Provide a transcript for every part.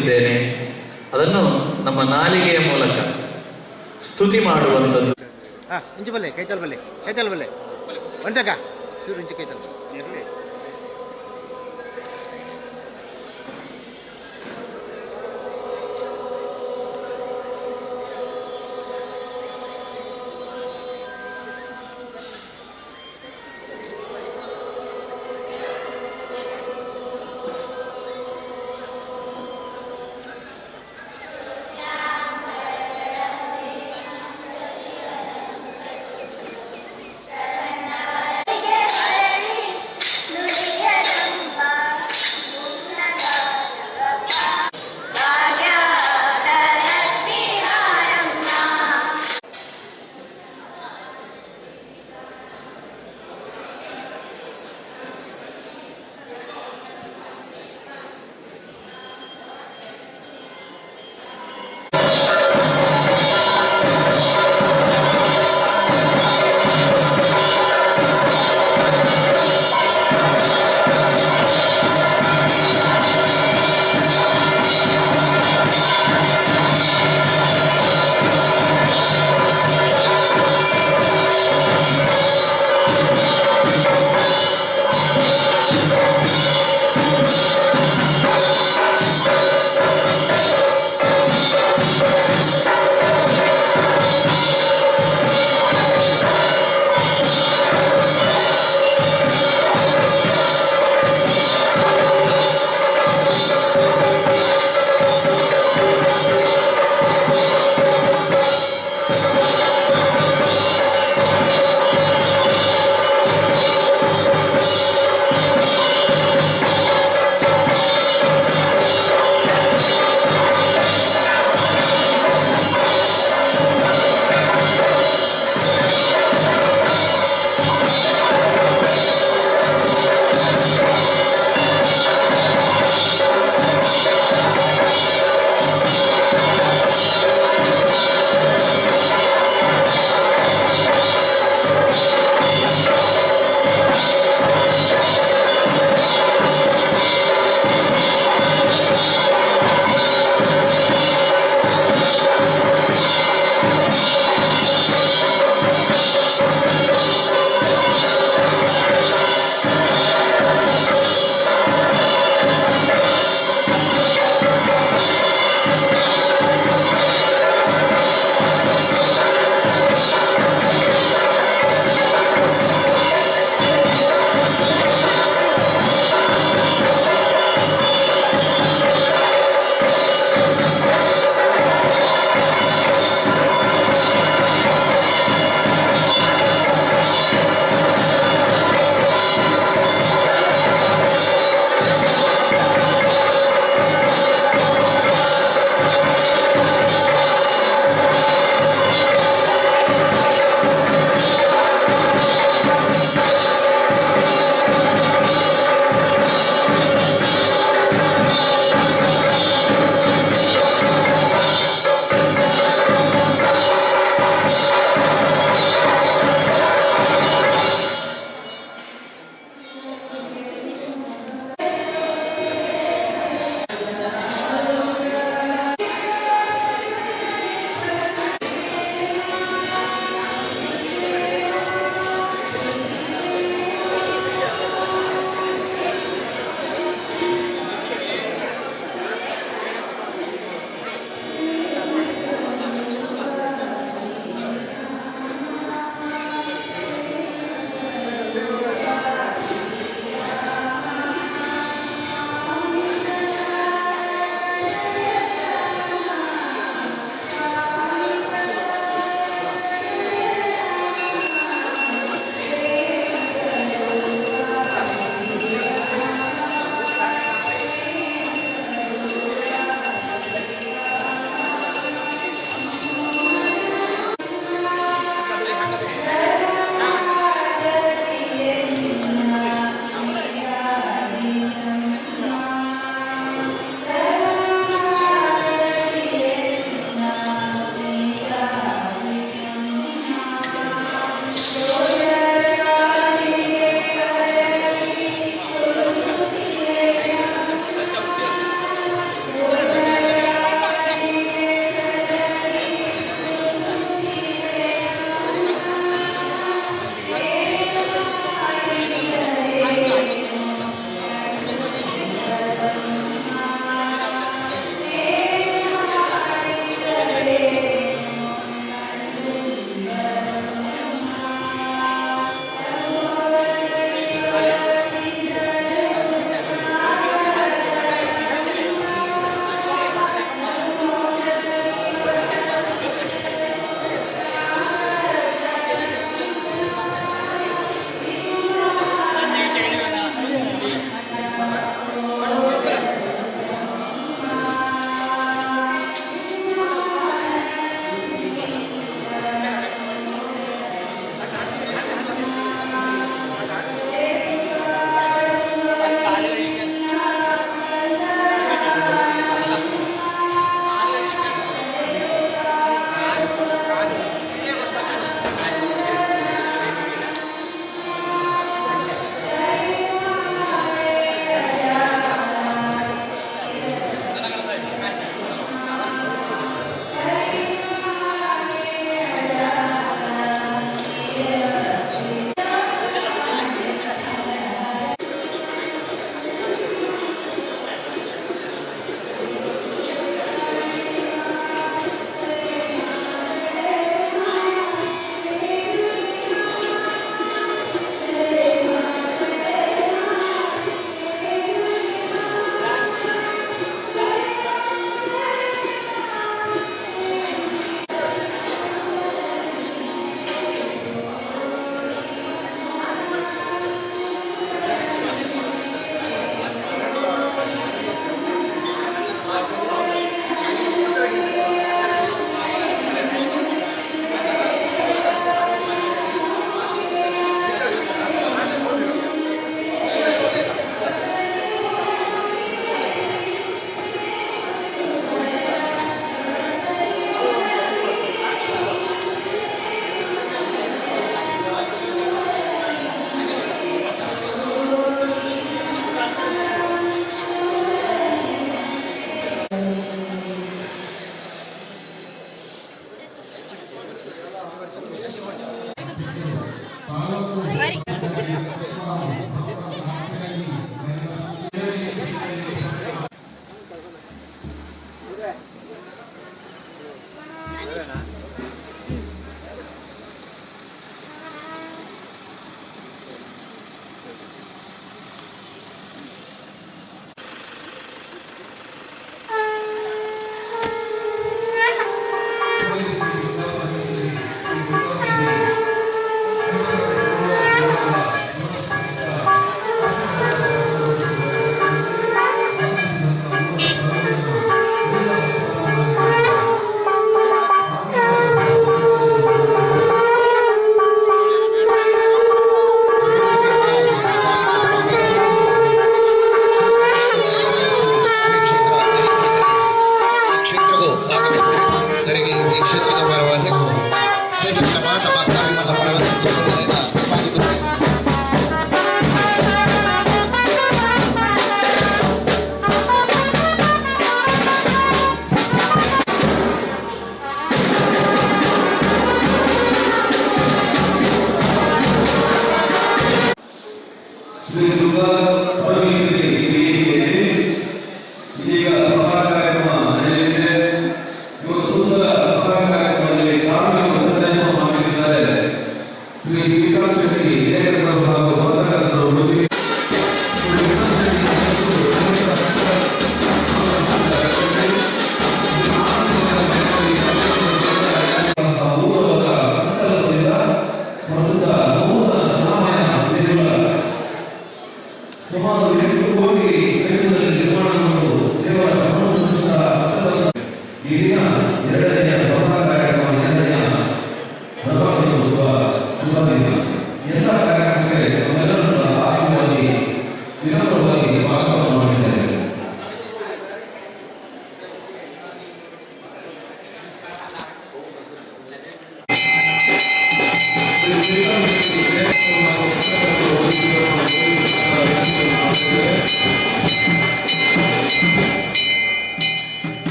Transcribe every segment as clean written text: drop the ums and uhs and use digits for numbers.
ಇದ್ದೇನೆ. ಅದನ್ನು ನಮ್ಮ ನಾಲಿಗೆಯ ಮೂಲಕ ಸ್ತುತಿ ಮಾಡುವಂಥದ್ದು. ಹಾಂ, ಇಂಚು ಬಲ್ಲೆ, ಕೈತಲ್ ಬಲ್ಲೆ, ಕೈತಲ್ ಬಲ್ಲೆ ಒಂಚಕ ಚೂರು ಇಂಚು ಕೈತಲ್.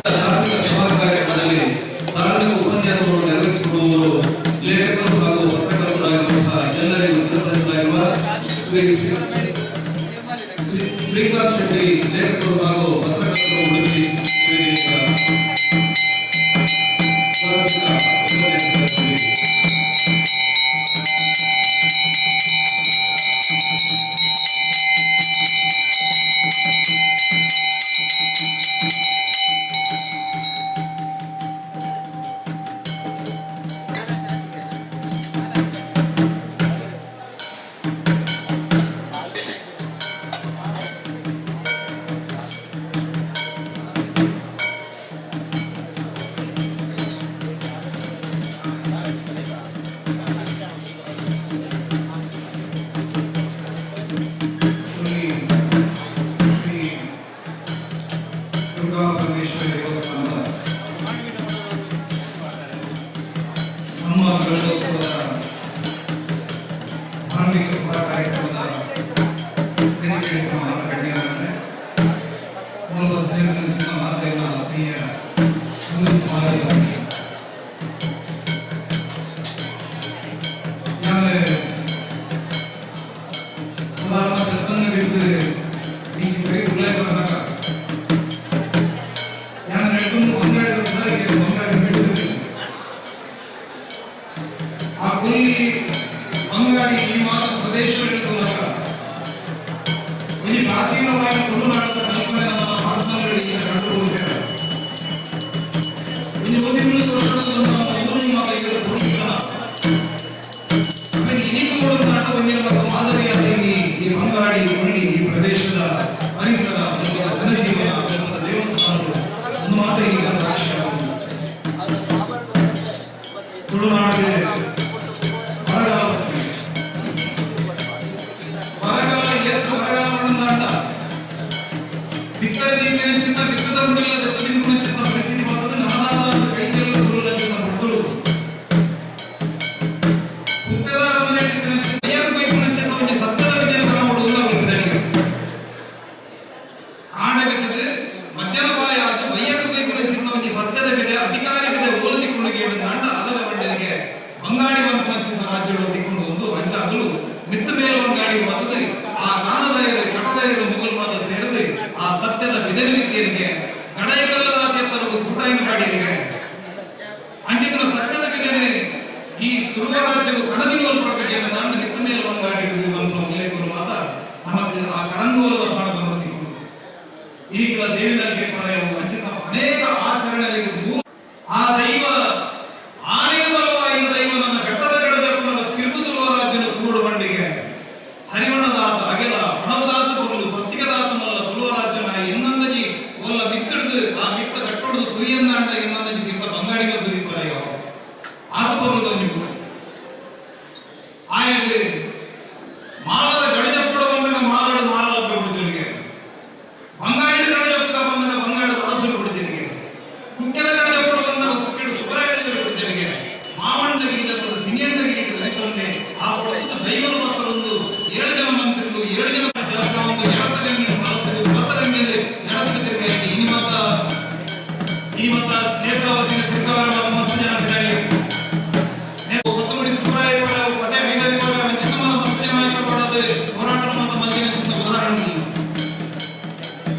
ಧಾರ್ಮಿಕ ಸಭಾ ಕಾರ್ಯಕ್ರಮದಲ್ಲಿ ಧಾರ್ಮಿಕ ಉಪನ್ಯಾಸವನ್ನು ನೆರವೇರಿಸಿಕೊಡುವವರು ಲೇಖಕರು ಹಾಗೂ ಪತ್ರಕರ್ತರಾಗಿರುವಂತಹ ಎಲ್ಲರಿಗೂ ಚಿರಪರಿಚಿತರಾಗಿರುವ ಶ್ರೀ ಶ್ರೀ- ಶ್ರೀಕಾಂತ್ ಶೆಟ್ಟಿ, ಲೇಖಕರು ಹಾಗೂ ಪತ್ರಕರ್ತರು, ಉಡುಪಿ ಶ್ರೀ ಧಾರ್ಮಿಕ ಉಪನ್ಯಾಸದಲ್ಲಿ. ಶ್ರೀ ಶ್ರೀ ದುರ್ಗಾ ಪರಮೇಶ್ವರಿ ದೇವಸ್ಥಾನದ ನಮ್ಮ ಗಣೇಶೋತ್ಸವದ ಧಾರ್ಮಿಕ ಸಭಾ ಕಾರ್ಯಕ್ರಮದ ವೇದಿಕೆಯ ಮಾತ ಗಣ್ಯರನ್ನೇ ಮೂಲದ ಸೇರಿದಂಚಿನ ಮಾತೆಯ ಆತ್ಮೀಯ ಹಿಂದೂ ಸಮಾಜದ ಯಾರು ಸಾಧಾರಣ ಪ್ರತಿಯೊಂದು ಬಿಟ್ಟು ಈಚೆ ಕೈ ಉಲ್ಲೇಖ ಬಂದಾಗ ನಾನು ನಡ್ಕೊಂಡು ಬಂಗಾಳಿ ಬಂಗಾಳಿ ಬಿಟ್ಟು ಆ ಕೊಲ್ಲಿ ಬಂಗಾಳಿ ಈ ಮಾತ ಪ್ರದೇಶದಲ್ಲಿ ಮೂಲಕ ಒಂದು ಪ್ರಾಚೀನವಾಗಿ ತುಳುನಾಡಿನ ಕಲ್ಪನೆ ನಮ್ಮ ಭಾರತದಲ್ಲಿ ಕಂಡುಕೊಳ್ಳುತ್ತೇವೆ. ಇನ್ನು ಒಂದು ವರ್ಷದ ನಮ್ಮ ಮಾತ ಈಗ ಕೊಡುತ್ತಿಲ್ಲ. ಆಮೇಲೆ ಈಗ ಕೊಡುವ ಒಂದಿನ ಮಾದರಿಯಾದ ಈ ಈ ಬಂಗಾಡಿ ಕೊಳ್ಳಿ ಈ ಪ್ರದೇಶದ ಪರಿಸರ, ನಮ್ಮ ಜನಜೀವನ, ನಮ್ಮ ದೇವಸ್ಥಾನಗಳು ಒಂದು ಮಾತ್ರ ಈಗ ಸಾಕ್ಷಿಯಾಗುವುದು. ತುಳುನಾಡಿಗೆ ಬರಗಾಲ ಬಂದಿದೆ. ಬರಗಾಲ ಏತ್ ಬರಗಾಲ ಉಂಡಾಂಡ ಬಿತ್ತನೆ ಚಿನ್ನ ಬಿತ್ತದ ಮುಡಿಲ್ಲದ ತಲಿಂಗುಣ ಚಿನ್ನ ಪರಿಸ್ಥಿತಿ ಮಾತ್ರ ನಾನಾದ ಕೈಗೆಲ್ಲ ತುಳುಲ ಚಿನ್ನ ಹುಡುಗರು ಉತ್ತರ ಒಂಜಿ ಸತ್ತದ ವಿದ್ಯೆ ಮಾಡುವುದು ಅವ್ರಿಗೆ. ಆಣೆಬಿಟ್ಟது ಮಧ್ಯಾಹ್ನ ಬೈಯಾಗ ಬೈಕುನ ಚಿನ್ನ ಒಂಜಿ ಸತ್ಯದ ಬೆಲೆ ಅಧಿಕಾರಿ ಬೆಲೆ ಓಲದಿಕೊಂಡು ಅಂಡ ಅದರ ಬಂಡಲಿಗೆ ಬಂಗಾಡಿ ಚಿನ್ನ ರಾಜ್ಯಗಳು ದಿಕ್ಕೊಂಡು ಒಂದು ಅಂಚಾಗಲು ಮಿತ್ತ ಮೇಲೆ ಬಂಗಾಡಿ ಬಂದು ಆ ಕಾನದಾಯರು ಕಟದಾಯರು ಮುಗಲ್ ಮಾತ ಸೇರಿದು ಆ ಸತ್ಯದ ವಿಧವಿಕೆಯರಿಗೆ ಕಡೆಯಗಲ್ಲ ಕೂಟಾಯಿನ ಕಾಡಿರಿಗೆ ಅಂಚಿನ ಸತ್ಯದ ಬೆಲೆ ಈ ತುಳುವ ರಾಜ್ಯವು ಕಣದಿಗಳು ಪಡ್ಕಕ್ಕೆ ನಾನು ನಿತ್ತ ಮೇಲೆ ಬಂಗಾಡಿ ಒಂದು ಉಲ್ಲೇಖರು ಮಾತ ನಮಗೆ ಆ ಕರಂಗೋಲದ ಪಾಠವನ್ನು ಈಗಲ ದೇವಿನಲ್ಲಿ ಪಡೆಯವು ಅಂಚಿನ ಅನೇಕ ಆಚರಣೆಗಳಿಗೆ ಆ ದೈವ ಆನೆಯ ಬಲವಾಗಿ ದೈವ ನನ್ನ ಬೆಟ್ಟದ ಕಡೆದ ತಿರುಪುತುರುವ ರಾಜ್ಯದ ಕೂಡು ಬಂಡಿಗೆ ಹರಿವಣದಾತ ಅಗೆಲ ಪಣವದಾತ ಬರಲು ಸತ್ತಿಗದಾತ ಮಲ್ಲ ತುಳುವ ರಾಜ್ಯನ ಎನ್ನಂದಜಿ ಒಲ್ಲ ಮಿಕ್ಕಡ್ದು ಆ ಮಿಕ್ಕ ಕಟ್ಟೊಡದು ತುಯ್ಯನ್ನಾಂಡ ಎನ್ನಂದಜಿ ತಿಂಪ ಬಂಗಾಡಿಗ ತುದಿಪರೆಯೋ ಆತ ಬರುವುದು ನೀವು ಆಯದು ಮಾಲದ ಗಡಿಜಪ್ಪಡ ಬಂದಾಗ ಮಾಲಡು ಮಾಲದ ಬಿಡ್ತಿರಿಗೆ, ಬಂಗಾಡಿ ಗಡಿಜಪ್ಪಡ ಬಂದಾಗ ಬಂಗಾಳದ ಅರಸು ಬಿಡ್ತಿರಿಗೆ, ಕುಕ್ಕೆದ ಗಡಿಜಪ್ಪಡ ಬಂದಾಗ ಕುಕ್ಕೆಡು ಸುಬ್ರಾಯ ಬಿಡ್ತಿರಿಗೆ, ಮಾವಣ್ಣ ಗೀತ ಸಿಂಗೇಂದ್ರ ಗೀತ ಸೊನ್ನೆ ಆ ದೈವದ ಮಕ್ಕಳೊಂದು 7 ಜನ ಮಂತ್ರಿಗಳು 7 ಜನ ಒಂದು ಎಡತ ಗಂಗೆ ಬಲತ ಗಂಗೆ ಎಡತ ತಿರುಗಿ ಇನಿ ಮತ ಈ ಮತ ನೇತ್ರಾವತಿ ತಿರುಗಾರ ಮಸ್ತ್ ಜನ ಬಿಡಲಿ ಕೊತ್ತಂಬರಿ ಸುಬ್ರಾಯ ಪದೇ ಹೈದರಿ ಚಿಕ್ಕ ಮಸ್ತ್ ಜನ ಕೊಡೋದು ಹೋರಾಟ ಮತ್ತು ಮಧ್ಯ ಉದಾಹರಣೆ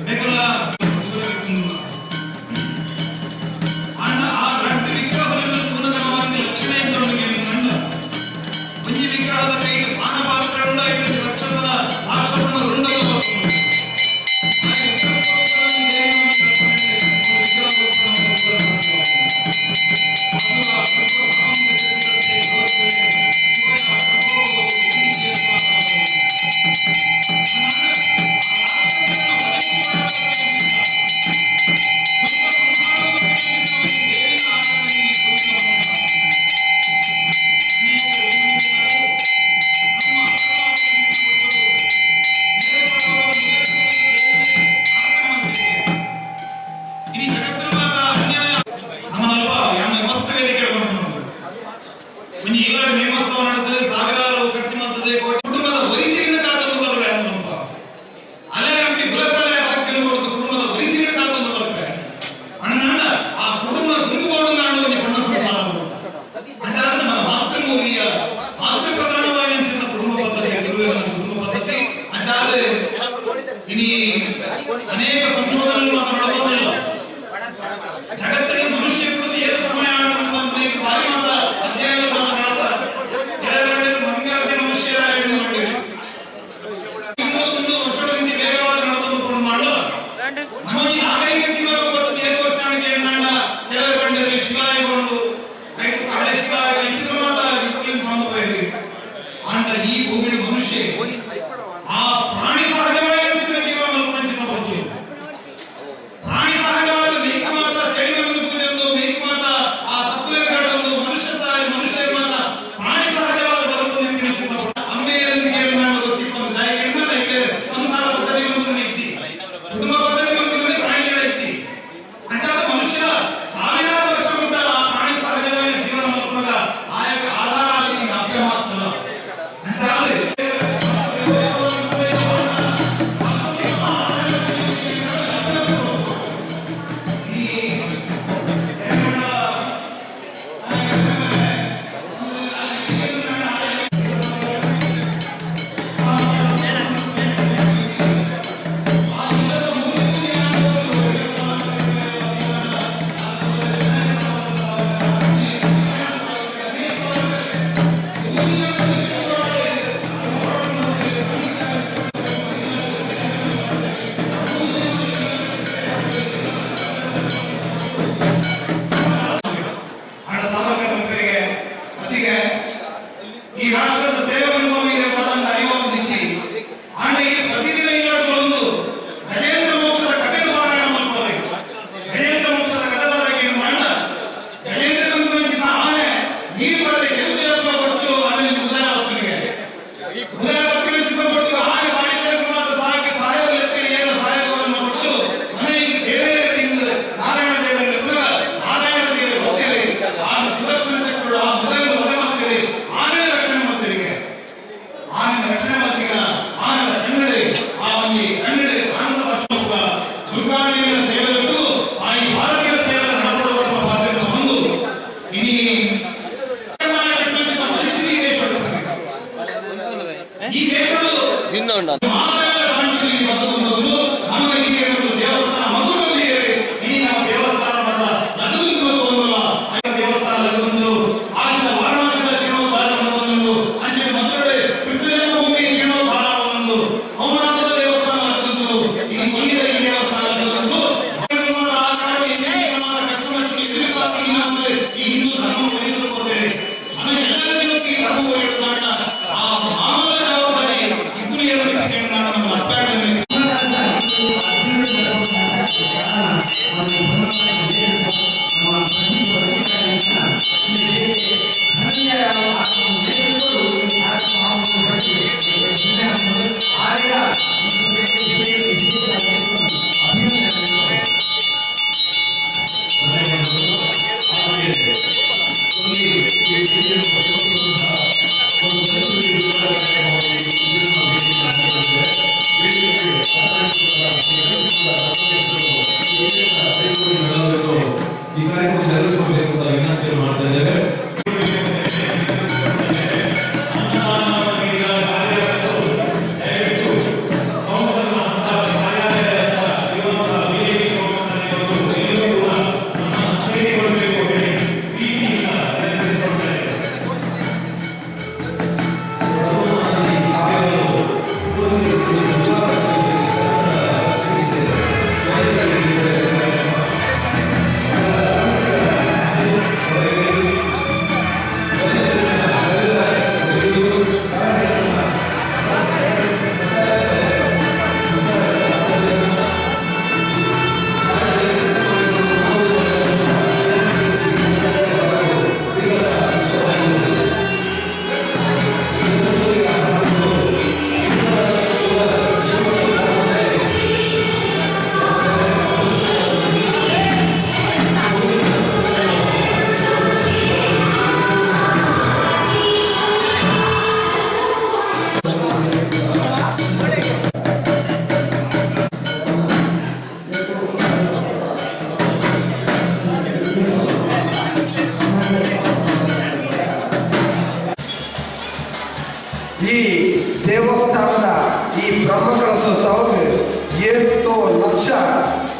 ಬೇಕಲ್ಲ. ಅಣ್ಣ ಆ రెండు ವಿಗ್ರಹಗಳನ್ನು ಪುನಃವಾಗಿ ಲಕ್ಷಣೆಯೊಂದಿಗೆ ನನ್ನ ಒಂಜಿ ವಿಗ್ರಹದ ಕೈಗೆ ಪಾನಪಾತ್ರ ಉಂಡ ಇನ್ನೊಂದು ರಕ್ಷಣದ ರಾಕ್ಷಸನ ರುಂಡದ ಇನಿ ಅನೇಕ ಸಂಶೋಧನೆಗಳು ನಡೆದೋದಿಲ್ಲ. ಜಗತ್ತಿನ ಮನುಷ್ಯ ಕುರಿತು ಏನು ಸಮಯ ಅನ್ನೋದು ಭಾರಿ ಮಾತ ಅಧ್ಯಯನಗಳು ಮಾತ್ರ ನಡೆದ ಮಂಗಾರತಿ ಮನುಷ್ಯರ ನೋಡಿ 300 ವರ್ಷಗಳಿಂದ ವೇಗವಾಗಿ ನಡೆದು ಮಾಡಲು ನಮ್ಮ ಈ ನಾಗರಿಕ ಜೀವನ ಬರ್ತದೆ. ಏಳು ವರ್ಷ ಎಣ್ಣಾಣ ಕೆಲವರು ಬಂದರೆ ಶಿಲಾಯುಗಗಳು, ಹಳೆ ಶಿಲಾಯುಗ ಇಂಚಿನ ಮಾತ ಹೋಗಿ ಅಂಡ ಈ ಭೂಮಿ ಮನುಷ್ಯ ಆ ಪ್ರಾಣಿ ಸಹಜವಾಗಿ ಜೀವನ ಮಲ್ಪಂಚಿನ ಬರ್ತದೆ. ಪ್ರಾಣಿ ಸಹಜವಾದ ಮೇಕ ಮಾತ ಸೆಡಿವನ್ನು ಪೂಜೆಂದು ಮೇಕ ಮಾತ ಆ ತಪ್ಪಲಿನ ಕಡೊಂದು ಮನುಷ್ಯ ಸಹ ಮನುಷ್ಯ ಮಾತ ಪ್ರಾಣಿ ಸಹಜವಾದ ಬದುಕು ನಿಂತಿನ ಅಮ್ಮೆಯೊಂದಿಗೆ ನಾನು ಗೊತ್ತಿಪ್ಪಂದು ದಾಯಿ ಕೆಣ್ಣ ಸಂಸಾರ ಪದ್ಧತಿ ಒಂದು ಇಜ್ಜಿ, ಕುಟುಂಬ ಪದ್ಧತಿ ಒಂದು ಪ್ರಾಣಿಗಳ ಇಜ್ಜಿ. ಅಂತಾದ ಮನುಷ್ಯ ಸಾವಿರಾರು ವರ್ಷ ಉಂಟಲ್ಲ, ಆ ಪ್ರಾಣಿ ಸಹಜವಾಗಿ ಜೀವನ ಮಲ್ಪುವಾಗ ಆಯಕ ಆಧಾರ ಆಗಿ ಲಭ್ಯ ಆಗ್ತದ ಅಂತಾದ್ರೆ ಹಣ ಸಾವರ್ಕರ್ ಅತಿಗೆ ಈ ರಾಷ್ಟ್ರದ ಸೇವೆಯನ್ನು ಅರಿವು ಆಂಡ ಈ ಪ್ರತಿದಿನ ಇಲ್ಲೊಂದು ಗಜೇಂದ್ರ ಮೋಕ್ಷದ ಕಥೆ ಪಾರಾಯಣ ಮಾಡ್ತಾರೆ. ಗಜೇಂದ್ರ ಮೋಕ್ಷದ ಕಥೆದಾರ ಮಾಡ ಗಜೇಂದ್ರ ಬಂದು ಆನೆ ನೀರು ಬರದೆ ಕೆಲ್ಸ ಕೊಟ್ಟು ಆಮೇಲೆ ಉದಾರ ಭಕ್ತನಿಗೆ ಉದಾರ ಭಕ್ತನಿಗೆ ಸಿದ್ಧ ಕೊಟ್ಟು ಆನೆ ಬಾಯಿದ್ದಾರೆ ಮಾತ್ರ ಸಹಾಯಕ್ಕೆ ಸಹಾಯವನ್ನು ಏನು ಸಹಾಯವನ್ನು ಕೊಟ್ಟು ಮನೆ ದೇವರೇ ತಿಂದು ನಾರಾಯಣ ದೇವರ ಪುನಃ ನಾರಾಯಣ ದೇವರು ಗೊತ್ತಿರಿ ಆ ಸುದರ್ಶನ ಚಕ್ರಗಳು ಆ ಮೊದಲು ವಧೆ ಮಾಡ್ತೀರಿ, ಆನೆ ರಕ್ಷಣೆ ಮಾಡ್ತೀರಿ. ಆನೆ ರಕ್ಷಣೆ ಮಾಡ್ತೀರ, ಆನೆದ ಕನ್ನಡಿ ಆ ಒಂದು ಕನ್ನಡಿ ಆನಂದ ಬಾಷ್ಪ ದುರ್ಗಾದೇವಿಯ ಸೇವೆ ಬಿಟ್ಟು ಆ ಈ ಭಾರತೀಯ ಸೇವೆ ನಡೆದುಕೊಳ್ಳುವ ಪಾತ್ರ ಒಂದು ಇನಿ ಪರಿಸ್ಥಿತಿ ಈ ದೇಶದ ಈ ದೇಶಗಳು ದೇವಸ್ಥಾನ ಮಧುರಲ್ಲಿ ಈ ನಮ್ಮ ದೇವಸ್ಥಾನ ದೇವಸ್ಥಾನ ಲಗದೊಂದು ಆಶಾ ವಾರಣಾಸಿದ ಜೀರ್ಣೋದ್ಧಾರ ಒಂದು, ಅಂಚಿನ ಮಧುರೈ ಕೃಷ್ಣ ಜನ್ಮಭೂಮಿ ಜೀರ್ಣೋದ್ಧಾರ ಒಂದು, ಸೋಮನಾಥದ ದೇವಸ್ಥಾನ ಲಗದೊಂದು, ಈ ಕೊಲ್ಲಿದ ಈ ದೇವಸ್ಥಾನ ಲಗದೊಂದು. ಈ ಹಿಂದೂ ಧರ್ಮ ಒಲಿದುಕೊಳ್ತೇವೆ. ಆಮೇಲೆ ಎಲ್ಲರಿಗೂ ಈ ಧರ್ಮ ಒಲಿಯುವುದಾಣ ಆ ಮಾನವ ಜವಾಬ್ದಾರಿ ಇಬ್ಬರು ನಮ್ಮ ಅಪ್ಪಾಯಣೆ. ಈ ಕಾರ್ಯಕ್ರಮ ನೆರವೇರಿಸಬೇಕು ಅಂತ ವಿನಂತಿಯನ್ನು ಮಾಡ್ತಾ ಇದ್ದೇವೆ.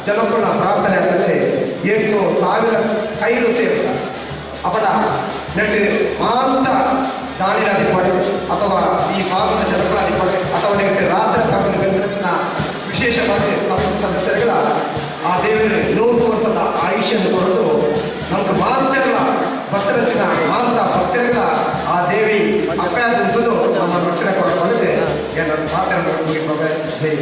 ಜನಕ್ಕುನ ಪ್ರಾರ್ಥನೆ ಅಂತಂದ್ರೆ ಏತೋ ಸಾವಿರ ಕೈಲು ಸೇರಿದ ಅಪಡ ನೆಟ್ ಮಾಂತ ದಾಳಿಲಾದಿಪ್ಪಡೆ ಅಥವಾ ಈ ಭಾಗದ ಜನಕುಲಾದಿಪ್ಪಡೆ ಅಥವಾ ನೆಟ್ ರಾತ್ರಿ ಪಕ್ಕದ ಬೆಂಬಲಿಸಿನ ವಿಶೇಷವಾಗಿ ಸಮಿತಿ ಸದಸ್ಯರುಗಳ ಆ ದೇವರು 100 ವರ್ಷದ ಆಯುಷ್ಯನ್ನು ಕೊರತು ನಮ್ಗೆ ಮಾಂತೆಲ್ಲ ಭಕ್ತರಚಿನ ಮಾಂತ ಭಕ್ತರುಗಳ ಆ ದೇವಿ ಅಪ್ಪಾದಂತದ್ದು ನಮ್ಮ ರಕ್ಷಣೆ ಕೊಡಕೊಂಡಿದೆ. ನನ್ನ ಮಾತನ್ನು ಮುಗಿಪವೆ. ಜೈ.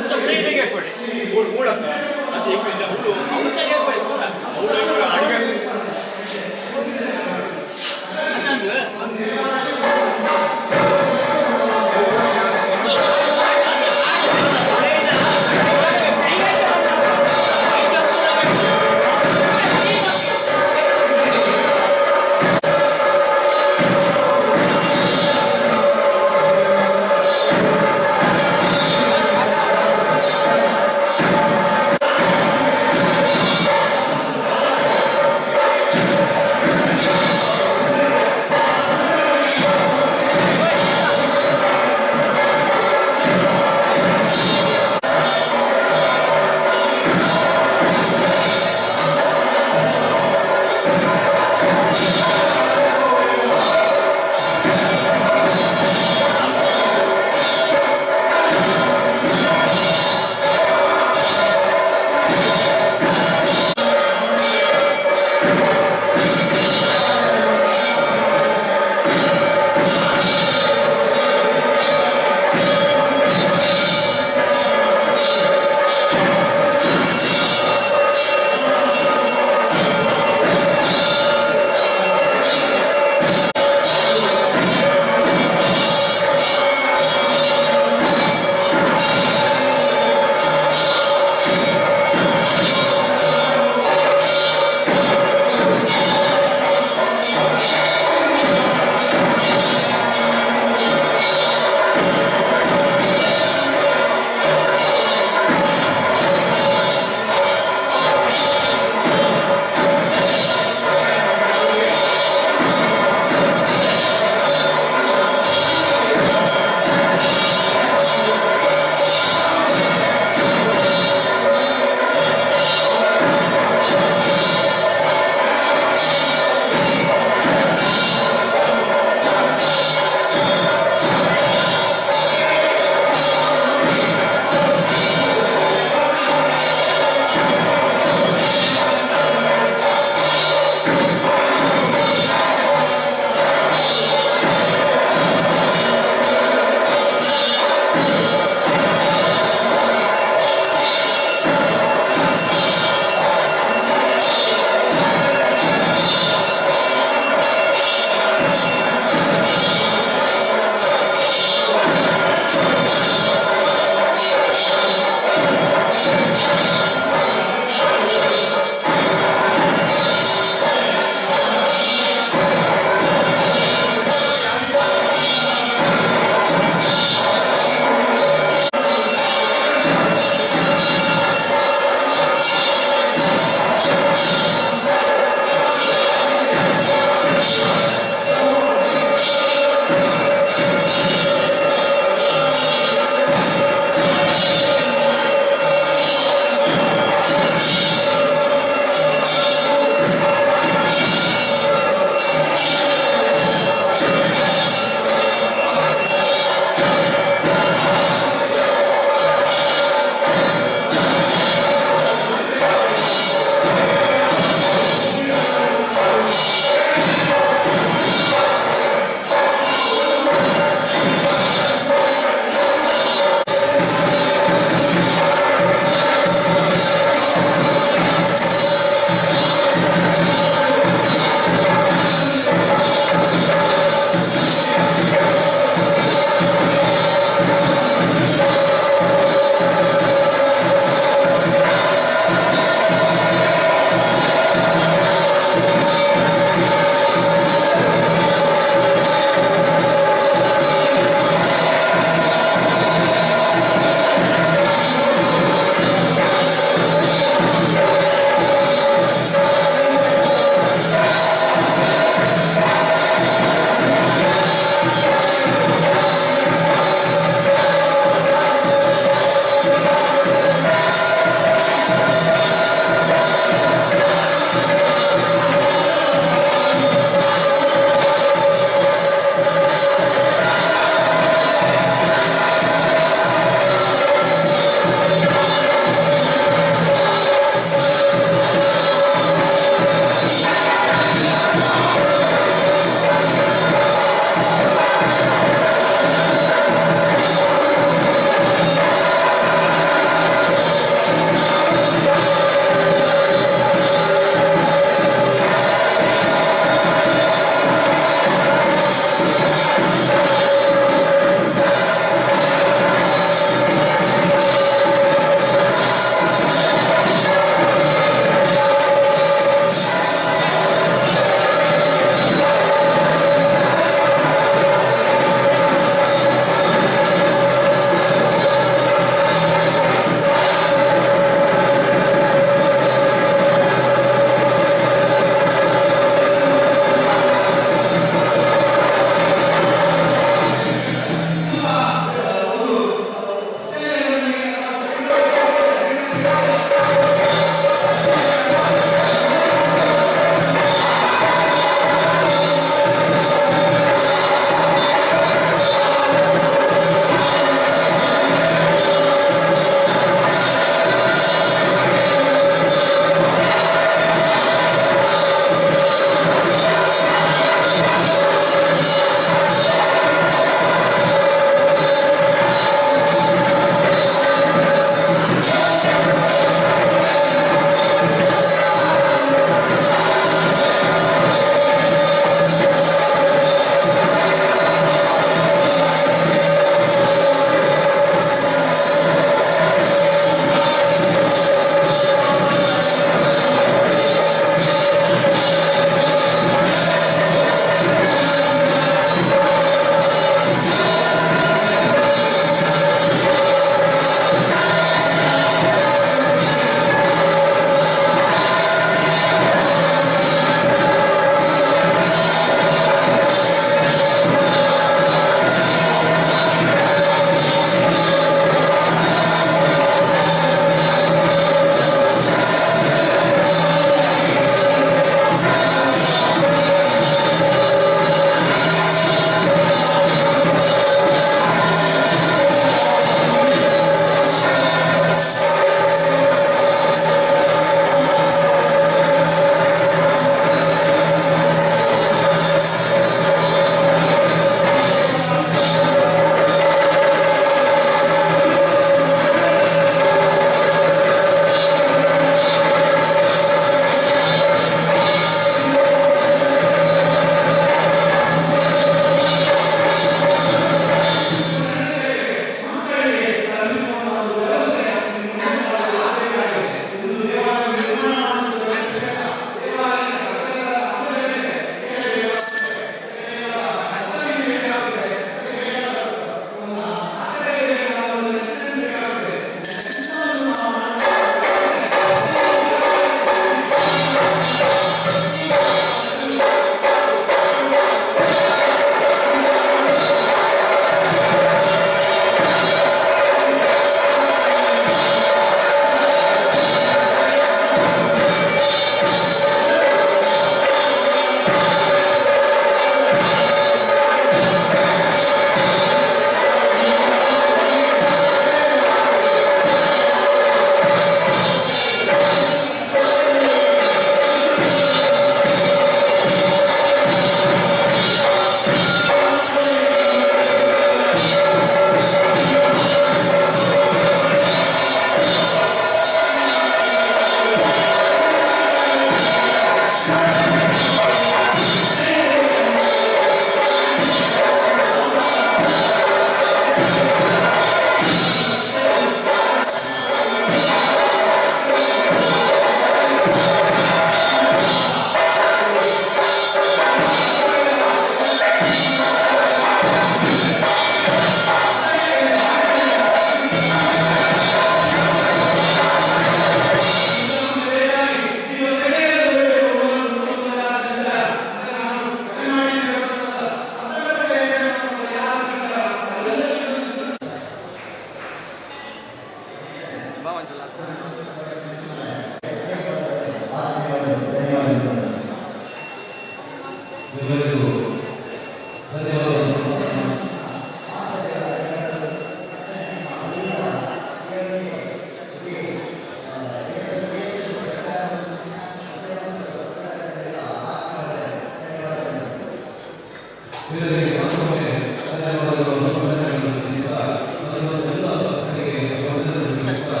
ವೀರರಿಗೆ ಮತ್ತೊಮ್ಮೆ ಧನ್ಯವಾದಗಳನ್ನು, ವಂದನೆಗಳನ್ನು ತಿಳಿಸುತ್ತಾ, ಮತ್ತು ಎಲ್ಲ ಭಕ್ತರಿಗೆ ವಂದನೆಗಳನ್ನು ತಿಳಿಸುತ್ತಾ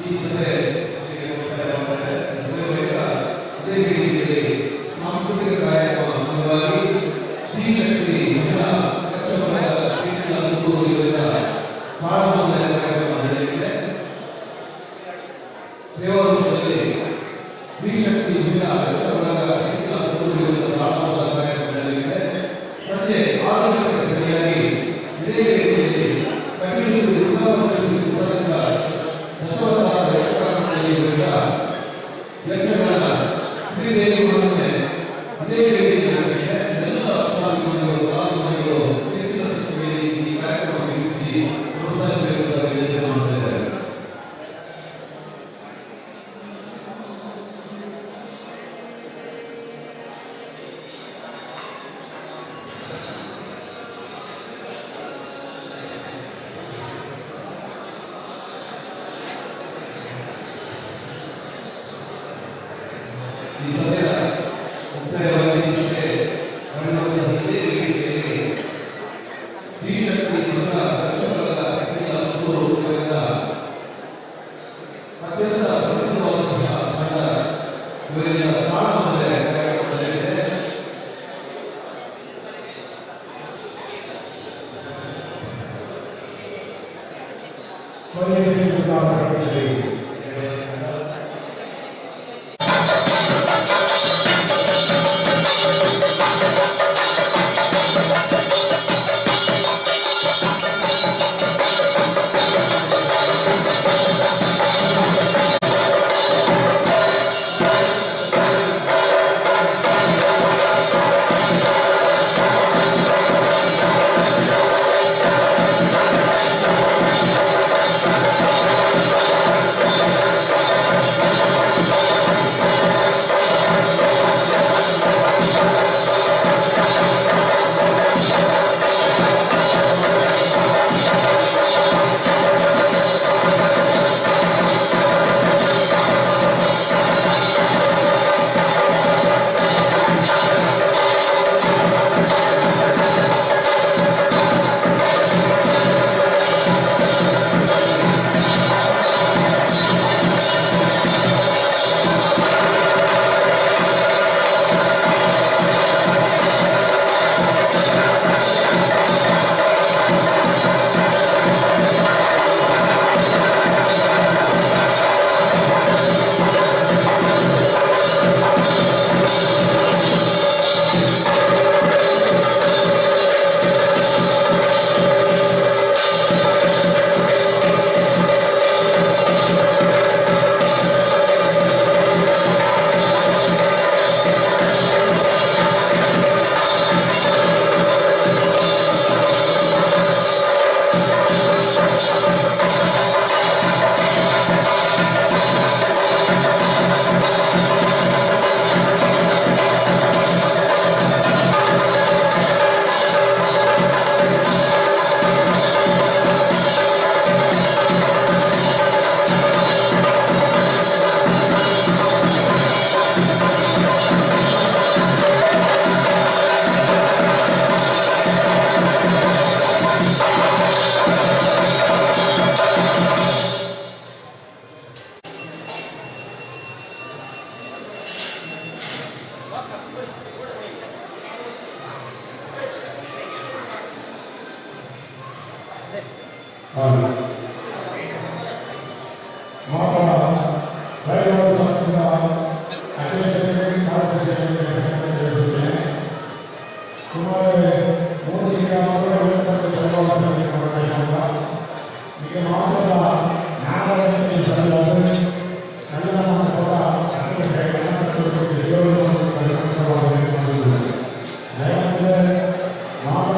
ಈ ಸಭೆ ಇಲ್ಲಿಗೆ ಮುಕ್ತಾಯವಾಗ್ತದೆ. ಸಭೆ ಬಳಿಕ ಇದೇ ವೇದಿಕೆಯಲ್ಲಿ ಸಾಂಸ್ಕೃತಿಕ ಕಾರ್ಯಕ್ರಮ ಅಂಗವಾಗಿ ಧೀಶಕ್ತಿ ಮಹಿಳಾ ಯಕ್ಷಗಾನ ಪುತ್ತೂರು ಇವರಿಂದ ತಾಳಮದ್ದಳೆ ಕಾರ್ಯಕ್ರಮ ನಡೆಯಲಿದೆ. ಸೇವಾ ರೂಪದಲ್ಲಿ ಧೀಶಕ್ತಿ ಮಹಿಳಾ ಯಕ್ಷಗಾನ ಪುತ್ತೂರು ಇವರಿಂದ ತಾಳಮದ್ದಳೆ ಕಾರ್ಯಕ್ರಮ ನಡೆಯಲಿದೆ. ಸಂಜೆ 6 ಗಂಟೆಗೆ ಸರಿಯಾಗಿ ಇದೇ ವೇದಿಕೆಯಲ್ಲಿ ಕಟೀಲು ಶ್ರೀ ದುರ್ಗಾಪರಮೇಶ್ವರಿ ಪ್ರಸಾದದಿಂದ ದಶಾವತಾರ ಯಕ್ಷಗಾನ ಮಂಡಳಿ ಇವರಿಂದ ಯಕ್ಷಗಾನ ಶ್ರೀದೇವಿ ಮಹಾತ್ಮೆ ಇದೇ ವೇದಿಕೆಯಲ್ಲಿ ನಡೆಯಲಿದೆ. ಎಲ್ಲ ಭಕ್ತಾದಿಗಳು, ತಾಲೂಕುಗಳು ಹೆಚ್ಚಿನ ಸಂಖ್ಯೆಯಲ್ಲಿ ಈ ಕಾರ್ಯಕ್ರಮ ವೀಕ್ಷಿಸಿ ಪ್ರೋತ್ಸಾಹಿಸಬೇಕು ಅಂತ ವಿನಂತಿ ಮಾಡ್ತಾ ಇದ್ದಾರೆ. ಈ ಸಭೆಯ ಮುಕ್ತಾಯವಾಗಿ ಈ ಸಭೆ ನಡೆಯುವಂತಹ ಇದೇ ವೇದಿಕೆಯಲ್ಲಿ ಧೀಶಕ್ತಿ ಮಹಿಳಾ ಯಕ್ಷಗಾನ ಪುತ್ತೂರು ಇವರಿಂದ ಅತ್ಯಂತ ಪ್ರಸಿದ್ಧವಾದಂತಹ ತಂಡ ಇವರಿಂದ ತಾಳಮದ್ದಳೆ ಕಾರ್ಯಕ್ರಮ ನಡೆಯಲಿದೆ. ಮೊದಲಿಗೆ ದುರ್ಗಾ ಪರಮೇಶ್ವರಿ. ಮಾತಾ ದೈವ ಸಂಘದ ಅಧ್ಯಕ್ಷರಿಗೆ, ಕಾರ್ಯದರ್ಶಿಗಳಿಗೆ ತಿಳಿಸುತ್ತೇನೆ. ಸುಮಾರು 3 ತಿಂಗಳ ಈಗ ಮಾತ್ರ ನಾಗರಿಕ ಕಲ್ಯಾಣ ಮಂಟಪದ ಮಾತ್ರ ಅಧ್ಯಕ್ಷರಿಗೆ, ಕಾರ್ಯದರ್ಶಿಗಳಿಗೆ ಮಾತ್ರ.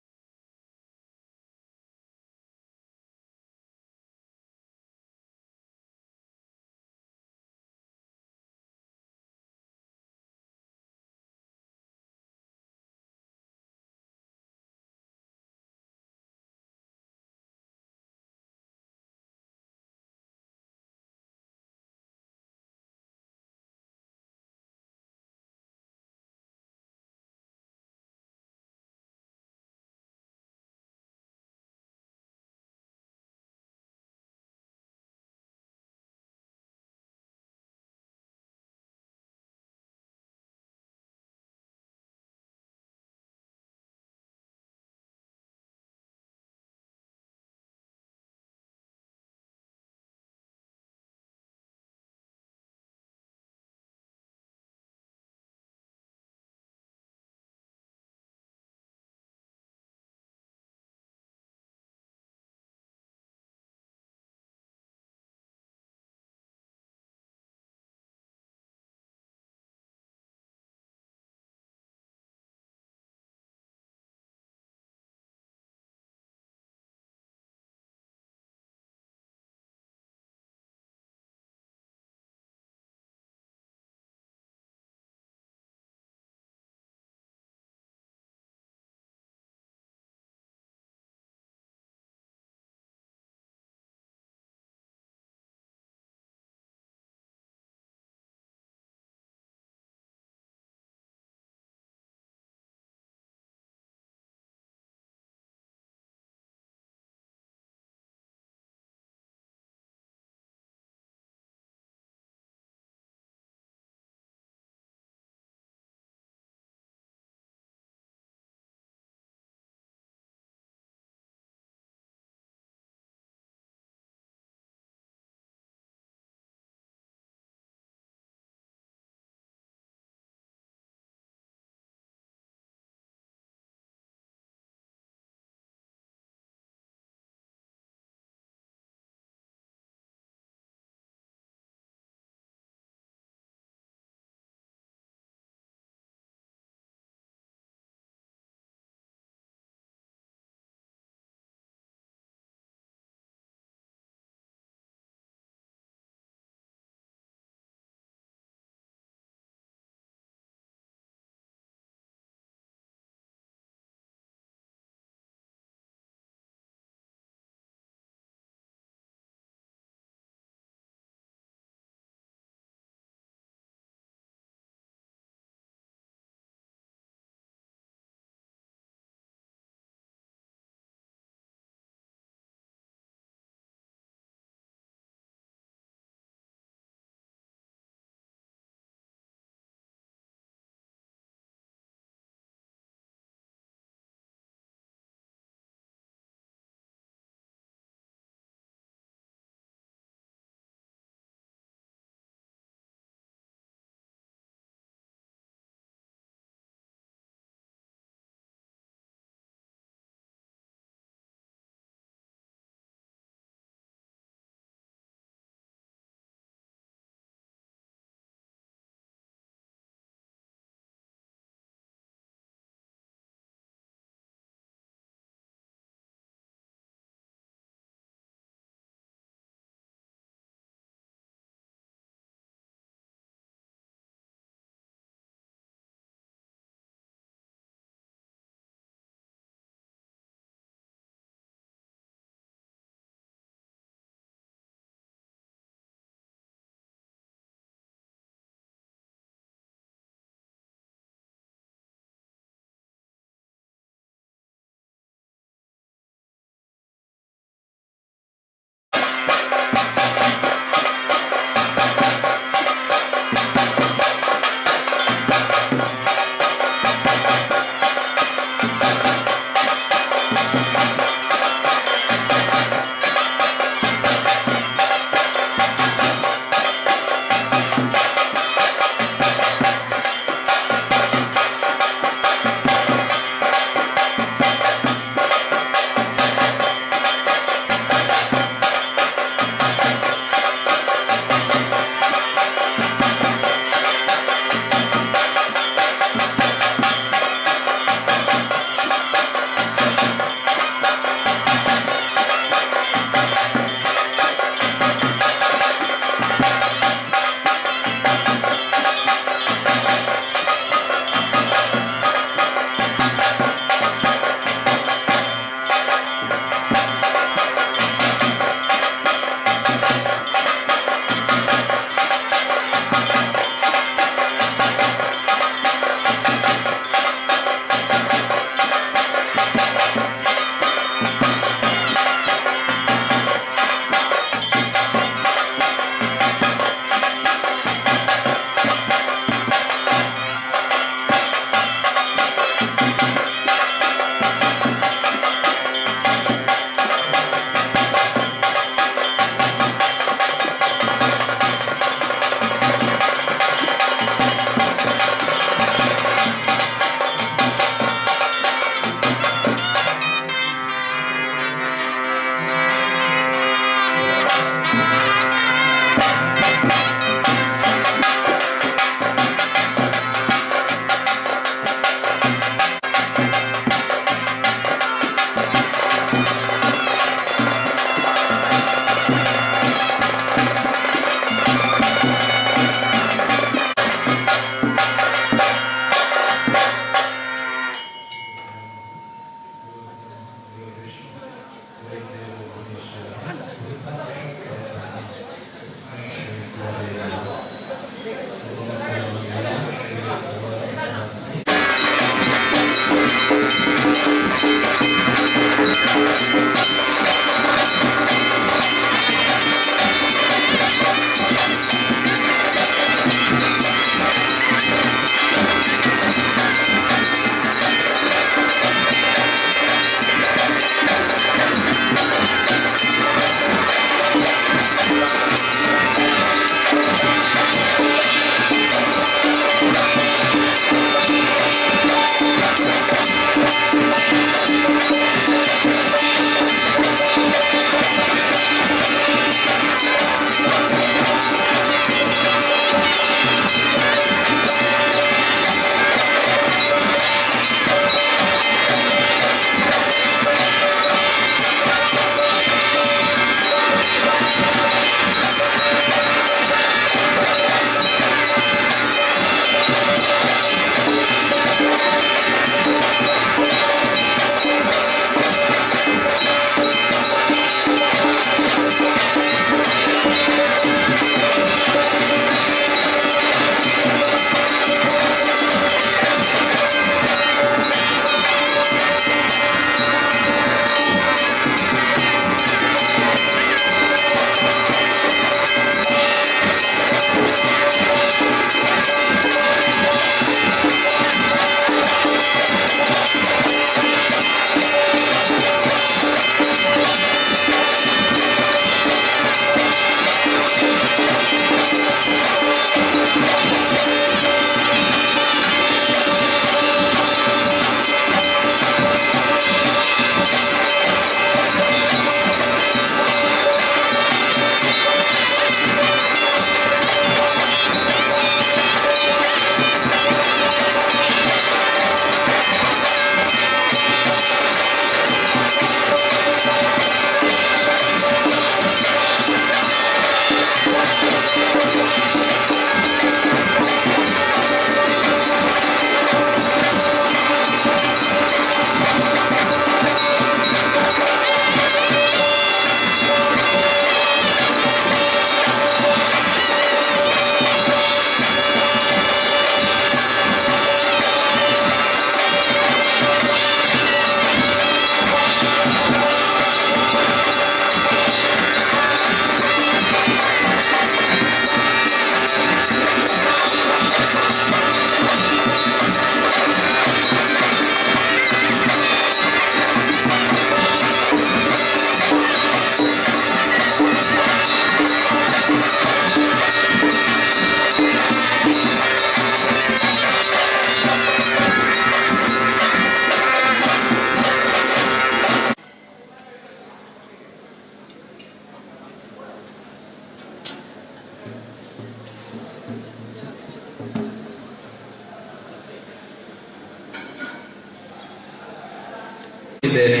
ಇದ್ದೇನೆ.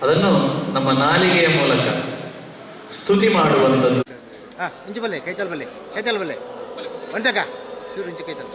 ಅದನ್ನು ನಮ್ಮ ನಾಲಿಗೆಯ ಮೂಲಕ ಸ್ತುತಿ ಮಾಡುವಂಥದ್ದು. ಹಾ, ಇಂಚು ಬಲ್ಲೆ, ಕೈತಲ್ ಬಲ್ಲೆ, ಕೈತಲ್ ಬಲ್ಲೆ. ಒಂಟಕ್ಕ ಚೂರು ಇಂಚು ಕೈತಲ್.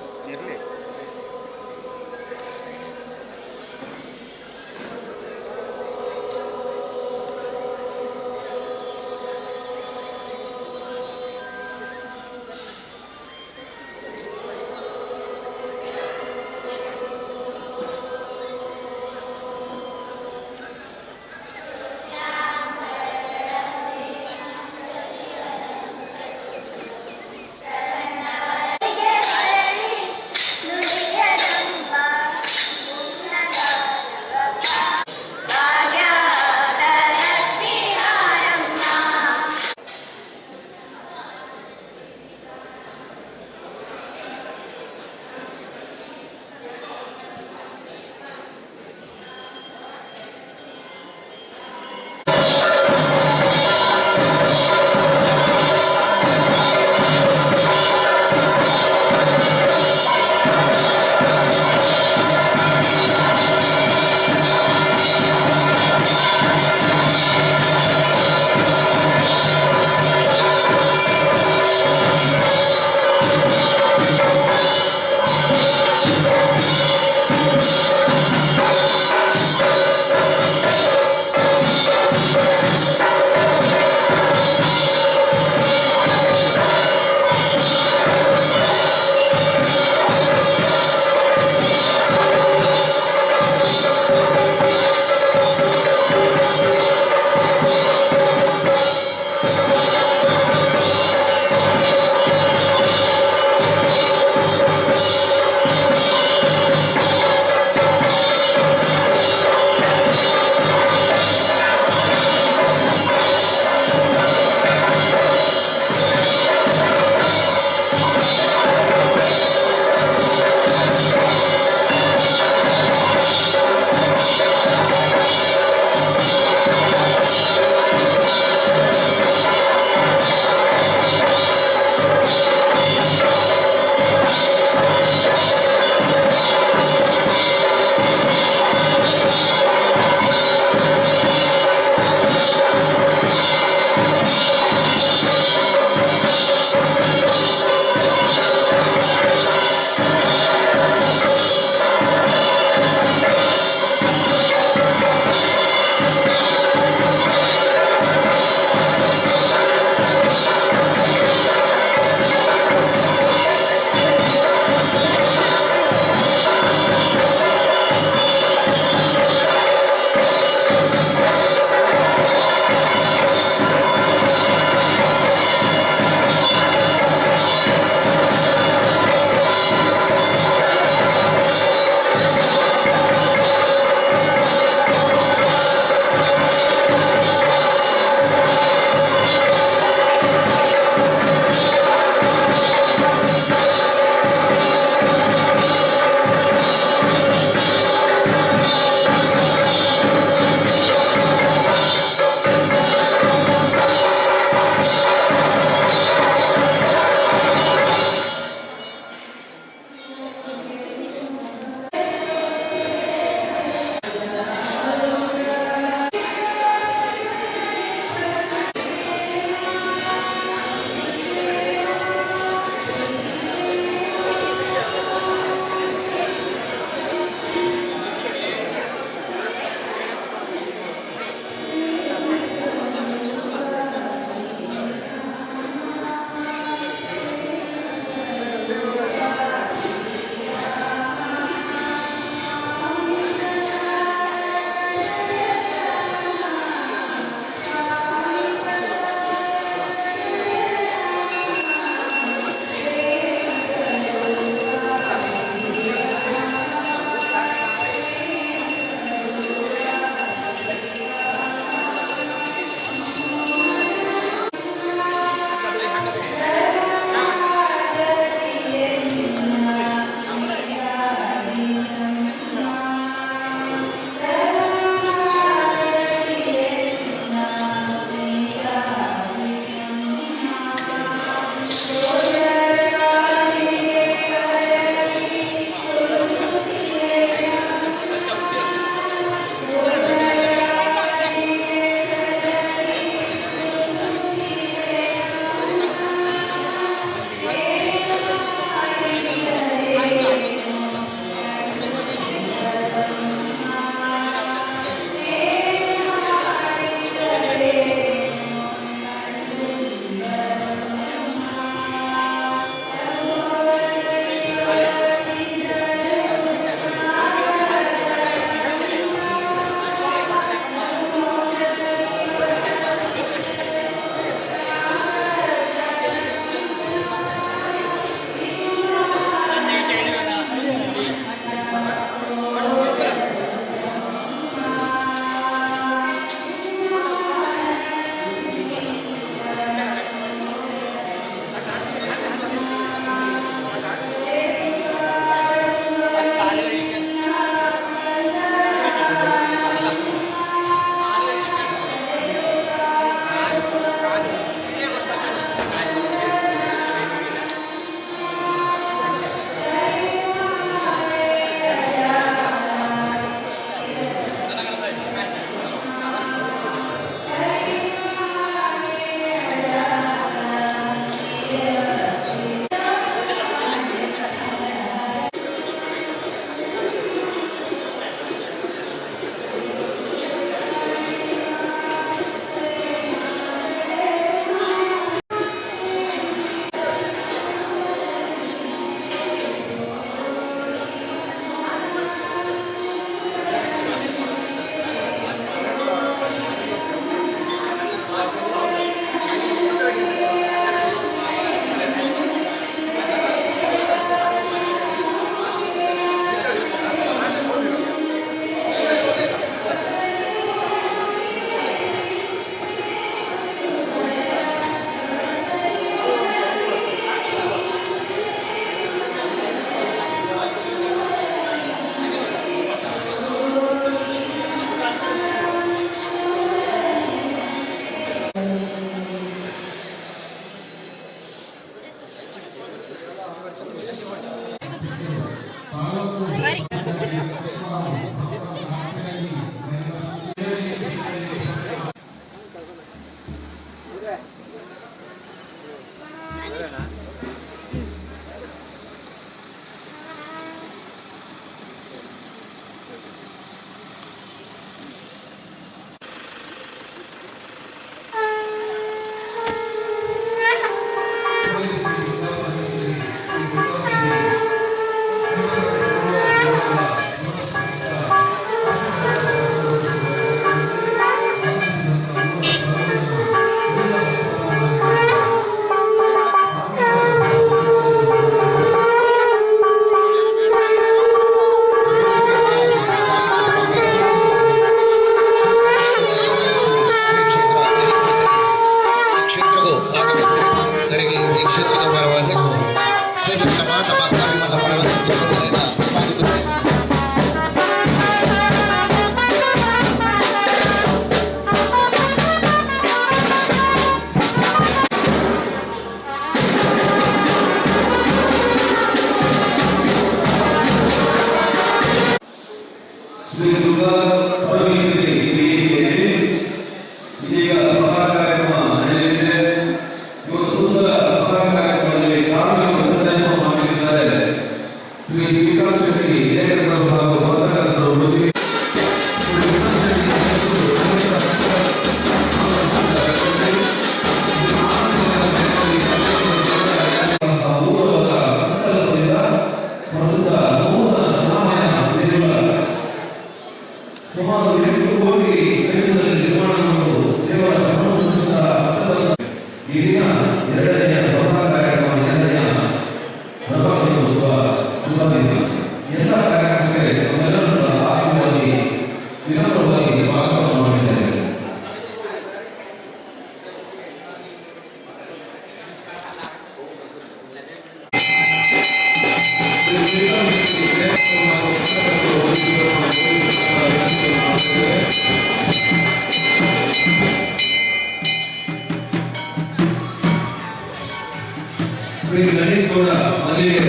ಶ್ರೀ ಗಣೇಶ್ ಗೌಡ ಮಲ್ಲಿಗೆ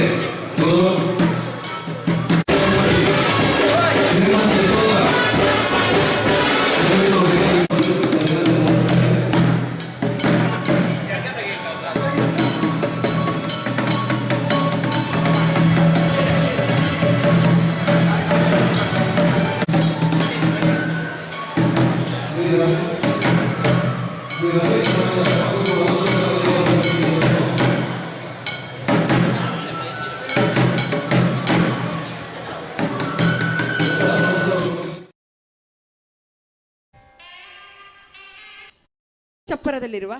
ಗೌರವ. ಶ್ರೀಮಂತ ಯಶೋಧ. ದಯವಿಟ್ಟು ವೇದಿಕೆಗೆ. ಶ್ರೀ ರಮೇಶ್ ಗೌಡ. ಚಪ್ಪರದಲ್ಲಿರುವ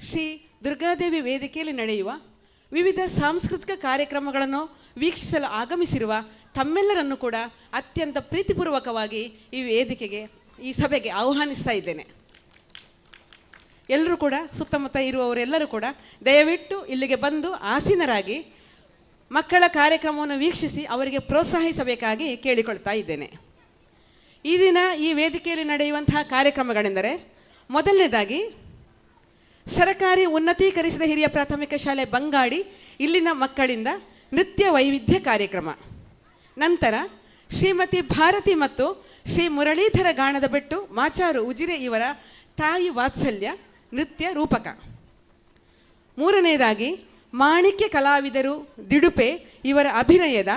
ಶ್ರೀ ದುರ್ಗಾದೇವಿ ವೇದಿಕೆಯಲ್ಲಿ ನಡೆಯುವ ವಿವಿಧ ಸಾಂಸ್ಕೃತಿಕ ಕಾರ್ಯಕ್ರಮಗಳನ್ನು ವೀಕ್ಷಿಸಲು ಆಗಮಿಸಿರುವ ತಮ್ಮೆಲ್ಲರನ್ನು ಕೂಡ ಅತ್ಯಂತ ಪ್ರೀತಿಪೂರ್ವಕವಾಗಿ ಈ ವೇದಿಕೆಗೆ, ಈ ಸಭೆಗೆ ಆಹ್ವಾನಿಸ್ತಾ ಇದ್ದೇನೆ. ಎಲ್ಲರೂ ಕೂಡ, ಸುತ್ತಮುತ್ತ ಇರುವವರೆಲ್ಲರೂ ಕೂಡ ದಯವಿಟ್ಟು ಇಲ್ಲಿಗೆ ಬಂದು ಆಸೀನರಾಗಿ ಮಕ್ಕಳ ಕಾರ್ಯಕ್ರಮವನ್ನು ವೀಕ್ಷಿಸಿ ಅವರಿಗೆ ಪ್ರೋತ್ಸಾಹಿಸಬೇಕಾಗಿ ಕೇಳಿಕೊಳ್ತಾ ಇದ್ದೇನೆ. ಈ ದಿನ ಈ ವೇದಿಕೆಯಲ್ಲಿ ನಡೆಯುವಂತಹ ಕಾರ್ಯಕ್ರಮಗಳೆಂದರೆ, ಮೊದಲನೇದಾಗಿ ಸರಕಾರಿ ಉನ್ನತೀಕರಿಸಿದ ಹಿರಿಯ ಪ್ರಾಥಮಿಕ ಶಾಲೆ ಬಂಗಾಡಿ ಇಲ್ಲಿನ ಮಕ್ಕಳಿಂದ ನೃತ್ಯ ವೈವಿಧ್ಯ ಕಾರ್ಯಕ್ರಮ. ನಂತರ ಶ್ರೀಮತಿ ಭಾರತಿ ಮತ್ತು ಶ್ರೀ ಮುರಳೀಧರ ಗಾಣದಬೆಟ್ಟು, ಮಾಚಾರು, ಉಜಿರೆ ಇವರ ತಾಯಿ ವಾತ್ಸಲ್ಯ ನೃತ್ಯ ರೂಪಕ. ಮೂರನೆಯದಾಗಿ ಮಾಣಿಕ್ಯ ಕಲಾವಿದರು ದಿಡುಪೆ ಇವರ ಅಭಿನಯದ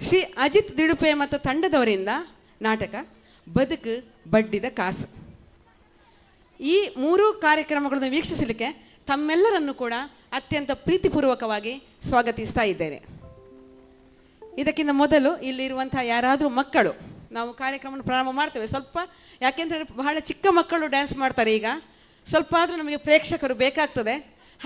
ಶ್ರೀ ಅಜಿತ್ ದಿಡುಪೆ ಮತ್ತು ತಂಡದವರಿಂದ ನಾಟಕ ಬದುಕು ಬಡ್ಡಿದ ಕಾಸು. ಈ ಮೂರು ಕಾರ್ಯಕ್ರಮಗಳನ್ನು ವೀಕ್ಷಿಸಲಿಕ್ಕೆ ತಮ್ಮೆಲ್ಲರನ್ನು ಕೂಡ ಅತ್ಯಂತ ಪ್ರೀತಿಪೂರ್ವಕವಾಗಿ ಸ್ವಾಗತಿಸ್ತಾ ಇದ್ದೇನೆ. ಇದಕ್ಕಿಂತ ಮೊದಲು ಇಲ್ಲಿರುವಂಥ ಯಾರಾದರೂ ಮಕ್ಕಳು, ನಾವು ಕಾರ್ಯಕ್ರಮವನ್ನು ಪ್ರಾರಂಭ ಮಾಡ್ತೇವೆ ಸ್ವಲ್ಪ, ಯಾಕೆಂದರೆ ಬಹಳ ಚಿಕ್ಕ ಮಕ್ಕಳು ಡ್ಯಾನ್ಸ್ ಮಾಡ್ತಾರೆ. ಈಗ ಸ್ವಲ್ಪ ಆದರೂ ನಮಗೆ ಪ್ರೇಕ್ಷಕರು ಬೇಕಾಗ್ತದೆ.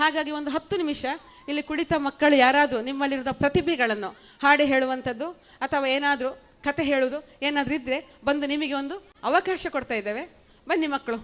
ಹಾಗಾಗಿ ಒಂದು 10 ನಿಮಿಷ ಇಲ್ಲಿ ಕುಳಿತ ಮಕ್ಕಳು ಯಾರಾದರೂ ನಿಮ್ಮಲ್ಲಿರುವ ಪ್ರತಿಭೆಗಳನ್ನು ಹಾಡು ಹೇಳುವಂಥದ್ದು ಅಥವಾ ಏನಾದರೂ ಕತೆ ಹೇಳುವುದು ಏನಾದರೂ ಇದ್ದರೆ ಬಂದು ನಿಮಗೆ ಒಂದು ಅವಕಾಶ ಕೊಡ್ತಾ ಇದ್ದೇವೆ. ಬನ್ನಿ ಮಕ್ಕಳು.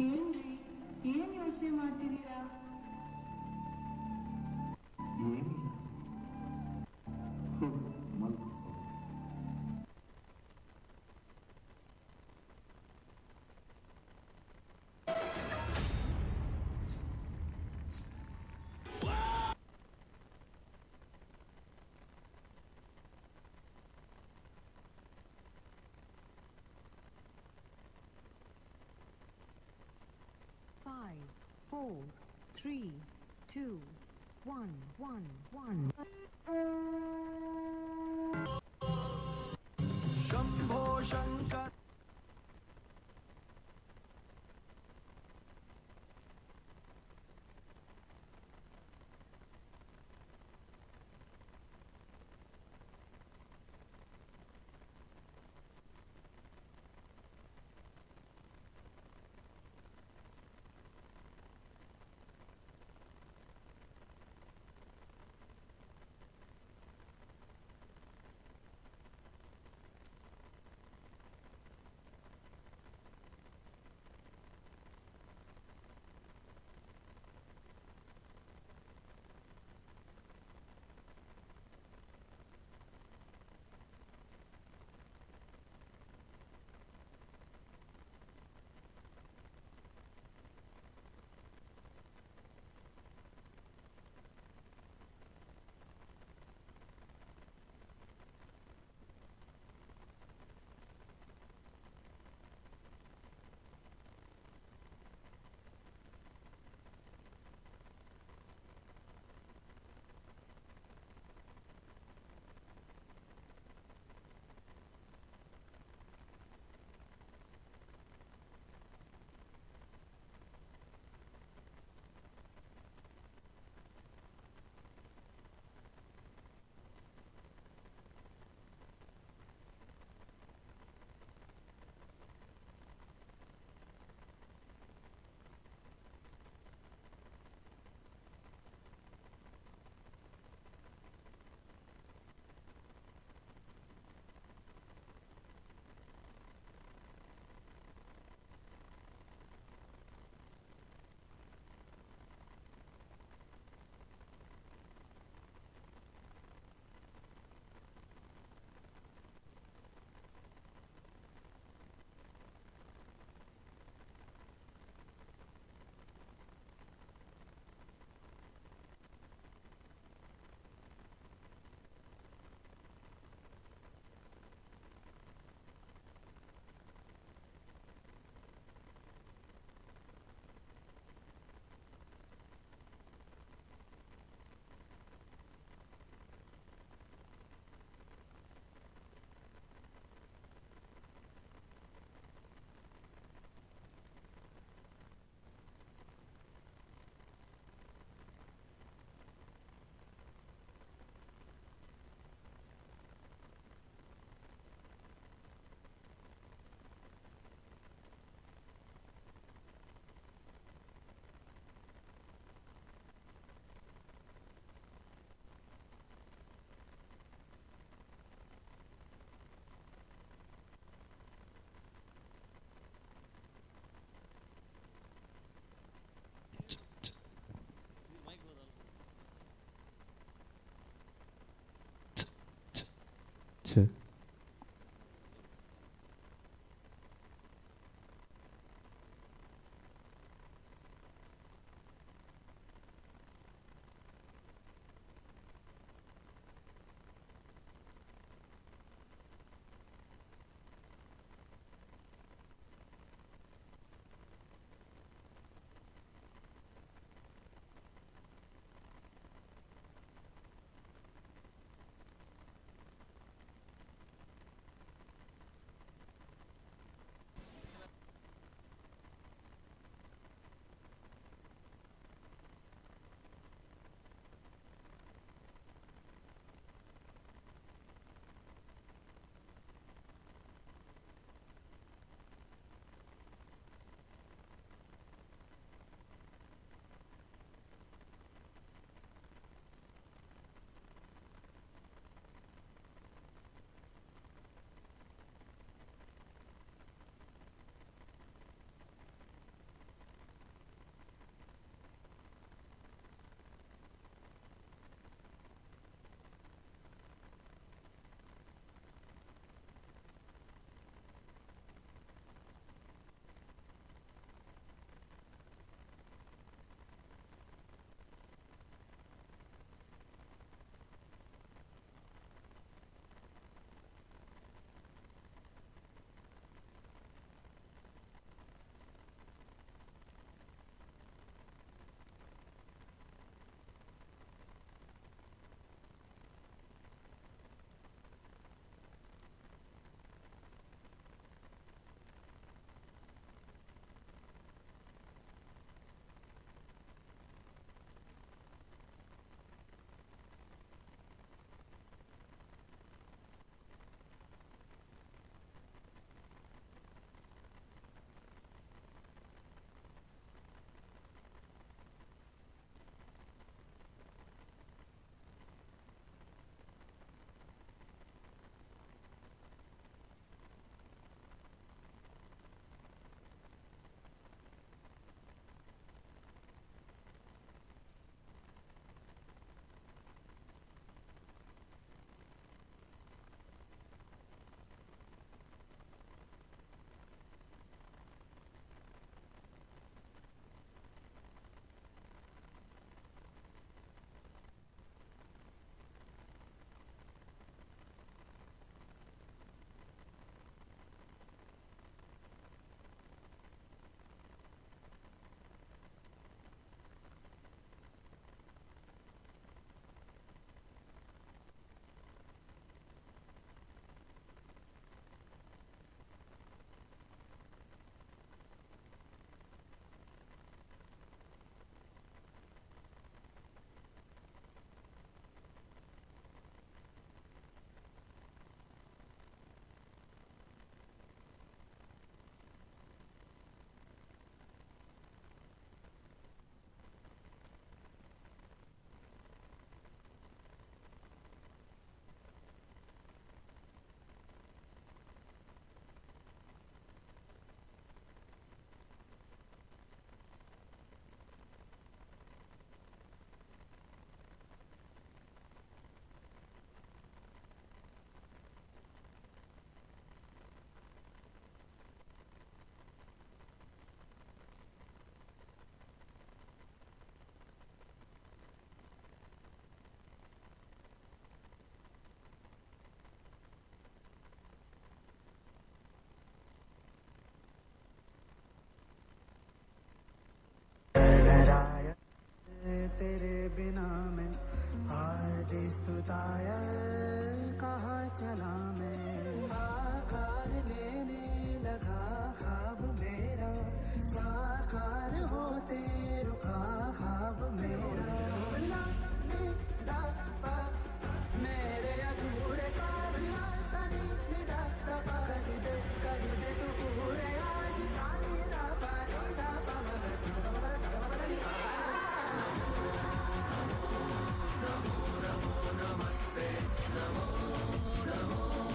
ಏನ್ರಿ, ಏನ್ ಯೋಚನೆ ಮಾಡ್ತಿದ್ದೀರಾ? ಏನಿಲ್ಲ. ಮಲ್ಕೋ. Five, four, three, two, one, one, one. तेरे बिना मैं आदिस्तुताय कहाँ चला मैं, आकार लेने लगा ख्वाब मेरा, साकार होते रुका ख्वाब मेरा। मेरे अधूरे कर दे तू पूरे आज सानी दा पा दा पा म ग सा ग प ग सा ग प ग नि। नमो नमस्ते, नमो नमो।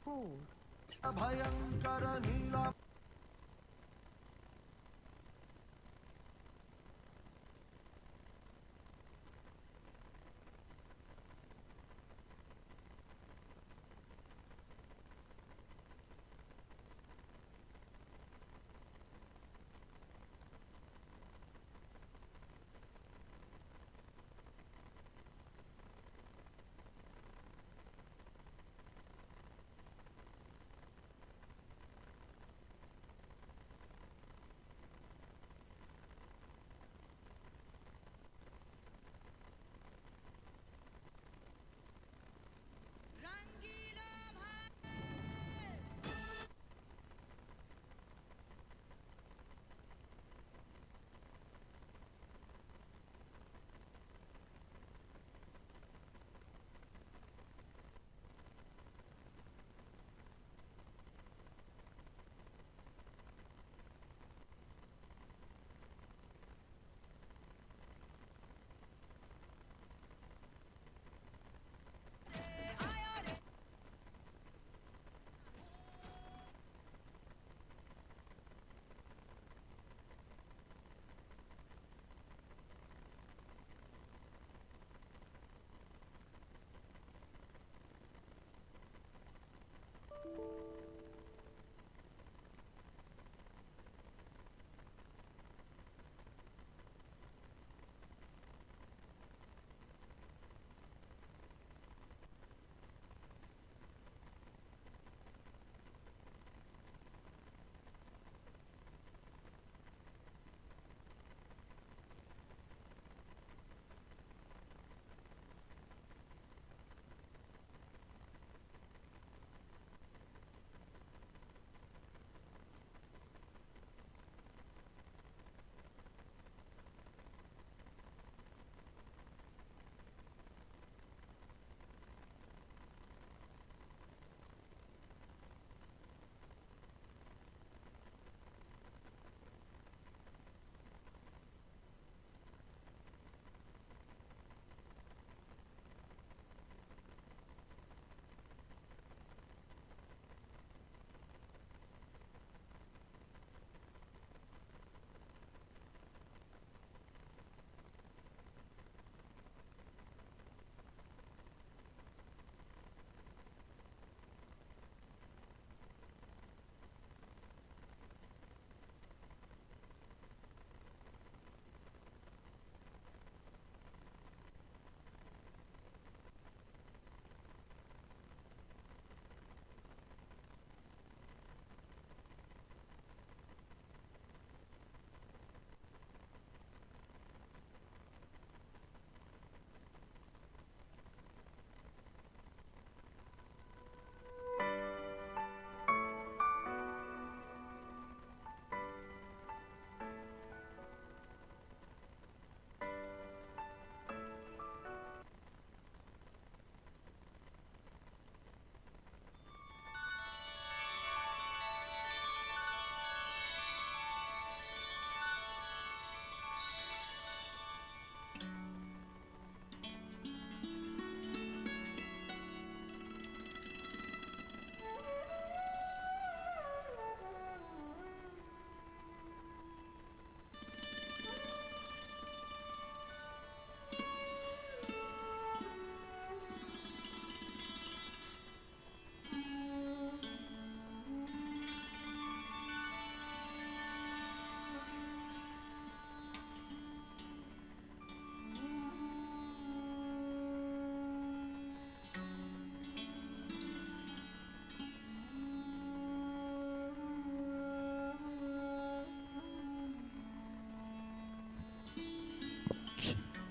4, ಭಯಂಕರ ನೀಲ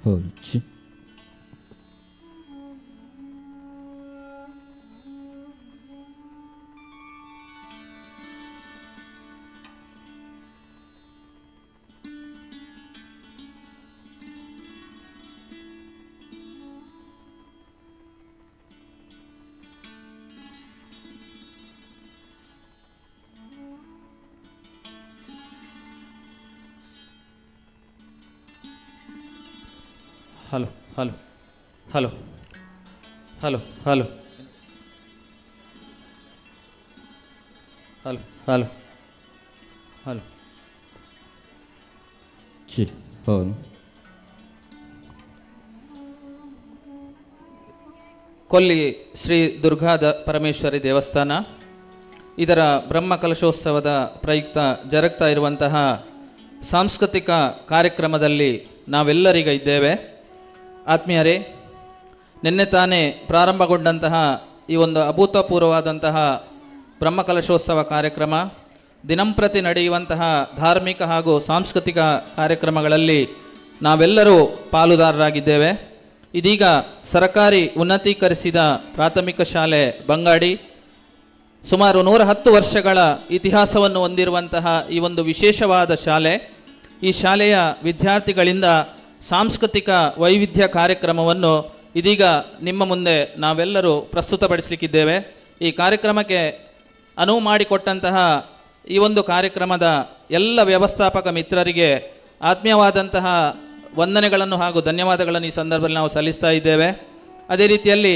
后期。 Hello hello hello hello hello. Hello hello hello. ಚಿ ಹೌದು. ಕೊಲ್ಲಿ ಶ್ರೀ ದುರ್ಗಾದ ಪರಮೇಶ್ವರಿ ದೇವಸ್ಥಾನ, ಇದರ ಬ್ರಹ್ಮ ಕಲಶೋತ್ಸವದ ಪ್ರಯುಕ್ತ ಜರುಗ್ತಾ ಇರುವಂತಹ ಸಾಂಸ್ಕೃತಿಕ ಕಾರ್ಯಕ್ರಮದಲ್ಲಿ ನಾವೆಲ್ಲರೀಗ ಇದ್ದೇವೆ. ಆತ್ಮೀಯರೇ, ನಿನ್ನೆ ತಾನೇ ಪ್ರಾರಂಭಗೊಂಡಂತಹ ಈ ಒಂದು ಅಭೂತಪೂರ್ವವಾದಂತಹ ಬ್ರಹ್ಮಕಲಶೋತ್ಸವ ಕಾರ್ಯಕ್ರಮ, ದಿನಂಪ್ರತಿ ನಡೆಯುವಂತಹ ಧಾರ್ಮಿಕ ಹಾಗೂ ಸಾಂಸ್ಕೃತಿಕ ಕಾರ್ಯಕ್ರಮಗಳಲ್ಲಿ ನಾವೆಲ್ಲರೂ ಪಾಲುದಾರರಾಗಿದ್ದೇವೆ. ಇದೀಗ ಸರಕಾರಿ ಉನ್ನತೀಕರಿಸಿದ ಪ್ರಾಥಮಿಕ ಶಾಲೆ ಬಂಗಾಡಿ, ಸುಮಾರು 110 ವರ್ಷಗಳ ಇತಿಹಾಸವನ್ನು ಹೊಂದಿರುವಂತಹ ಈ ಒಂದು ವಿಶೇಷವಾದ ಶಾಲೆ, ಈ ಶಾಲೆಯ ವಿದ್ಯಾರ್ಥಿಗಳಿಂದ ಸಾಂಸ್ಕೃತಿಕ ವೈವಿಧ್ಯ ಕಾರ್ಯಕ್ರಮವನ್ನು ಇದೀಗ ನಿಮ್ಮ ಮುಂದೆ ನಾವೆಲ್ಲರೂ ಪ್ರಸ್ತುತಪಡಿಸಲಿಕ್ಕಿದ್ದೇವೆ. ಈ ಕಾರ್ಯಕ್ರಮಕ್ಕೆ ಅನುವು ಮಾಡಿಕೊಟ್ಟಂತಹ ಈ ಒಂದು ಕಾರ್ಯಕ್ರಮದ ಎಲ್ಲ ವ್ಯವಸ್ಥಾಪಕ ಮಿತ್ರರಿಗೆ ಆತ್ಮೀಯವಾದಂತಹ ವಂದನೆಗಳನ್ನು ಹಾಗೂ ಧನ್ಯವಾದಗಳನ್ನು ಈ ಸಂದರ್ಭದಲ್ಲಿ ನಾವು ಸಲ್ಲಿಸ್ತಾ ಇದ್ದೇವೆ. ಅದೇ ರೀತಿಯಲ್ಲಿ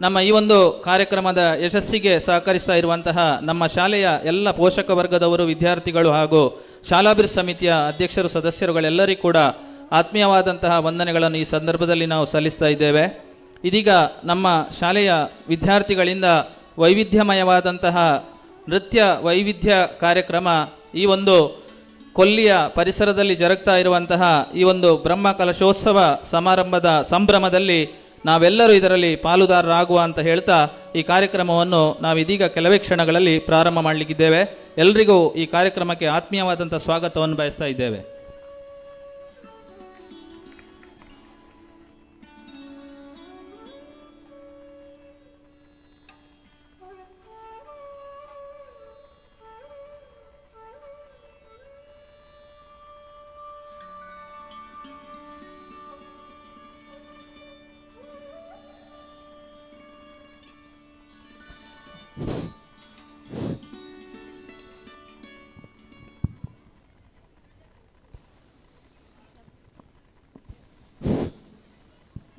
ನಮ್ಮ ಈ ಒಂದು ಕಾರ್ಯಕ್ರಮದ ಯಶಸ್ಸಿಗೆ ಸಹಕರಿಸ್ತಾ ಇರುವಂತಹ ನಮ್ಮ ಶಾಲೆಯ ಎಲ್ಲ ಪೋಷಕ ವರ್ಗದವರು, ವಿದ್ಯಾರ್ಥಿಗಳು ಹಾಗೂ ಶಾಲಾಭಿವೃದ್ಧಿ ಸಮಿತಿಯ ಅಧ್ಯಕ್ಷರು, ಸದಸ್ಯರುಗಳೆಲ್ಲರಿಗೂ ಕೂಡ ಆತ್ಮೀಯವಾದಂತಹ ವಂದನೆಗಳನ್ನು ಈ ಸಂದರ್ಭದಲ್ಲಿ ನಾವು ಸಲ್ಲಿಸ್ತಾ ಇದ್ದೇವೆ. ಇದೀಗ ನಮ್ಮ ಶಾಲೆಯ ವಿದ್ಯಾರ್ಥಿಗಳಿಂದ ವೈವಿಧ್ಯಮಯವಾದಂತಹ ನೃತ್ಯ ವೈವಿಧ್ಯ ಕಾರ್ಯಕ್ರಮ ಈ ಒಂದು ಕೊಲ್ಲಿಯ ಪರಿಸರದಲ್ಲಿ ಜರುಗ್ತಾ ಇರುವಂತಹ ಈ ಒಂದು ಬ್ರಹ್ಮ ಕಲಶೋತ್ಸವ ಸಮಾರಂಭದ ಸಂಭ್ರಮದಲ್ಲಿ ನಾವೆಲ್ಲರೂ ಇದರಲ್ಲಿ ಪಾಲುದಾರರಾಗುವ ಅಂತ ಹೇಳ್ತಾ ಈ ಕಾರ್ಯಕ್ರಮವನ್ನು ನಾವು ಇದೀಗ ಕೆಲವೇ ಕ್ಷಣಗಳಲ್ಲಿ ಪ್ರಾರಂಭ ಮಾಡಲಿಕ್ಕಿದ್ದೇವೆ. ಎಲ್ರಿಗೂ ಈ ಕಾರ್ಯಕ್ರಮಕ್ಕೆ ಆತ್ಮೀಯವಾದಂಥ ಸ್ವಾಗತವನ್ನು ಬಯಸ್ತಾ ಇದ್ದೇವೆ.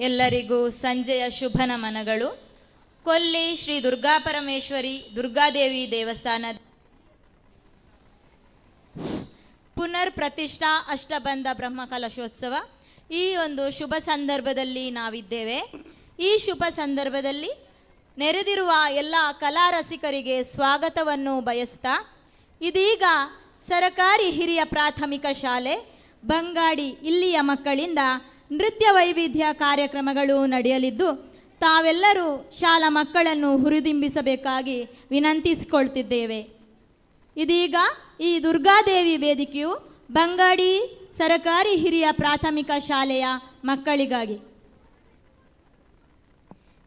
ಎಲ್ಲರಿಗೂ ಸಂಜೆಯ ಶುಭ ನಮನಗಳು. ಕೊಲ್ಲಿ ಶ್ರೀ ದುರ್ಗಾಪರಮೇಶ್ವರಿ ದುರ್ಗಾದೇವಿ ದೇವಸ್ಥಾನ ಪುನರ್ ಪ್ರತಿಷ್ಠಾ ಅಷ್ಟಬಂಧ ಬ್ರಹ್ಮಕಲಶೋತ್ಸವ ಈ ಒಂದು ಶುಭ ಸಂದರ್ಭದಲ್ಲಿ ನಾವಿದ್ದೇವೆ. ಈ ಶುಭ ಸಂದರ್ಭದಲ್ಲಿ ನೆರೆದಿರುವ ಎಲ್ಲ ಕಲಾ ರಸಿಕರಿಗೆ ಸ್ವಾಗತವನ್ನು ಬಯಸ್ತಾ, ಇದೀಗ ಸರಕಾರಿ ಹಿರಿಯ ಪ್ರಾಥಮಿಕ ಶಾಲೆ ಬಂಗಾಡಿ ಇಲ್ಲಿಯ ಮಕ್ಕಳಿಂದ ನೃತ್ಯ ವೈವಿಧ್ಯ ಕಾರ್ಯಕ್ರಮಗಳು ನಡೆಯಲಿದ್ದು, ತಾವೆಲ್ಲರೂ ಶಾಲಾ ಮಕ್ಕಳನ್ನು ಹುರಿದುಂಬಿಸಬೇಕಾಗಿ ವಿನಂತಿಸಿಕೊಳ್ತಿದ್ದೇವೆ. ಇದೀಗ ಈ ದುರ್ಗಾದೇವಿ ವೇದಿಕೆಯು ಬಂಗಾಡಿ ಸರಕಾರಿ ಹಿರಿಯ ಪ್ರಾಥಮಿಕ ಶಾಲೆಯ ಮಕ್ಕಳಿಗಾಗಿ.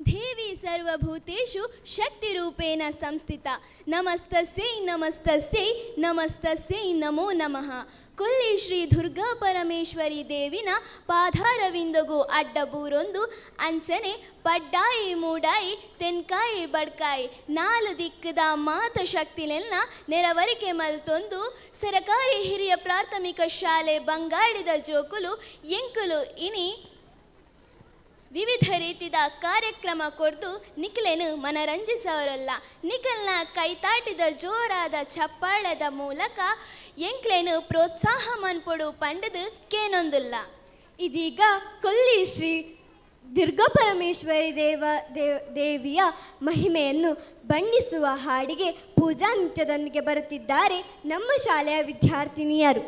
ದೇವಿ ಸರ್ವಭೂತೇಷು ಶಕ್ತಿರೂಪೇಣ ಸಂಸ್ಥಿತ, ನಮಸ್ತಸ್ಯೈ ನಮಸ್ತಸ್ಯೈ ನಮಸ್ತಸ್ಯೈ ನಮೋ ನಮಃ. ಕೊಲ್ಲಿ ಶ್ರೀ ದುರ್ಗಾ ಪರಮೇಶ್ವರಿ ದೇವಿನ ಪಾದಾರವಿಂದಗೂ ಅಡ್ಡಬೂರೊಂದು ಅಂಚನೆ ಪಡ್ಡಾಯಿ ಮೂಡಾಯಿ ತೆನ್ಕಾಯಿ ಬಡ್ಕಾಯಿ ನಾಲು ದಿಕ್ಕದ ಮಾತ ಶಕ್ತಿನೆಲ್ಲ ನೆರವರಿಕೆ ಮಲ್ತೊಂದು ಸರಕಾರಿ ಹಿರಿಯ ಪ್ರಾಥಮಿಕ ಶಾಲೆ ಬಂಗಾಡಿದ ಜೋಕುಲು ಎಂಕುಲು ಇನಿ ವಿವಿಧ ರೀತಿದ ಕಾರ್ಯಕ್ರಮ ಕೊಡ್ದು ನಿಖಲೇನು ಮನರಂಜಿಸವರಲ್ಲ. ನಿಖಲ್ನ ಕೈತಾಟಿದ ಜೋರಾದ ಚಪ್ಪಾಳದ ಮೂಲಕ ಎಂಕ್ಲೇನು ಪ್ರೋತ್ಸಾಹ ಮನ್ಪೊಡು ಪಂಡದು ಕೇನೊಂದುಲ್ಲ. ಇದೀಗ ಕೊಲ್ಲಿ ಶ್ರೀ ದುರ್ಗಾಪರಮೇಶ್ವರಿ ದೇವಿಯ ಮಹಿಮೆಯನ್ನು ಬಣ್ಣಿಸುವ ಹಾಡಿಗೆ ಪೂಜಾ ನೃತ್ಯದೊಂದಿಗೆ ಬರುತ್ತಿದ್ದಾರೆ ನಮ್ಮ ಶಾಲೆಯ ವಿದ್ಯಾರ್ಥಿನಿಯರು.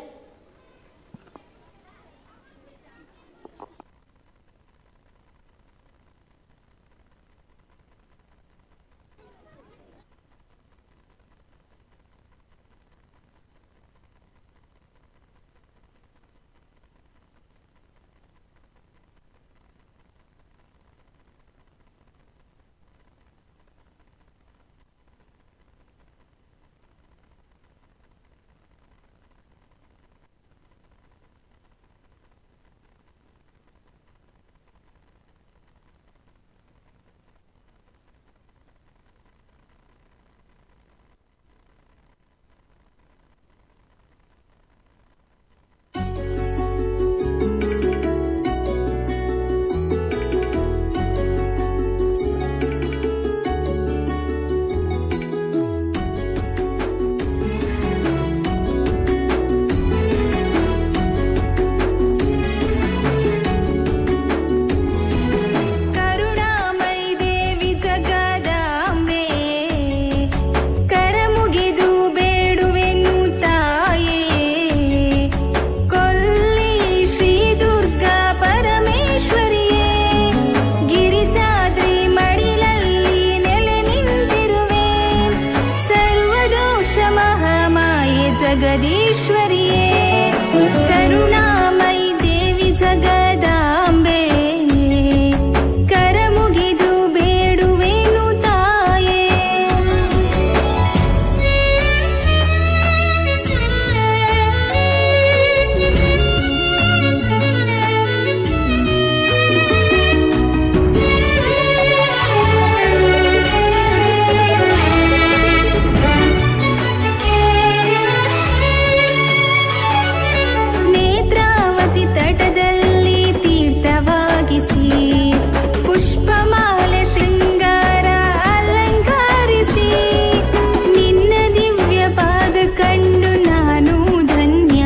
ಜಗದೀಶ್ವರಿಯೇ, ಕರುಣಾಮಯಿ ದೇವಿ ಜಗದಾಂಬೆ, ಕರಮುಗಿದು ಬೇಡುವೆನು ತಾಯೇ. ನೇತ್ರಾವತಿ ತಟದಲ್ಲಿ ತೀರ್ಥವಾಗಿಸಿ, ಪುಷ್ಪಮಾಲೆ ಶೃಂಗಾರ ಅಲಂಕಾರಿಸಿ, ನಿನ್ನ ದಿವ್ಯ ಪಾದ ಕಂಡು ನಾನು ಧನ್ಯ.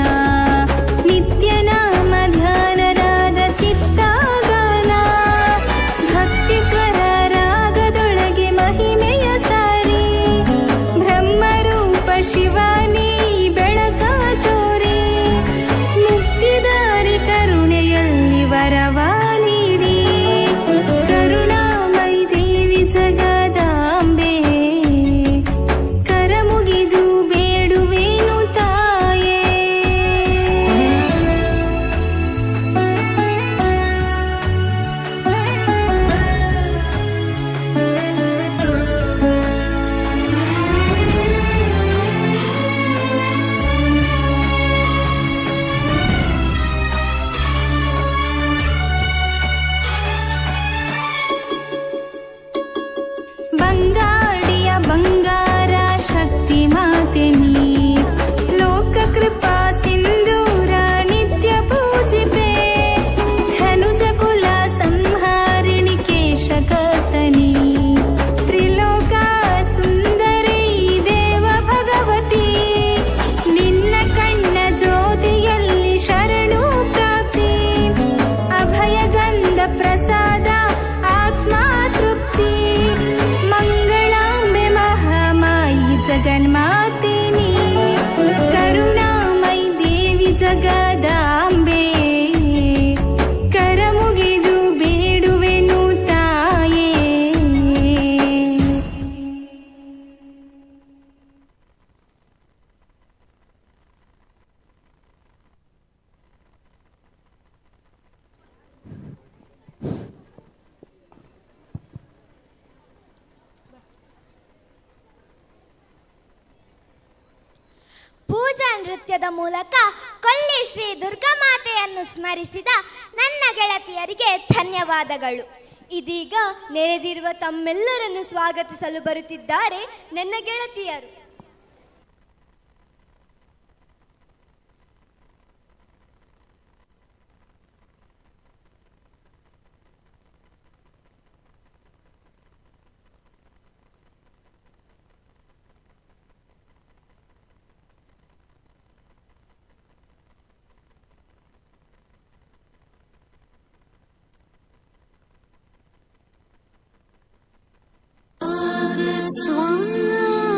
ನಿತ್ಯ ನಾಮ ಧ್ಯಾನರಾದ ಚಿತ್ತಾಗಾನ, ಭಕ್ತಿ ಸ್ವರ ರಾಗದೊಳಗೆ ಮಹಿಮೆಯ ಸಾರಿ, ಬ್ರಹ್ಮರೂಪ ಶಿವನೇ ಬೆಳಕ ತೋರಿ, ಮುಕ್ತಿದಾರಿ ಕರುಣೆಯಲ್ಲಿ ವರವ ನೀಡಿ, ಕರುಣಾಮಯಿ ದೇವಿ ಜಗದಾಂಬೆ, ಕರಮುಗಿದು ಬೇಡುವೇನು ತಾಯೇ. ಬಂಗಾಡಿಯ ಬಂಗಾರ ಶಕ್ತಿ ಮಾತೆ ನೀ, ಲೋಕ ಕೃಪಾ ಸಿಂಧೂರ ನಿತ್ಯ ಪೂಜಿಪೆ, ಧನುಜ ಕುಲ ಸಂಹಾರಿಣಿ ಕೇಶಕರ್ತನಿ, ತ್ರಿಲೋಕ ಸುಂದರಿ ದೇವ ಭಗವತಿ, ನಿನ್ನ ಕಣ್ಣ ಜ್ಯೋತಿಯಲ್ಲಿ ಶರಣು ಪ್ರಾಪ್ತಿ, ಅಭಯಗಂಧ ಪ್ರಸಾದ ಆತ್ಮ ತೃಪ್ತಿ, ಮಂಗಳಾಂಬೆ ಮಹಾಮಾಯಿ ಜಗನ್ಮಾತೆ ನೀ, ಕರುಣಾಮಯಿ ದೇವಿ ಜಗದಾಂಬೆ, ಕರಮುಗಿದು ಬೇಡುವೆನು ತಾಯೇ. ಪೂಜಾ ನೃತ್ಯದ ಮೂಲಕ ಕೊಲ್ಲಿ ಶ್ರೀ ದುರ್ಗಾಮಾತೆಯನ್ನು ಸ್ಮರಿಸಿದ ನನ್ನ ಗೆಳತಿಯರಿಗೆ ಧನ್ಯವಾದಗಳು. ಇದೀಗ ನೆರೆದಿರುವ ತಮ್ಮೆಲ್ಲರನ್ನು ಸ್ವಾಗತಿಸಲು ಬರುತ್ತಿದ್ದಾರೆ ನನ್ನ ಗೆಳತಿಯರು.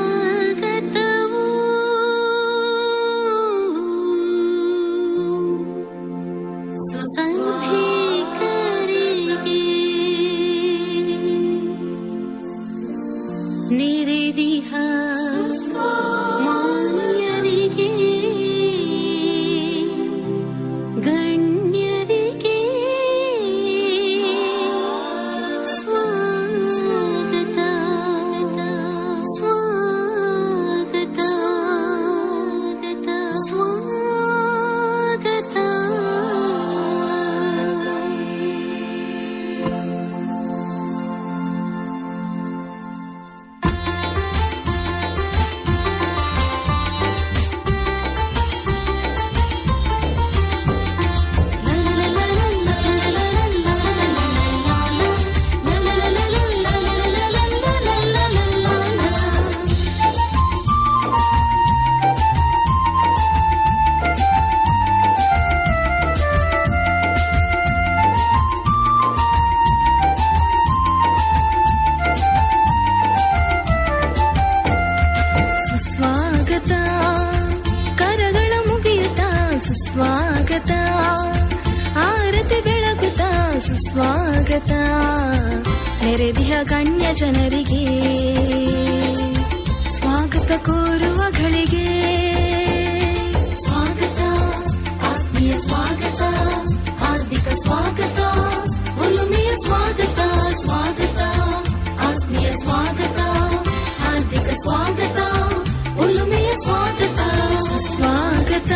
ಸ್ವಾಗತವು ಸುಸಂಭೀಕರಿಗೆ ನಿರೆದಿಹ ಮಾನ್ಯರಿಗೆ ಗಣ್ಯರಿಗೆ ಸ್ವಾಗತ ಸ್ವಾಗತ ಸ್ವಾಗತ. ಸುಸ್ವಾಗತ ಕರಗಳ ಮುಗಿಯುತ್ತ ಸುಸ್ವಾಗತ, ಆರತಿ ಬೆಳಗುತ್ತ ಸುಸ್ವಾಗತ, ನೆರೆದಿಹ ಗಣ್ಯ ಜನರಿಗೆ ಸ್ವಾಗತ ಕೋರುವ ಘಳಿಗೆ. ಸ್ವಾಗತ, ಒಲುಮೆಯ ಸ್ವಾಗತ. ಸುಸ್ವಾಗತ,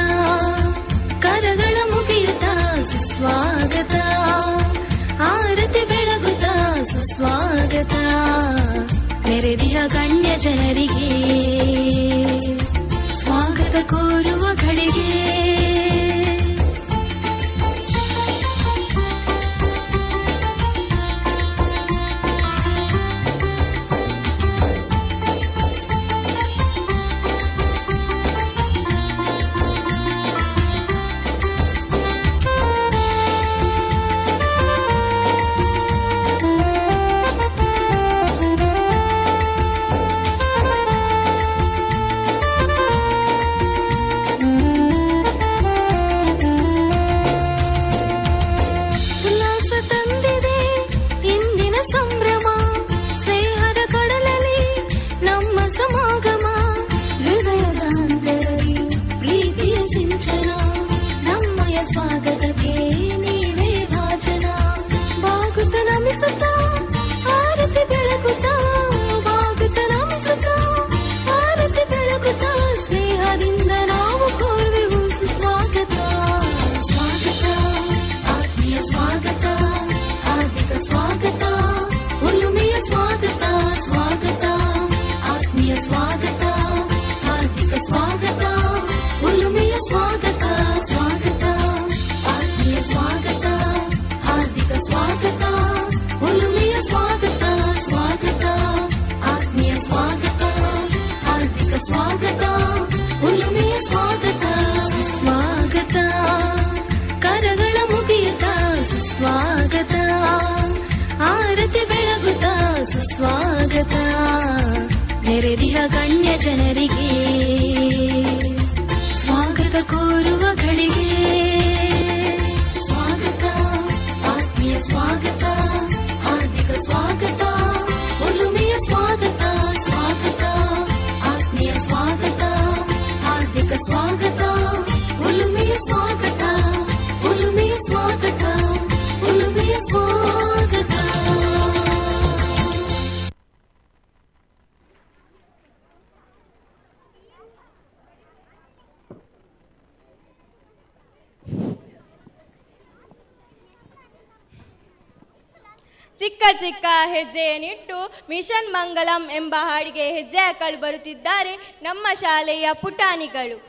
ಕರಗಳ ಮುಗಿಯುತ್ತ ಸುಸ್ವಾಗತ, ಆರತಿ ಬೆಳಗುತ್ತ ಸುಸ್ವಾಗತ. ನೆರೆದಿಹ ಗಣ್ಯ ಜನರಿಗೆ ಸ್ವಾಗತ ಕೋರುವ ಘಳಿಗೆ. ಉಲ್ಲಾಸ ತಂದಿದೆ ಇಂದಿನ ಸಂಭ್ರಮ, ಸ್ನೇಹದ ಕಡಲಲ್ಲಿ ನಮ್ಮ ಸಮಾಗಮ. ಹೃದಯದಾಂತರಲ್ಲಿ ಪ್ರೀತಿಯ ಸಿಂಚನ, ನಮ್ಮಯ ಸ್ವಾಗತಕ್ಕೆ ನೀವೇ ಭಾಜನ. ಬಾಗುತ್ತ ನಮಿಸುತ್ತ ಆರತಿ ಬೆಳಗುತ್ತ, ಬಾಗುತ್ತ ನಮಿಸುತ್ತ ಆರತಿ ಬೆಳಗುತ್ತ, ಸ್ನೇಹದಿಂದ ನಾವು ಕೋರುವೆವು ಸುಸ್ವಾಗತ. ಸ್ವಾಗತ, ಆತ್ಮೀಯ ಸ್ವಾಗತ, ಹಾರ್ದಿಕ ಸ್ವಾಗತ, ಒಲುಮೆಯ ಸ್ವಾಗತ. ಸ್ವಾಗತ, ಆತ್ಮೀಯ ಸ್ವಾಗತ, ಹಾರ್ದಿಕ ಸ್ವಾಗತ, ಒಲುಮೆಯ ಸ್ವಾಗತ. ಸ್ವಾಗತ, ಆತ್ಮೀಯ ಸ್ವಾಗತ, ಹಾರ್ದಿಕ ಸ್ವಾಗತ, ಒಲುಮೆಯ ಸ್ವಾಗತ. ಸ್ವಾಗತ, ಆತ್ಮೀಯ ಸ್ವಾಗತ, ಹಾರ್ದಿಕ ಸ್ವಾಗತ, ಒಲುಮೆಯ ಸ್ವಾಗತ. ಸುಸ್ವಾಗತ, ಕರಗಳ ಮುಗಿಯುತ್ತ ಸುಸ್ವಾಗತ, ಆರತಿ ಬೆಳಗುತ್ತ ಸುಸ್ವಾಗತ. ನೆರೆದಿಹ ಗಣ್ಯ ಜನರಿಗೆ ಸ್ವಾಗತ ಕೋರುವ ಘಳಿಗೆ. ಸ್ವಾಗತ, ಆತ್ಮೀಯ ಸ್ವಾಗತ, ಹಾರ್ದಿಕ ಸ್ವಾಗತ, ಒಲುಮೆಯ ಸ್ವಾಗತ. ಸ್ವಾಗತ, ಆತ್ಮೀಯ ಸ್ವಾಗತ, ಹಾರ್ದಿಕ ಸ್ವಾಗತ, ಒಲುಮೆಯ ಸ್ವಾಗತ, ಒಲುಮೆಯ ಸ್ವಾಗತ, ಒಲುಮೆಯ ಸ್ವಾಗತ. ಚಿಕ್ಕ ಚಿಕ್ಕ ಹೆಜ್ಜೆಯನ್ನಿಟ್ಟು ಮಿಷನ್ ಮಂಗಲಂ ಎಂಬ ಹಾಡಿಗೆ ಹೆಜ್ಜೆ ಹಾಕಲು ಬರುತ್ತಿದ್ದಾರೆ ನಮ್ಮ ಶಾಲೆಯ ಪುಟಾಣಿಗಳು.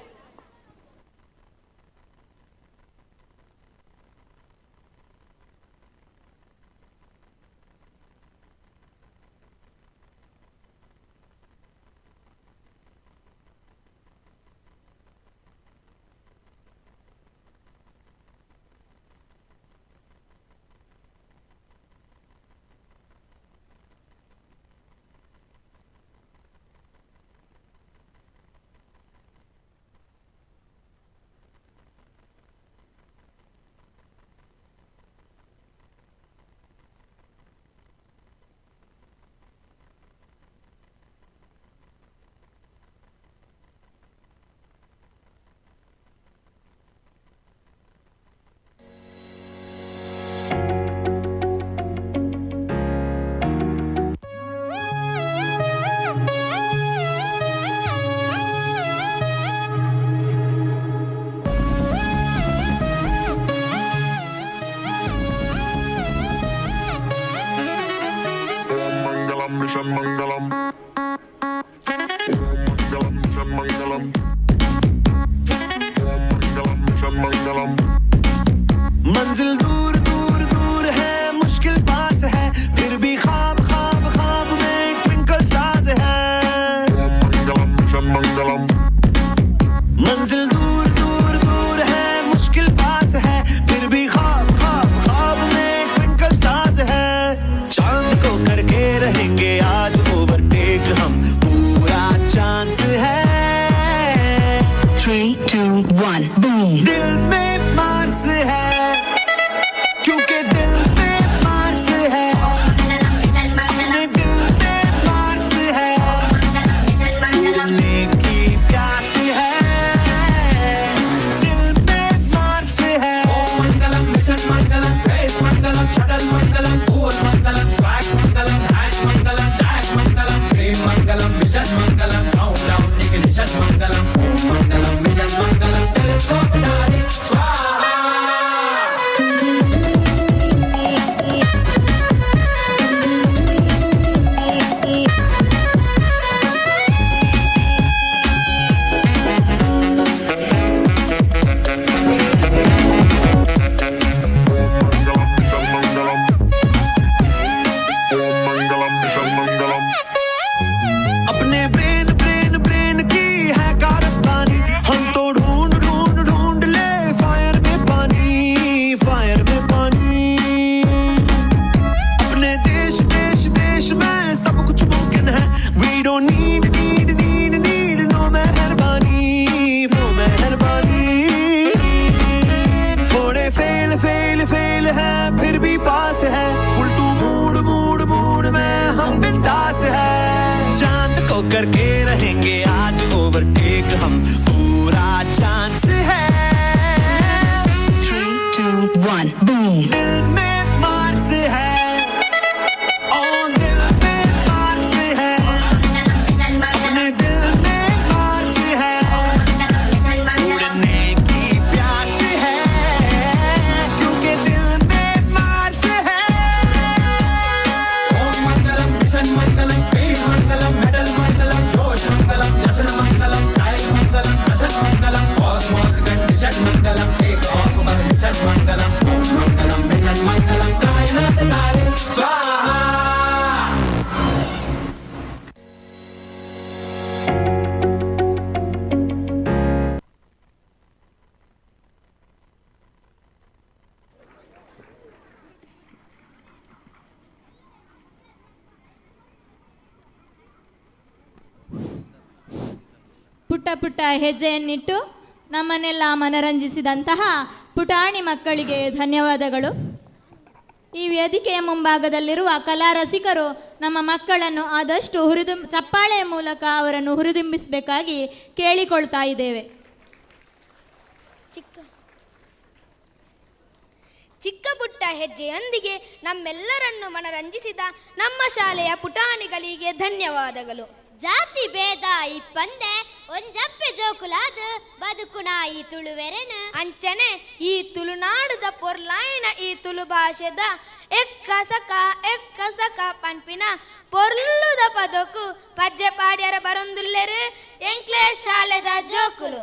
Mangalam, Mission Mangalam. Om Mangalam, Mission Mangalam. Om Mangalam, Mission Mangalam. मंजिल दूर दूर दूर है, मुश्किल पास है, फिर भी ख्वाब ख्वाब ख्वाब में ट्विंकल स्टार्स है। Om Mangalam, Mission Mangalam. मंजिल दूर दूर दूर है, मुश्किल पास है, फिर भी ख्वाब ख्वाब ख्वाब में ट्विंकल स्टार्स है। चांद को करके रहेंगे आज ओवरटेक हम, पूरा चांस है। 3, 2, 1, boom. दिल में मार्स है, क्योंकि दिल में मार्स है, अपने दिल में मार्स है, उड़ने की प्यास है, दिल में मार्स है। Mangalam, mission Mangalam, space Mangalam, shuttle Mangalam, cool Mangalam, swag Mangalam, hash Mangalam, dash Mangalam, dream Mangalam, mission Mangalam. Fail है फिर भी पास है, full to mood mood mood में हम बिंदास है। चांद को करके रहेंगे आज ओवरटेक हम, पूरा चांस है। 3, 2, 1, boom. दिल में मार्स है, ओ दिल में मार्स है, अपने दिल में मार्स है, उड़ने की प्यास है, क्योंकि दिल में मार्स है। Om Mangalam mission Mangalam speed Mangalam medal Mangalam Josh Mangalam Jashn Mangalam style Mangalam fashion Mangalam cosmos condition Mangalam take off mission Mangalam Om Mangalam mission Mangalam कायनात सारे स्वाहा। ಪುಟ್ಟ ಪುಟ್ಟ ಹೆಜ್ಜೆಯನ್ನಿಟ್ಟು ನಮ್ಮನ್ನೆಲ್ಲ ಮನರಂಜಿಸಿದಂತಹ ಪುಟಾಣಿ ಮಕ್ಕಳಿಗೆ ಧನ್ಯವಾದಗಳು. ಈ ವೇದಿಕೆಯ ಮುಂಭಾಗದಲ್ಲಿರುವ ಕಲಾ ರಸಿಕರು ನಮ್ಮ ಮಕ್ಕಳನ್ನು ಆದಷ್ಟು ಚಪ್ಪಾಳೆಯ ಮೂಲಕ ಅವರನ್ನು ಹುರಿದುಂಬಿಸಬೇಕಾಗಿ ಕೇಳಿಕೊಳ್ತಾ ಇದ್ದೇವೆ. ಚಿಕ್ಕ ಚಿಕ್ಕ ಪುಟ್ಟ ಹೆಜ್ಜೆಯೊಂದಿಗೆ ನಮ್ಮೆಲ್ಲರನ್ನು ಮನರಂಜಿಸಿದ ನಮ್ಮ ಶಾಲೆಯ ಪುಟಾಣಿಗಳಿಗೆ ಧನ್ಯವಾದಗಳು. ಜಾತಿ ಭೇದ ಇಪ್ಪಂದೆ ಒಂಜಪ್ಪೆ ಜೋಕುಲಾದ ಬದುಕುನ ಈ ತುಳುವೆರೆನ. ಅಂಚನೆ ಈ ತುಳುನಾಡುದ ಪೊರ್ಲಾಯಿನ ಈ ತುಳು ಭಾಷೆದ ಎಕ್ಕ ಸಕ ಎಕ್ಕ ಸಕ ಪನ್ಪಿನ ಪೊರ್ಲುದ ಪದಕು ಪಜ್ಜೆ ಪಾಡ್ಯರ ಬರೊಂದುಲ್ಲೆರು ಎಂಕ್ಲೆ ಶಾಲೆದ ಜೋಕುಲು.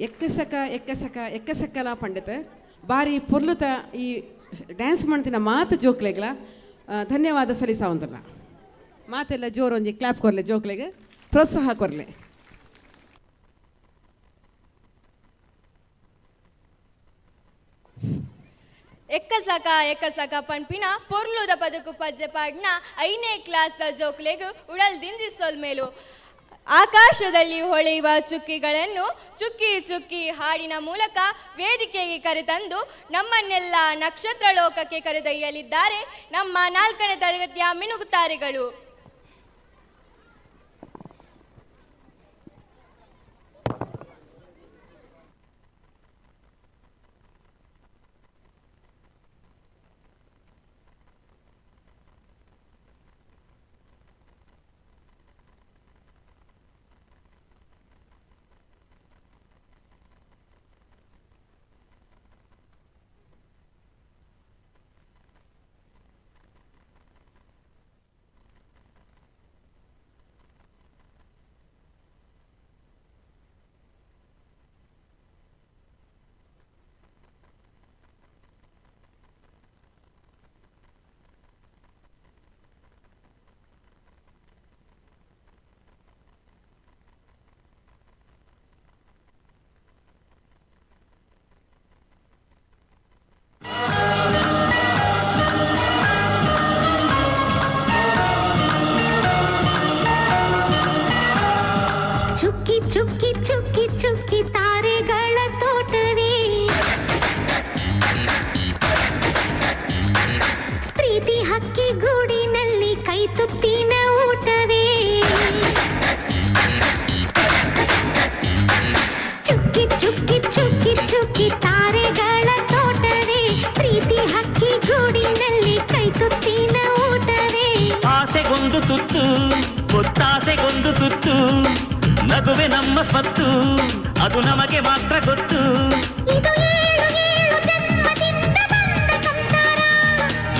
ಎಕ್ಕಸಕ ಎಕ್ಕಸಕ ಎಕ್ಕಸಕ್ಕಲ ಪಂಡಿತ ಬಾರಿ ಪೊರ್ಲುತ ಈ ಡ್ಯಾನ್ಸ್ ಮಾಡ್ತಿನ ಮಾತು ಜೋಕ್ಲೆಗ್ಲ ಧನ್ಯವಾದ ಸಲ್ಲಿಸಾವಂತಲ್ಲ. ಮಾತೆಲ್ಲ ಜೋರೊಂಜಿ ಕ್ಲಾಪ್ ಕೊರ್ಲೆ, ಜೋಕ್ಲೆಗ್ ಪ್ರೋತ್ಸಾಹ ಕೊರ್ಲೆ. ಎಕ್ಕಸಕ ಎಕ್ಕಸಕ ಪನ್ಪಿನ ಪೊರ್ಲುದ ಪದಕು ಪಜ್ಜೆ ಪಾಡ್ನ 5ನೇ ಕ್ಲಾಸ್ ಜೋಕ್ಲೆಗ್ ಉಡಲ್ ದಿಂಜಿ ಸೊಲ್ಮೇಲು. ಆಕಾಶದಲ್ಲಿ ಹೊಳೆಯುವ ಚುಕ್ಕಿಗಳನ್ನು ಚುಕ್ಕಿ ಚುಕ್ಕಿ ಹಾಡಿನ ಮೂಲಕ ವೇದಿಕೆಗೆ ಕರೆತಂದು ನಮ್ಮನ್ನೆಲ್ಲ ನಕ್ಷತ್ರ ಲೋಕಕ್ಕೆ ಕರೆದೊಯ್ಯಲಿದ್ದಾರೆ ನಮ್ಮ 4ನೇ ತರಗತಿಯ ಮಿನುಗುತಾರೆಗಳು. ಚುಕ್ಕಿ ಚುಕ್ಕಿ ಚುಕ್ಕಿ ಚುಕ್ಕಿ ತಾರೆಗಳ ತೋಟವೇ, ಪ್ರೀತಿ ಹಕ್ಕಿ ಗೂಡಿನಲ್ಲಿ ಕೈ ತುತ್ತಿನ ಊಟವೇ. ಚುಕ್ಕಿ ಚುಕ್ಕಿ ಚುಕ್ಕಿ ಚುಕ್ಕಿ ತಾರೆಗಳ ತೋಟವೇ, ಪ್ರೀತಿ ಹಕ್ಕಿ ಗೂಡಿನಲ್ಲಿ ಕೈ ತುತ್ತಿನ ಊಟವೇ. ಆಸೆಗೊಂದು ತುತ್ತು ಒತ್ತಾಸೆಗೊಂದು ತುತ್ತು, ನಗುವೆ ನಮ್ಮ ಸ್ವತ್ತು, ಅದು ನಮಗೆ ಮಾತ್ರ ಗೊತ್ತು. ಇದು ಏಳು ಏಳು ಜನ್ಮದಿಂದ ಬಂದ ಸಂಸಾರ,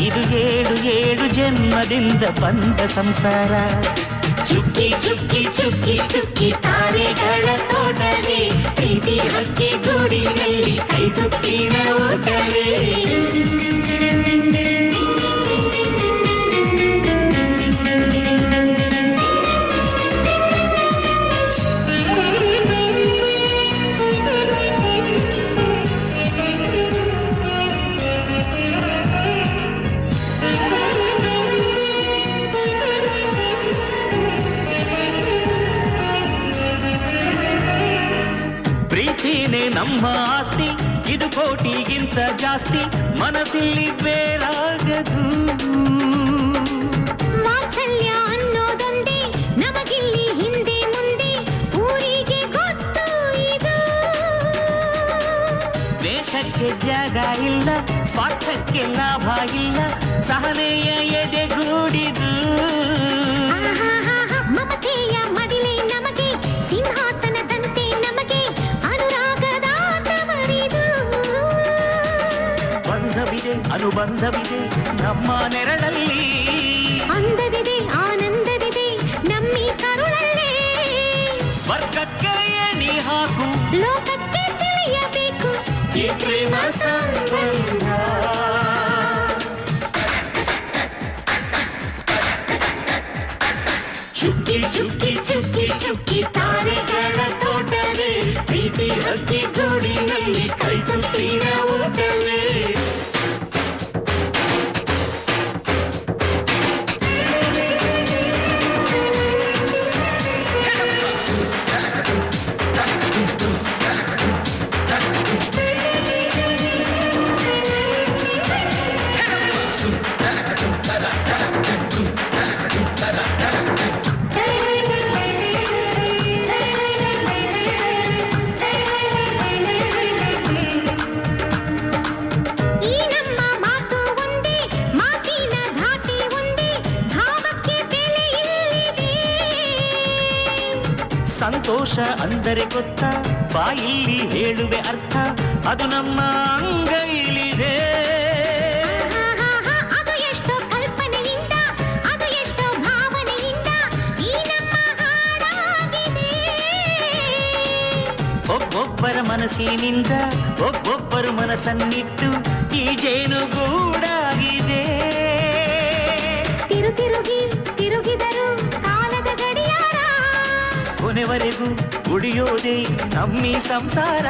ಇದು ಏಳು ಏಳು ಜನ್ಮದಿಂದ ಬಂದ ಸಂಸಾರ. ಚುಕ್ಕಿ ಚುಕ್ಕಿ ಚುಕ್ಕಿ ಚುಕ್ಕಿ ತಾರೆಗಳ ತೋಟವೇ, ಪ್ರೀತಿ ಹಕ್ಕಿ ಗೂಡಿನಲ್ಲಿ ಕೈ ತುತ್ತಿನ ಊಟವೇ. ಪ್ರೀತಿನೇ ನಮ್ಮ ಆಸ್ತಿ, ಇದು ಕೋಟಿಗಿಂತ ಜಾಸ್ತಿ, ಮನಸ್ಸಿಲ್ಲಿ ಬೇರಾಗದು. ವಾತ್ಸಲ್ಯ ಅನ್ನೋದೊಂದೇ ನಮಗಿಲ್ಲಿ ಹಿಂದೆ ಮುಂದೆ ಊರಿಗೆ ಗೊತ್ತು ಇದು. ದೇಶಕ್ಕೆ ಜಾಗ ಇಲ್ಲ, ಸ್ವಾರ್ಥಕ್ಕೆ ಲಾಭ ಇಲ್ಲ, ಸಹನೆಯ ಎದೆಗೂಡಿದು. ಆಹಾಹಾಹಾ, ಮಮತೆಯ ಮಡಿಲೇ ನಮಗೆ, ಸಿಂಹಾಸನದಂತೆ ನಮಗೆ ಅನುರಾಗದ ತವರಿದು. ಬಂಧವಿದೆ ಅನುಬಂಧವಿದೆ ನಮ್ಮ ನೆರಳಲ್ಲಿ, ಅಂದವಿದೆ ಆನಂದವಿದೆ ನಮ್ಮಿ ಕರುಳಲ್ಲೇ. ಸ್ವರ್ಗಕ್ಕೆ ಎಣಿ ಹಾಕು, ಲೋಕಕ್ಕೆ ತಿಳಿಯಬೇಕು ಈ ಪ್ರೇಮ ಸಂಬಂಧ. ಚುಕ್ಕಿ ಚುಕ್ಕಿ ಚುಕ್ಕಿ ಚುಕ್ಕಿ ತಾರೆಗಳ ತೋಟವೇ, ಪ್ರೀತಿ ಹಕ್ಕಿ ಗೂಡಿನಲ್ಲಿ ಕೈ ತುತ್ತಿನ ಊಟವೇ. ಈ ನಮ್ಮ ಮಾತು ಒಂದೇ, ಮಾತಿನ ಧಾಟಿ ಒಂದೇ, ಭಾವಕ್ಕೆ ಬೆಲೆ ಇಲ್ಲಿದೆ. ಸಂತೋಷ ಅಂದರೆ ಗೊತ್ತಾ, ಬಾಯಿಲ್ಲಿ ಹೇಳುವೆ ಅರ್ಥ, ಅದು ನಮ್ಮ ಅಂಗೈಲಿದೆ. ಆಹಾಹಾಹಾ, ಅದು ಎಷ್ಟೋ ಕಲ್ಪನೆಯಿಂದ, ಅದು ಎಷ್ಟೋ ಭಾವನೆಯಿಂದ ಈ ನಮ್ಮ ಹಾಡಾಗಿದೆ. ಒಬ್ಬೊಬ್ಬರ ಮನಸ್ಸಿನಿಂದ ಒಬ್ಬೊಬ್ಬರು ಮನಸ್ಸನ್ನಿಟ್ಟು ಈ ಜೇನುಗೂಡಾಗಿದೆ. ತಿರುತಿರುಗಿ ತಿರುಗಿದರು ಕಾಲದ ಗಡಿಯಾರ, ಕೊನೆವರೆಗೂ ಉಳಿಯೋದೇ ನಮ್ಮಿ ಸಂಸಾರ.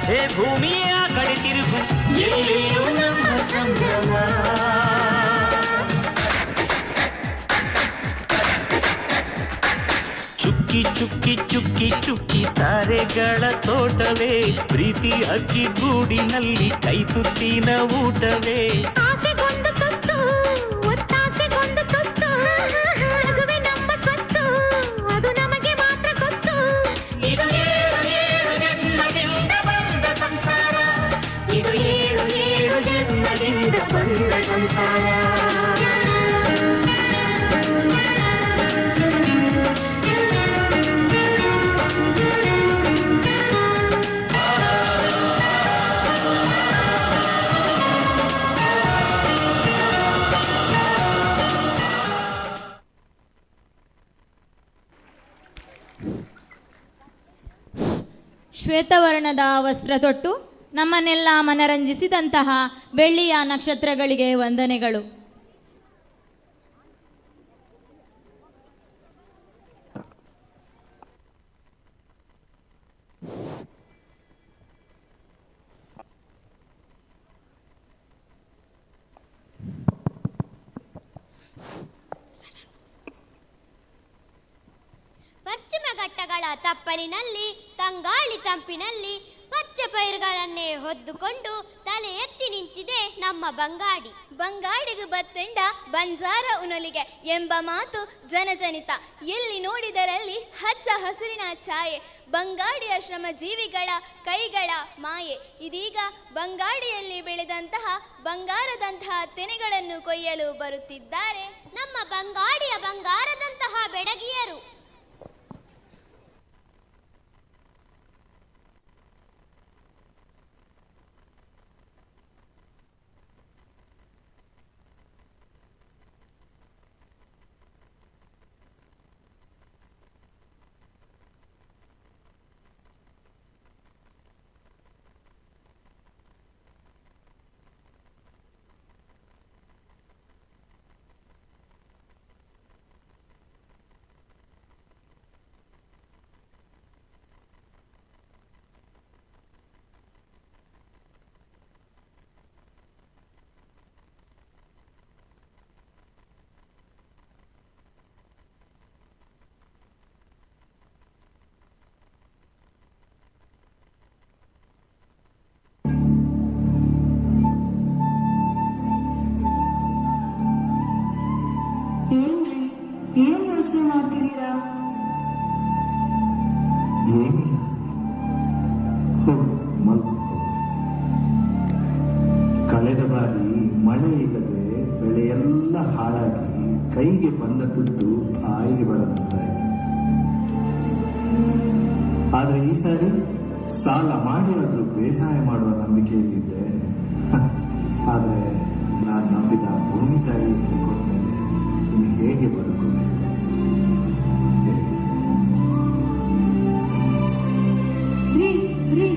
ಹೇ ಭೂಮಿಯ ಕಡೆ ತಿರುಗು, ಎಲ್ಲಿಯೂ ನಮ್ಮ ಸಂಭ್ರಮ. ಚುಕ್ಕಿ ಚುಕ್ಕಿ ಚುಕ್ಕಿ ಚುಕ್ಕಿ ತಾರೆಗಳ ತೋಟವೇ, ಪ್ರೀತಿ ಅಕ್ಕಿ ಗೂಡಿನಲ್ಲಿ ಕೈ ತುತ್ತಿನ ಊಟವೇ. ಆಸೆಗೊಂದು ತುತ್ತು ಒತ್ತಾಸೆಗೊಂದು ತುತ್ತು, ನಗುವೆ ನಮ್ಮ ಸ್ವತ್ತು, ಅದು ನಮಗೆ ಮಾತ್ರ ಗೊತ್ತು. ಇದು ಏಳು ಏಳು ಜನ್ಮದಿಂದ ಬಂದ ಸಂಸಾರ, ಇದು ಏಳು ಏಳು ಜನ್ಮದಿಂದ ಬಂದ ಸಂಸಾರ. ಶ್ವೇತವರ್ಣದ ವಸ್ತ್ರ ತೊಟ್ಟು ನಮ್ಮನ್ನೆಲ್ಲ ಮನರಂಜಿಸಿದಂತಹ ಬೆಳ್ಳಿಯ ನಕ್ಷತ್ರಗಳಿಗೆ ವಂದನೆಗಳು. ಪಶ್ಚಿಮ ಘಟ್ಟಗಳ ತಪ್ಪಲಿನಲ್ಲಿ ತಂಗಾಳಿ ತಂಪಿನಲ್ಲಿ ಪಚ್ಚೆ ಪೈರುಗಳನ್ನೇ ಹೊದ್ದುಕೊಂಡು ತಲೆ ಎತ್ತಿ ನಿಂತಿದೆ ನಮ್ಮ ಬಂಗಾಡಿ. ಬಂಗಾಡಿಗೆ ಬತ್ತೆಂಡ ಬಂಜಾರ ಉನಲಿಗೆ ಎಂಬ ಮಾತು ಜನಜನಿತ. ಎಲ್ಲಿ ನೋಡಿದರಲ್ಲಿ ಹಚ್ಚ ಹಸುರಿನ ಛಾಯೆ, ಬಂಗಾಡಿಯ ಶ್ರಮ ಜೀವಿಗಳ ಕೈಗಳ ಮಾಯೆ. ಇದೀಗ ಬಂಗಾಡಿಯಲ್ಲಿ ಬೆಳೆದಂತಹ ಬಂಗಾರದಂತಹ ತೆನೆಗಳನ್ನು ಕೊಯ್ಯಲು ಬರುತ್ತಿದ್ದಾರೆ ನಮ್ಮ ಬಂಗಾಡಿಯ ಬಂಗಾರದಂತಹ ಬೆಡಗಿಯರು. ಏನ್ರಿ, ಏನ್ ಯೋಚನೆ ಮಾಡ್ತಿದ್ದೀರಾ? ಏನಿಲ್ಲ, ಹೋಗು ಮಲ್ಗು ಹೋಗು. ಕಳೆದ ಬಾರಿ ಮಳೆ ಇಲ್ಲದೆ ಬೆಳೆಯೆಲ್ಲ ಹಾಳಾಗಿ ಕೈಗೆ ಬಂದ ದುಡ್ಡು ಬಾಯಿಗೆ ಬರದಂತಾಯಿತು. ಆದರೆ ಈ ಸಾರಿ ಸಾಲ ಮಾಡಿ ಆದರೂ ಬೇಸಾಯ ಮಾಡುವ ನಂಬಿಕೆಯಲ್ಲಿದ್ದೆ. ಆದರೆ ನಾನು ನಂಬಿದ ಭೂಮಿ ತಾಯಿ ಕೊಟ್ಟ ಮೇಲೆ ಇನ್ನು ಹೇಗೆ ಬದುಕುವೆ? ರೀ ರೀ,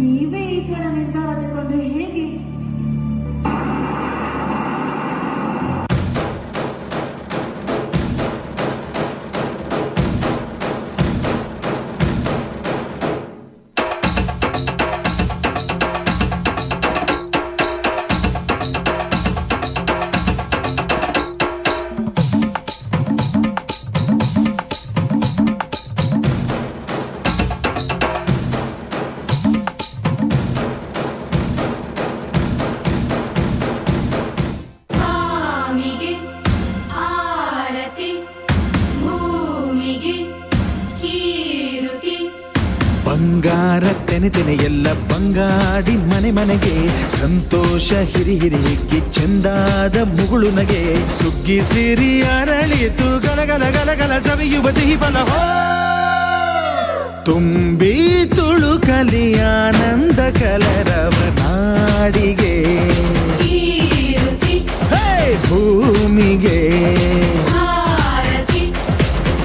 ನೀವೇ ಈ ತರ ನಿರ್ಧಾರ ತಗೊಂಡ್ರೆ ಹೇಗೆ? ಸ್ವಾಮಿಗೆ ಆರತಿ, ಭೂಮಿಗೆ ಕೀರುತಿ. ಬಂಗಾರ ತೆನೆ ತೆನೆ ಎಲ್ಲ ಬಂಗಾಡಿ ಮನೆ ಮನೆಗೆ, ಸಂತೋಷ ಹಿರಿ ಹಿರಿ ಹಿಗ್ಗಿ ಚಂದಾದ ಮುಗುಳು ನಗೆ, ಸುಗ್ಗಿ ಸಿರಿ ಅರಳಿತು ಗಲಗಲ ಗಲಗಲ ಸವಿಯುವ ಸಿಹಿ ಫಲ ಹೋ. ತುಂಬಿ ತುಳುಕಲಿ ಆನಂದ ಕಲರವ ನಾಡಿಗೆ, ಕೀರುತಿ ಹೇ ಭೂಮಿಗೆ ಆರತಿ.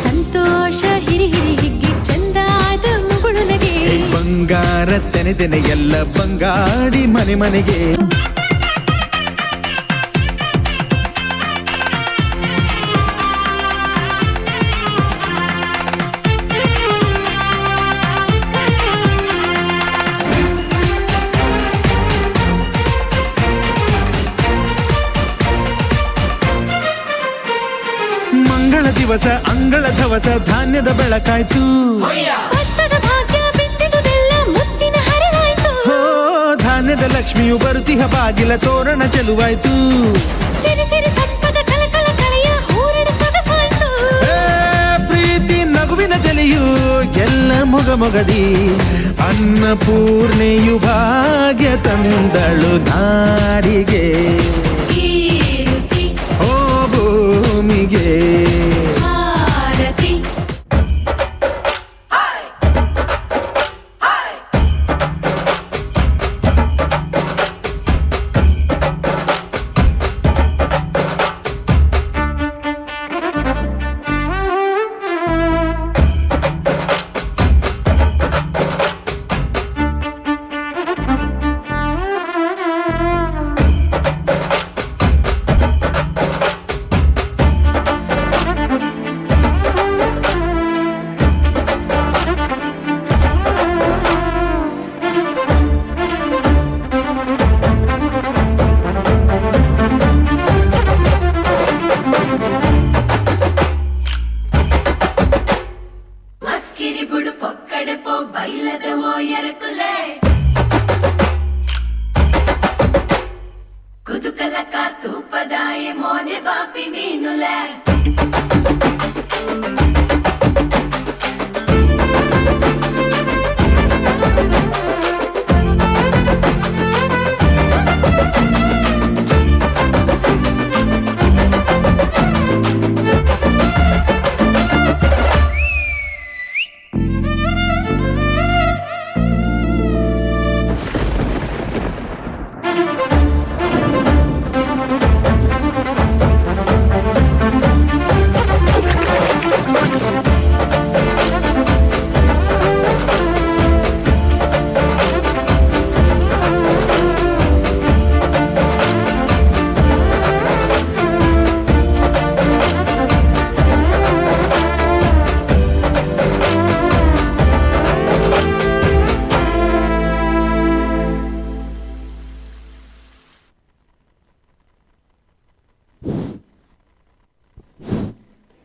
ಸಂತೋಷ ಹಿರಿ ಹಿರಿ ಹಿಗ್ಗಿ ತೆನೆ ತೆನೆ ಎಲ್ಲ ಬಂಗಾಡಿ ಮನೆ ಮನೆಗೆ. ಮಂಗಳ ದಿವಸ ಅಂಗಳ ಧವಸ ಧಾನ್ಯದ ಬೆಳಕಾಯ್ತು, ಧಾನ್ಯದ ಲಕ್ಷ್ಮಿಯು ಬರುತಿಹ ಬಾಗಿಲ ತೋರಣ ಚೆಲುವಾಯ್ತು. ಪ್ರೀತಿ ನಗುವಿನ ತೆಲೆಯು ಎಲ್ಲ ಮೊಗ ಮೊಗದಿ, ಅನ್ನಪೂರ್ಣೆಯು ಭಾಗ್ಯ ತಂದಳು ನಾಡಿಗೆ, ಓ ಭೂಮಿಗೆ.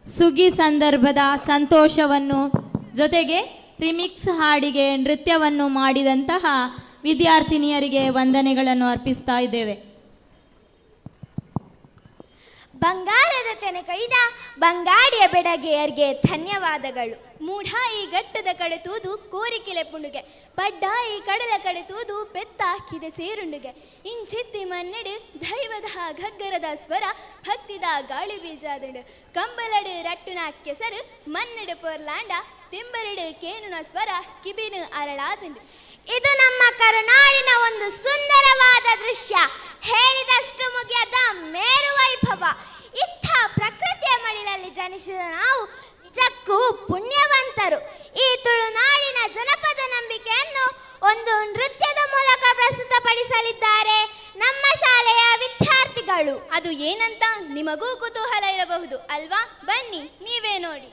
ಸುಗ್ಗಿ ಸಂದರ್ಭದ ಸಂತೋಷವನ್ನು ಜೊತೆಗೆ ರಿಮಿಕ್ಸ್ ಹಾಡಿಗೆ ನೃತ್ಯವನ್ನು ಮಾಡಿದಂತಹ ವಿದ್ಯಾರ್ಥಿನಿಯರಿಗೆ ವಂದನೆಗಳನ್ನು ಅರ್ಪಿಸ್ತಾ ಇದ್ದೇವೆ. ಬಂಗಾರದ ತೆನೆ ಕೈದ ಬಂಗಾಡಿಯ ಬೆಡಗೆಯರಿಗೆ ಧನ್ಯವಾದಗಳು. ಮೂಢಾಯಿ ಗಟ್ಟದ ಕಡೆ ತೂದು ಕೋರಿಕೆಲೆ ಪುಂಡುಗೆ, ಪಡ್ಡಾಯಿ ಕಡಲ ಕಡೆ ತೂದು ಪೆತ್ತ ಹಾಕಿದೆ ಸೇರುಂಡುಗೆ, ಇಂಚಿತ್ತಿ ಮನ್ನಡು ದೈವದ ಗಗ್ಗರದ ಸ್ವರ ಭಕ್ತಿದ ಗಾಳಿ ಬೀಜಾದಂಡು, ಕಂಬಲಡು ರಟ್ಟುನ ಕೆಸರು ಮನ್ನಡು ಪೊರ್ಲಾಂಡ ತಿಂಬರಡು ಕೇನುನ ಸ್ವರ ಕಿಬಿನು ಅರಳಾದಂಡು. ಇದು ನಮ್ಮ ಕರುನಾಡಿನ ಒಂದು ಸುಂದರವಾದ ದೃಶ್ಯ, ಹೇಳಿದಷ್ಟು ಮುಗಿಯದ ಮೇರು ವೈಭವ. ಇಂಥ ಪ್ರಕೃತಿಯ ಮಡಿಲಲ್ಲಿ ಜನಿಸಿದ ನಾವು ನಿಜಕ್ಕೂ ಪುಣ್ಯವಂತರು. ಈ ತುಳುನಾಡಿನ ಜನಪದ ನಂಬಿಕೆಯನ್ನು ಒಂದು ನೃತ್ಯದ ಮೂಲಕ ಪ್ರಸ್ತುತಪಡಿಸಲಿದ್ದಾರೆ ನಮ್ಮ ಶಾಲೆಯ ವಿದ್ಯಾರ್ಥಿಗಳು. ಅದು ಏನಂತ ನಿಮಗೂ ಕುತೂಹಲ ಇರಬಹುದು ಅಲ್ವಾ? ಬನ್ನಿ ನೀವೇ ನೋಡಿ.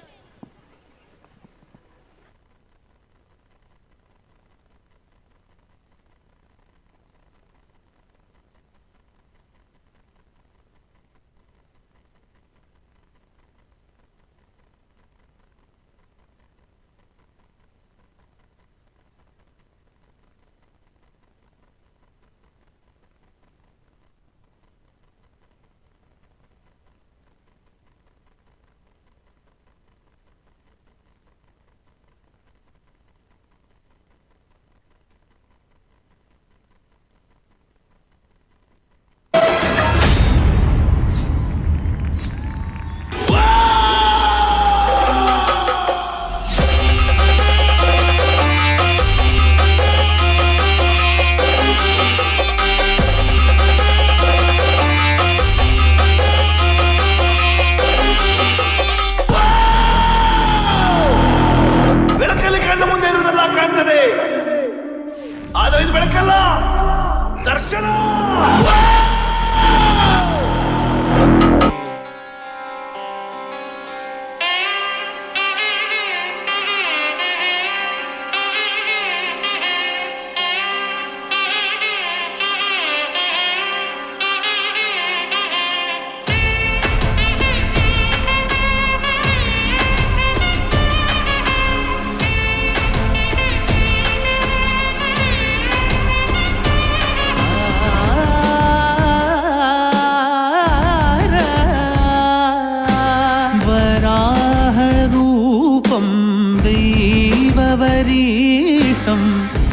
ವರೀಷ್ಟಂ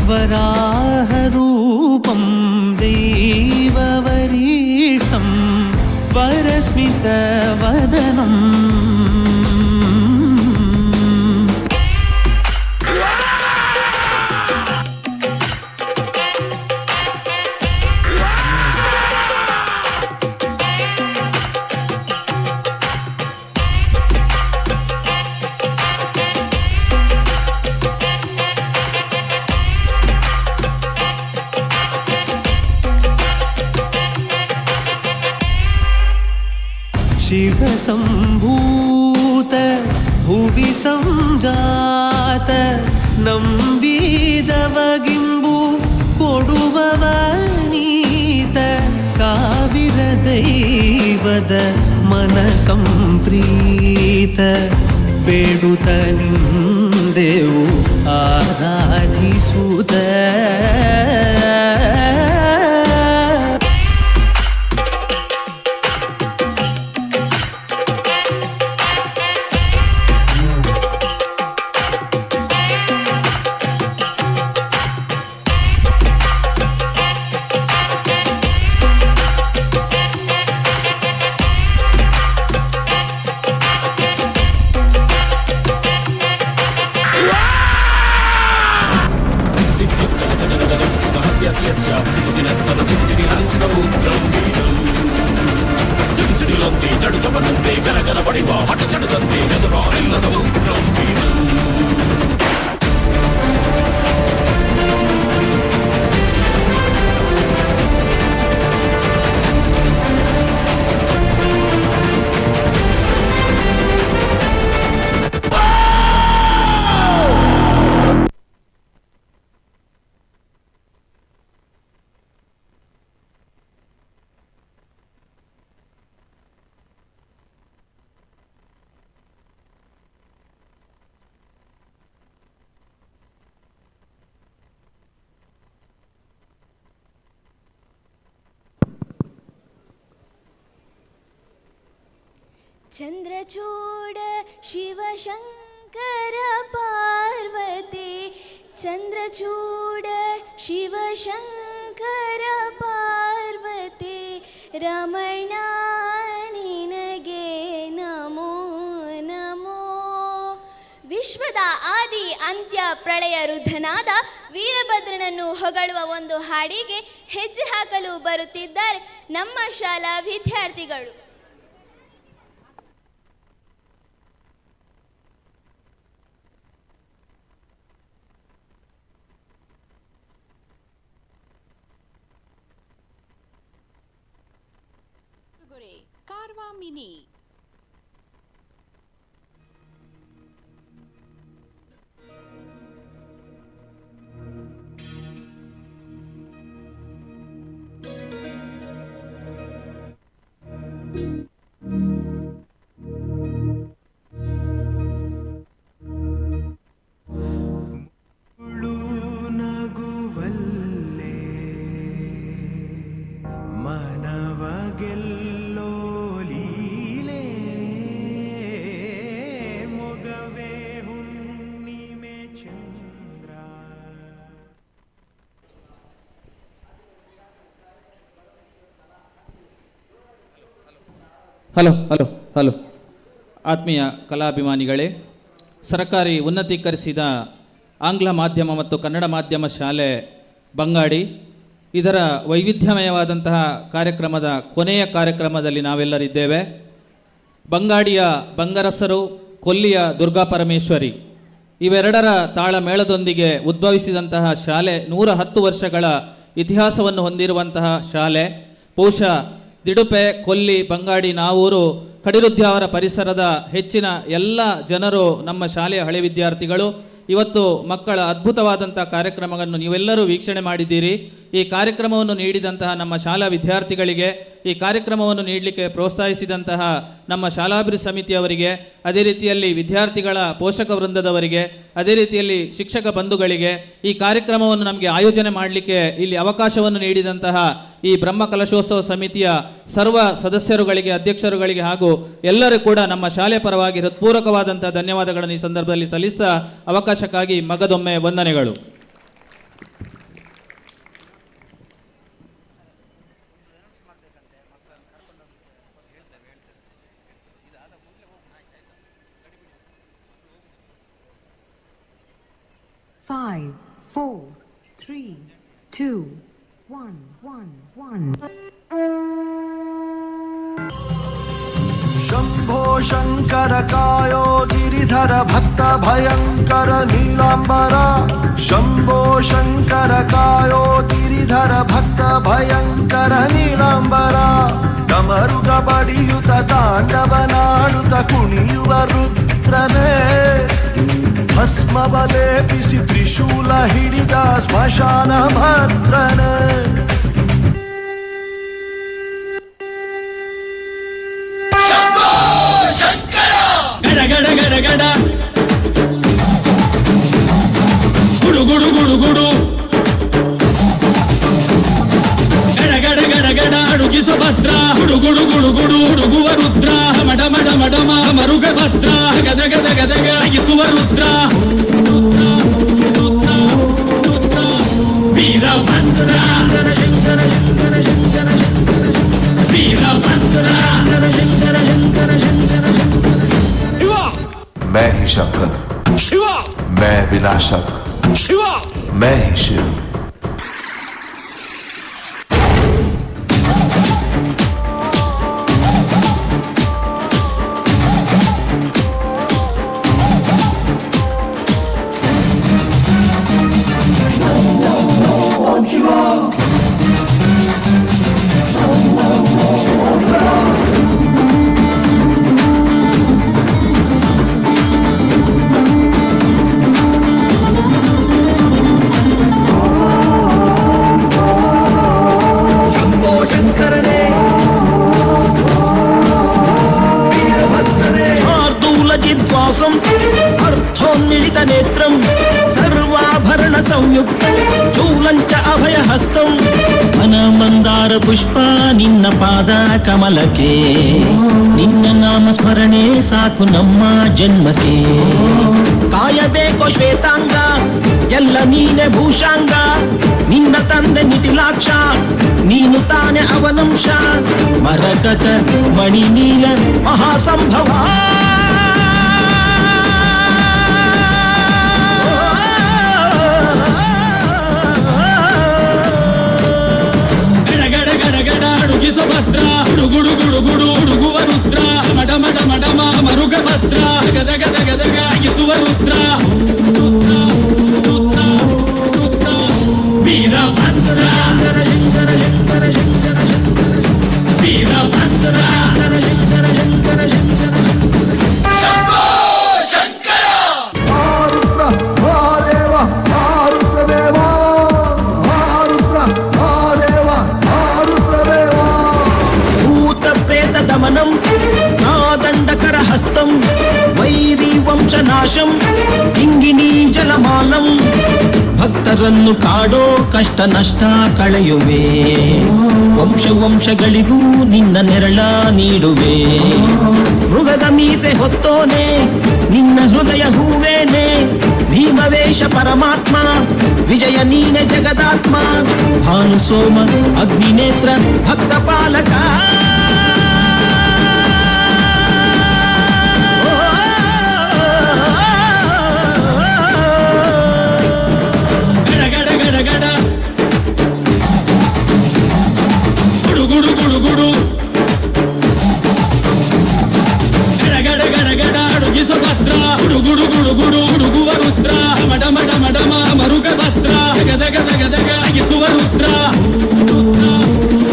ವರಾಹರೂಪಂ ದೈವವರೀಷ್ಟಂ ವರಸ್ಮಿತವದನಂ. ಶಿವಸಂಭೂತ ಭುವಿ ಸಂಜಾತ ನಂಬಿದವಗಿಂಬು ಕೊಡುವವ ನೀತ ಸಾವಿರ ದೈವದ ಮನ ಸಂಪ್ರೀತ ಬೇಡುತ್ತ ನಿಂದೆವು ಆರಾಧಿಸುತ್ತ. ಚಂದ್ರಚೂಡ ಶಿವಶಂಕರ ಪಾರ್ವತಿ, ಚಂದ್ರಚೂಡ ಶಿವಶಂಕರ ಪಾರ್ವತಿ, ರಮಣ ನಿನಗೆ ನಮೋ ನಮೋ. ವಿಶ್ವದ ಆದಿ ಅಂತ್ಯ ಪ್ರಳಯ ರುದ್ರನಾದ ವೀರಭದ್ರನನ್ನು ಹೊಗಳುವ ಒಂದು ಹಾಡಿಗೆ ಹೆಜ್ಜೆ ಹಾಕಲು ಬರುತ್ತಿದ್ದಾರೆ ನಮ್ಮ ಶಾಲಾ ವಿದ್ಯಾರ್ಥಿಗಳು. ಕಾರ್ವಾ ಮಿನಿ. ನಗುವಲ್ಲೇ ಮನವಗೆಲ್ಲೋ ಲೀಲೆ ಮೊಗವೇ ಹುಣ್ಣಿಮೆ ಚಂದ್ರ. Hello hello hello. ಆತ್ಮೀಯ ಕಲಾಭಿಮಾನಿಗಳೇ, ಸರಕಾರಿ ಉನ್ನತೀಕರಿಸಿದ ಆಂಗ್ಲ ಮಾಧ್ಯಮ ಮತ್ತು ಕನ್ನಡ ಮಾಧ್ಯಮ ಶಾಲೆ ಬಂಗಾಡಿ ಇದರ ವೈವಿಧ್ಯಮಯವಾದಂತಹ ಕಾರ್ಯಕ್ರಮದ ಕೊನೆಯ ಕಾರ್ಯಕ್ರಮದಲ್ಲಿ ನಾವೆಲ್ಲರಿದ್ದೇವೆ. ಬಂಗಾಡಿಯ ಬಂಗರಸರು, ಕೊಲ್ಲಿಯ ದುರ್ಗಾ ಪರಮೇಶ್ವರಿ ಇವೆರಡರ ತಾಳಮೇಳದೊಂದಿಗೆ ಉದ್ಭವಿಸಿದಂತಹ ಶಾಲೆ 110 ವರ್ಷಗಳ ಇತಿಹಾಸವನ್ನು ಹೊಂದಿರುವಂತಹ ಶಾಲೆ. ಬಹುಶಃ ದಿಡುಪೆ, ಕೊಲ್ಲಿ, ಬಂಗಾಡಿ, ನಾವೂರು, ಕಡಿರುದ್ಯಾವರ ಪರಿಸರದ ಹೆಚ್ಚಿನ ಎಲ್ಲ ಜನರು ನಮ್ಮ ಶಾಲೆಯ ಹಳೆ ವಿದ್ಯಾರ್ಥಿಗಳು. ಇವತ್ತು ಮಕ್ಕಳ ಅದ್ಭುತವಾದಂಥ ಕಾರ್ಯಕ್ರಮವನ್ನು ನೀವೆಲ್ಲರೂ ವೀಕ್ಷಣೆ ಮಾಡಿದ್ದೀರಿ. ಈ ಕಾರ್ಯಕ್ರಮವನ್ನು ನೀಡಿದಂತಹ ನಮ್ಮ ಶಾಲಾ ವಿದ್ಯಾರ್ಥಿಗಳಿಗೆ, ಈ ಕಾರ್ಯಕ್ರಮವನ್ನು ನೀಡಲಿಕ್ಕೆ ಪ್ರೋತ್ಸಾಹಿಸಿದಂತಹ ನಮ್ಮ ಶಾಲಾಭಿವೃದ್ಧಿ ಸಮಿತಿಯವರಿಗೆ, ಅದೇ ರೀತಿಯಲ್ಲಿ ವಿದ್ಯಾರ್ಥಿಗಳ ಪೋಷಕ ವೃಂದದವರಿಗೆ, ಅದೇ ರೀತಿಯಲ್ಲಿ ಶಿಕ್ಷಕ ಬಂಧುಗಳಿಗೆ, ಈ ಕಾರ್ಯಕ್ರಮವನ್ನು ನಮಗೆ ಆಯೋಜನೆ ಮಾಡಲಿಕ್ಕೆ ಇಲ್ಲಿ ಅವಕಾಶವನ್ನು ನೀಡಿದಂತಹ ಈ ಬ್ರಹ್ಮ ಕಲಶೋತ್ಸವ ಸಮಿತಿಯ ಸರ್ವ ಸದಸ್ಯರುಗಳಿಗೆ, ಅಧ್ಯಕ್ಷರುಗಳಿಗೆ ಹಾಗೂ ಎಲ್ಲರೂ ಕೂಡ ನಮ್ಮ ಶಾಲೆ ಪರವಾಗಿ ಹೃತ್ಪೂರ್ವಕವಾದಂಥ ಧನ್ಯವಾದಗಳನ್ನು ಈ ಸಂದರ್ಭದಲ್ಲಿ ಸಲ್ಲಿಸ್ತಾ ಅವಕಾಶಕ್ಕಾಗಿ ಮಗದೊಮ್ಮೆ ವಂದನೆಗಳು. 5, 4, 3, 2, 1, 1, 1. Shambho Shankara ಕಾಯೋ ಗಿರಿಧರ ಭಕ್ತ ಭಯಂಕರ ನೀಲಾಂಬರ. ಶಂಭೋ ಶಂಕರ ಕಾಯೋ ಗಿರಿಧರ ಭಕ್ತ ಭಯಂಕರ ನೀಲಾಂಬರ. ಡಮರುಗ ಬಡಿಯುತ ತಾಂಡವನಾಡುತ್ತ ಕುಣಿಯುವ ರುದ್ರನೇ. ಭಸ್ಮವ ಲೇಪಿಸಿ ತ್ರಿಶೂಲ ಹಿಡಿದ ಸ್ಮಶಾನ ಭದ್ರನೇ. ಗಡ ಗಡ ಗಡ ಗಡ ಗುಡು ಗುಡು ಗುಡು ಗುಡು ಗಡ ಗಡ ಗಡ ಗಡ ಅಡುಗಿಸ ಭದ್ರ ಗುಡು ಗುಡು ಗುಡು ಗುಡು ಹುಡುಗುವ ರುದ್ರ ಮಡ ಮಡ ಮಡ ಮರುಗ ಭದ್ರ ಗದ ಗದ ಗದಗ ಅಗಿಸುವ ರುದ್ರ ರುದ್ರ ರುದ್ರ ರುದ್ರ ವೀರಭದ್ರ ಶಂಕರ ಶಂಕರ ಶಂಕರ ಶಂಕರ ವೀರಭದ್ರ ಶಂಕರ ಶಂಕರ ಶಂಕರ ಶಂಕರ मैं ही शंकर, ಶಿವ, मैं विनाशक, ಶಿವ, मैं ही शिव। ಶಂಭೋ ಶಂಕರನೇ ಶಾರ್ದೂಲಜಿದ್ವಾಸಂ ಅರ್ಥೋನ್ಮಿಳಿತ ನೇತ್ರಂ ಸರ್ವಾಭರಣ ಸಂಯುಕ್ತಂ ಚೂಲಂಚ ಅಭಯಹಸ್ತಂ. ಮನ ಮಂದಾರ ಪುಷ್ಪ ನಿನ್ನ ಪಾದ ಕಮಲಕ್ಕೆ, ನಿನ್ನ ನಾಮ ಸ್ಮರಣೆ ಸಾಕು ನಮ್ಮ ಜನ್ಮಕ್ಕೆ. ಕಾಯಬೇಕೋ ಶ್ವೇತಾಂಗ ಎಲ್ಲ ನೀನೆ ಭೂಷಾಂಗ, ನಿನ್ನ ತಂದೆ ನಿಟಿಲಾಕ್ಷ ನೀನು ತಾನೆ ಅವನಂಶ. ಮರಕತ ಮಣಿನೀಲ ಮಹಾಸಂಭವ. ಗಡ ಗಡ ಗಡ ಗಡ ಅಡುಗಿಸ ಭದ್ರ ಗುಡು ಗುಡು ಗುಡು ಗುಡು ಹುಡುಗುವ ರುದ್ರ ಮಡ ಮಡ ಮಡ ಮರುಗ ಭದ್ರ ಗದ ಗದ ಗದಗ ಅಗಿಸುವ ರುದ್ರ ರುದ್ರ ರುದ್ರ ರುದ್ರ ವೀರಭದ್ರ ಶಂಕರ ಶಂಕರ ಶಂಕರ ಶಂಕರ ವೀರಭದ್ರ ಶಂಕರ ಶಂಕರ ಶಂಕರ ಶಂಕರ. ರುದ್ರ ಮಹಾದೇವ ರುದ್ರದೇವ ರುದ್ರ ಮಹಾದೇವ ರುದ್ರದೇವ. ಭೂತ ಪ್ರೇತ ದಮನಂ ನಾದಂಡಕರ ಹಸ್ತಂ ವೈರಿ ವಂಶನಾಶಂ ಕಿಂಗಿಣೀ ಜಲಮಾಲಂ. ಭಕ್ತರನ್ನು ಕಾಡೋ ಕಷ್ಟ ನಷ್ಟ ಕಳೆಯುವೆ, ವಂಶ ವಂಶಗಳಿಗೂ ನಿನ್ನ ನೆರಳ ನೀಡುವೆ. ಮೃಗದ ಮೀಸೆ ಹೊತ್ತೋನೆ ನಿನ್ನ ಹೃದಯ ಹೂವೇನೆ, ಭೀಮವೇಷ ಪರಮಾತ್ಮ ವಿಜಯ ನೀನೆ ಜಗದಾತ್ಮ. ಭಾನು ಸೋಮ ಅಗ್ನಿನೇತ್ರ ಭಕ್ತ ಪಾಲಕ. ಗಡ ಗಡ ಗಡ ಗಡ ಗುಡು ಗುಡು ಗುಡು ಗುಡು ಗಡ ಗಡ ಗಡ ಗಡ ಅಡುಗಿಸ ಭದ್ರ ಗುಡು ಗುಡು ಗುಡು ಗುಡು ಹುಡುಗುವ ರುದ್ರ ಮಡ ಮಡ ಮಡ ಮರುಗ ಭದ್ರ ಗದ ಗದ ಗದಗ ಅಗಿಸುವ ರುದ್ರ ರುದ್ರ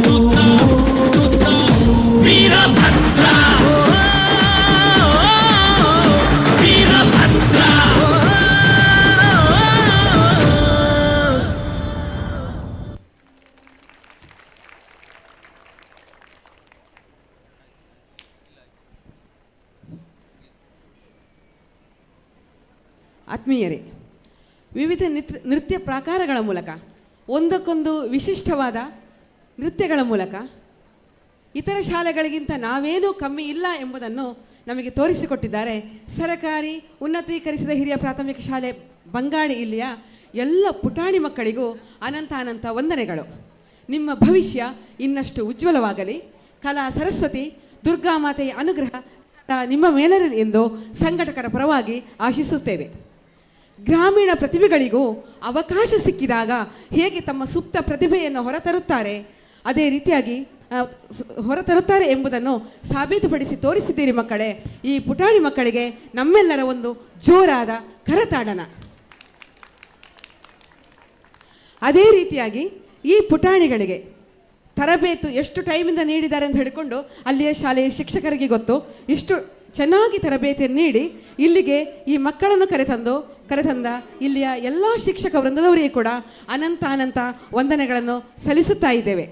ರುದ್ರ ರುದ್ರ ವೀರಭದ್ರ ವೀರಭದ್ರ. ಆತ್ಮೀಯರೇ, ವಿವಿಧ ನೃತ್ಯ ಪ್ರಾಕಾರಗಳ ಮೂಲಕ ಒಂದಕ್ಕೊಂದು ವಿಶಿಷ್ಟವಾದ ನೃತ್ಯಗಳ ಮೂಲಕ ಇತರ ಶಾಲೆಗಳಿಗಿಂತ ನಾವೇನೂ ಕಮ್ಮಿ ಇಲ್ಲ ಎಂಬುದನ್ನು ನಮಗೆ ತೋರಿಸಿಕೊಟ್ಟಿದ್ದಾರೆ ಸರಕಾರಿ ಉನ್ನತೀಕರಿಸಿದ ಹಿರಿಯ ಪ್ರಾಥಮಿಕ ಶಾಲೆ ಬಂಗಾಡಿ ಇಲ್ಲಿಯ ಎಲ್ಲ ಪುಟಾಣಿ ಮಕ್ಕಳಿಗೂ ಅನಂತ ಅನಂತ ವಂದನೆಗಳು. ನಿಮ್ಮ ಭವಿಷ್ಯ ಇನ್ನಷ್ಟು ಉಜ್ವಲವಾಗಲಿ. ಕಲಾ ಸರಸ್ವತಿ ದುರ್ಗಾ ಮಾತೆಯ ಅನುಗ್ರಹ ನಿಮ್ಮ ಮೇಲಿರಲಿ ಎಂದು ಸಂಘಟಕರ ಪರವಾಗಿ ಆಶಿಸುತ್ತೇವೆ. ಗ್ರಾಮೀಣ ಪ್ರತಿಭೆಗಳಿಗೂ ಅವಕಾಶ ಸಿಕ್ಕಿದಾಗ ಹೇಗೆ ತಮ್ಮ ಸುಪ್ತ ಪ್ರತಿಭೆಯನ್ನು ಹೊರತರುತ್ತಾರೆ, ಅದೇ ರೀತಿಯಾಗಿ ಹೊರತರುತ್ತಾರೆ ಎಂಬುದನ್ನು ಸಾಬೀತುಪಡಿಸಿ ತೋರಿಸಿದ್ದೀರಿ ಮಕ್ಕಳೇ. ಈ ಪುಟಾಣಿ ಮಕ್ಕಳಿಗೆ ನಮ್ಮೆಲ್ಲರ ಒಂದು ಜೋರಾದ ಕರತಾಡನ. ಅದೇ ರೀತಿಯಾಗಿ ಈ ಪುಟಾಣಿಗಳಿಗೆ ತರಬೇತು ಎಷ್ಟು ಟೈಮಿಂದ ನೀಡಿದ್ದಾರೆ ಅಂತ ಹೇಳಿಕೊಂಡು ಅಲ್ಲಿಯ ಶಾಲೆಯ ಶಿಕ್ಷಕರಿಗೆ ಗೊತ್ತು. ಇಷ್ಟು ಚೆನ್ನಾಗಿ ತರಬೇತಿಯನ್ನು ನೀಡಿ ಇಲ್ಲಿಗೆ ಈ ಮಕ್ಕಳನ್ನು ಕರೆತಂದ ಇಲ್ಲಿಯ ಎಲ್ಲ ಶಿಕ್ಷಕ ವೃಂದದವರಿಗೆ ಕೂಡ ಅನಂತ ಅನಂತ ವಂದನೆಗಳನ್ನು ಸಲ್ಲಿಸುತ್ತಾ ಇದ್ದೇವೆ.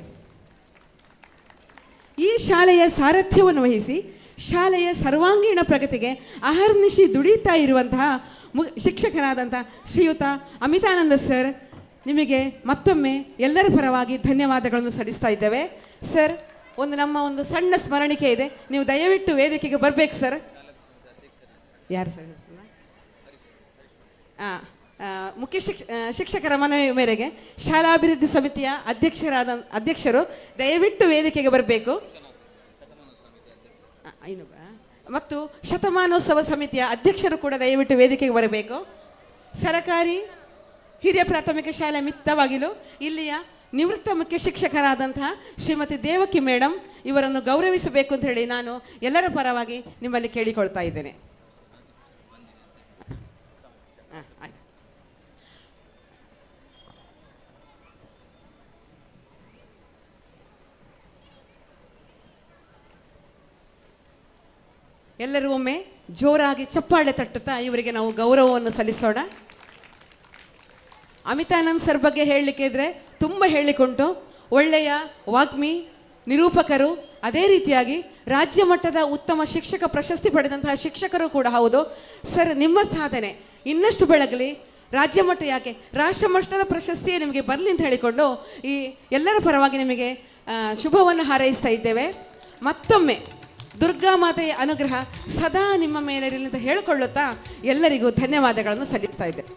ಈ ಶಾಲೆಯ ಸಾರಥ್ಯವನ್ನು ವಹಿಸಿ ಶಾಲೆಯ ಸರ್ವಾಂಗೀಣ ಪ್ರಗತಿಗೆ ಅಹರ್ನಿಶಿ ದುಡಿತಾ ಇರುವಂತಹ ಶಿಕ್ಷಕರಾದಂಥ ಶ್ರೀಯುತ ಅಮಿತಾನಂದ ಸರ್, ನಿಮಗೆ ಮತ್ತೊಮ್ಮೆ ಎಲ್ಲರ ಪರವಾಗಿ ಧನ್ಯವಾದಗಳನ್ನು ಸಲ್ಲಿಸ್ತಾ ಇದ್ದೇವೆ. ಸರ್, ಒಂದು ನಮ್ಮ ಒಂದು ಸಣ್ಣ ಸ್ಮರಣಿಕೆ ಇದೆ, ನೀವು ದಯವಿಟ್ಟು ವೇದಿಕೆಗೆ ಬರಬೇಕು ಸರ್. ಯಾರು ಸರ್? ಮುಖ್ಯ ಶಿಕ್ಷಕರ ಮನವಿ ಮೇರೆಗೆ ಶಾಲಾಭಿವೃದ್ಧಿ ಸಮಿತಿಯ ಅಧ್ಯಕ್ಷರು ದಯವಿಟ್ಟು ವೇದಿಕೆಗೆ ಬರಬೇಕು. ಮತ್ತು ಶತಮಾನೋತ್ಸವ ಸಮಿತಿಯ ಅಧ್ಯಕ್ಷರು ಕೂಡ ದಯವಿಟ್ಟು ವೇದಿಕೆಗೆ ಬರಬೇಕು. ಸರಕಾರಿ ಹಿರಿಯ ಪ್ರಾಥಮಿಕ ಶಾಲೆ ಮಿತ್ತವಾಗಿಲು ಇಲ್ಲಿಯ ನಿವೃತ್ತ ಮುಖ್ಯ ಶಿಕ್ಷಕರಾದಂತಹ ಶ್ರೀಮತಿ ದೇವಕಿ ಮೇಡಮ್ ಇವರನ್ನು ಗೌರವಿಸಬೇಕು ಅಂತ ಹೇಳಿ ನಾನು ಎಲ್ಲರ ಪರವಾಗಿ ನಿಮ್ಮಲ್ಲಿ ಕೇಳಿಕೊಳ್ತಾ ಇದ್ದೇನೆ. ಎಲ್ಲರೂ ಒಮ್ಮೆ ಜೋರಾಗಿ ಚಪ್ಪಾಳೆ ತಟ್ಟುತ್ತಾ ಇವರಿಗೆ ನಾವು ಗೌರವವನ್ನು ಸಲ್ಲಿಸೋಣ. ಅಮಿತಾನಂದ್ ಸರ್ ಬಗ್ಗೆ ಹೇಳಲಿಕ್ಕೆ ಇದ್ದರೆ ತುಂಬ ಹೇಳಿಕೊಂಟು. ಒಳ್ಳೆಯ ವಾಗ್ಮಿ, ನಿರೂಪಕರು, ಅದೇ ರೀತಿಯಾಗಿ ರಾಜ್ಯ ಮಟ್ಟದ ಉತ್ತಮ ಶಿಕ್ಷಕ ಪ್ರಶಸ್ತಿ ಪಡೆದಂತಹ ಶಿಕ್ಷಕರು ಕೂಡ ಹೌದು. ಸರ್, ನಿಮ್ಮ ಸಾಧನೆ ಇನ್ನಷ್ಟು ಬೆಳಗಲಿ, ರಾಜ್ಯ ಮಟ್ಟ ಯಾಕೆ ರಾಷ್ಟ್ರ ಮಟ್ಟದ ಪ್ರಶಸ್ತಿಯೇ ನಿಮಗೆ ಬರಲಿ ಅಂತ ಹೇಳಿಕೊಂಡು ಈ ಎಲ್ಲರ ಪರವಾಗಿ ನಿಮಗೆ ಶುಭವನ್ನು ಹಾರೈಸ್ತಾ ಇದ್ದೇವೆ. ಮತ್ತೊಮ್ಮೆ ದುರ್ಗಾ ಮಾತೆಯ ಅನುಗ್ರಹ ಸದಾ ನಿಮ್ಮ ಮೇಲಿರಲಿ ಅಂತ ಹೇಳಿಕೊಳ್ಳುತ್ತಾ ಎಲ್ಲರಿಗೂ ಧನ್ಯವಾದಗಳನ್ನು ಸಲ್ಲಿಸ್ತಾ ಇದ್ದೇವೆ.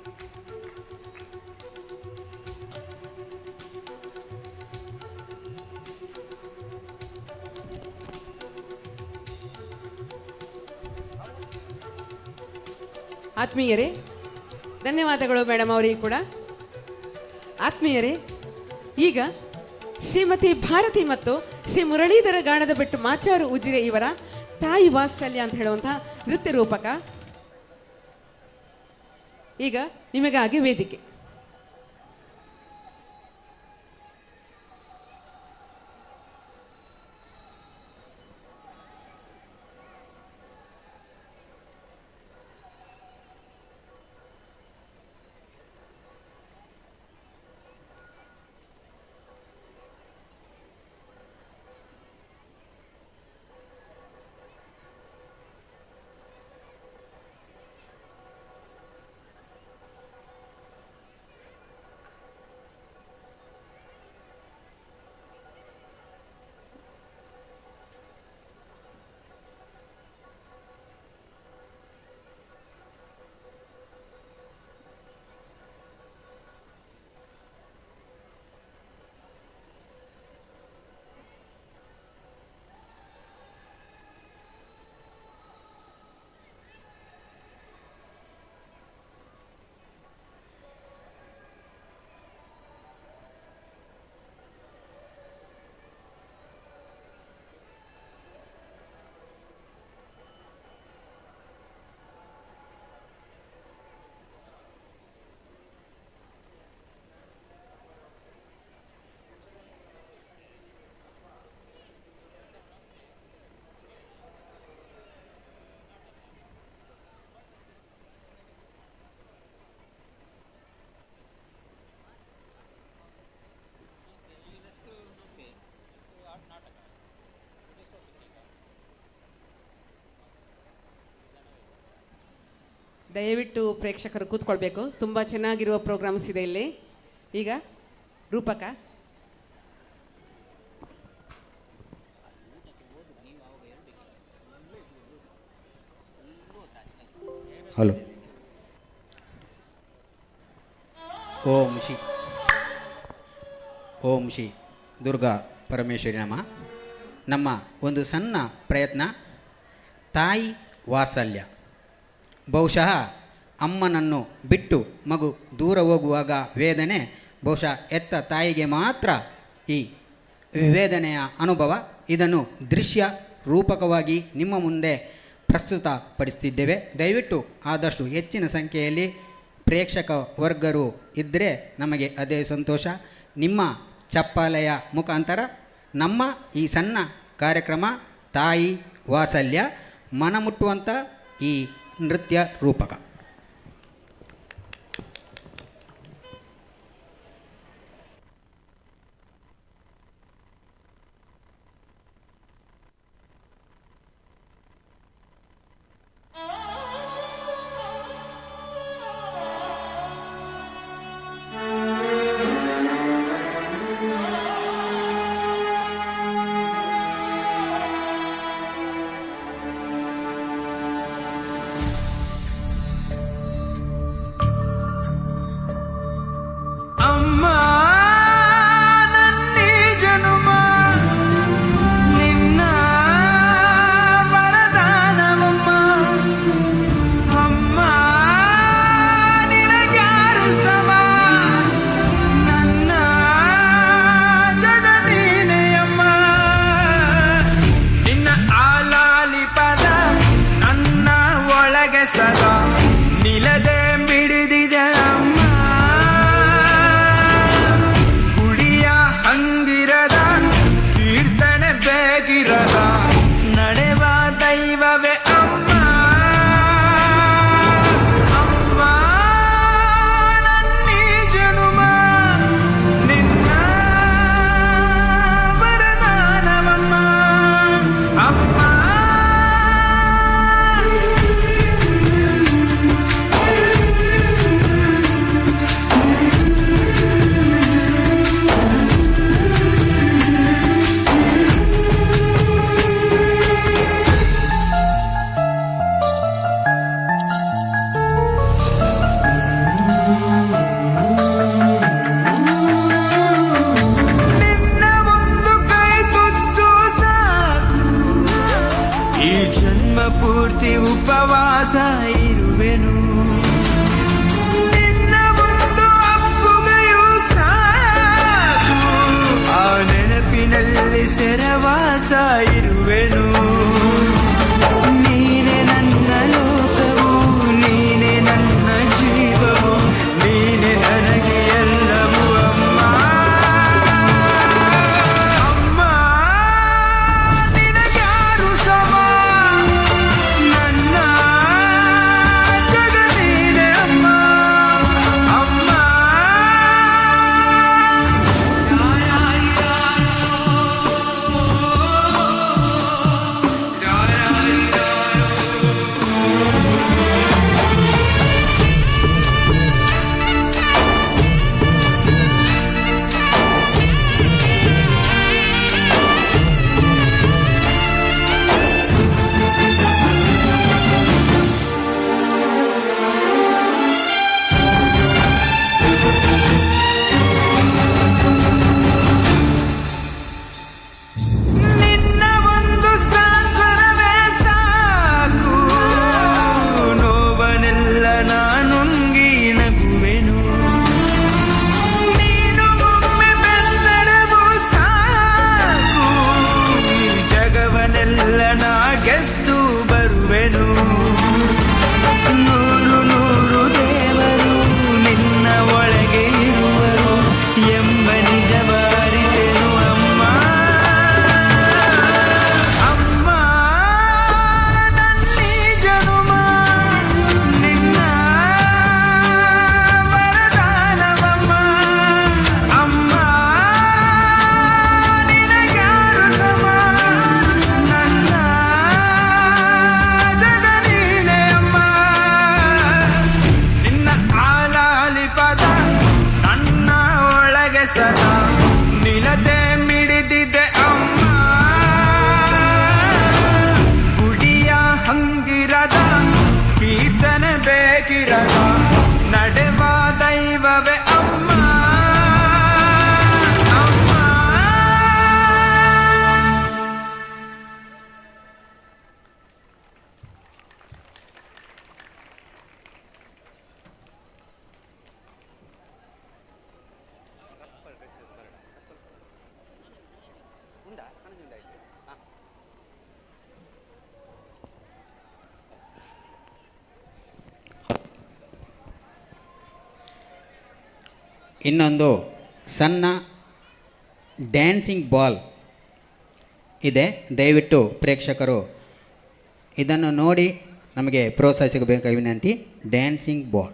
ಆತ್ಮೀಯರೇ, ಧನ್ಯವಾದಗಳು ಮೇಡಮ್ ಅವರಿಗೆ ಕೂಡ. ಆತ್ಮೀಯರೇ, ಈಗ ಶ್ರೀಮತಿ ಭಾರತಿ ಮತ್ತು ಶ್ರೀ ಮುರಳೀಧರ ಗಾಣದ ಬೆಟ್ಟು ಮಾಚಾರು ಉಜಿರೆ ಇವರ ತಾಯಿ ವಾತ್ಸಲ್ಯ ಅಂತ ಹೇಳುವಂತಹ ನೃತ್ಯ ರೂಪಕ ಈಗ ನಿಮಗಾಗಿ ವೇದಿಕೆ. ದಯವಿಟ್ಟು ಪ್ರೇಕ್ಷಕರು ಕೂತ್ಕೊಳ್ಬೇಕು. ತುಂಬ ಚೆನ್ನಾಗಿರುವ ಪ್ರೋಗ್ರಾಮ್ಸ್ ಇದೆ ಇಲ್ಲಿ. ಈಗ ರೂಪಕ. ಹಲೋ. ಓಂ ಶ್ರೀ ಓಂ ಶ್ರೀ ದುರ್ಗಾ ಪರಮೇಶ್ವರಿ ನಮಃ. ನಮ್ಮ ಒಂದು ಸಣ್ಣ ಪ್ರಯತ್ನ, ತಾಯಿ ವಾತ್ಸಲ್ಯ. ಬಹುಶಃ ಅಮ್ಮನನ್ನು ಬಿಟ್ಟು ಮಗು ದೂರ ಹೋಗುವಾಗ ವೇದನೆ ಬಹುಶಃ ಹೆತ್ತ ತಾಯಿಗೆ ಮಾತ್ರ ಈ ವೇದನೆಯ ಅನುಭವ. ಇದನ್ನು ದೃಶ್ಯ ರೂಪಕವಾಗಿ ನಿಮ್ಮ ಮುಂದೆ ಪ್ರಸ್ತುತಪಡಿಸ್ತಿದ್ದೇವೆ. ದಯವಿಟ್ಟು ಆದಷ್ಟು ಹೆಚ್ಚಿನ ಸಂಖ್ಯೆಯಲ್ಲಿ ಪ್ರೇಕ್ಷಕ ವರ್ಗರು ಇದ್ದರೆ ನಮಗೆ ಅದೇ ಸಂತೋಷ. ನಿಮ್ಮ ಚಪ್ಪಾಲೆಯ ಮುಖಾಂತರ ನಮ್ಮ ಈ ಸಣ್ಣ ಕಾರ್ಯಕ್ರಮ ತಾಯಿ ವಾತ್ಸಲ್ಯ ಮನಮುಟ್ಟುವಂಥ ಈ ನೃತ್ಯ ರೂಪಕ. ಸದಾ ನಿಲದೆ ಮಿಡಿದಿದೆ ಅಮ್ಮ. ಗುಡಿಯ ಹಂಗಿರದ ಕೀರ್ತನೆ ಬೇಕಿರದ ನಡೆವ ದೈವವೇ ಅಮ್ಮ ಅಮ್ಮ. ಇನ್ನೊಂದು ಸಣ್ಣ ಡ್ಯಾನ್ಸಿಂಗ್ ಬಾಲ್ ಇದೆ. ದಯವಿಟ್ಟು ಪ್ರೇಕ್ಷಕರು ಇದನ್ನು ನೋಡಿ ನಮಗೆ ಪ್ರೋತ್ಸಾಹಿಸಬೇಕಾಗಿ ವಿನಂತಿ. Dancing ball.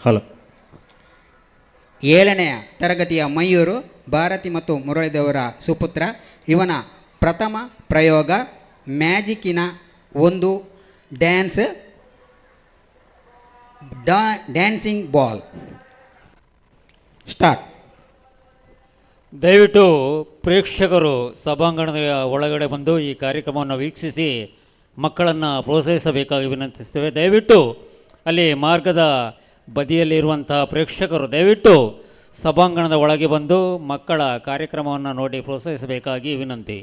Hello. ಏಳನೆಯ ತರಗತಿಯ ಮಯೂರು ಭಾರತಿ ಮತ್ತು ಮುರಳೀದೇವರ ಸುಪುತ್ರ. ಇವನ ಪ್ರಥಮ ಪ್ರಯೋಗ ಮ್ಯಾಜಿಕ್ಕಿನ ಒಂದು dance, dancing ball. Start. ದಯವಿಟ್ಟು ಪ್ರೇಕ್ಷಕರು ಸಭಾಂಗಣದ ಒಳಗಡೆ ಬಂದು ಈ ಕಾರ್ಯಕ್ರಮವನ್ನು ವೀಕ್ಷಿಸಿ ಮಕ್ಕಳನ್ನು ಪ್ರೋತ್ಸಾಹಿಸಬೇಕಾಗಿ ವಿನಂತಿಸ್ತೇವೆ. ದಯವಿಟ್ಟು ಅಲ್ಲಿ ಮಾರ್ಗದ ಬದಿಯಲ್ಲಿರುವಂಥ ಪ್ರೇಕ್ಷಕರು ದಯವಿಟ್ಟು ಸಭಾಂಗಣದ ಒಳಗೆ ಬಂದು ಮಕ್ಕಳ ಕಾರ್ಯಕ್ರಮವನ್ನು ನೋಡಿ ಪ್ರೋತ್ಸಾಹಿಸಬೇಕಾಗಿ ವಿನಂತಿ.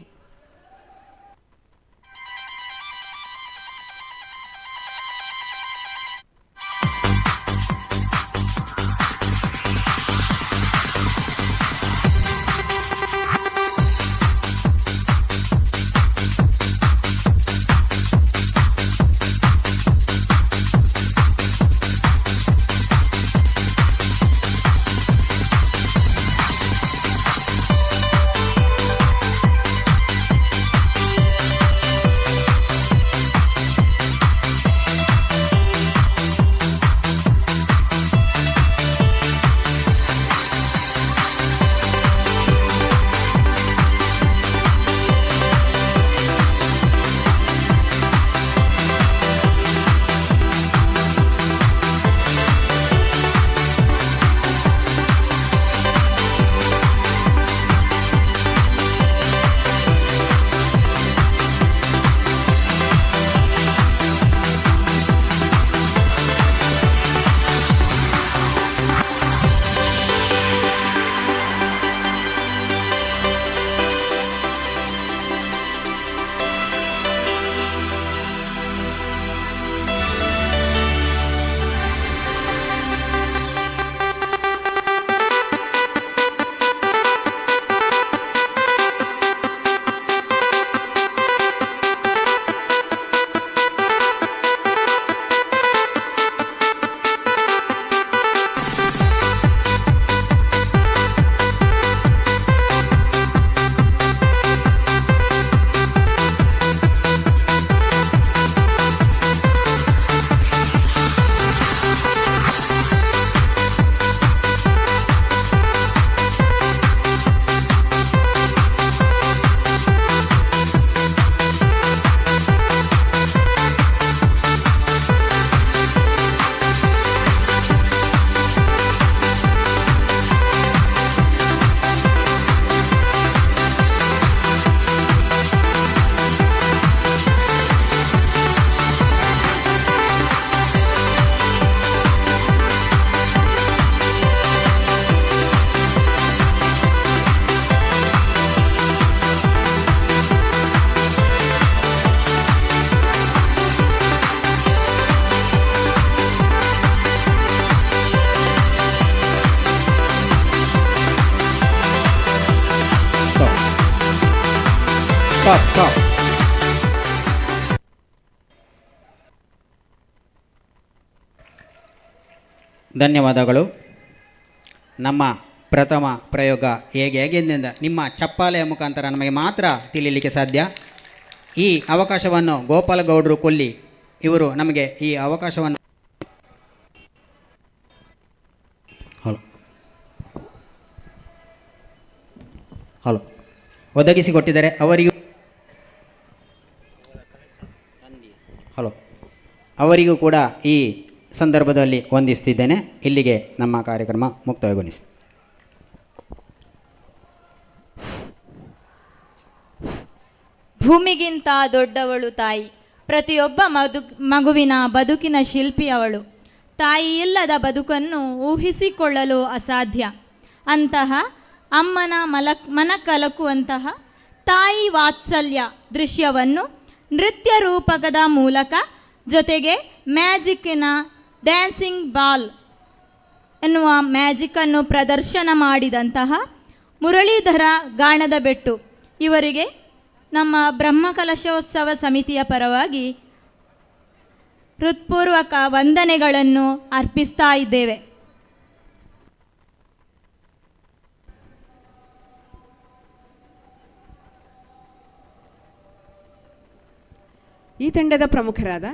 Stop stop. ಧನ್ಯವಾದಗಳು. ನಮ್ಮ ಪ್ರಥಮ ಪ್ರಯೋಗ ಹೇಗೆ ಹೇಗೆಂದ ನಿಮ್ಮ ಚಪ್ಪಾಳೆಯ ಮುಖಾಂತರ ನಮಗೆ ಮಾತ್ರ ತಿಳಿಯಲಿಕ್ಕೆ ಸಾಧ್ಯ. ಈ ಅವಕಾಶವನ್ನು ಗೋಪಾಲಗೌಡರು ಕೊಲ್ಲಿ ಇವರು ನಮಗೆ ಈ ಅವಕಾಶವನ್ನು ಹಲೋ ಹಲೋ ಒದಗಿಸಿಕೊಟ್ಟಿದ್ದಾರೆ. ಅವರಿಗೂ ಹಲೋ ಅವರಿಗೂ ಕೂಡ ಈ ಸಂದರ್ಭದಲ್ಲಿ ವಂದಿಸ್ತಿದ್ದೇನೆ. ಇಲ್ಲಿಗೆ ನಮ್ಮ ಕಾರ್ಯಕ್ರಮ ಮುಕ್ತಾಯಗೊಳಿಸಿ. ಭೂಮಿಗಿಂತ ದೊಡ್ಡವಳು ತಾಯಿ. ಪ್ರತಿಯೊಬ್ಬ ಮಗುವಿನ ಬದುಕಿನ ಶಿಲ್ಪಿ ಅವಳು. ತಾಯಿ ಇಲ್ಲದ ಬದುಕನ್ನು ಊಹಿಸಿಕೊಳ್ಳಲು ಅಸಾಧ್ಯ. ಅಂತಹ ಅಮ್ಮನ ಮನ ಕಲಕುವಂತಹ ತಾಯಿ ವಾತ್ಸಲ್ಯ ದೃಶ್ಯವನ್ನು ನೃತ್ಯ ರೂಪಕದ ಮೂಲಕ, ಜೊತೆಗೆ ಮ್ಯಾಜಿಕ್ಕಿನ ಡ್ಯಾನ್ಸಿಂಗ್ ಬಾಲ್ ಎನ್ನುವ ಮ್ಯಾಜಿಕ್ಕನ್ನು ಪ್ರದರ್ಶನ ಮಾಡಿದಂತಹ ಮುರಳೀಧರ ಗಾಣದ ಬೆಟ್ಟು ಇವರಿಗೆ ನಮ್ಮ ಬ್ರಹ್ಮಕಲಶೋತ್ಸವ ಸಮಿತಿಯ ಪರವಾಗಿ ಹೃತ್ಪೂರ್ವಕ ವಂದನೆಗಳನ್ನು ಅರ್ಪಿಸ್ತಾ ಇದ್ದೇವೆ. ಈ ತಂಡದ ಪ್ರಮುಖರಾದ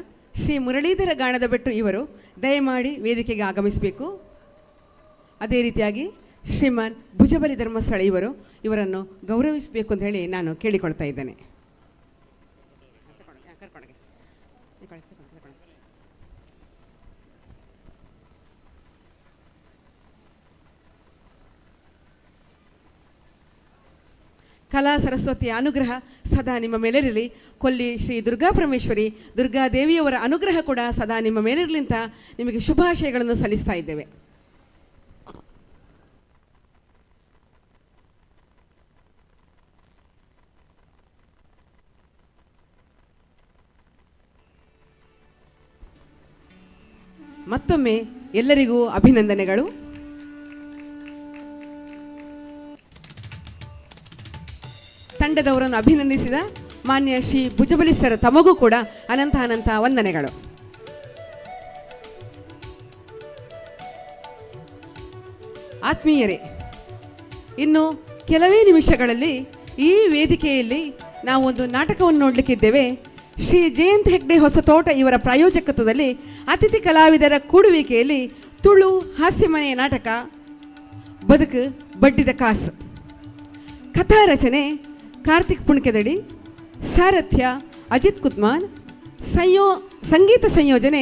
ಶ್ರೀ ಮುರಳೀಧರ ಗಾಣದ ಬೆಟ್ಟು ಇವರು ದಯಮಾಡಿ ವೇದಿಕೆಗೆ ಆಗಮಿಸಬೇಕು. ಅದೇ ರೀತಿಯಾಗಿ ಶ್ರೀಮಾನ್ ಭುಜಬಲಿ ಧರ್ಮಸ್ಥಳ ಇವರನ್ನು ಗೌರವಿಸಬೇಕು ಅಂತ ಹೇಳಿ ನಾನು ಕೇಳಿಕೊಳ್ತಾ ಇದ್ದೇನೆ. ಕಲಾ ಸರಸ್ವತಿಯ ಅನುಗ್ರಹ ಸದಾ ನಿಮ್ಮ ಮೇಲಿರಲಿ. ಕೊಲ್ಲಿ ಶ್ರೀ ದುರ್ಗಾ ಪರಮೇಶ್ವರಿ ದುರ್ಗಾದೇವಿಯವರ ಅನುಗ್ರಹ ಕೂಡ ಸದಾ ನಿಮ್ಮ ಮೇಲಿರಲಿ ಅಂತ ನಿಮಗೆ ಶುಭಾಶಯಗಳನ್ನು ಸಲ್ಲಿಸ್ತಾ ಇದ್ದೇವೆ. ಮತ್ತೊಮ್ಮೆ ಎಲ್ಲರಿಗೂ ಅಭಿನಂದನೆಗಳು. ತಂಡದವರನ್ನು ಅಭಿನಂದಿಸಿದ ಮಾನ್ಯ ಶ್ರೀ ಭುಜಬಲಿ ಸರ್ ತಮಗೂ ಕೂಡ ಅನಂತ ಅನಂತ ವಂದನೆಗಳು. ಆತ್ಮೀಯರೇ, ಇನ್ನು ಕೆಲವೇ ನಿಮಿಷಗಳಲ್ಲಿ ಈ ವೇದಿಕೆಯಲ್ಲಿ ನಾವು ಒಂದು ನಾಟಕವನ್ನು ನೋಡಲಿಕ್ಕಿದ್ದೇವೆ. ಶ್ರೀ ಜಯಂತ್ ಹೆಗ್ಡೆ ಹೊಸತೋಟ ಇವರ ಪ್ರಾಯೋಜಕತ್ವದಲ್ಲಿ ಅತಿಥಿ ಕಲಾವಿದರ ಕೂಡುವಿಕೆಯಲ್ಲಿ ತುಳು ಹಾಸ್ಯಮನೆಯ ನಾಟಕ ಬದುಕು ಬಡ್ಡಿದ ಕಾಸು. ಕಥಾ ರಚನೆ ಕಾರ್ತಿಕ್ ಪುಣಕೆದಡಿ, ಸಾರಥ್ಯ ಅಜಿತ್ ಕುತ್ಮಾನ್, ಸಂಗೀತ ಸಂಯೋಜನೆ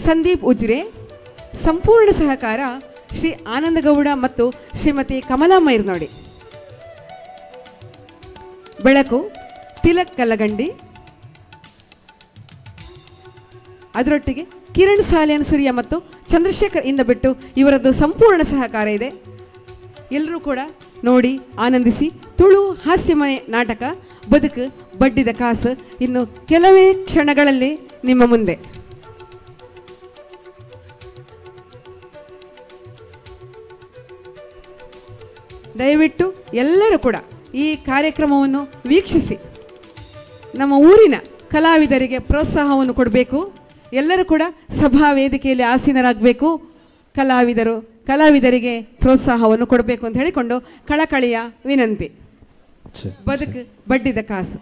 ಸಂದೀಪ್ ಉಜ್ರೆ, ಸಂಪೂರ್ಣ ಸಹಕಾರ ಶ್ರೀ ಆನಂದಗೌಡ ಮತ್ತು ಶ್ರೀಮತಿ ಕಮಲಾ ಮೈರ್ನೋಡಿ. ಬೆಳಕು ತಿಲಕ್ ಕಲ್ಲಗಂಡಿ, ಅದರೊಟ್ಟಿಗೆ ಕಿರಣ್ ಸಾಲಿಯನ್ ಸೂರ್ಯ ಮತ್ತು ಚಂದ್ರಶೇಖರ್ ಇಂದ ಬಿಟ್ಟು ಇವರದ್ದು ಸಂಪೂರ್ಣ ಸಹಕಾರ ಇದೆ. ಎಲ್ಲರೂ ಕೂಡ ನೋಡಿ ಆನಂದಿಸಿ. ತುಳು ಹಾಸ್ಯಮಯ ನಾಟಕ ಬದುಕು ಬಡ್ಡಿದ ಕಾಸು ಇನ್ನು ಕೆಲವೇ ಕ್ಷಣಗಳಲ್ಲಿ ನಿಮ್ಮ ಮುಂದೆ. ದಯವಿಟ್ಟು ಎಲ್ಲರೂ ಕೂಡ ಈ ಕಾರ್ಯಕ್ರಮವನ್ನು ವೀಕ್ಷಿಸಿ ನಮ್ಮ ಊರಿನ ಕಲಾವಿದರಿಗೆ ಪ್ರೋತ್ಸಾಹವನ್ನು ಕೊಡಬೇಕು. ಎಲ್ಲರೂ ಕೂಡ ಸಭಾ ವೇದಿಕೆಯಲ್ಲಿ ಆಸೀನರಾಗಬೇಕು. ಕಲಾವಿದರಿಗೆ ಪ್ರೋತ್ಸಾಹವನ್ನು ಕೊಡಬೇಕು ಅಂತ ಹೇಳಿಕೊಂಡು ಕಳಕಳಿಯ ವಿನಂತಿ. ಬದುಕು ಬಡ್ಡಿದ ಕಾಸು.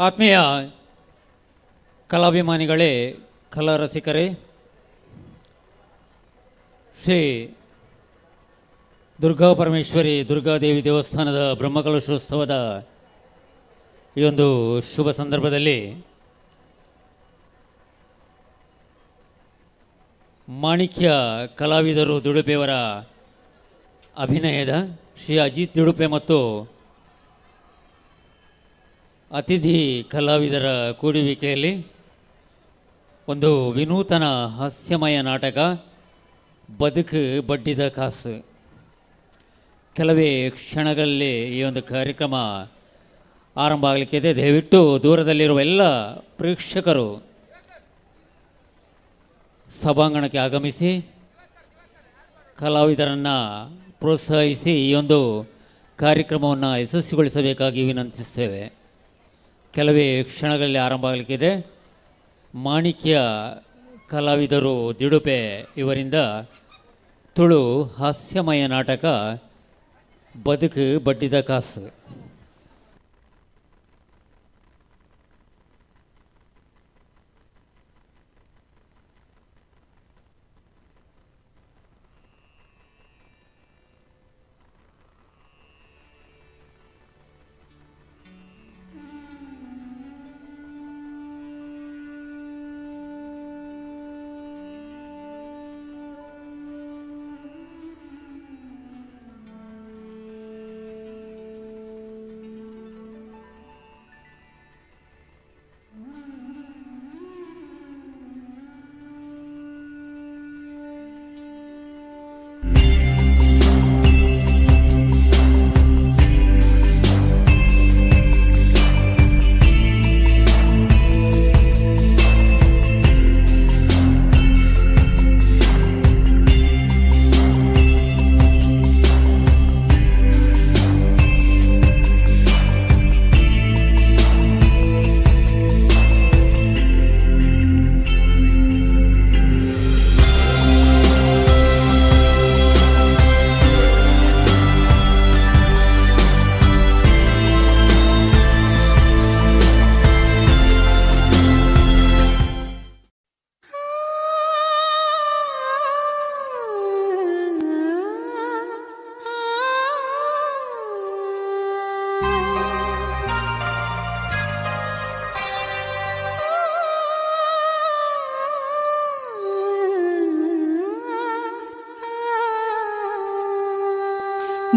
ಆತ್ಮೀಯ ಕಲಾಭಿಮಾನಿಗಳೇ, ಕಲಾ ರಸಿಕರೇ, ಶ್ರೀ ದುರ್ಗಾ ಪರಮೇಶ್ವರಿ ದುರ್ಗಾದೇವಿ ದೇವಸ್ಥಾನದ ಬ್ರಹ್ಮಕಲಶೋತ್ಸವದ ಈ ಒಂದು ಶುಭ ಸಂದರ್ಭದಲ್ಲಿ ಮಾಣಿಕ್ಯ ಕಲಾವಿದರು ದುಡುಪೆಯವರ ಅಭಿನಯದ ಶ್ರೀ ಅಜಿತ್ ದುಡುಪೆ ಮತ್ತು ಅತಿಥಿ ಕಲಾವಿದರ ಕೂಡುವಿಕೆಯಲ್ಲಿ ಒಂದು ವಿನೂತನ ಹಾಸ್ಯಮಯ ನಾಟಕ ಬದುಕು ಬಡ್ಡಿದ ಕಾಸು. ಕೆಲವೇ ಕ್ಷಣಗಳಲ್ಲಿ ಈ ಒಂದು ಕಾರ್ಯಕ್ರಮ ಆರಂಭ ಆಗಲಿಕ್ಕಿದೆ. ದಯವಿಟ್ಟು ದೂರದಲ್ಲಿರುವ ಎಲ್ಲ ಪ್ರೇಕ್ಷಕರು ಸಭಾಂಗಣಕ್ಕೆ ಆಗಮಿಸಿ ಕಲಾವಿದರನ್ನು ಪ್ರೋತ್ಸಾಹಿಸಿ ಈ ಒಂದು ಕಾರ್ಯಕ್ರಮವನ್ನು ಯಶಸ್ವಿಗೊಳಿಸಬೇಕಾಗಿ ವಿನಂತಿಸ್ತೇವೆ. ಕೆಲವೇ ಕ್ಷಣಗಳಲ್ಲಿ ಆರಂಭ ಆಗಲಿಕ್ಕಿದೆ. ಮಾಣಿಕ್ಯ ಕಲಾವಿದರು ದಿಡುಪೆ ಇವರಿಂದ ತುಳು ಹಾಸ್ಯಮಯ ನಾಟಕ ಬದುಕು ಬಡ್ಡಿದ ಕಾಸು.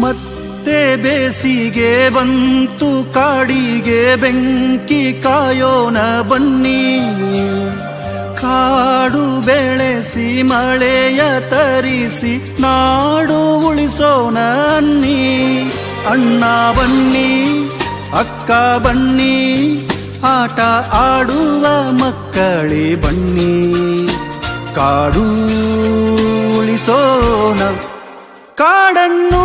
ಮತ್ತೆ ಬೇಸಿಗೆ ಬಂತು ಕಾಡಿಗೆ ಬೆಂಕಿ ಕಾಯೋಣ ಬನ್ನಿ, ಕಾಡು ಬೆಳೆಸಿ ಮಳೆಯ ತರಿಸಿ ನಾಡು ಉಳಿಸೋಣ ಅನ್ನಿ. ಅಣ್ಣ ಬನ್ನಿ ಅಕ್ಕ ಬನ್ನಿ ಆಟ ಆಡುವ ಮಕ್ಕಳೇ ಬನ್ನಿ, ಕಾಡು ಉಳಿಸೋಣ. ಕಾಡನ್ನು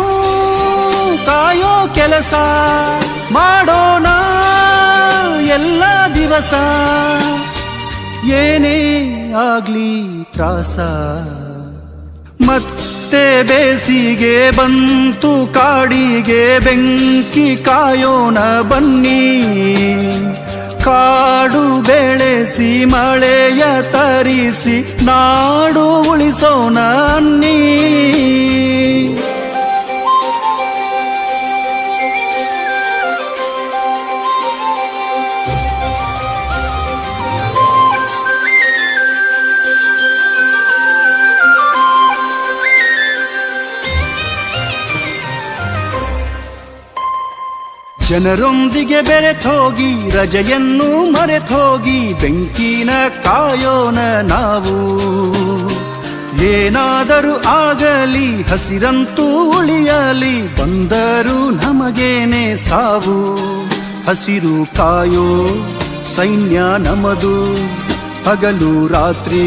ಕಾಯೋ ಕೆಲಸ ಮಾಡೋಣ ಎಲ್ಲ ದಿವಸ, ಏನೇ ಆಗ್ಲಿ ತ್ರಾಸ. ಮತ್ತೆ ಬೇಸಿಗೆ ಬಂತು ಕಾಡಿಗೆ ಬೆಂಕಿ ಕಾಯೋಣ ಬನ್ನಿ, ಕಾಡು ಬೆಳೆಸಿ ಮಳೆಯ ತರಿಸಿ ನಾಡು ಉಳಿಸೋಣ ಅನ್ನಿ. ಜನರೊಂದಿಗೆ ಬೆರೆತೋಗಿ ರಜೆಯನ್ನು ಮರೆತೋಗಿ ಬೆಂಕಿನ ಕಾಯೋಣ ನಾವು. ಏನಾದರೂ ಆಗಲಿ ಹಸಿರಂತೂ ಉಳಿಯಲಿ, ಬಂದರೂ ನಮಗೇನೆ ಸಾವು. ಹಸಿರು ಕಾಯೋ ಸೈನ್ಯ ನಮದು, ಹಗಲು ರಾತ್ರಿ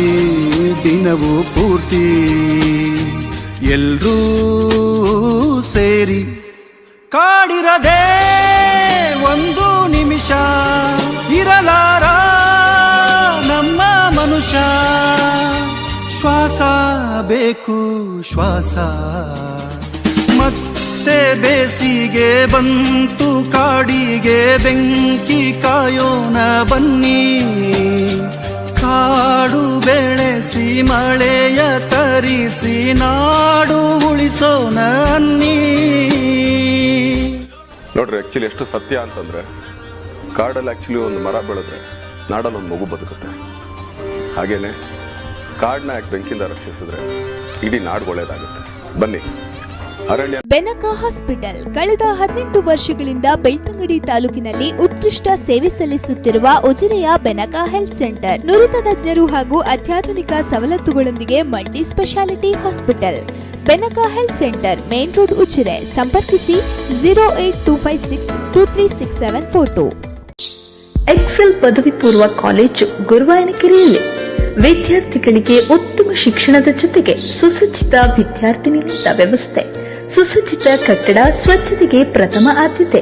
ದಿನವೂ ಪೂರ್ತಿ ಎಲ್ರೂ ಸೇರಿ. ಕಾಡಿರದೆ ಒಂದು ನಿಮಿಷ ಇರಲಾರ ನಮ್ಮ ಮನುಷ್ಯ, ಶ್ವಾಸ ಬೇಕು ಶ್ವಾಸ. ಮತ್ತೆ ಮತ್ತೆ ಬೇಸಿಗೆ ಬಂತು, ಕಾಡಿಗೆ ಬೆಂಕಿ ಕಾಯೋಣ ಬನ್ನಿ. ಕಾಡು ಬೆಳೆಸಿ ಮಳೆಯ ತರಿಸಿ ನಾಡು ಉಳಿಸೋಣ ಅನ್ನಿ. ನೋಡ್ರಿ, ಆಕ್ಚುಲಿ ಎಷ್ಟು ಸತ್ಯ ಅಂತಂದ್ರೆ, ಕಾಡಲ್ಲಿ ಆಕ್ಚುಲಿ ಒಂದು ಮರ ಬೆಳೆದ್ರೆ ನಾಡಲ್ಲಿ ಒಂದು ಮಗು ಬದುಕುತ್ತೆ. ಹಾಗೇನೆ ಕಾಡನ್ನ ಯಾಕೆ ಬೆಂಕಿಯಿಂದ ರಕ್ಷಿಸಿದ್ರೆ ಇಡೀ ನಾಡು ಒಳ್ಳೇದಾಗುತ್ತೆ. ಬನ್ನಿ ಅರಣ್ಯ. ಬೆನಕ ಹಾಸ್ಪಿಟಲ್ ಕಳೆದ 18 ವರ್ಷಗಳಿಂದ ಬೆಳ್ತಂಗಡಿ ತಾಲೂಕಿನಲ್ಲಿ ಉತ್ಕೃಷ್ಟ ಸೇವೆ ಸಲ್ಲಿಸುತ್ತಿರುವ ಉಜಿರೆಯ ಬೆನಕ ಹೆಲ್ತ್ ಸೆಂಟರ್, ನುರಿತ ತಜ್ಞರು ಹಾಗೂ ಅತ್ಯಾಧುನಿಕ ಸವಲತ್ತುಗಳೊಂದಿಗೆ multi speciality hospital. Benaka health centre, main road, Ujire. ಸಂಪರ್ಕಿಸಿ 08256236742. ಎಕ್ಸೆಲ್ ಪದವಿ ಪೂರ್ವ ಕಾಲೇಜು ಗುರುವಾಯನಕೆರೆಯಲ್ಲಿ ವಿದ್ಯಾರ್ಥಿಗಳಿಗೆ ಉತ್ತಮ ಶಿಕ್ಷಣದ ಜೊತೆಗೆ ಸುಸಜ್ಜಿತ ವಿದ್ಯಾರ್ಥಿ ನಿಲಯದ ವ್ಯವಸ್ಥೆ, ಸುಸಜ್ಜಿತ ಕಟ್ಟಡ, ಸ್ವಚ್ಛತೆಗೆ ಪ್ರಥಮ ಆದ್ಯತೆ,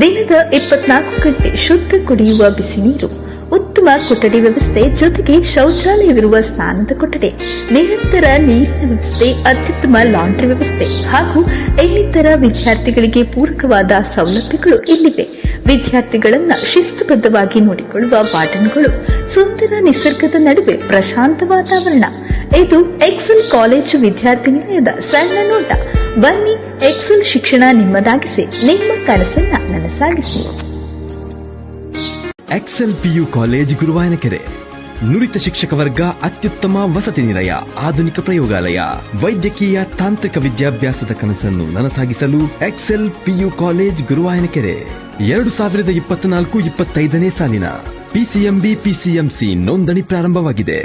ದಿನದ 24 ಗಂಟೆ ಶುದ್ಧ ಕುಡಿಯುವ ಬಿಸಿ ನೀರು, ಉತ್ತಮ ಕೊಠಡಿ ವ್ಯವಸ್ಥೆ ಜೊತೆಗೆ ಶೌಚಾಲಯವಿರುವ ಸ್ನಾನದ ಕೊಠಡಿ, ನಿರಂತರ ನೀರಿನ ವ್ಯವಸ್ಥೆ, ಅತ್ಯುತ್ತಮ ಲಾಂಡ್ರಿ ವ್ಯವಸ್ಥೆ ಹಾಗೂ ಇನ್ನಿತರ ವಿದ್ಯಾರ್ಥಿಗಳಿಗೆ ಪೂರಕವಾದ ಸೌಲಭ್ಯಗಳು ಇಲ್ಲಿವೆ. ವಿದ್ಯಾರ್ಥಿಗಳನ್ನ ಶಿಸ್ತುಬದ್ಧವಾಗಿ ನೋಡಿಕೊಳ್ಳುವ ವಾರ್ಡನ್ಗಳು, ಸುಂದರ ನಿಸರ್ಗದ ನಡುವೆ ಪ್ರಶಾಂತ ವಾತಾವರಣ. ಇದು ಎಕ್ಸೆಲ್ ಕಾಲೇಜು ವಿದ್ಯಾರ್ಥಿ ನಿಲಯದ ಸಣ್ಣ ನೋಟ. ಬನ್ನಿ, ಎಕ್ಸೆಲ್ ಶಿಕ್ಷಣ ನಿಮ್ಮದಾಗಿಸಿ, ನಿಮ್ಮ ಕನಸನ್ನ ನನಸಾಗಿಸಿ. Excel PU college Guruvayanakere. ನುರಿತ ಶಿಕ್ಷಕ ವರ್ಗ, ಅತ್ಯುತ್ತಮ ವಸತಿ ನಿಲಯ, ಆಧುನಿಕ ಪ್ರಯೋಗಾಲಯ, ವೈದ್ಯಕೀಯ ತಾಂತ್ರಿಕ ವಿದ್ಯಾಭ್ಯಾಸದ ಕನಸನ್ನು ನನಸಾಗಿಸಲು ಎಕ್ಸೆಲ್ ಪಿಯು ಕಾಲೇಜ್ ಗುರುವಾಯನಕೆರೆ. 2024-25ನೇ ಸಾಲಿನ ಪಿಸಿಎಂಬಿ, ಪಿಸಿಎಂಸಿ ನೋಂದಣಿ ಪ್ರಾರಂಭವಾಗಿದೆ.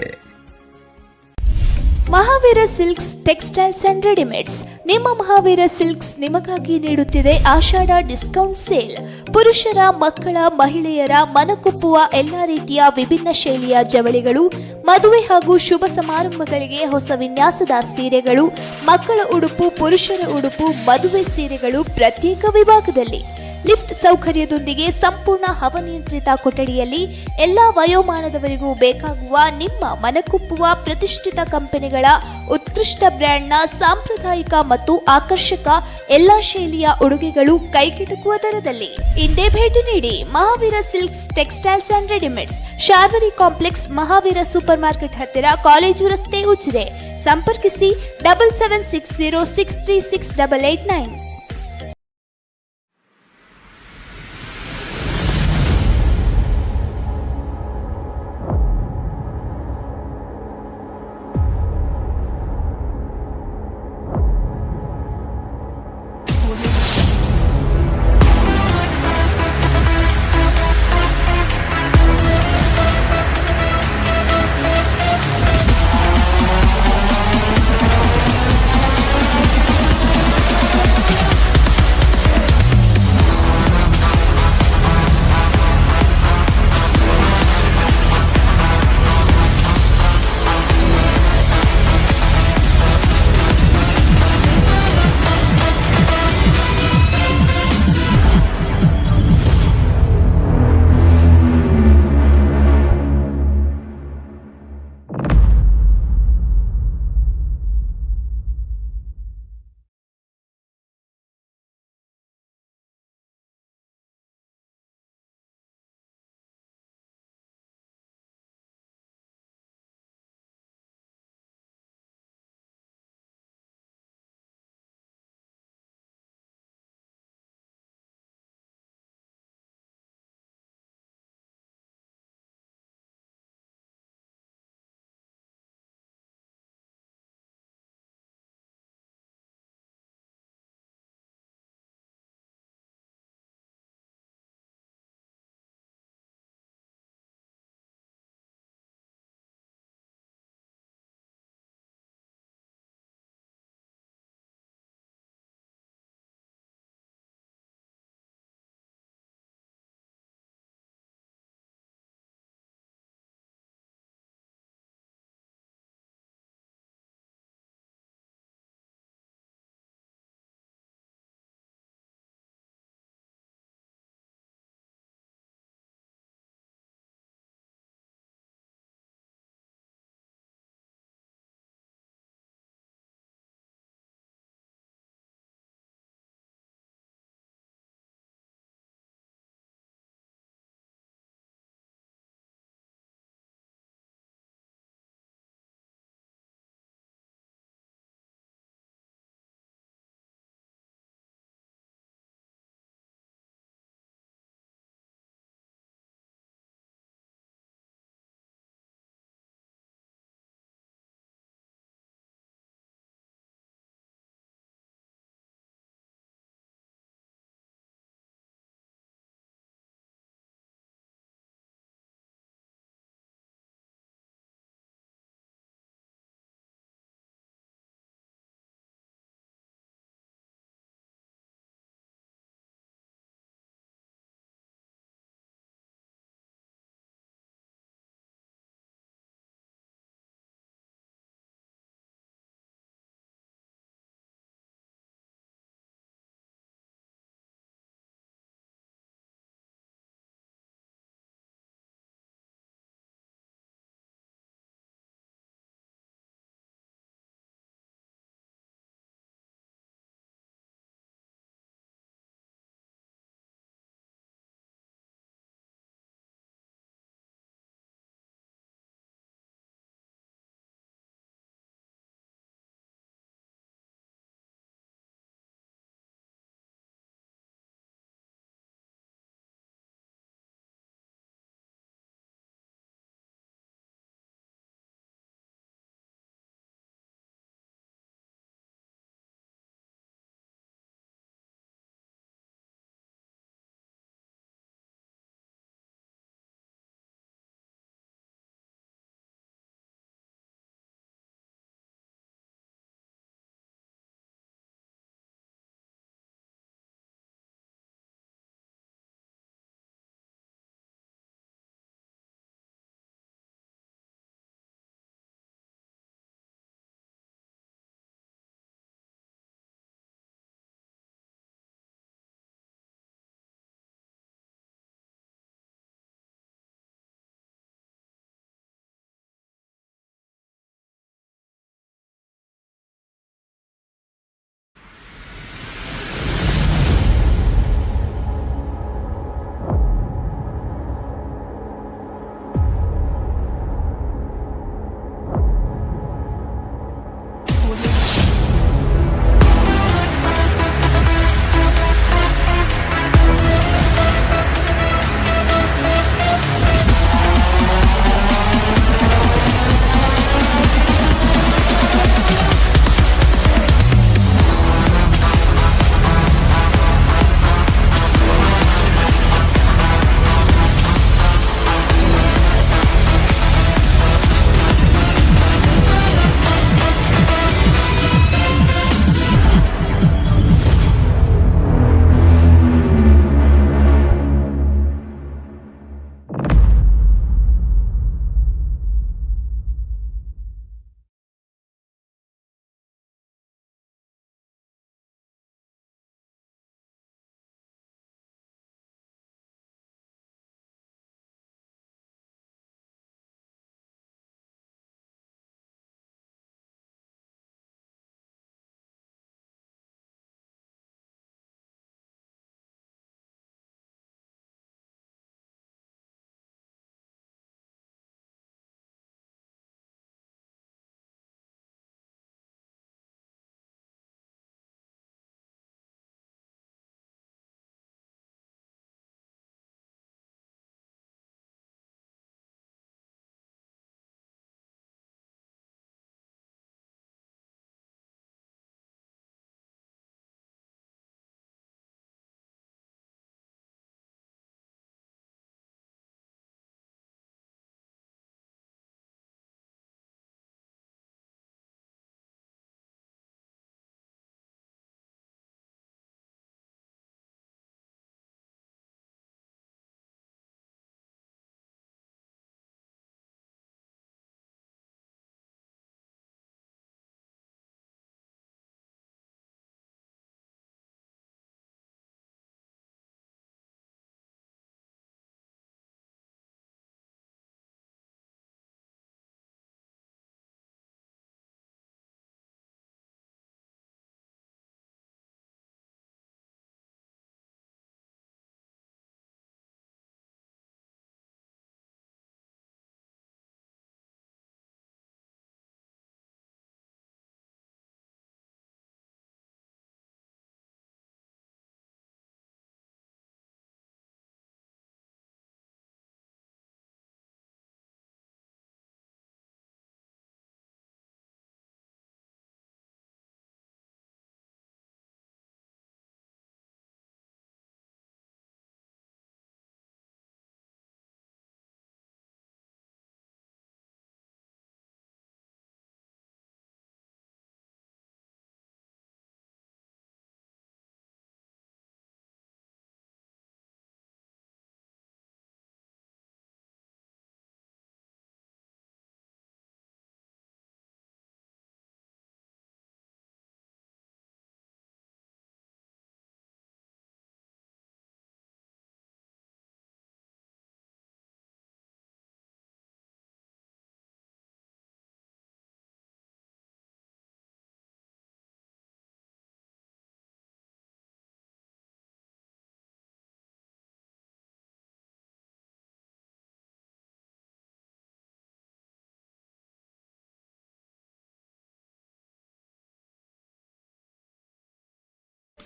Mahavir silks textiles and readymades. ನಿಮ್ಮ ಮಹಾವೀರ ಸಿಲ್ಕ್ಸ್ ನಿಮಗಾಗಿ ನೀಡುತ್ತಿದೆ ಆಷಾಢ ಡಿಸ್ಕೌಂಟ್ ಸೇಲ್. ಪುರುಷರ, ಮಕ್ಕಳ, ಮಹಿಳೆಯರ ಮನಕುಪ್ಪುವ ಎಲ್ಲ ರೀತಿಯ ವಿಭಿನ್ನ ಶೈಲಿಯ ಜವಳಿಗಳು, ಮದುವೆ ಹಾಗೂ ಶುಭ ಸಮಾರಂಭಗಳಿಗೆ ಹೊಸ ವಿನ್ಯಾಸದ ಸೀರೆಗಳು, ಮಕ್ಕಳ ಉಡುಪು, ಪುರುಷರ ಉಡುಪು, ಮದುವೆ ಸೀರೆಗಳು ಪ್ರತ್ಯೇಕ ವಿಭಾಗದಲ್ಲಿ. ಲಿಫ್ಟ್ ಸೌಕರ್ಯದೊಂದಿಗೆ ಸಂಪೂರ್ಣ ಹವಾನಿಯಂತ್ರಿತ ಕೊಠಡಿಯಲ್ಲಿ ಎಲ್ಲ ವಯೋಮಾನದವರಿಗೂ ಬೇಕಾಗುವ, ನಿಮ್ಮ ಮನಕುಪ್ಪುವ ಪ್ರತಿಷ್ಠಿತ ಕಂಪನಿಗಳ ಉತ್ಕೃಷ್ಟ ಬ್ರ್ಯಾಂಡ್ನ ಸಾಂಪ್ರದಾಯಿಕ ಮತ್ತು ಆಕರ್ಷಕ ಎಲ್ಲ ಶೈಲಿಯ ಉಡುಗೆಗಳು ಕೈಗೆಟುಕುವ ದರದಲ್ಲಿ. ಇಂದೇ ಭೇಟಿ ನೀಡಿ, Mahaveer silks textiles and readymades, Sharvari complex, Mahaveer super market ಹತ್ತಿರ, ಕಾಲೇಜು ರಸ್ತೆ, ಉಜಿರೆ. ಸಂಪರ್ಕಿಸಿ 7760636889.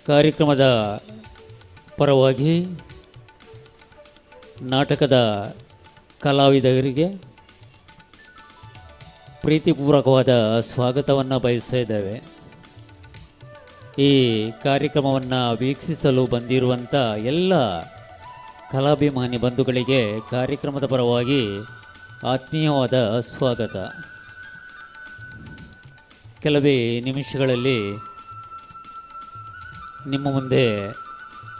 ಕಾರ್ಯಕ್ರಮದ ಪರವಾಗಿ ನಾಟಕದ ಕಲಾವಿದರಿಗೆ ಪ್ರೀತಿಪೂರ್ವಕವಾದ ಸ್ವಾಗತವನ್ನು ಬಯಸ್ತಾ ಇದ್ದೇವೆ. ಈ ಕಾರ್ಯಕ್ರಮವನ್ನು ವೀಕ್ಷಿಸಲು ಬಂದಿರುವಂಥ ಎಲ್ಲ ಕಲಾಭಿಮಾನಿ ಬಂಧುಗಳಿಗೆ ಕಾರ್ಯಕ್ರಮದ ಪರವಾಗಿ ಆತ್ಮೀಯವಾದ ಸ್ವಾಗತ. ಕೆಲವೇ ನಿಮಿಷಗಳಲ್ಲಿ ನಿಮ್ಮ ಮುಂದೆ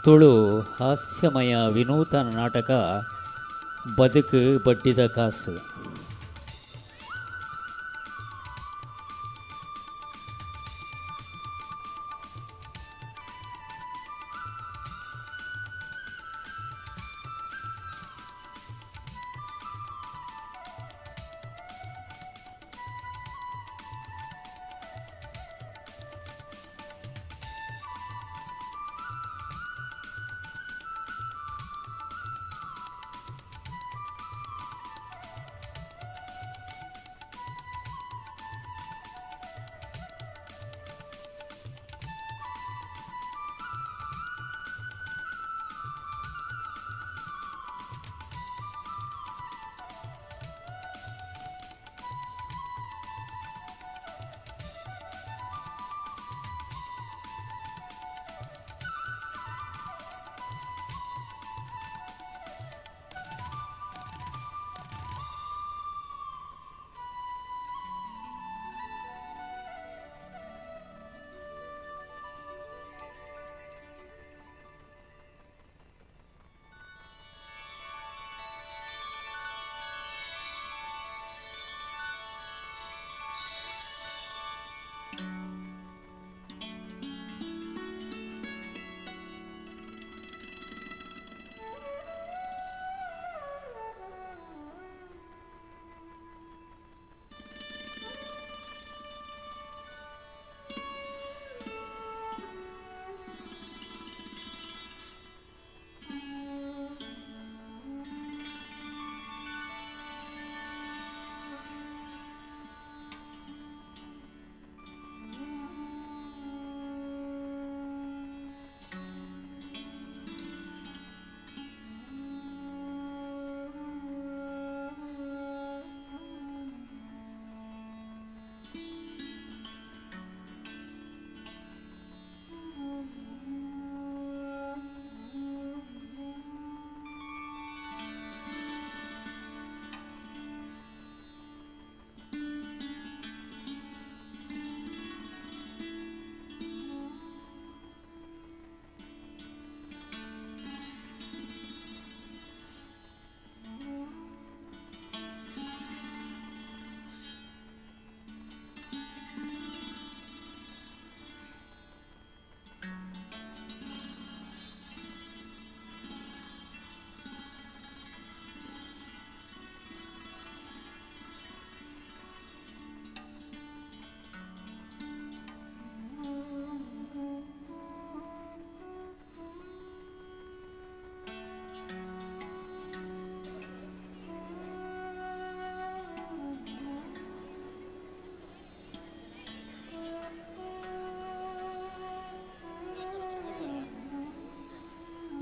ತುಳು ಹಾಸ್ಯಮಯ ವಿನೂತನ ನಾಟಕ ಬದುಕು ಬಡ್ಡಿದ ಕಾಸು.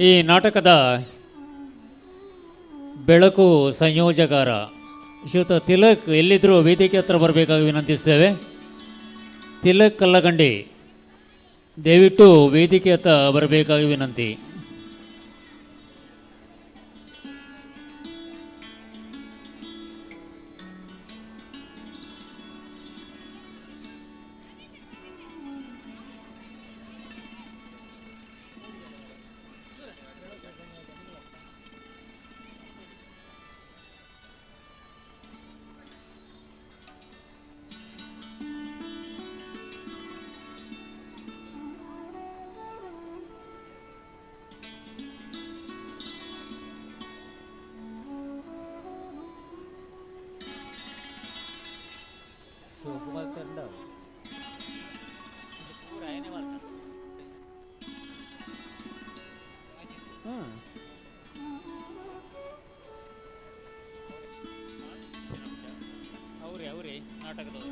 ಈ ನಾಟಕದ ಬೆಳಕು ಸಂಯೋಜಕಾರ ಶ್ರೀಯುತ ತಿಲಕ್ ಎಲ್ಲಿದ್ದರೂ ವೇದಿಕೆ ಹತ್ರ ಬರಬೇಕಾಗಿ ವಿನಂತಿಸ್ತೇವೆ. ತಿಲಕ್ ಕಲ್ಲಗಂಡಿ ದಯವಿಟ್ಟು ವೇದಿಕೆ ಹತ್ರ ಬರಬೇಕಾಗಿ ವಿನಂತಿ. ಅವರೇ ನಾಟಕದವರು.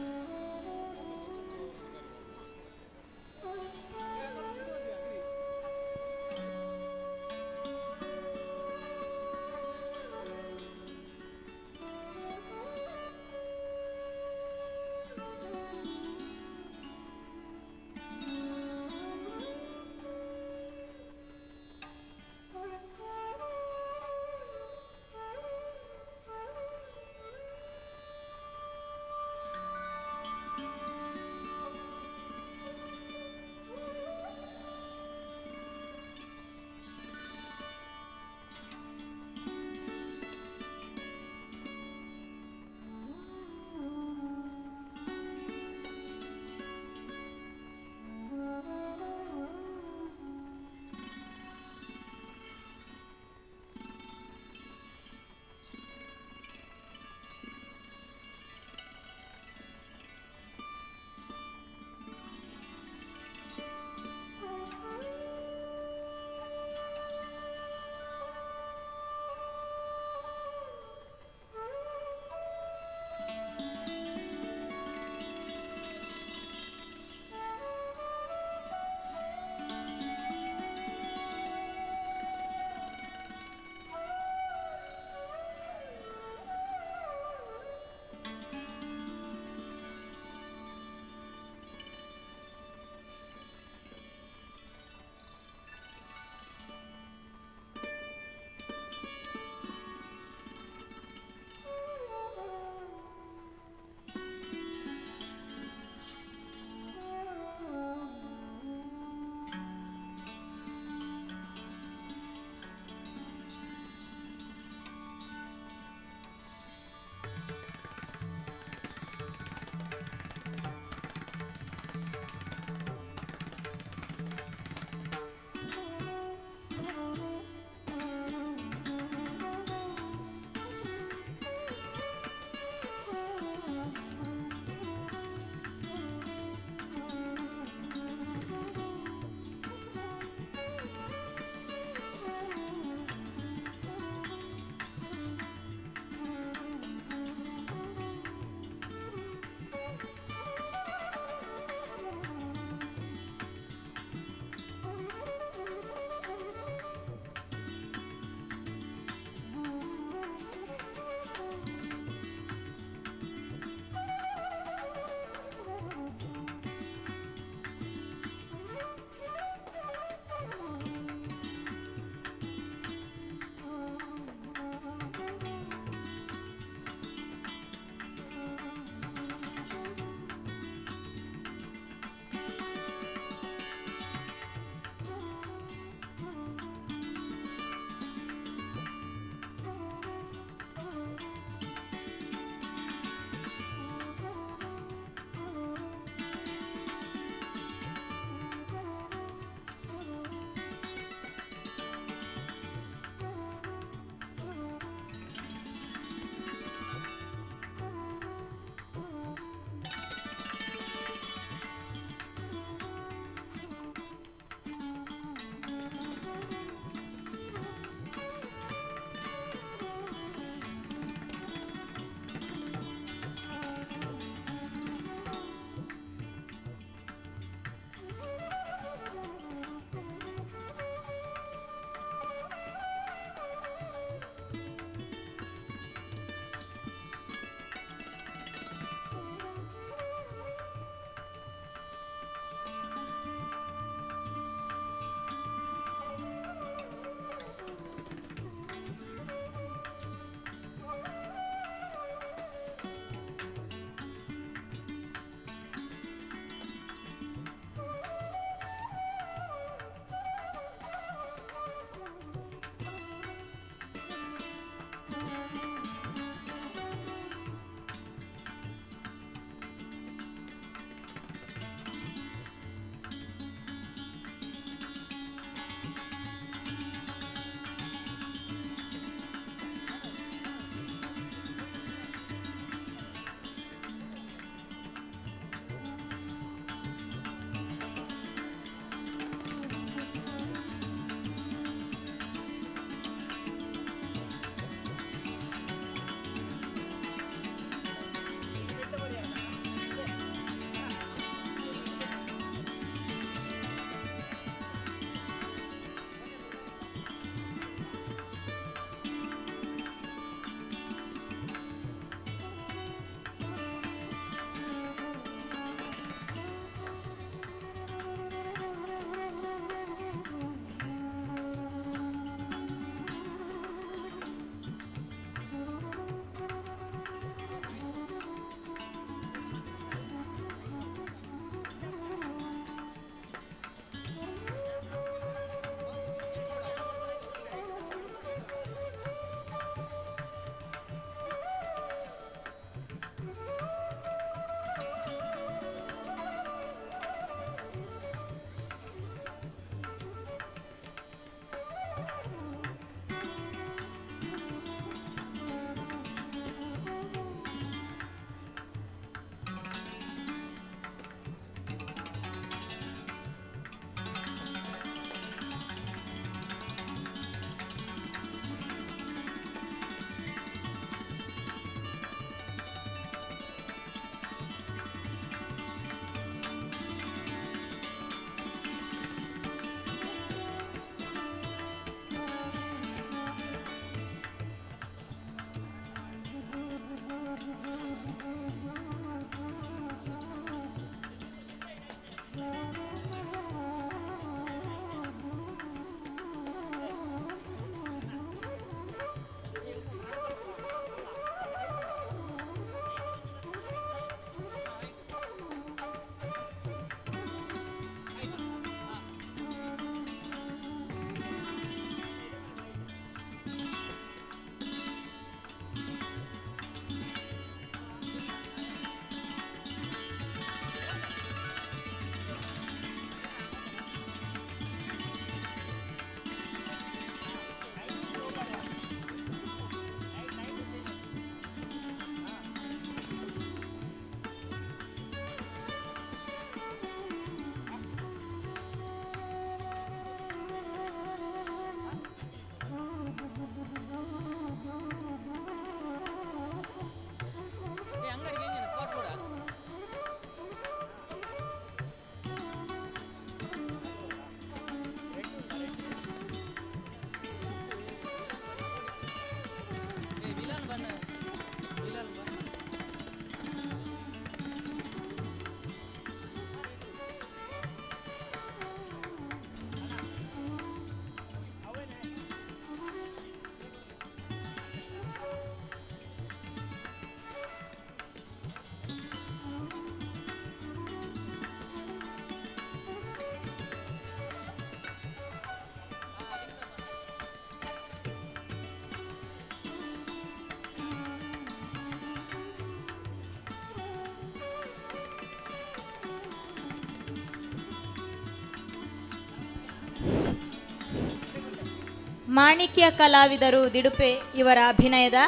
ಮಾಣಿಕ್ಯ ಕಲಾವಿದರು ದಿಡುಪೆ ಇವರ ಅಭಿನಯದ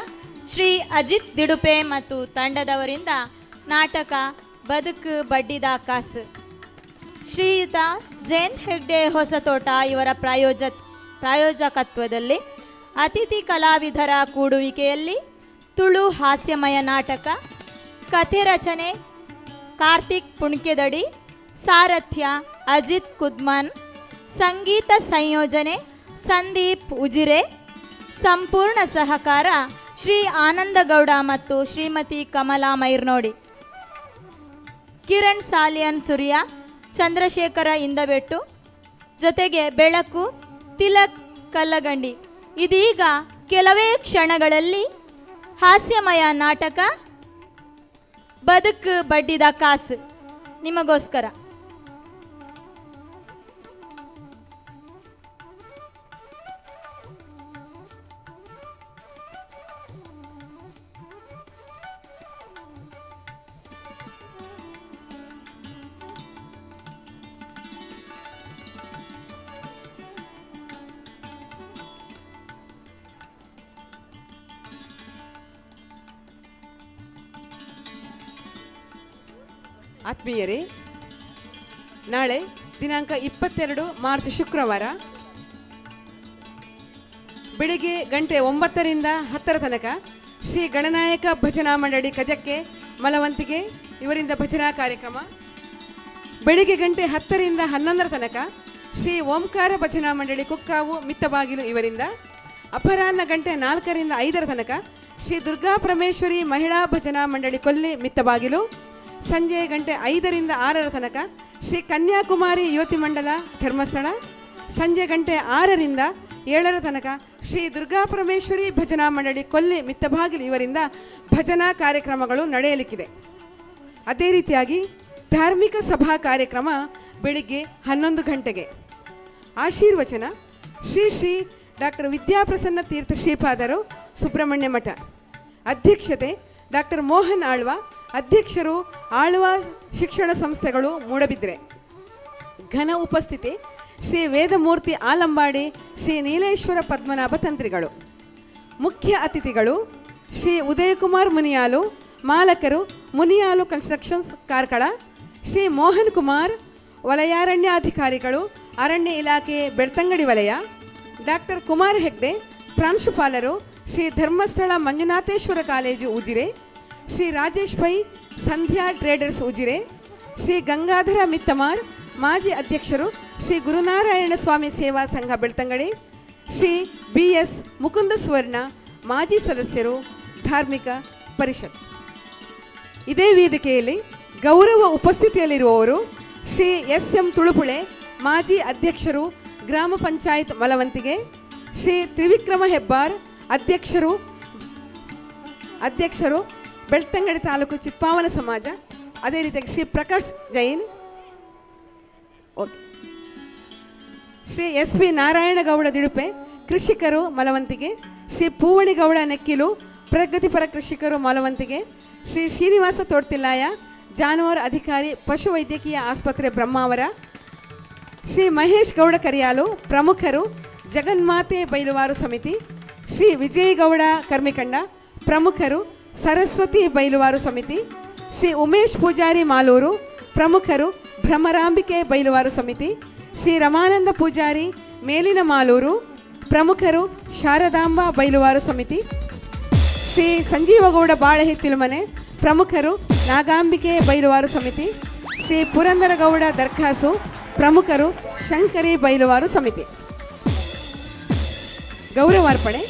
ಶ್ರೀ ಅಜಿತ್ ದಿಡುಪೆ ಮತ್ತು ತಂಡದವರಿಂದ ನಾಟಕ ಬದುಕು ಬಡ್ಡಿದ ಕಾಸು. ಶ್ರೀಯುತ ಜಯಂತ್ ಹೆಗ್ಡೆ ಹೊಸತೋಟ ಇವರ ಪ್ರಾಯೋಜಕತ್ವದಲ್ಲಿ ಅತಿಥಿ ಕಲಾವಿದರ ಕೂಡುವಿಕೆಯಲ್ಲಿ ತುಳು ಹಾಸ್ಯಮಯ ನಾಟಕ. ಕಥೆ ರಚನೆ ಕಾರ್ತಿಕ್ ಪುಣ್ಕೆದಡಿ, ಸಾರಥ್ಯ ಅಜಿತ್ ಕುದ್ಮನ್, ಸಂಗೀತ ಸಂಯೋಜನೆ ಸಂದೀಪ್ ಉಜಿರೆ, ಸಂಪೂರ್ಣ ಸಹಕಾರ ಶ್ರೀ ಆನಂದಗೌಡ ಮತ್ತು ಶ್ರೀಮತಿ ಕಮಲಾ ಮೈರ್ನೋಡಿ, ಕಿರಣ್ ಸಾಲಿಯನ್ ಸೂರ್ಯ, ಚಂದ್ರಶೇಖರ ಇಂದಬೆಟ್ಟು, ಜೊತೆಗೆ ಬೆಳಕು ತಿಲಕ್ ಕಲ್ಲಗಂಡಿ. ಇದೀಗ ಕೆಲವೇ ಕ್ಷಣಗಳಲ್ಲಿ ಹಾಸ್ಯಮಯ ನಾಟಕ ಬದುಕು ಬಡ್ಡಿದ ಕಾಸು ನಿಮಗೋಸ್ಕರ. ಆತ್ಮೀಯರೇ, ನಾಳೆ ದಿನಾಂಕ 22 ಮಾರ್ಚ್ ಶುಕ್ರವಾರ ಬೆಳಿಗ್ಗೆ ಗಂಟೆ 9 ರಿಂದ 10 ತನಕ ಶ್ರೀ ಗಣನಾಯಕ ಭಜನಾ ಮಂಡಳಿ ಕಜಕ್ಕೆ ಮಲವಂತಿಗೆ ಇವರಿಂದ ಭಜನಾ ಕಾರ್ಯಕ್ರಮ. ಬೆಳಿಗ್ಗೆ ಗಂಟೆ 10 ರಿಂದ 11 ತನಕ ಶ್ರೀ ಓಂಕಾರ ಭಜನಾ ಮಂಡಳಿ ಕುಕ್ಕಾವು ಮಿತ್ತಬಾಗಿಲು ಇವರಿಂದ. ಅಪರಾಹ್ನ ಗಂಟೆ 4 ರಿಂದ 5 ತನಕ ಶ್ರೀ ದುರ್ಗಾ ಪರಮೇಶ್ವರಿ ಮಹಿಳಾ ಭಜನಾ ಮಂಡಳಿ ಕೊಲ್ಲಿ ಮಿತ್ತಬಾಗಿಲು. ಸಂಜೆ ಗಂಟೆ 5 ರಿಂದ 6 ತನಕ ಶ್ರೀ ಕನ್ಯಾಕುಮಾರಿ ಯುವತಿ ಮಂಡಲ ಧರ್ಮಸ್ಥಳ. ಸಂಜೆ ಗಂಟೆ 6 ರಿಂದ 7 ತನಕ ಶ್ರೀ ದುರ್ಗಾ ಪರಮೇಶ್ವರಿ ಭಜನಾ ಮಂಡಳಿ ಕೊಲ್ಲಿ ಮಿತ್ತಬಾಗಿಲು ಇವರಿಂದ ಭಜನಾ ಕಾರ್ಯಕ್ರಮಗಳು ನಡೆಯಲಿಕ್ಕಿದೆ. ಅದೇ ರೀತಿಯಾಗಿ ಧಾರ್ಮಿಕ ಸಭಾ ಕಾರ್ಯಕ್ರಮ ಬೆಳಿಗ್ಗೆ 11 ಗಂಟೆಗೆ. ಆಶೀರ್ವಚನ ಶ್ರೀ ಶ್ರೀ ಡಾಕ್ಟರ್ ವಿದ್ಯಾಪ್ರಸನ್ನ ತೀರ್ಥ ಶ್ರೀಪಾದರು ಸುಬ್ರಹ್ಮಣ್ಯ ಮಠ. ಅಧ್ಯಕ್ಷತೆ ಡಾಕ್ಟರ್ ಮೋಹನ್ ಆಳ್ವ, ಅಧ್ಯಕ್ಷರು ಆಳ್ವ ಶಿಕ್ಷಣ ಸಂಸ್ಥೆಗಳು ಮೂಡಬಿದ್ರೆ. ಘನ ಉಪಸ್ಥಿತಿ ಶ್ರೀ ವೇದಮೂರ್ತಿ ಆಲಂಬಾಡಿ ಶ್ರೀ ನೀಲೇಶ್ವರ ಪದ್ಮನಾಭ ತಂತ್ರಿಗಳು. ಮುಖ್ಯ ಅತಿಥಿಗಳು ಶ್ರೀ ಉದಯಕುಮಾರ್ ಮುನಿಯಾಲು, ಮಾಲಕರು ಮುನಿಯಾಲು ಕನ್ಸ್ಟ್ರಕ್ಷನ್ಸ್ ಕಾರ್ಕಳ, ಶ್ರೀ ಮೋಹನ್ ಕುಮಾರ್ ವಲಯಾರಣ್ಯಾಧಿಕಾರಿಗಳು ಅರಣ್ಯ ಇಲಾಖೆ ಬೆಳ್ತಂಗಡಿ ವಲಯ, ಡಾಕ್ಟರ್ ಕುಮಾರ್ ಹೆಗ್ಡೆ ಪ್ರಾಂಶುಪಾಲರು ಶ್ರೀ ಧರ್ಮಸ್ಥಳ ಮಂಜುನಾಥೇಶ್ವರ ಕಾಲೇಜು ಉಜಿರೆ, ಶ್ರೀ ರಾಜೇಶ್ ಪೈ ಸಂಧ್ಯಾ ಟ್ರೇಡರ್ಸ್ ಉಜಿರೆ, ಶ್ರೀ ಗಂಗಾಧರ ಮಿತ್ತಮಾರ್ ಮಾಜಿ ಅಧ್ಯಕ್ಷರು ಶ್ರೀ ಗುರುನಾರಾಯಣ ಸ್ವಾಮಿ ಸೇವಾ ಸಂಘ ಬೆಳ್ತಂಗಡಿ, ಶ್ರೀ ಬಿ.ಎಸ್. ಮುಕುಂದ ಸುವರ್ಣ ಮಾಜಿ ಸದಸ್ಯರು ಧಾರ್ಮಿಕ ಪರಿಷತ್. ಇದೇ ವೇದಿಕೆಯಲ್ಲಿ ಗೌರವ ಉಪಸ್ಥಿತಿಯಲ್ಲಿರುವವರು ಶ್ರೀ ಎಸ್.ಎಂ. ತುಳುಪುಳೆ ಮಾಜಿ ಅಧ್ಯಕ್ಷರು ಗ್ರಾಮ ಪಂಚಾಯತ್ ಮಲವಂತಿಗೆ, ಶ್ರೀ ತ್ರಿವಿಕ್ರಮ ಹೆಬ್ಬಾರ್ ಅಧ್ಯಕ್ಷರು ಬೆಳ್ತಂಗಡಿ ತಾಲೂಕು ಚಿತ್ಪಾವನ ಸಮಾಜ, ಅದೇ ರೀತಿಯಾಗಿ ಶ್ರೀ ಪ್ರಕಾಶ್ ಜೈನ್, ಓಕೆ, ಶ್ರೀ ಎಸ್.ಪಿ. ನಾರಾಯಣಗೌಡ ದಿಡುಪೆ ಕೃಷಿಕರು ಮಲವಂತಿಗೆ, ಶ್ರೀ ಪೂವಣಿಗೌಡ ನೆಕ್ಕಿಲು ಪ್ರಗತಿಪರ ಕೃಷಿಕರು ಮಲವಂತಿಗೆ, ಶ್ರೀ ಶ್ರೀನಿವಾಸ ತೋಡ್ತಿಲ್ಲಾಯ ಜಾನುವಾರು ಅಧಿಕಾರಿ ಪಶುವೈದ್ಯಕೀಯ ಆಸ್ಪತ್ರೆ ಬ್ರಹ್ಮಾವರ, ಶ್ರೀ ಮಹೇಶ್ ಗೌಡ ಕರಿಯಾಲು ಪ್ರಮುಖರು ಜಗನ್ಮಾತೆ ಬೈಲುವಾರು ಸಮಿತಿ, ಶ್ರೀ ವಿಜಯಗೌಡ ಕರ್ಮಿಕಂಡ ಪ್ರಮುಖರು ಸರಸ್ವತಿ ಬೈಲುವಾರು ಸಮಿತಿ, ಶ್ರೀ ಉಮೇಶ್ ಪೂಜಾರಿ ಮಾಲೂರು ಪ್ರಮುಖರು ಭ್ರಮರಾಂಬಿಕೆ ಬೈಲುವಾರು ಸಮಿತಿ, ಶ್ರೀ ರಮಾನಂದ ಪೂಜಾರಿ ಮೇಲಿನ ಮಾಲೂರು ಪ್ರಮುಖರು ಶಾರದಾಂಬ ಬೈಲುವಾರು ಸಮಿತಿ, ಶ್ರೀ ಸಂಜೀವಗೌಡ ಬಾಳೆಹಿತ್ತಿಲುಮನೆ ಪ್ರಮುಖರು ನಾಗಾಂಬಿಕೆ ಬೈಲುವಾರು ಸಮಿತಿ, ಶ್ರೀ ಪುರಂದರಗೌಡ ದರ್ಖಾಸು ಪ್ರಮುಖರು ಶಂಕರಿ ಬೈಲುವಾರು ಸಮಿತಿ. ಗೌರವಾರ್ಪಣೆ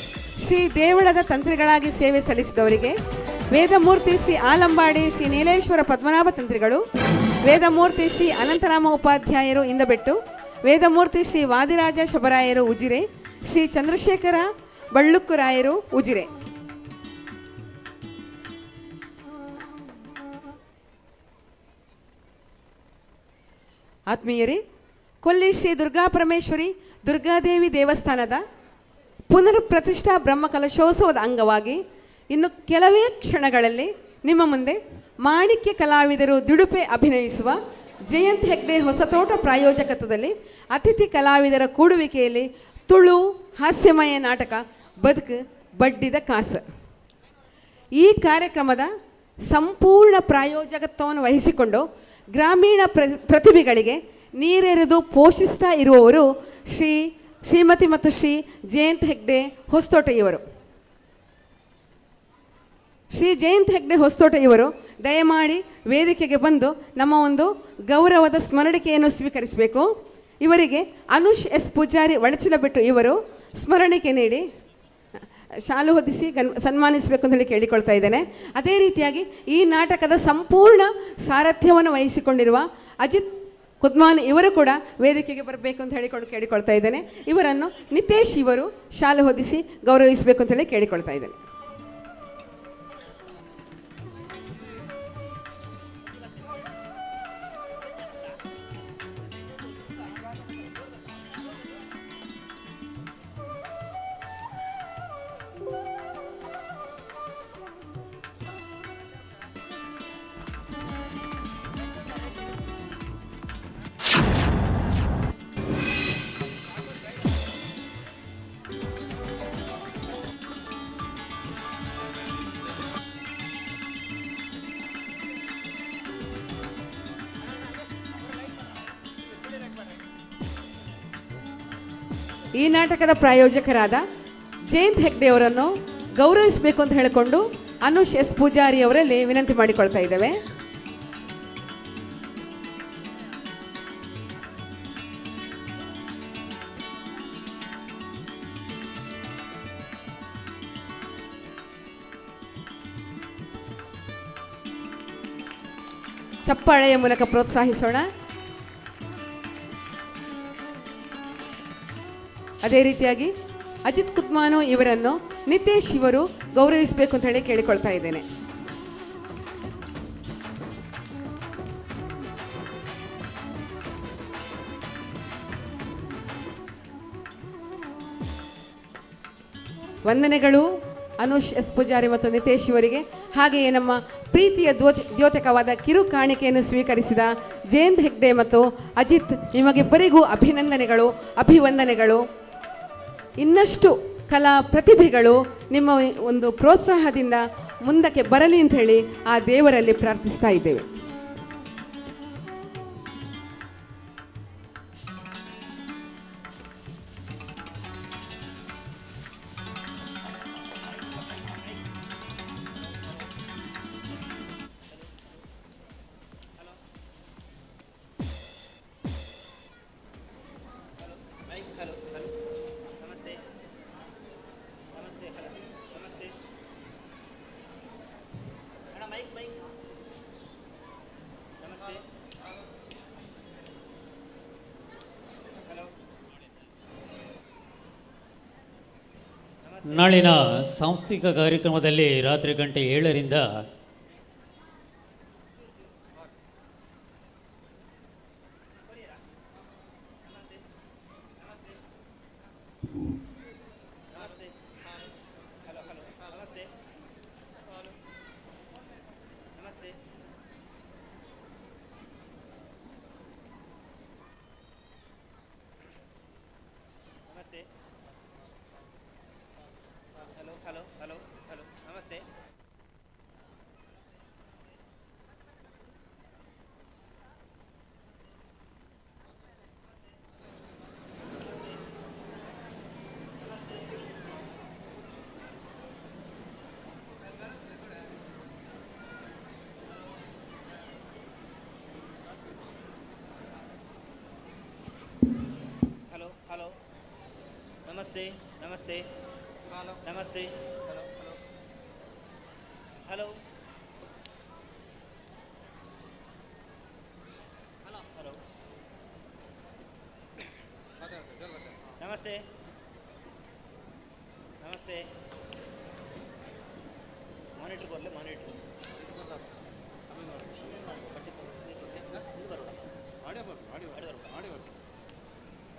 ಶ್ರೀ ದೇವಳದ ತಂತ್ರಿಗಳಾಗಿ ಸೇವೆ ಸಲ್ಲಿಸಿದವರಿಗೆ ವೇದಮೂರ್ತಿ ಶ್ರೀ ಆಲಂಬಾಡಿ ಶ್ರೀ ನೀಲೇಶ್ವರ ಪದ್ಮನಾಭ ತಂತ್ರಿಗಳು, ವೇದಮೂರ್ತಿ ಶ್ರೀ ಅನಂತರಾಮ ಉಪಾಧ್ಯಾಯರು ಇಂದಬೆಟ್ಟು, ವೇದಮೂರ್ತಿ ಶ್ರೀ ವಾದಿರಾಜ ಶಬರಾಯರು ಉಜಿರೆ, ಶ್ರೀ ಚಂದ್ರಶೇಖರ ಬಳ್ಳುಕ್ಕುರಾಯರು ಉಜಿರೆ. ಆತ್ಮೀಯರೇ, ಕೊಲ್ಲಿ ಶ್ರೀ ದುರ್ಗಾ ಪರಮೇಶ್ವರಿ ದುರ್ಗಾದೇವಿ ದೇವಸ್ಥಾನದ ಪುನರ್ ಪ್ರತಿಷ್ಠಾ ಬ್ರಹ್ಮಕಲಶೋತ್ಸವದ ಅಂಗವಾಗಿ ಇನ್ನು ಕೆಲವೇ ಕ್ಷಣಗಳಲ್ಲಿ ನಿಮ್ಮ ಮುಂದೆ ಮಾಣಿಕ್ಯ ಕಲಾವಿದರು ದಿಡುಪೆ ಅಭಿನಯಿಸುವ ಜಯಂತ್ ಹೆಗ್ಡೆ ಹೊಸತೋಟ ಪ್ರಾಯೋಜಕತ್ವದಲ್ಲಿ ಅತಿಥಿ ಕಲಾವಿದರ ಕೂಡುವಿಕೆಯಲ್ಲಿ ತುಳು ಹಾಸ್ಯಮಯ ನಾಟಕ ಬದುಕು ಬಡ್ಡಿದ ಕಾಸು. ಈ ಕಾರ್ಯಕ್ರಮದ ಸಂಪೂರ್ಣ ಪ್ರಾಯೋಜಕತ್ವವನ್ನು ವಹಿಸಿಕೊಂಡು ಗ್ರಾಮೀಣ ಪ್ರತಿಭೆಗಳಿಗೆ ನೀರೆರೆದು ಪೋಷಿಸ್ತಾ ಇರುವವರು ಶ್ರೀಮತಿ ಮತ್ತು ಶ್ರೀ ಜಯಂತ್ ಹೆಗ್ಡೆ ಹೊಸತೋಟ ಇವರು. ಶ್ರೀ ಜಯಂತ್ ಹೆಗ್ಡೆ ಹೊಸತೋಟ ಇವರು ದಯಮಾಡಿ ವೇದಿಕೆಗೆ ಬಂದು ನಮ್ಮ ಒಂದು ಗೌರವದ ಸ್ಮರಣಿಕೆಯನ್ನು ಸ್ವೀಕರಿಸಬೇಕು. ಇವರಿಗೆ ಅನುಷ್ ಎಸ್ ಪೂಜಾರಿ ಒಳಚಿಲಬೆಟ್ಟು ಇವರು ಸ್ಮರಣಿಕೆ ನೀಡಿ ಶಾಲು ಹೊದಿಸಿ ಸನ್ಮಾನಿಸಬೇಕು ಅಂತ ಹೇಳಿ ಕೇಳಿಕೊಳ್ತಾ ಇದ್ದೇನೆ. ಅದೇ ರೀತಿಯಾಗಿ ಈ ನಾಟಕದ ಸಂಪೂರ್ಣ ಸಾರಥ್ಯವನ್ನು ವಹಿಸಿಕೊಂಡಿರುವ ಅಜಿತ್ ಕುದ್ಮಾನ್ ಇವರು ಕೂಡ ವೇದಿಕೆಗೆ ಬರಬೇಕು ಅಂತ ಹೇಳಿಕೊಂಡು ಕೇಳಿಕೊಳ್ತಾ ಇದ್ದೇನೆ. ಇವರನ್ನು ನಿತೇಶ್ ಇವರು ಶಾಲು ಹೊದಿಸಿ ಗೌರವಿಸಬೇಕು ಅಂತ ಹೇಳಿ ಕೇಳಿಕೊಳ್ತಾ ಇದ್ದೇನೆ. ಈ ನಾಟಕದ ಪ್ರಾಯೋಜಕರಾದ ಜಯಂತ್ ಹೆಗ್ಡೆಯವರನ್ನು ಗೌರವಿಸಬೇಕು ಅಂತ ಹೇಳಿಕೊಂಡು ಅನುಷ್ ಎಸ್ ಪೂಜಾರಿ ಅವರಲ್ಲಿ ವಿನಂತಿ ಮಾಡಿಕೊಳ್ತಾ ಇದ್ದೇವೆ. ಚಪ್ಪಾಳೆಯ ಮೂಲಕ ಪ್ರೋತ್ಸಾಹಿಸೋಣ. ಅದೇ ರೀತಿಯಾಗಿ ಅಜಿತ್ ಕುತ್ಮಾನು ಇವರನ್ನು ನಿತೇಶ್ ಇವರು ಗೌರವಿಸಬೇಕು ಅಂತ ಹೇಳಿ ಕೇಳಿಕೊಳ್ತಾ ಇದ್ದೇನೆ. ವಂದನೆಗಳು ಅನುಷ್ ಎಸ್ ಪೂಜಾರಿ ಮತ್ತು ನಿತೇಶ್ ಇವರಿಗೆ. ಹಾಗೆಯೇ ನಮ್ಮ ಪ್ರೀತಿಯ ದ್ಯೋತಕವಾದ ಕಿರು ಕಾಣಿಕೆಯನ್ನು ಸ್ವೀಕರಿಸಿದ ಜಯಂತ್ ಹೆಗ್ಡೆ ಮತ್ತು ಅಜಿತ್ ನಿಮಗಿಬ್ಬರಿಗೂ ಅಭಿನಂದನೆಗಳು, ಅಭಿವಂದನೆಗಳು. ಇನ್ನಷ್ಟು ಕಲಾ ಪ್ರತಿಭೆಗಳು ನಿಮ್ಮ ಒಂದು ಪ್ರೋತ್ಸಾಹದಿಂದ ಮುಂದಕ್ಕೆ ಬರಲಿ ಅಂತ ಹೇಳಿ ಆ ದೇವರಲ್ಲಿ ಪ್ರಾರ್ಥಿಸ್ತಾ ಇದ್ದೇವೆ. ನಾಳಿನ ಸಾಂಸ್ಕೃತಿಕ ಕಾರ್ಯಕ್ರಮದಲ್ಲಿ ರಾತ್ರಿ ಗಂಟೆ 7ರಿಂದ ನಮಸ್ತೆ ನಮಸ್ತೆ ನಮಸ್ತೆ ಹಲೋ ಹಲೋ ಹಲೋ ಹಲೋ ನಮಸ್ತೆ ನಮಸ್ತೆ. ಮಾನಿಟರ್ ಬರಲಿ, ಮಾನಿಟರ್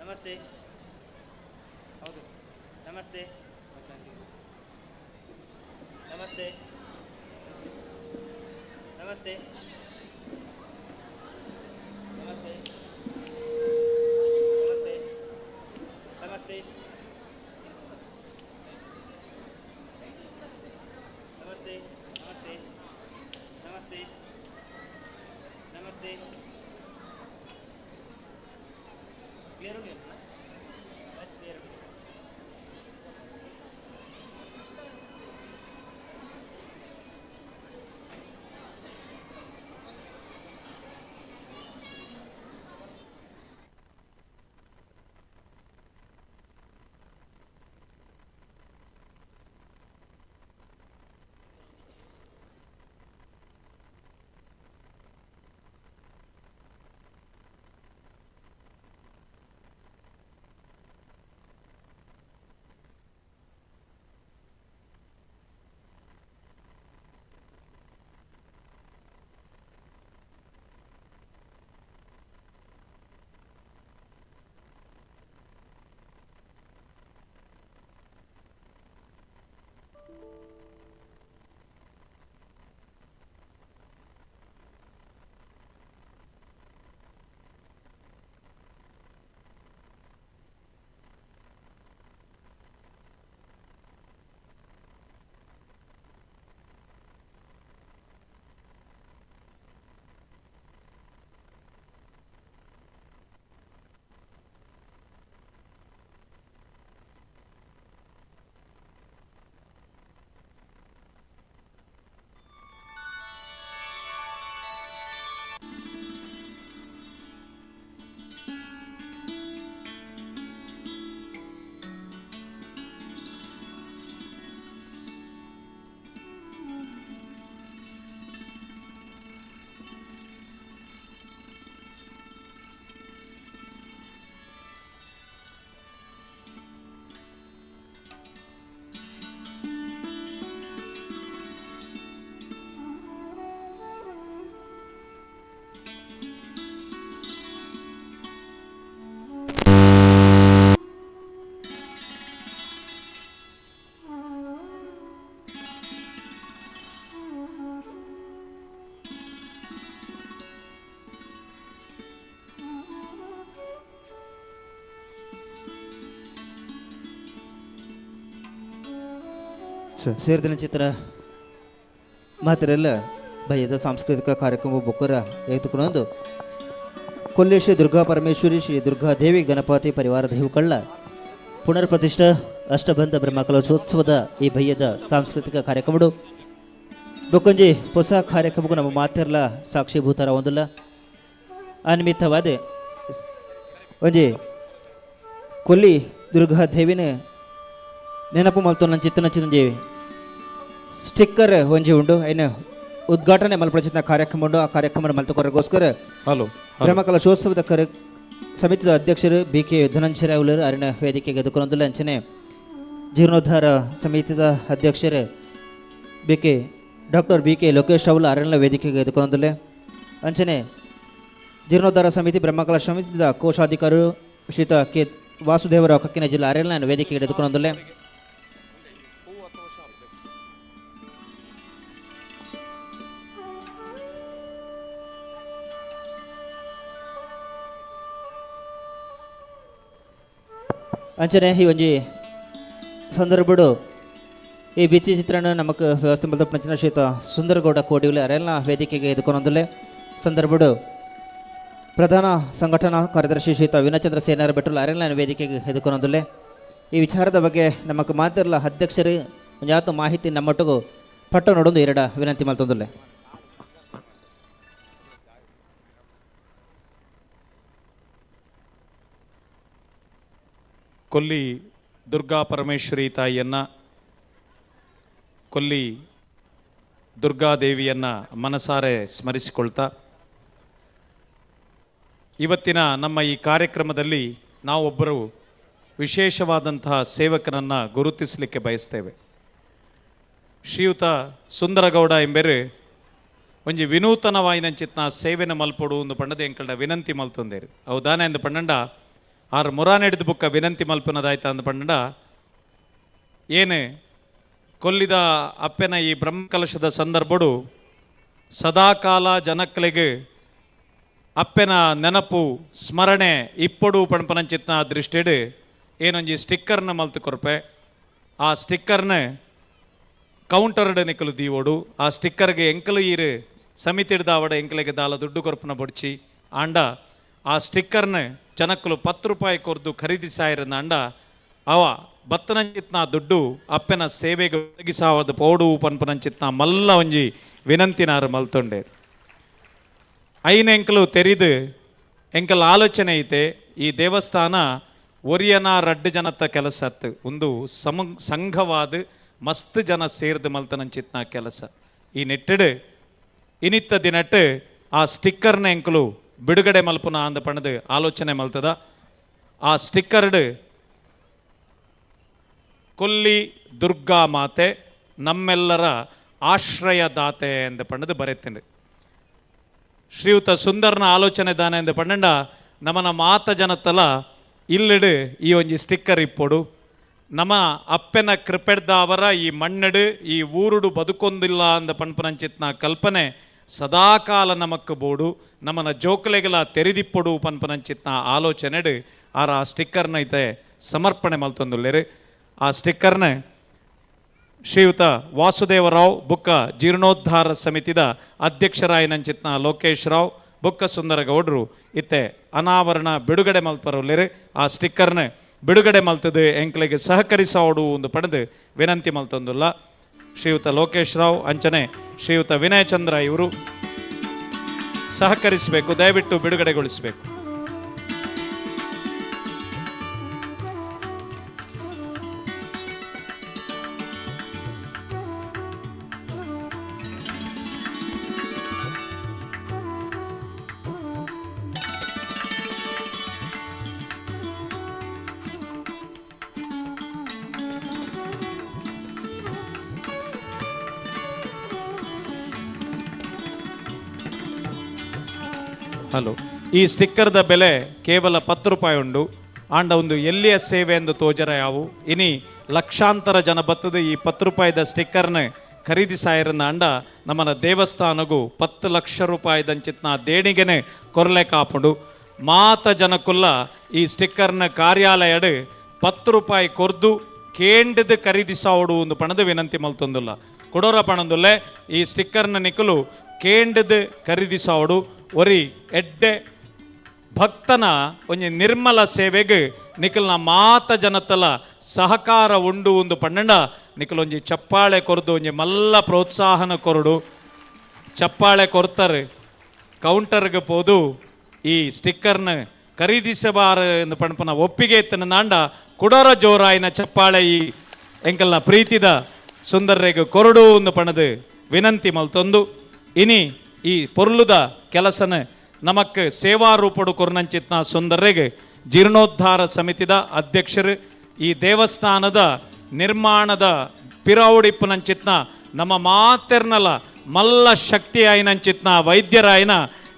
ನಮಸ್ತೆ. ಹೌದು, ನಮಸ್ತೆ ನಮಸ್ತೆ ನಮಸ್ತೆ ನಮಸ್ತೆ ನಮಸ್ತೆ ನಮಸ್ತೆ. ನಮಸ್ತೆ. ಕ್ಲಿಯರ್ ಉಂಟು? ವಾಯ್ಸ್ ಕ್ಲಿಯರ್ ಉಂಟು? ಸೇರಿದಿನ ಚಿತ್ರ ಮಾತ್ರೆಲ್ಲ ಭಯದ ಸಾಂಸ್ಕೃತಿಕ ಕಾರ್ಯಕ್ರಮ ಬೊಕ್ಕರ ಎತ್ತುಕೊಂಡು ಕೊಲ್ಲೆ ಶ್ರೀ ದುರ್ಗಾ ಪರಮೇಶ್ವರಿ ಶ್ರೀ ದುರ್ಗಾದೇವಿ ಗಣಪತಿ ಪರಿವಾರ ದೇವಕಳ್ಳ ಪುನರ್ ಪ್ರತಿಷ್ಠಾ ಅಷ್ಟಬಂಧ ಬ್ರಹ್ಮಕಲಶೋತ್ಸವದ ಈ ಭಯ್ಯದ ಸಾಂಸ್ಕೃತಿಕ ಕಾರ್ಯಕ್ರಮಡು ಬೊಕ್ಕೊಂಜಿ ಹೊಸ ಕಾರ್ಯಕ್ರಮಕ್ಕೂ ನಮ್ಮ ಮಾತೆರ್ಲ ಸಾಕ್ಷಿಭೂತರ ಒಂದುಲ್ಲ. ಆ ನಿಮಿತ್ತವಾದ ಒಂಜಿ ಕೊಲ್ಲಿ ದುರ್ಗಾದೇವಿನ ನೆನಪು ಮಲ್ತೊನ್ನ ಚಿತ್ತನ ಚಿರಂಜೀವಿ ಸ್ಟಿಕ್ಕರ್ ಒಂಜಿ ಉಂಡು ಐನ ಉದ್ಘಾಟನೆ ಮಲ್ಪಡಿಸಿದ ಕಾರ್ಯಕ್ರಮ ಉಂಡು. ಆ ಕಾರ್ಯಕ್ರಮ ಮಲ್ತಕೊರಗೋಸ್ಕರ ಹಲೋ ಬ್ರಹ್ಮಕಲಶೋತ್ಸವದ ಕರೆ ಸಮಿತಿಯ ಅಧ್ಯಕ್ಷರು ಬಿ ಕೆ ಧನಂಜಯ ಅವಲರು ಅರಿನ ವೇದಿಕೆಗೆ ಎದುಕೊಂದುಲ್ಲ. ಅಂಚನೆ ಜೀರ್ಣೋದ್ಧಾರ ಸಮಿತಿಯ ಅಧ್ಯಕ್ಷರು B K doctor B K Lokesh ಅವಲು ಅರಣ್ಯ ವೇದಿಕೆಗೆ ಎದುಕೊಂದುಲ್ಲ. ಅಂಚನೆ ಜೀರ್ಣೋದ್ಧಾರ ಸಮಿತಿ ಬ್ರಹ್ಮಕಲಶ ಸಮಿತಿಯ ಕೋಶಾಧಿಕಾರಿ ಶ್ರೀತ ಕೆ ವಾಸುದೇವರಾವ್ ಕಕ್ಕಿನ ಜಿಲ್ಲಾ ಅರಣ್ಯ ವೇದಿಕೆಗೆ ಎದುಕೊಂದುಲ್ಲ. ಅಂಚನೆ ಈ ಒಂಜಿ ಸಂದರ್ಭಡು ಈ ಬಿತ್ತಿ ಚಿತ್ರಣ ನಮಕ್ ವ್ಯವಸ್ಥೆ ಮಲ್ತ ಶ್ರೀತ ಸುಂದರಗೌಡ ಕೋಡಿಯುಲೆ ಅರೆಲ್ಲ ವೇದಿಕೆಗೆ ಎದುಕೊಂದುಲ್ಲೆ. ಸಂದರ್ಭಡು ಪ್ರಧಾನ ಸಂಘಟನಾ ಕಾರ್ಯದರ್ಶಿ ಶ್ರೀತ ವಿನಚಂದ್ರ ಸೇನಾರ ಬೆಟ್ಟುಲ ಅರೆಲ್ಲ ವೇದಿಕೆಗೆ ಎದುಕೊಂದುಲ್ಲೆ. ಈ ವಿಚಾರದ ಬಗ್ಗೆ ನಮಕ್ ಮಾತಿರಲ್ಲ ಅಧ್ಯಕ್ಷರು ಒಂಜಾತ ಮಾಹಿತಿ ನಮ್ಮೊಟ್ಟಿಗೂ ಪಟ್ಟ ನೋಡೊಂದು ಎರಡ ವಿನಂತಿ ಮಲ್ತೊಂದುಲ್ಲೆ. ಕೊಲ್ಲಿ ದುರ್ಗಾ ಪರಮೇಶ್ವರಿ ತಾಯಿಯನ್ನು, ಕೊಲ್ಲಿ ದುರ್ಗಾದೇವಿಯನ್ನು ಮನಸಾರೆ ಸ್ಮರಿಸಿಕೊಳ್ತಾ ಇವತ್ತಿನ ನಮ್ಮ ಈ ಕಾರ್ಯಕ್ರಮದಲ್ಲಿ ನಾವೊಬ್ಬರು ವಿಶೇಷವಾದಂತಹ ಸೇವಕನನ್ನು ಗುರುತಿಸಲಿಕ್ಕೆ ಬಯಸ್ತೇವೆ. ಶ್ರೀಯುತ ಸುಂದರಗೌಡ ಎಂಬೆರು ಒಂಜಿ ವಿನೂತನವಾಯಿನಂಚಿತ್ನ ಸೇವೆನ ಮಲ್ಪೊಡು ಒಂದು ಪಂಡದ ಎಂಕಲ್ಡ ವಿನಂತಿ ಮಲ್ತೊಂದೇರು. ಅವು ದಾನ ಎಂದು ಪಂಡಂಡ ಆರು ಮುರಾನೆಡ್ದು ಬುಕ್ಕ ವಿನಂತಿ ಮಲ್ಪನದಾಯ್ತ ಅಂದ ಪಂಡಂಡ ಏನು ಕೊಲ್ಲಿದ ಅಪ್ಪೆನ ಈ ಬ್ರಹ್ಮಕಲಶದ ಸಂದರ್ಭಡು ಸದಾಕಾಲ ಜನಕ್ಕಲಿಗೆ ಅಪ್ಪೆನ ನೆನಪು ಸ್ಮರಣೆ ಇಪ್ಪಡು ಪಣಪನಂಚಿತ್ನ ದೃಷ್ಟಿಡು ಏನೊಂಜಿ ಸ್ಟಿಕ್ಕರ್ನ ಮಲ್ತು ಕೊರ್ಪೆ. ಆ ಸ್ಟಿಕ್ಕರ್ನ ಕೌಂಟರ್ಡ್ ನಿಕ್ಕಲು ದೀವೋಡು. ಆ ಸ್ಟಿಕ್ಕರ್ಗೆ ಎಂಕಲು ಈರು ಸಮಿತಿಡ್ದಾವಡ ಎಂಕ್ಲೆಗೆ ದಾಲ ದುಡ್ಡು ಕೊರ್ಪುನ ಬೊಡ್ಚಿ ಆಂಡ ಆ ಸ್ಟಿಕ್ಕರ್ನ ಜನಕ್ಕಲು 10 ರೂಪಾಯಿ ಕೊರ್ದು ಖರೀದಿಸಾಯಿರನ ಅಂಡ ಅವ ಬತ್ತನಂಚಿತ್ನ ದುಡ್ಡು ಅಪ್ಪೆನ ಸೇವೆಗೆ ಒದಗಿಸಾವದ ಪೋಡು ಪನ್ಪನಂಚಿತ್ನ ಮಲ್ಲ ಒಂಜಿ ವಿನಂತಿನಾರು ಮಲ್ತೊಂಡೆ. ಐನ ಎಂಕಲು ತೆರಿದು ಎಂಕಲ್ ಆಲೋಚನೆ ಐತೆ ಈ ದೇವಸ್ಥಾನ ಒರಿಯನ ರಡ್ಡು ಜನತ್ತ ಕೆಲಸ ಅತ್ತು ಒಂದು ಸಂಘವಾದ ಮಸ್ತ್ ಜನ ಸೇರ್ದು ಮಲ್ತನಂಚಿತ್ನ ಕೆಲಸ. ಈ ನೆಟ್ಟೆಡು ಇನಿತ್ತ ದಿನಟ್ಟು ಆ ಸ್ಟಿಕ್ಕರ್ನ ಎಂಕಲು ಬಿಡುಗಡೆ ಮಲ್ಪುನ ಅಂದ ಪಣದು ಆಲೋಚನೆ ಮಲ್ತದ. ಆ ಸ್ಟಿಕ್ಕರ್ಡ್ ಕೊಲ್ಲಿ ದುರ್ಗಾ ಮಾತೆ ನಮ್ಮೆಲ್ಲರ ಆಶ್ರಯದಾತೆ ಎಂದ ಪಣದು ಬರೆತೀನಿ. ಶ್ರೀಯುತ ಸುಂದರನ ಆಲೋಚನೆ ದಾನ ಎಂದು ಪಂಡ ನಮನ ಮಾತ ಜನತ್ತಲ ಇಲ್ಲಿಡು ಈ ಒಂಜಿ ಸ್ಟಿಕ್ಕರ್ ಇಪ್ಪೊಡು ನಮ್ಮ ಅಪ್ಪೆನ ಕೃಪೆಡ್ದಾವರ ಈ ಮಣ್ಣಡು ಈ ಊರುಡು ಬದುಕೊಂದಿಲ್ಲ ಅಂದ ಪನ್ಪನಂಚಿತ್ನ ಕಲ್ಪನೆ ಸದಾಕಾಲ ನಮಕ್ ಬೋಡು ನಮನ ಜೋಕಲೆಗಲ ತೆರಿದಿಪ್ಪೊಡು ಪನ್ಪನಂಚಿತ್ನ ಆಲೋಚನೆಡು ಆರ ಆ ಸ್ಟಿಕ್ಕರ್ನ ಐತೆ ಸಮರ್ಪಣೆ ಮಲ್ತೊಂದುಲ್ಲೇರು. ಆ ಸ್ಟಿಕ್ಕರ್ನ ಶ್ರೀಯುತ ವಾಸುದೇವರಾವ್ ಬುಕ್ಕ ಜೀರ್ಣೋದ್ಧಾರ ಸಮಿತಿದ ಅಧ್ಯಕ್ಷರಾಯನಂಚಿತ್ನ ಲೋಕೇಶ್ ರಾವ್ ಬುಕ್ಕ ಸುಂದರಗೌಡರು ಇತ್ತೆ ಅನಾವರಣ ಬಿಡುಗಡೆ ಮಲ್ಪರುಲ್ಲೇರು. ಆ ಸ್ಟಿಕ್ಕರ್ನ ಬಿಡುಗಡೆ ಮಲ್ತದು ಎಂಕ್ಲೆಗೆ ಸಹಕರಿಸೋಡು ಒಂದು ಪಡೆದು ವಿನಂತಿ ಮಲ್ತೊಂದುಲ್ಲ. ಶ್ರೀಯುತ ಲೋಕೇಶ್ ರಾವ್ ಅಂಚನೆ ಶ್ರೀಯುತ ವಿನಯಚಂದ್ರ ಇವರು ಸಹಕರಿಸಬೇಕು, ದಯವಿಟ್ಟು ಬಿಡುಗಡೆಗೊಳಿಸಬೇಕು. ಹಲೋ, ಈ ಸ್ಟಿಕ್ಕರ್ದ ಬೆಲೆ ಕೇವಲ 10 ರೂಪಾಯಿ ಉಂಡು. ಆಂಡ ಒಂದು ಎಲ್ಲಿಯ ಸೇವೆ ಎಂದು ತೋಜರ ಯಾವು ಇನಿ ಲಕ್ಷಾಂತರ ಜನ ಬತ್ತದ ಈ 10 ರೂಪಾಯಿದ ಸ್ಟಿಕ್ಕರ್ನ ಖರೀದಿಸಾಯಿರನ್ನ ಅಂಡ ನಮ್ಮನ ದೇವಸ್ಥಾನಗೂ 10 ಲಕ್ಷ ರೂಪಾಯಿದಂಚಿತ್ನ ದೇಣಿಗೆನೆ ಕೊರಲೆ ಕಾಪುಂಡು. ಮಾತ ಜನಕ್ಕುಲ್ಲ ಈ ಸ್ಟಿಕ್ಕರ್ನ ಕಾರ್ಯಾಲಯಡು 10 ರೂಪಾಯಿ ಕೊರ್ದು ಕೇಂಡದ ಖರೀದಿಸಾವಡು ಒಂದು ಪಣದ ವಿನಂತಿ ಮಲ್ತೊಂದುಲ್ಲ. ಕೊಡೋರ ಪಣಂದುಲ್ಲೆ ಈ ಸ್ಟಿಕ್ಕರ್ನ ನಿಕ್ಕಲು ಕೇಂಡದ ಖರೀದಿಸಾವಡು ಒರಿ ಎಡ್ಡೆ ಭಕ್ತನ ಒಂಜಿ ನಿರ್ಮಲ ಸೇವೆಗೆ ನಿಖಲ್ನ ಮಾತ ಜನತಲ ಸಹಕಾರ ಉಂಡು ಒಂದು ಪಣ್ಣಂಡ ನಿಖಲೊಂಜಿ ಚಪ್ಪಾಳೆ ಕೊರದು ಒಂಜಿ ಮಲ್ಲ ಪ್ರೋತ್ಸಾಹನ ಕೊರಡು. ಚಪ್ಪಾಳೆ ಕೊರ್ತಾರೆ ಕೌಂಟರ್ಗೆ ಪೋದು ಈ ಸ್ಟಿಕ್ಕರ್ನ ಖರೀದಿಸಬಾರ ಎಂದು ಪಣಪನ ಒಪ್ಪಿಗೆ ಇತ್ತನ ನಾಂಡ ಕುಡೋರ ಜೋರಾಯಿನ ಚಪ್ಪಾಳೆ ಈ ಎಂಕಲ್ನ ಪ್ರೀತಿದ ಸುಂದರ್ರೆಗೆ ಕೊರಡು ಒಂದು ಪಣದು ವಿನಂತಿ ಮಲ್ತೊಂದು ಇನಿ ಈ ಪೊರ್ಲುದ ಕೆಲಸನ ನಮಕ್ ಸೇವಾ ರೂಪಡು ಕೊರ್ನಂಚಿತ್ನ ಸುಂದರ್ರೆಗೆ ಜೀರ್ಣೋದ್ಧಾರ ಸಮಿತಿದ ಅಧ್ಯಕ್ಷರು ಈ ದೇವಸ್ಥಾನದ ನಿರ್ಮಾಣದ ಪಿರೌಡಿಪ್ಪನಂಚಿತ್ನ ನಮ್ಮ ಮಾತೆರ್ನಲ ಮಲ್ಲ ಶಕ್ತಿ ಆಯಿನಂಚಿತ್ನ ವೈದ್ಯರಾಯಿನ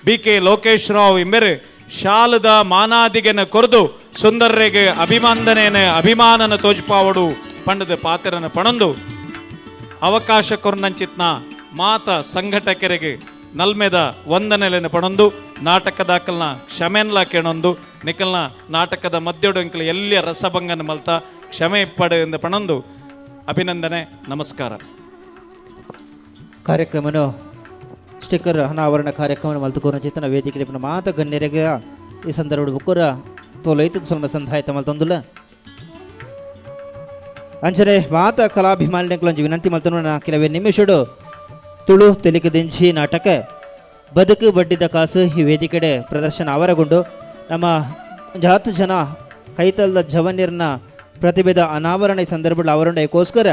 ಬಿ ಕೆ ಲೋಕೇಶ್ ರಾವ್ ಇಂಬೆರು ಶಾಲದ ಮಾನಾದಿಗೆನ ಕೊರದು ಸುಂದರ್ರೆಗೆ ಅಭಿವಂದನೆನ ಅಭಿಮಾನನ ತೋಜ್ಪಾವಡು ಪಂಡದ ಪಾತ್ರನ ಪಣಂದು ಅವಕಾಶ ಕೊರ್ನಂಚಿತ್ನ ಮಾತ ಸಂಘಟಕರಿಗೆ ನಲ್ಮೆದ ವಂದನೆಲೆನ ಪಣೊಂದು ನಾಟಕದಾಕಲ್ನ ಕ್ಷಮೆನ್ಲ ಕೇಣೊಂದು ನಿಕಲ್ನ ನಾಟಕದ ಮಧ್ಯಡು ಎಂಕಲ್ ಎಲ್ಲಿಯ ರಸಭಂಗನ ಮಲ್ತ ಕ್ಷಮೆ ಇಪ್ಪಡು ಎಂದು ಪಣೊಂದು ಅಭಿನಂದನೆ ನಮಸ್ಕಾರ. ಕಾರ್ಯಕ್ರಮನು ಸ್ಟಿಕ್ಕರ್ ಅನಾವರಣ ಕಾರ್ಯಕ್ರಮ ಮಲ್ತುಕೋನ ಚೇತನ ವೇದಿಕೆ ಮಾತ ಗಣ್ಯರಿಗೆ ಈ ಸಂದರ್ಭ ಬುಕ್ಕರ ತೋಲೈತು ಸ್ವಲ್ಪ ಸಂಧಾಯತ ಮಲ್ತೊಂದುಲ್ಲ. ಅಂಚನೆ ಮಾತ ಕಲಾಭಿಮಾನಿಗಳೊಂಜಿ ವಿನಂತಿ ಮಲ್ತನು ಕೆಲವೇ ನಿಮಿಷಡು ತುಳು ತೆಲಿಕೆ ದಿಂಚಿ ನಾಟಕ ಬದುಕು ಬಡ್ಡಿದ ಕಾಸು ಈ ವೇದಿಕೆಡೆ ಪ್ರದರ್ಶನ ಅವರಗೊಂಡು ನಮ್ಮ ಜಾತು ಜನ ಕೈತಲ್ದ ಜವನೀರ್ನ ಪ್ರತಿಭೆದ ಅನಾವರಣ ಈ ಸಂದರ್ಭದಲ್ಲಿ ಅವರೊಂಡಕ್ಕೋಸ್ಕರ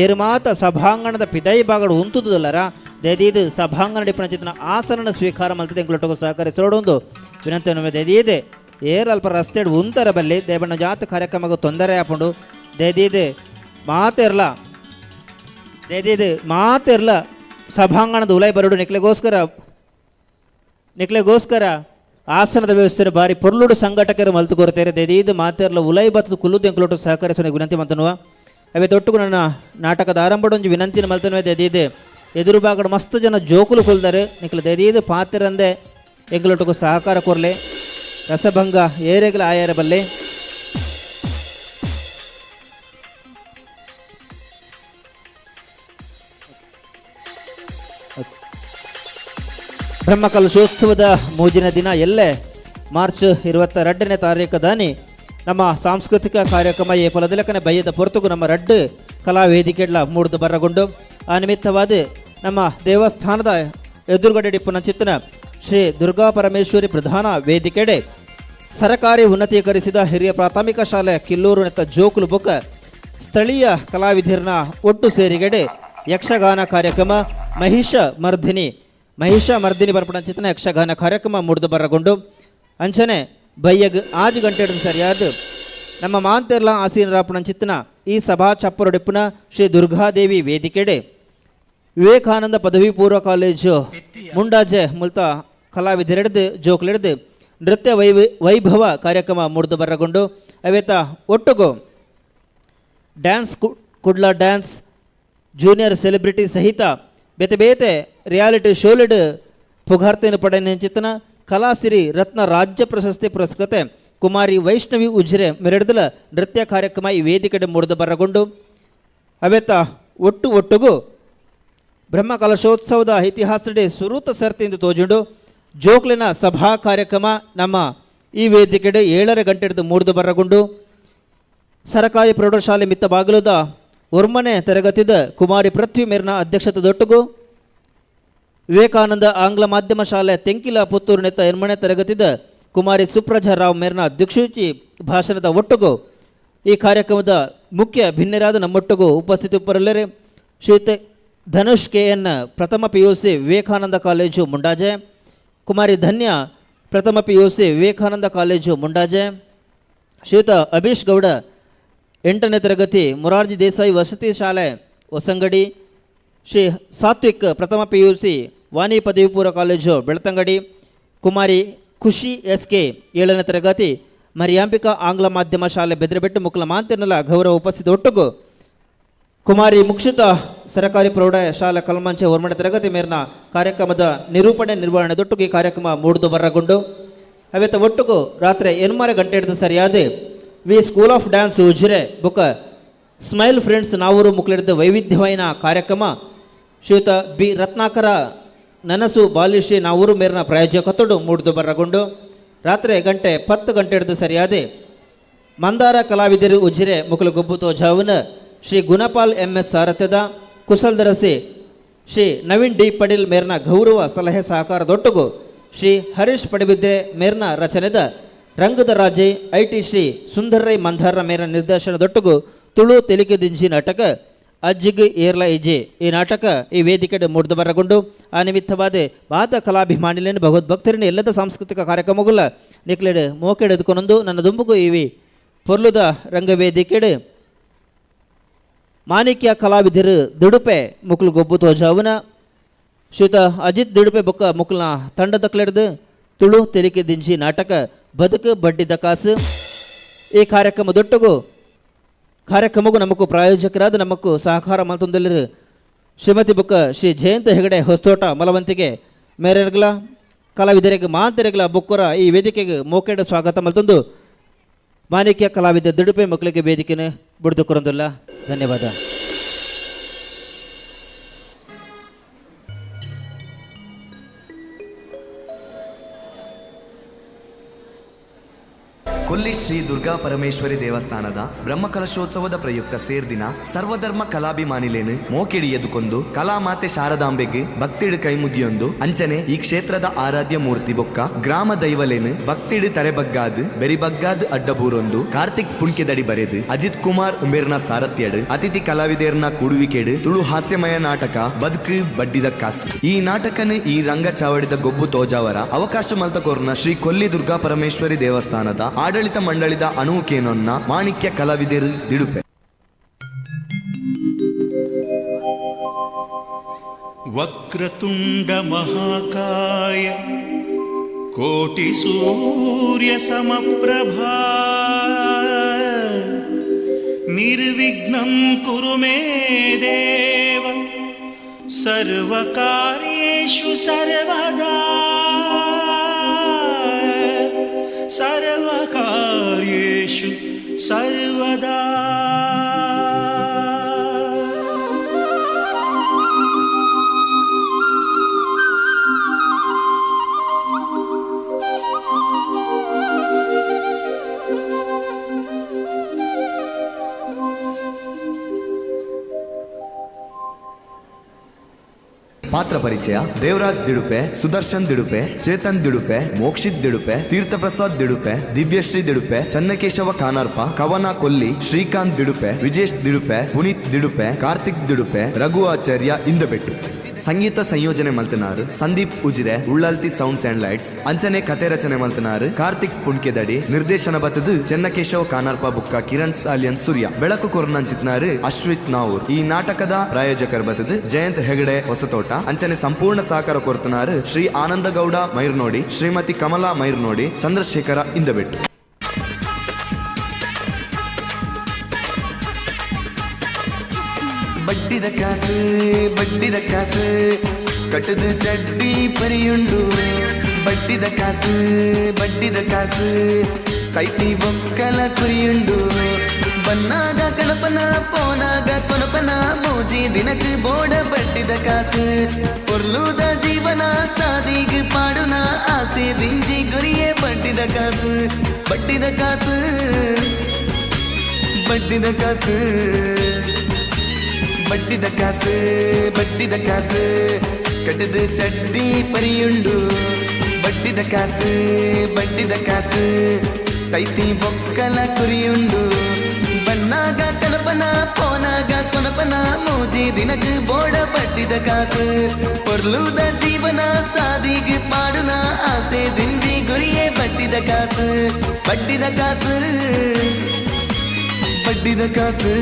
ಏರುಮಾತ ಸಭಾಂಗಣದ ಪಿದೈ ಭಾಗಡು ಉಂತುದುಲ್ಲರ ದಯದೀದು ಸಭಾಂಗಣ ಡಿಪ್ಪಣ ಆಸನನ ಸ್ವೀಕಾರ ಮಲ್ತದೆ ಎಂಕುಲೊಟ್ಟಗು ಸಹಕರಿಸೋಡೊಂದು ವಿನಂತಿ ನಮ್ಮ ದಯದೀದೆ ಏರು ಅಲ್ಪ ರಸ್ತೆ ಉಂತರ ಬಲ್ಲಿ ದೇವಣ್ಣ ಜಾತ ಕಾರ್ಯಕ್ರಮಕ್ಕೆ ತೊಂದರೆ ಆಪುಂಡು ದಯದೀದು ಮಾತಿರ್ಲ ದಯದೀದು ಮಾತಿರ್ಲ ಸಭಾಂಗಣದ ಉಲೈ ಬರಡು ನಿಕ್ಲೆಗೋಸ್ಕರ ಆಸನದ ವ್ಯವಸ್ಥೆ ಬಾರಿ ಪೊರ್ಲುಡು ಸಂಘಟಕರು ಮಲ್ತು ಕೊರತೇರೆ ದಯದೀದು ಮಾತಿರ್ಲ ಉಲೈ ಬತ್ತದ ಕುಲ್ಲುದು ಎಂಕುಲೊಟ್ಟು ಸಹಕರಿಸುವ ವಿನಂತಿ ಮಲ್ತನುವ. ಅವೇ ತೊಟ್ಟುಗು ನನ್ನ ನಾಟಕದ ಆರಂಭಡೊಂಜಿ ವಿನಂತಿನ ಮಲ್ತನುವೆ ದಯದೀದು ಎದುರು ಭಾಗಡು ಮಸ್ತ್ ಜನ ಜೋಕುಲು ಕೊಲ್ದಾರೆ ನಿಕ್ಲ ದಯದೀದು ಪಾತಿರಂದೆ ಎಂಕುಲೊಟ್ಟುಗು ಸಹಕಾರ ಕೊರ್ಲೆ ರಸಭಂಗ ಏರೆಗಲ ಆಯಾರ ಬಲ್ಲೆ. ಬ್ರಹ್ಮಕಲಶೋತ್ಸವದ ಮೂಜಿನ ದಿನ ಎಲ್ಲೆ ಮಾರ್ಚ್ 22ನೇ ತಾರೀಕು ದಾನಿ ನಮ್ಮ ಸಾಂಸ್ಕೃತಿಕ ಕಾರ್ಯಕ್ರಮ ಏ ಫಲದಲಕನೆ ಬಯ್ಯದ ಪೊರ್ತುಗು ನಮ್ಮ ರಡ್ಡು ಕಲಾ ವೇದಿಕೆಡ್ಲ ಮೂಡ್ದು ಬರಗೊಂಡು ಆ ನಿಮಿತ್ತವಾದ ನಮ್ಮ ದೇವಸ್ಥಾನದ ಎದುರುಗಡೆ ಡಿಪ್ಪುನ ಚಿತ್ತನ ಶ್ರೀ ದುರ್ಗಾ ಪರಮೇಶ್ವರಿ ಪ್ರಧಾನ ವೇದಿಕೆಡೆ ಸರಕಾರಿ ಉನ್ನತೀಕರಿಸಿದ ಹಿರಿಯ ಪ್ರಾಥಮಿಕ ಶಾಲೆ ಕಿಲ್ಲೂರು ನೆತ್ತ ಜೋಕುಲು ಬೊಕ್ಕ ಸ್ಥಳೀಯ ಕಲಾವಿದರನ್ನ ಒಟ್ಟು ಸೇರಿಗೆಡೆ ಯಕ್ಷಗಾನ ಕಾರ್ಯಕ್ರಮ ಮಹಿಷ ಮರ್ದಿನಿ ಮಹಿಷ ಮರ್ದಿನಿ ಬರ್ಪಣಂಚಿತನ ಯಕ್ಷಗಾನ ಕಾರ್ಯಕ್ರಮ ಮೂಡ್ದು ಬರಗೊಂಡು ಅಂಚನೆ ಬಯ್ಯಗ್ 6 ಗಂಟೆ ಸರಿಯಾದ ನಮ್ಮ ಮಾಂತೆರ್ಲ ಆಸೀನರಾಪಣಂಚಿತ್ತನ ಈ ಸಭಾ ಚಪ್ಪರೊಡಿಪ್ಪುನ ಶ್ರೀ ದುರ್ಗಾದೇವಿ ವೇದಿಕೆಡೆ ವಿವೇಕಾನಂದ ಪದವಿ ಪೂರ್ವ ಕಾಲೇಜು ಮುಂಡಾಜೆ ಮುಲ್ತ ಕಲಾವಿದರೆಡ್ದು ಜೋಕುಲೆಡ್ದು ನೃತ್ಯ ವೈಭವ ಕಾರ್ಯಕ್ರಮ ಮೂಡ್ದು ಬರಗೊಂಡು ಅವೇತ ಒಟ್ಟುಗು dance Kudla dance junior celebrity ಸಹಿತ ಬೇತೆ ಬೇತೆ ರಿಯಾಲಿಟಿ ಶೋಲೆಡ್ ಪುಗಾರ್ತೆಯನ್ನು ಪಡೆಯ ಕಲಾಸಿರಿ ರತ್ನ ರಾಜ್ಯ ಪ್ರಶಸ್ತಿ ಪುರಸ್ಕೃತೆ ಕುಮಾರಿ ವೈಷ್ಣವಿ ಉಜ್ರೆ ಮೆರೆಡ್ದಲ ನೃತ್ಯ ಕಾರ್ಯಕ್ರಮ ಈ ವೇದಿಕೆಡೆ ಮೂಡ್ದು ಬರಗೊಂಡು ಅವೇತ ಒಟ್ಟು ಒಟ್ಟುಗು ಬ್ರಹ್ಮ ಕಲಶೋತ್ಸವದ ಇತಿಹಾಸಡೆ ಸುರೂತ ಸರ್ತಿಯಿಂದ ತೋಜುಂಡು ಜೋಕ್ಲಿನ ಸಭಾ ಕಾರ್ಯಕ್ರಮ ನಮ್ಮ ಈ ವೇದಿಕೆಡೆ 7:30 ಗಂಟೆಡ್ದು ಮೂಡ್ದು ಬರಗೊಂಡು ಸರಕಾರಿ ಪ್ರೌಢಶಾಲೆ ಮಿತ್ತ ಬಾಗಿಲುದ ಒರ್ಮನೆ ತರಗತಿದ ಕುಮಾರಿ ಪೃಥ್ವಿ ಮೇರ್ನ ಅಧ್ಯಕ್ಷತೆ ದೊಟ್ಟುಗು ವಿವೇಕಾನಂದ ಆಂಗ್ಲ ಮಾಧ್ಯಮ ಶಾಲೆ ತೆಂಕಿಲ ಪುತ್ತೂರು ನೆತ್ತ ಎನ್ಮನೆ ತರಗತಿದ ಕುಮಾರಿ ಸುಪ್ರಜಾ ರಾವ್ ಮೇರ್ನ ದಿಕ್ಸೂಚಿ ಭಾಷಣದ ಒಟ್ಟುಗು ಈ ಕಾರ್ಯಕ್ರಮದ ಮುಖ್ಯ ಭಿನ್ನರಾದ ನಮ್ಮೊಟ್ಟುಗು ಉಪಸ್ಥಿತಿ ಪರಲ್ಲರೆ ಶ್ರೀಯುತ ಧನುಷ್ ಕೆ ಎನ್ ಪ್ರಥಮ ಪಿಯುಸಿ ವಿವೇಕಾನಂದ ಕಾಲೇಜು ಮುಂಡಾಜೆ, ಕುಮಾರಿ ಧನ್ಯ ಪ್ರಥಮ ಪಿಯುಸಿ ವಿವೇಕಾನಂದ ಕಾಲೇಜು ಮುಂಡಾಜೆ, ಶ್ರೀಯುತ ಅಭೀಶ್ ಗೌಡ 8ನೇ ತರಗತಿ ಮೊರಾರ್ಜಿ ದೇಸಾಯಿ ವಸತಿ ಶಾಲೆ ಹೊಸಂಗಡಿ, ಶ್ರೀ ಸಾತ್ವಿಕ್ ಪ್ರಥಮ ಪಿಯುಸಿ ವಾಣಿ ಪದವಿ ಪೂರ್ವ ಕಾಲೇಜು ಬೆಳ್ತಂಗಡಿ, ಕುಮಾರಿ ಖುಷಿ ಎಸ್ ಕೆ 7ನೇ ತರಗತಿ ಮರಿಯಾಂಬಿಕಾ ಆಂಗ್ಲ ಮಾಧ್ಯಮ ಶಾಲೆ ಬೆದ್ರಬೆಟ್ಟು ಮುಕ್ಲ ಮಾಂತಿರ್ನಲ ಗೌರವ ಉಪಸ್ಥಿತ ಒಟ್ಟುಗು ಕುಮಾರಿ ಮುಕ್ಷಿತ ಸರಕಾರಿ ಪ್ರೌಢ ಶಾಲಾ ಕಲ್ಮಂಚೆ ಹೊರಮಣ ತರಗತಿ ಮೇರಿನ ಕಾರ್ಯಕ್ರಮದ ನಿರೂಪಣೆ ನಿರ್ವಹಣೆ ದೊಟ್ಟುಗು ಈ ಕಾರ್ಯಕ್ರಮ ಮೂಡ್ದು ಬರಗೊಂಡು ಅವೆತ್ತ ಒಟ್ಟುಗು ರಾತ್ರಿ 8 ಗಂಟೆ ಹಿಡಿದು ಸರಿಯಾದ V school of dance Ujire ಬುಕ್ಕ ಸ್ಮೈಲ್ ಫ್ರೆಂಡ್ಸ್ ನಾವೂರು ಮುಕ್ಲಿಡಿದ ವೈವಿಧ್ಯಮಯ ಕಾರ್ಯಕ್ರಮ ಶ್ರೀಯುತ ಬಿ ರತ್ನಾಕರ ನನಸು ಬಾಲಿಶ್ರೀ ನಾವೂರು ಮೇರಿನ ಪ್ರಾಯೋಜಕತ್ವಡು ಮೂಡ್ದು ಬರಗೊಂಡು ರಾತ್ರಿ ಗಂಟೆ 10 ಗಂಟೆ ಹಿಡಿದು ಸರಿಯಾದ ಮಂದಾರ ಕಲಾವಿದರು ಉಜಿರೆ ಮುಕುಲು ಗೊಬ್ಬು ತೋಜಾವುನ ಶ್ರೀ ಗುಣಪಾಲ್ ಎಂ ಎಸ್ ಸಾರಥ್ಯದ ಕುಸಲ್ದರಸಿ ಶ್ರೀ ನವೀನ್ ಡಿ ಪಡೀಲ್ ಮೇರ್ನ ಗೌರವ ಸಲಹೆ ಸಹಕಾರದೊಟ್ಟುಗು ಶ್ರೀ ಹರೀಶ್ ಪಡಬಿದ್ರೆ ಮೇರ್ನ ರಚನೆದ ರಂಗದ ರಾಜೆ I T Shri Sundarrai Mandara ಮೇರ್ನ ನಿರ್ದೇಶನದೊಟ್ಟುಗು Tulu ತೆಲಿಕೆ ದಿಂಜಿ ನಾಟಕ ಅಜ್ಜಿಗ್ ಏರ್ಲ ಇಜೆ ಈ ನಾಟಕ ಈ ವೇದಿಕೆ ಮೂಡ್ದು ಬರಗೊಂಡು ಆ ನಿಮಿತ್ತವಾದ ಮಾತ ಕಲಾಭಿಮಾನಿಲೇನು ಭಗವದ್ಭಕ್ತರಿನ ಎಲ್ಲದ ಸಾಂಸ್ಕೃತಿಕ ಕಾರ್ಯಕ್ರಮಗಳ ನಿಕ್ಲೆಡ್ ಮೋಕೆಡ್ ಎದ್ಕೊನೊಂದು ನನ್ನ ದುಂಬುಗು ಇವಿ ಪೊರ್ಲುದ ರಂಗವೇದಿಕೆಡ್ ಮಾಣಿಕ್ಯ ಕಲಾವಿದರು ದುಡುಪೆ ಮುಕ್ಲು ಗೊಬ್ಬು ತೋಜಾವುನ ಶ್ರೀತ ಅಜಿತ್ ದುಡುಪೆ ಬೊಕ್ಕ ಮುಕ್ಲನ ತಂಡದ ಕ್ಲೆಡ್ದು ತುಳು ತೆಲಿಕೆ ದಿಂಜಿ ನಾಟಕ ಬದುಕು ಬಡ್ಡಿದ ಕಾಸು ಈ ಕಾರ್ಯಕ್ರಮದೊಟ್ಟುಗು ಕಾರ್ಯಕ್ರಮಕ್ಕೂ ನಮಗೂ ಪ್ರಾಯೋಜಕರಾದ ನಮಗೂ ಸಹಕಾರ ಮಲ್ತೊಂದಲ್ಲಿರು ಶ್ರೀಮತಿ ಬುಕ್ಕ ಶ್ರೀ ಜಯಂತ ಹೆಗಡೆ ಹೊಸ್ತೋಟ ಮಲವಂತಿಗೆ ಮೇರೆರ್ಗಲ ಕಲಾವಿದರಿಗೆ ಮಾಂತರೆಗಳ ಬೊಕ್ಕರ ಈ ವೇದಿಕೆಗೆ ಮೋಕೆಡ ಸ್ವಾಗತ ಮಲ್ತೊಂದು ಮಾಣಿಕ್ಯ ಕಲಾವಿದ ದುಡುಪೆ ಮಕ್ಕಳಿಗೆ ವೇದಿಕೆನ ಬಿಡ್ದು ಕೊರಂದುಲ್ಲ. ಧನ್ಯವಾದ. ಕೊಲ್ಲಿ ಶ್ರೀ ದುರ್ಗಾ ಪರಮೇಶ್ವರಿ ದೇವಸ್ಥಾನದ ಬ್ರಹ್ಮಕಲಶೋತ್ಸವದ ಪ್ರಯುಕ್ತ ಸೇರ್ದಿನ ಸರ್ವಧರ್ಮ ಕಲಾಭಿಮಾನಿಲೇನು ಮೋಕೆಡಿ ಎದುಕೊಂದು ಕಲಾಮಾತೆ ಶಾರದಾಂಬೆಗೆ ಭಕ್ತಿಡು ಕೈಮುಗಿಯೊಂದು ಅಂಚನೆ ಈ ಕ್ಷೇತ್ರದ ಆರಾಧ್ಯ ಮೂರ್ತಿ ಬೊಕ್ಕ ಗ್ರಾಮ ದೈವಲೇನು ಭಕ್ತಿಡು ತರೆಬಗ್ಗಾದ್ ಬೆರಿಬಗ್ಗಾದ್ ಅಡ್ಡಬೂರೊಂದು ಕಾರ್ತಿಕ್ ಪುಣ್ಕೆದಡಿ ಬರೆದು ಅಜಿತ್ ಕುಮಾರ್ ಉಂಬೇರ್ನ ಸಾರಥ್ಯಡು ಅತಿಥಿ ಕಲಾವಿದೇರ್ನ ಕೂಡುವಿಕೆಡು ತುಳು ಹಾಸ್ಯಮಯ ನಾಟಕ ಬದುಕು ಬಡ್ಡಿದ ಕಾಸು ಈ ನಾಟಕನ ಈ ರಂಗ ಚಾವಡಿದ ಗೊಬ್ಬು ತೋಜಾವರ ಅವಕಾಶ ಮಲ್ತಕೋರ್ನ ಶ್ರೀ ಕೊಲ್ಲಿ ದುರ್ಗಾ ಪರಮೇಶ್ವರಿ ದೇವಸ್ಥಾನದ ಆಡಳಿತ ಮಂಡಳಿದ ಅಣುಕೇನೊನ್ನ ಮಾಣಿಕ್ಯ ಕಲಾವಿದರು ದಿಡುಪೆ. ವಕ್ರತುಂಡ ಮಹಾಕಾಯ ಕೋಟಿ ಸೂರ್ಯ ಸಮಪ್ರಭಾ ನಿರ್ವಿಘ್ನಂ ಕುರು ಮೇ ದೇವ ಸರ್ವಕಾರ್ಯೇಷು ಸರ್ವದಾ ಸರ್ವಕಾರ್ಯೇಷು ಸರ್ವದಾ. ಪಾತ್ರ ಪರಿಚಯ ದೇವರಾಜ್ ದಿಡುಪೆ, ಸುದರ್ಶನ್ ದಿಡುಪೆ, ಚೇತನ್ ದಿಡುಪೆ, ಮೋಕ್ಷಿತ್ ದಿಡುಪೆ, ತೀರ್ಥಪ್ರಸಾದ್ ದಿಡುಪೆ, ದಿವ್ಯಶ್ರೀ ದಿಡುಪೆ, ಚನ್ನಕೇಶವ ಖಾನಾರ್ಪ, ಕವನ ಕೊಲ್ಲಿ, ಶ್ರೀಕಾಂತ್ ದಿಡುಪೆ, ವಿಜೇಶ್ ದಿಡುಪೆ, ಪುನೀತ್ ದಿಡುಪೆ, ಕಾರ್ತಿಕ್ ದಿಡುಪೆ, ರಘು ಆಚಾರ್ಯ ಇಂದಬೆಟ್ಟು. ಸಂಗೀತ ಸಂಯೋಜನೆ ಮಲ್ತನಾರು Sandeep Ujire, Ullalthi sounds and lights. ಅಂಚನೆ ಕತೆ ರಚನೆ ಮಲ್ತನಾರು ಕಾರ್ತಿಕ್ ಪುಣ್ಕೆದಡಿ. ನಿರ್ದೇಶನ ಬತ್ತದು ಚೆನ್ನಕೇಶವ ಖಾನಾರ್ಪ ಬುಕ್ಕ ಕಿರಣ್ ಸಾಲಿಯನ್ ಸೂರ್ಯ. ಬೆಳಕು ಕೊರ್ನಂಚಿತ್ನಾರು ಅಶ್ವಿತ್ ನಾವೂರ್. ಈ ನಾಟಕದ ಪ್ರಾಯೋಜಕರು ಬತ್ತದು ಜಯಂತ್ ಹೆಗಡೆ ಹೊಸತೋಟ. ಅಂಚನೆ ಸಂಪೂರ್ಣ ಸಹಕಾರ ಕೊರ್ತನಾರು ಶ್ರೀ ಆನಂದಗೌಡ ಮೈರ್ನೋಡಿ, ಶ್ರೀಮತಿ ಕಮಲಾ ಮೈರ್ನೋಡಿ, ಚಂದ್ರಶೇಖರ ಇಂದಬೆಟ್ಟು. ಬಡ್ಡಿದ ಕಾಸು ಬಡ್ಡಿದ ಕಾಸು ಕಟ್ಟದು ಚಡ್ಡಿ ಪರಿಯುಂಡು. ಬಡ್ಡಿದ ಕಾಸು ಬಡ್ಡಿದ ಕಾಸು ಸೈತಿ ಬೊಕ್ಕಲ ಕುರಿಯುಂಡು. ಬನ್ನಾಗ ಕಲಪನ ಪೋನಾಗ ಕೊನಪನ ಮೋಜಿ ದಿನಕ್ ಬೋಡ ಬಡ್ಡಿದ ಕಾಸು. ಪೊರ್ಲುದ ಜೀವನ ಸಾದಿಗ್ ಪಾಡುನ ಆಸೆ ದಿಂಜಿ ಗುರಿಯೇ ಬಡ್ಡಿದ ಕಾಸು. ಬಡ್ಡಿದ ಕಾಸು ಬಡ್ಡಿದ ಕಾಸು ಬಡ್ಡಿದ ಕಾಸು ಬಡ್ಡಿದ ಕಾಸು ಕಟ್ಟದು ಚಡ್ಡಿ ಪರಿಯುಂಡು. ಬಡ್ಡಿದ ಕಾಸು ಬಡ್ಡಿದ ಕಾಸು ಸೈತಿ ಬೊಕ್ಕಲ ಕುರಿಯುಂಡು. ಬನ್ನಾಗ ಕಲಪನ ಪೋನಾಗ ಕೊನಪನ ಮೋಜಿ ದಿನಕ್ ಬೋಡ ಬಡ್ಡಿದ ಕಾಸು. ಪೊರ್ಲುದ ಜೀವನ ಸಾದಿಗ್ ಪಾಡುನ ಆಸೆ ದಿಂಜಿ ಗುರಿಯೇ ಬಡ್ಡಿದ ಕಾಸು. ಬಡ್ಡಿದ ಕಾಸು ಬಡ್ಡಿದ ಕಾಸು.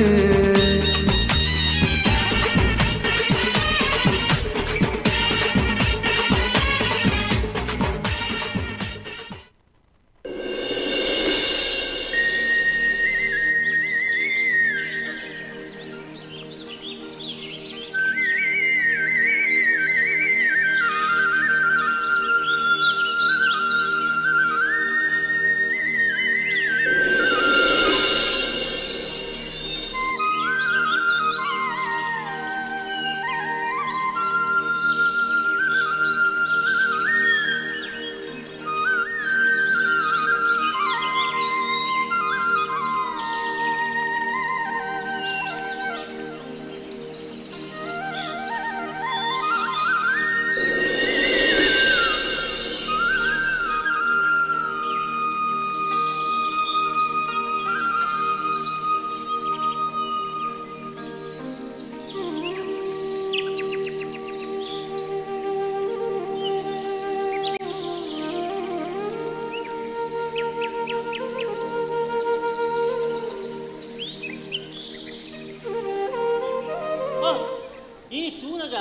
ಇನಿ ತೂನಗ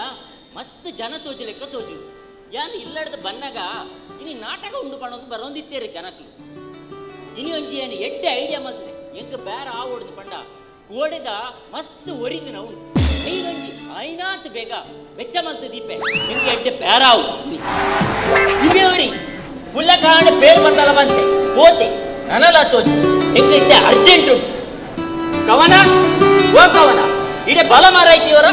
ಮಸ್ತ್ ಜನ ತೋಜು ಲೆಕ್ಕ ತೋಜು ಯಾನ್ ಇಲ್ಲಡ್ದ ಬನ್ನಗ ಇನಿ ನಾಟಕ ಉಂಡು ಪಣೊಂದು ಬರೋಂದಿತ್ತೇರಿ ಜನಕ್ಲು. ಇನಿ ಒಂಜಿ ಏನು ಎಡ್ಡೆ ಐಡಿಯಾ ಮಲ್ತದೆ ಎಂಕ ಬೇರೆ ಆವೊಡ್ದು ಪಂಡ ಕೋಡೆದ ಮಸ್ತ್ ಒರಿದಿನ ಉಂಡು ಐನೊಂಜಿ ಐನಾತ್ ಬೇಗ ಬೆಚ್ಚ ಮಲ್ತ ದೀಪೆ ಎಂಕ ಎಡ್ಡೆ ಬೇರಾವು ಇವೆ ಒರಿ ಪುಲ್ಲ ಕಾಣ ಪೇರು ಮತ್ತಲ ಬಂತೆ ಹೋತೆ ನನಲ ತೋಜು ಎಂಕ ಇತ್ತೆ ಅರ್ಜೆಂಟ್ ಉಂಟು. ಕವನ ಓ ಕವನ ಇಡೆ ಬಲ ಮಾರಾಯ್ತಿ ಇವರ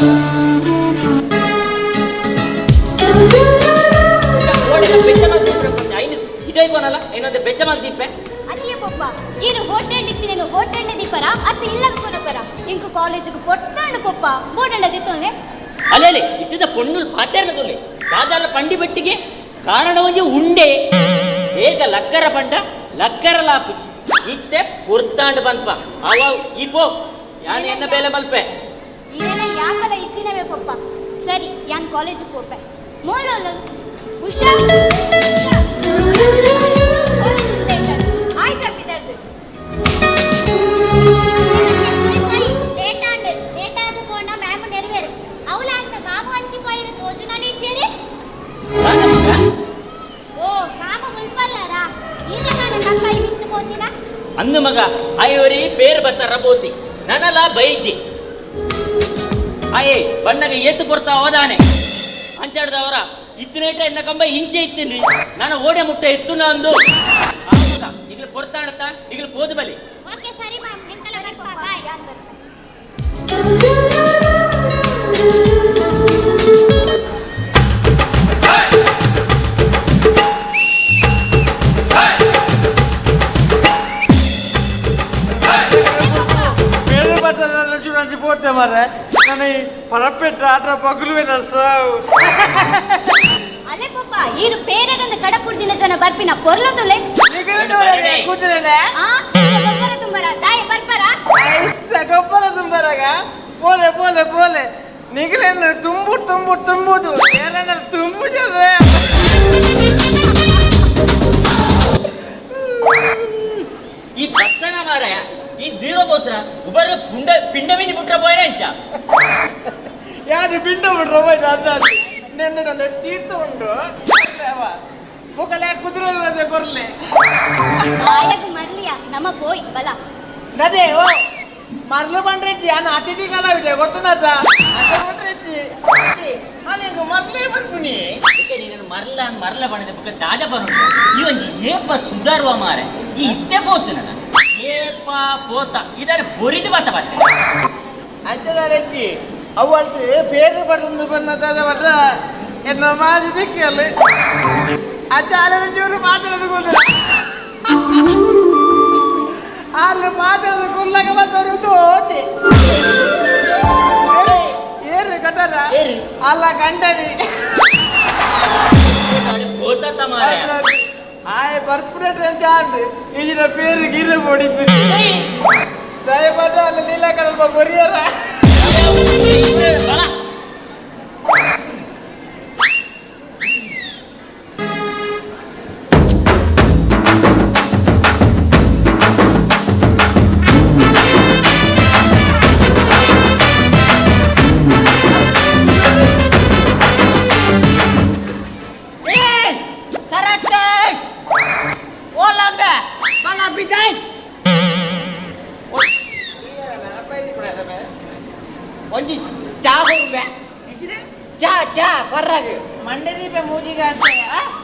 ಇದೇ ಬೆಚ್ಚ ಮಲ್ತಿಪ್ಪೆ ಅಲ್ಲಿಯೇ ಪೊಪ್ಪ ಏನು ಹೋಟೆಲ್ ಇತ್ತಿನೇನು ಹೋಟೆಲ್ ದೀಪರ ಅತ್ತ ಇಲ್ಲ ಕೊನಪರ ಇಂಕು ಕಾಲೇಜಿಗೆ ಪೊಟ್ಟಾಂಡು ಪೊಪ್ಪ ಬೋಡಂಡ ದಿತ್ತೊಂದೆ ಅಲ್ಲೇ ಇದ್ದಿದ್ದ ಪೊಣ್ಣುಲ್ ಪಾತೇರ್ನದುಲ್ಲೆ ದಾದಾಲ ಪಂಡಿ ಬಟ್ಟಿಗೆ ಕಾರಣ ಒಂಜಿ ಉಂಡೆ ಏಕ ಲಕ್ಕರ ಪಂಡ ಲಕ್ಕರ ಲಾಪುಜಿ ಇತ್ತೆ ಪುರ್ತಾಂಡು ಬಂದ್ಪ ಅವ ಇಪೋ ಯಾನ್ ಎನ್ನ ಬೇಲೆ ಮಲ್ಪೆ ಇದೇನ ಯಾಕಲ ಇತ್ತಿನವೇ ಪೊಪ್ಪ ಸರಿ ಯಾನ್ ಕಾಲೇಜಿಗೆ ಪೋಪೆ ಮೋಲೋಲ ಉಷಾ ಆಯ್ತಾ ಪಿದರ್ದು ಲೇಟಾಂಡ್ ಲೇಟಾದ ಪೋಣ ಮ್ಯಾಮ್ ನೆರವೇರು ಅವಳ ಅಂತ ಮಾಮು ಅಂಚಿ ಪೋಯಿರು ತೋಜು ನಡೀಚೇರಿ. ಓ ಮಾಮ ಮುಲ್ಪಲ್ಲಾರಾ ಈರಗಾನ ಕಪ್ಪಾಯಿ ಮಿತ್ತು ಪೋತಿನ ಅಂದು ಮಗ ಆಯೋರಿ ಪೇರ್ ಬತ್ತಾರ ಬೋತಿ ನನಲ ಬೈಜಿ ಆಯೇ ಬಣ್ಣಗೆ ಏತು ಕೊಡ್ತಾ ಹೋದಾನೆ ಅಂಚಾಡ್ದವರ ಇತ್ತನೇಟ ಎನ್ನ ಕಂಬ ಇಂಚೆ ಇತ್ತೀನಿ ನಾನು ಓಡೆ ಮುಟ್ಟೆ ಇತ್ತು ನಂದು ಈಗಲೂ ಕೊಡ್ತಾಣತ್ತ ಈಗಲೂ ಪೋದು ಬಲಿ. ಓಕೆ ಸರಿ ಮ್ಯಾಮ್ ನಿಂಕಲ ಬರ್ಪ ಬಾಯ್. ಬೇರೆ ಬರ್ತಾರೆ. ನನ್ನ ಪರಪೆಟ್ಟ ಆಟ ಪಗುಲುವೆನ ಸಾವು. ಅಲೆ ಪಪ್ಪ ಈರು ಪೇರೆಗಂದ ಕಡಪುಡ್ದಿನ ಜನ ಬರ್ಪಿನ ಪೊರ್ಲು ತುಲೆ. ಕುದುರೆಲೆ? ಆ ಗೊಬ್ಬರ ತುಂಬರ ತಾಯಿ ಬರ್ಪರ. ಗೊಬ್ಬರ ತುಂಬರಾಗ ಪೋಲೆ ಪೋಲೆ ಪೋಲೆ ನಿಗಲೇನು ತುಂಬು ತುಂಬು ತುಂಬುದು ಏರಣ್ಣ ತುಂಬು ಜರ್ರೆ. ಈ ಭಕ್ತನ ಮಾರಾಯ ಈ ದೀರಪೋತ್ರ ಉಬರ ಪುಂಡ ಪಿಂಡ ಮಿನಿ ಬಿಟ್ರ ಪೋಯನ ಅಂಚ. ಯಾರು ಪಿಂಡ ಬಿಟ್ರ ಪೋಯ್ನ ಅದ ನಿನ್ನೆ ತೀರ್ಥ ಉಂಟು ಮುಖಲೆ ಕುದುರೆ ಕೊರ್ಲೆ. ಆಯಗ್ ಮರ್ಲಿಯ ನಮ್ಮ ಪೋಯ್ ಬಲ. ನದೇ ಓ ಮರ್ಲು ಬಂಡ್ರೆಜ್ಜಿ ಅನ್ನ ಅತಿಥಿ ಕಲಾವಿದೆ ಗೊತ್ತುನದ ಬಂಡ್ರೆಜ್ಜಿ ಅಲ್ಲಿಂಗ ಮರ್ಲೇ ಬರ್ಪುನಿ. ನೀನು ಮರ್ಲ ಮರ್ಲ ಬಣ್ಣದ ಬುಕ್ಕ ತಾಜ ಬರುಂಟು ಈ ಒಂಜಿ ಏಪ ಸುಧಾರುವ ಮಾರೆ ಈ ಇತ್ತೆ ಪೋತು ನನ್ನ ಏಪ ಪೋತ ಇದರ ಬೊರಿದು ಬತ್ತ ಬತ್ತೆ. ಅಂಚದಾರೆಜ್ಜಿ ಅವಳ್ತು ಪೇರು ಬರಂದು ಬನ್ನದಾದ ಬಟ್ರ ಎನ್ನ ಮಾಜಿ ದಿಕ್ಕಲ್ಲಿ ಅಜ್ಜ ಅಲ್ಲ ಮಾತಾಡೋದು ಗೊತ್ತಿಲ್ಲ. ಅಲ್ಲಿ ಮಾತಾಡೋದು ಕುಲ್ಲಾಗ ಬತ್ತವರು ತೋಟಿ ಏರು ಕತಾರ ಅಲ್ಲ ಗಂಡನಿ ಆಯ್ ಬರ್ಪುರೇಟ್ ಅಂತ ಈಗಿನ ಪೇರು ಗೀರೆ ಪೋಡಿದ್ದು ದಯಮಾಡಿ ಅಲ್ಲಿ ನೀಲ ಕಲ್ಪ ಬೊರಿಯರ. ಒಂಜಿ ಚಾ ಕೊರ್ಬೆ ಚಾ ಚಾ ಬರ್ರಾಗ ಮಂಡದೀಪ ಮೂಜಿಗೆ ಅಷ್ಟೇ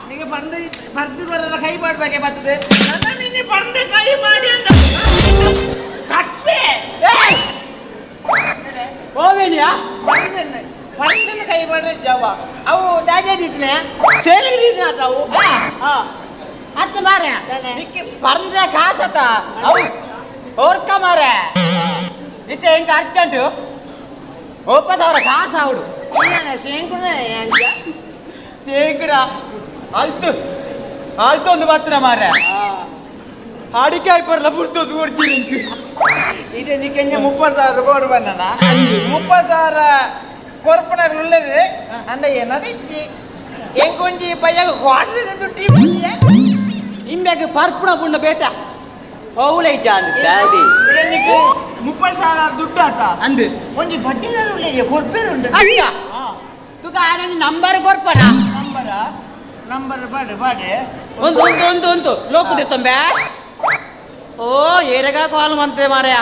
ನಿಮಗೆ ಬಂದು ಬರ್ದು ಬರಲ್ಲ ಕೈ ಮಾಡ್ಬೇಕೆ ಬರ್ತದೆ ನನ್ನ ಮಿನಿ ಬಂದು ಕೈ ಮಾಡಿ ಅಂತ ಕಟ್ಪೆ ಹೋವೇನಿಯಾ ಬಂದನ್ನ ಬಂದನ್ನ ಕೈ ಮಾಡ್ರೆ ಜವ ಅವು ದಾಜೆ ಸೇಲಿಗೆ ಅವು ಅತ್ತ ಮಾರೆ ನಿಕ್ಕೆ ಬಂದ ಕಾಸತ ಅವು ಓರ್ಕ ಮಾರೆ ಇತ್ತೆ ಹೆಂಗೆ ಅರ್ಜೆಂಟು ಒಪ್ಪ ಸಾವಿರ ಕಾಸು ಅವಡು ಶೇಂಕುನ ಶೇಂಕುರ ಅಲ್ತು ಅಲ್ತೊಂದು ಮಾತ್ರ ಮಾರೆ ಅಡಿಕೆ ಆಯ್ಪರ್ಲ ಪುರ್ತೊಂದು ಕೊಡ್ತೀನಿ. ಇದೆ ನಿಕ್ಕೆಂಜ 30,000 ರೂಪಾಯಿ ಕೊಡು ಬಂದನ 30,000 ಕೊರ್ಪಣಗಳು ಉಳ್ಳದು ಅಂದ ಏನಾರು ಇಜ್ಜಿ ಎಂಕೊಂಜಿ ಬಯ್ಯಾಗ ಕ್ವಾರ್ಟರ್ ದುಡ್ಡು ಇಂಬ್ಯಾಗ ಪರ್ಪುಣ ಪುಣ್ಣ ಬೇಟ ಹೌಲೈ ಜಾನ್ ಸಾದಿ. 30,000 ದುಡ್ಡು ಆತ ಅಂದು ಒಂಜಿ ಬಡ್ಡಿನ ಉಳ್ಳೇರಿ ಕೊರ್ಪೇರು ಉಂಟು ಅಲ್ಲ ತುಕ ಆನಂದ್ ನಂಬರ್ ಕೊರ್ಪಣ ನಂಬರ ನಂಬರ್ ಬಾಡೆ ಬಾಡೆ ಒಂದು ಒಂದು ಒಂದು ಒಂದು ಲೋಕದೆ ತೊಂಬೆ ಓ ಏರಗ ಕಾಲ್ ಮಂತೆ ಮಾರಾಯ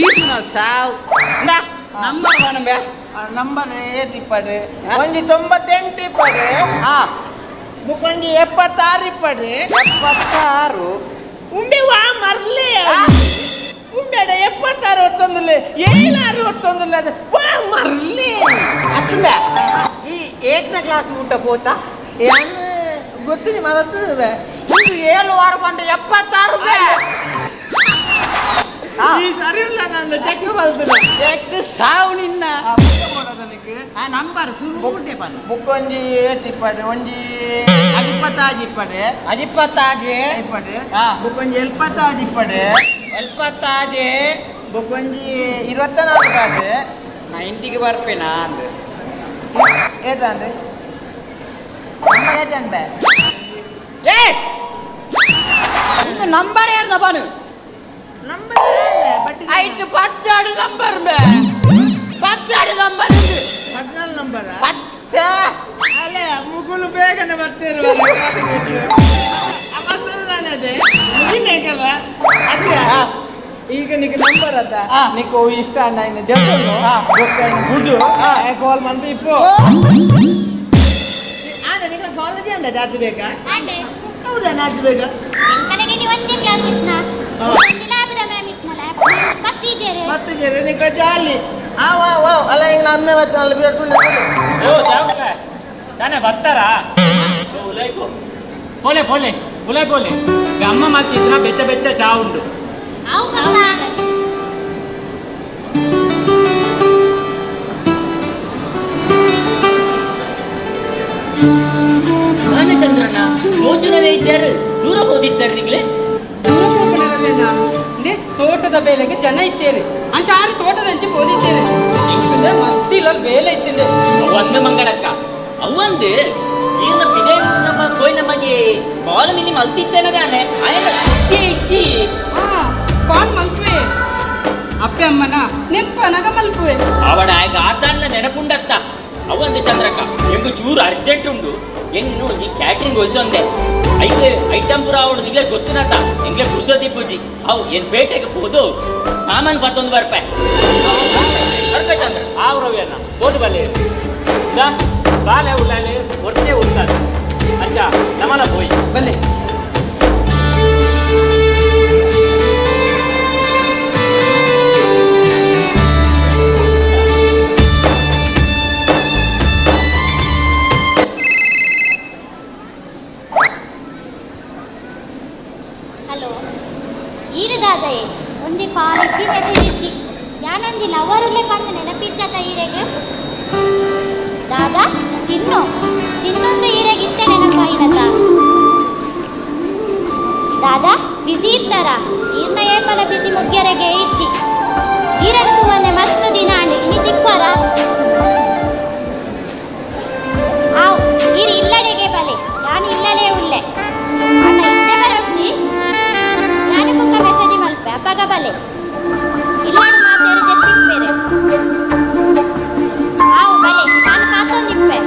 ಈಸುನ ಸಾವ್ ನಂಬರ್ ಬಾನಂಬೆ ನಂಬರ್ ಏತಿಪ್ಪಡು ಒಂಜಿ 98 ಇಪ್ಪಡು ಮುಕೊಂಜಿ 76 ಇಪ್ಪಡು 76 ಉಂಡೆ ವಾ ಮರ್ಲೆ ಉಂಡೆಡ 76 ಒತ್ತೊಂದುಲ್ಲೆ 76 ಒತ್ತೊಂದುಲ್ಲೆ ಅದು ವಾ ಮರ್ಲೆ ಅತ್ತಂಬೆ ಈ ಏಟ್ನ ಕ್ಲಾಸ್ ಊಟ ಪೋತಾ ಏನು ಗೊತ್ತಿನಿ ಮರತ್ತದೆ ಒಂದು 7 ವಾರ ಬಂಡ 76 ರೂಪಾಯಿ ಈ ಸರಿ ಇಲ್ಲ ನಾನು ಚೆಕ್ ಬಲ್ತದೆ ಚೆಕ್ ಸಾವು ನಿನ್ನ ಆ ನಂಬರ್ ಸುರುದೆ ಪನ್ನ ಬುಕ್ ಒಂಜಿ ಏತಿಪ್ಪಡು ಒಂಜಿ ಅಜಿಪ್ಪತ್ತಾಜಿ ಇಪ್ಪಡು ಅಜಿಪ್ಪತ್ತಾಜಿ ಇಪ್ಪಡು ಬುಕ್ ಒಂಜಿ ಎಲ್ಪತ್ತಾಜಿ ಇಪ್ಪಡು ಎಲ್ಪತ್ತಾಜಿ ಬುಕ್ ಒಂಜಿ 24 ಪಾಡು 90ಗೆ ಬರ್ಪೇನಾ ಅಂದು ಏತಂದ್ರೆ ನಂಬರ್ ಏತಂಬೆ ಏ ಒಂದು ನಂಬರ್ ಯಾರ್ದ ಬಾನು ನಂಬರ್ ಐಟು 10 ನಂಬರ್ ಬೇ 10 ನಂಬರ್ 14 ನಂಬರ್ 10 ಅಲ್ಲೇ ಮುಗುಳು ಬೇಗನೆ ಬರ್ತಿರುವ ಅದೇ ಅದೇ ಈಗ ನಿಕ್ ನಂಬರ್ ಅದ ನಿಕ್ ಇಷ್ಟ ನಾನು ದೇವನು ಗುಡ್ಡು ಕಾಲ್ ಮನ್ಪು ಇಪ್ಪು ಆಡ ನಿಕ್ಕ ಕಾಲೇಜ್ ಅಂಡ ಜಾತಿ ಬೇಕಾ ಹೌದಾ ನಾಟಿ ಬೇಕಾ ಎಂಕಲೆಗೆ ನೀವು ಒಂದೇ ಕ್ಲಾಸ್ ಇತ್ನ ಒಂದು ಲ್ಯಾಬ್ದ ಮ್ಯಾಮ್ ಇತ್ನಲ್ಲ ಮತ್ತೀಜೇರೆ ಮತ್ತೀಜೇರೆ ನಿಕ್ಕ ಜಾಲಿ ಆ ವಾ ವಾ ಅಲ್ಲ ಹಿಂಗ ಅಮ್ಮೆ ಮತ್ತೆ ಅಲ್ಲಿ ಬಿಡ್ತು ಓ ಜಾವಕ ತಾನೆ ಬರ್ತಾರಾ ಉಲೈಪು ಪೋಲೆ ಪೋಲೆ ಉಲೈ ಪೋಲೆ ಅಮ್ಮ ಮಾತಿದ್ರ ಬೆಚ್ಚ ಬೆಚ್ಚ ಚಾ ಉಂಡು ಅವು ಪಪ್ಪ. ಇಜ್ಜಾರು ದೂರ ಹೋದಿತ್ತಾರೆ ನಿಗ್ಲೆ ದೂರ ಪೋಪಣರವೇನಾ ಇಂದೇ ತೋಟದ ಬೇಲೆಗೆ ಜನ ಇತ್ತೇನೆ ಅಂಚಾರು ತೋಟದ ಅಂಚೆ ಪೋದಿತ್ತೇನೆ ಇಂಕುಂದ್ರೆ ಮಸ್ತಿ ಇಲ್ಲ ಬೇಲೆ ಇತ್ತಿಂದೆ ಅವಂದು ಮಂಗಳಕ್ಕ ಅವಂದು ಈರ್ನ ಪಿದೆ ನಮ್ಮ ಕೋಯಿನ ಮಗೆ ಬಾಲ್ ಮಿನಿ ಮಲ್ತಿತ್ತೇನ ದಾನೆ ಆಯನ ಸುತ್ತಿ ಇಚ್ಚಿ ಕಾಲ್ ಮಲ್ಪುವೆ ಅಪ್ಪೆ ಅಮ್ಮನ ನೆಂಪನಗ ಮಲ್ಪುವೆ ಅವಡ ಆಗ ಆತಾನ್ಲ ನೆನಪುಂಡತ್ತ ಅವಂದು ಚಂದ್ರಕ್ಕ ಎಂಗು ಚೂರು ಅರ್ಜೆಂಟ್ ಉಂಡು ಎಂಗ್ ಒಂಜಿ ಕ್ಯಾಟ್ರಿಂಗ್ ಹೊಸೊಂದೆ ಐಕ್ಲೆ ಐಟಮ್ ಪೂರ ಅವಡು ನಿಗ್ಲೆ ಗೊತ್ತಿನತ್ತ ಎಂಗ್ಲೆ ಪುರ್ಸೋದಿ ಪೂಜಿ ಅವು ಏನ್ ಪೇಟೆಗೆ ಹೋದು ಸಾಮಾನು ಪತ್ತೊಂದು ಬರ್ಪೆ ಬರ್ಪೆ ಚಂದ್ರ ಆವ್ ರವಿಯಣ್ಣ ಹೋದು ಬಲ್ಲೆ ಬಾಲೆ ಉಳ್ಳಾಲೆ ಒಟ್ಟೆ ಉಳ್ತಾನೆ ಅಚ್ಚ ನಮಲ ಪೋಯಿ ಬಲ್ಲೆ ಹಲೋ ಈರುದಾದಯೆ ಒಂಜಿ ಕಾಲ್ ಇಜ್ಜಿ ಮೆಸೇಜ್ ಇಜ್ಜಿ ಯಾನೊಂಜಿ ಲವರುಲ್ಲೆ ಪಂದ್ ನೆನಪಿಜ್ಜದ ಈರೆಗ್ ದಾದಾ ಚಿನ್ನು ಚಿನ್ನೊಂದು ಈರೆಗ್ ಇತ್ತೆ ನೆನಪಾಯಿನತ ದಾದಾ ಬಿಸಿ ಇತ್ತಾರ ಈರ್ನ ಏಪಲ ಬಿಸಿ ಮುಗ್ಯರೆಗೆ ಇಜ್ಜಿ ಈರನ್ ತೂವನ್ನೆ ಮಸ್ತ್ ದಿನ ಆಂಡ್ ಇನಿ ತಿಕ್ವರ ಆವ್ ಈರ್ ಇಲ್ಲಡೆಗೆ ಬಲೆ ಯಾನ್ ಇಲ್ಲಡೆ ಉಲ್ಲೆ ಅಣ್ಣ ಇತ್ತೆ ಬರೊಡ್ಚಿ ನಾನು ಬುಕ್ಕ ಮೆಸೇಜ್ ಮಲ್ಪೆ ಅಪಗ ಬಲೆ ಇಲ್ಲಾಡು ಮಾತೇರು ಜೆತ್ತಿಪ್ಪೇರೆ ಆವು ಬಲೆ ನಾನು ಕಾತೊಂದಿಪ್ಪೆ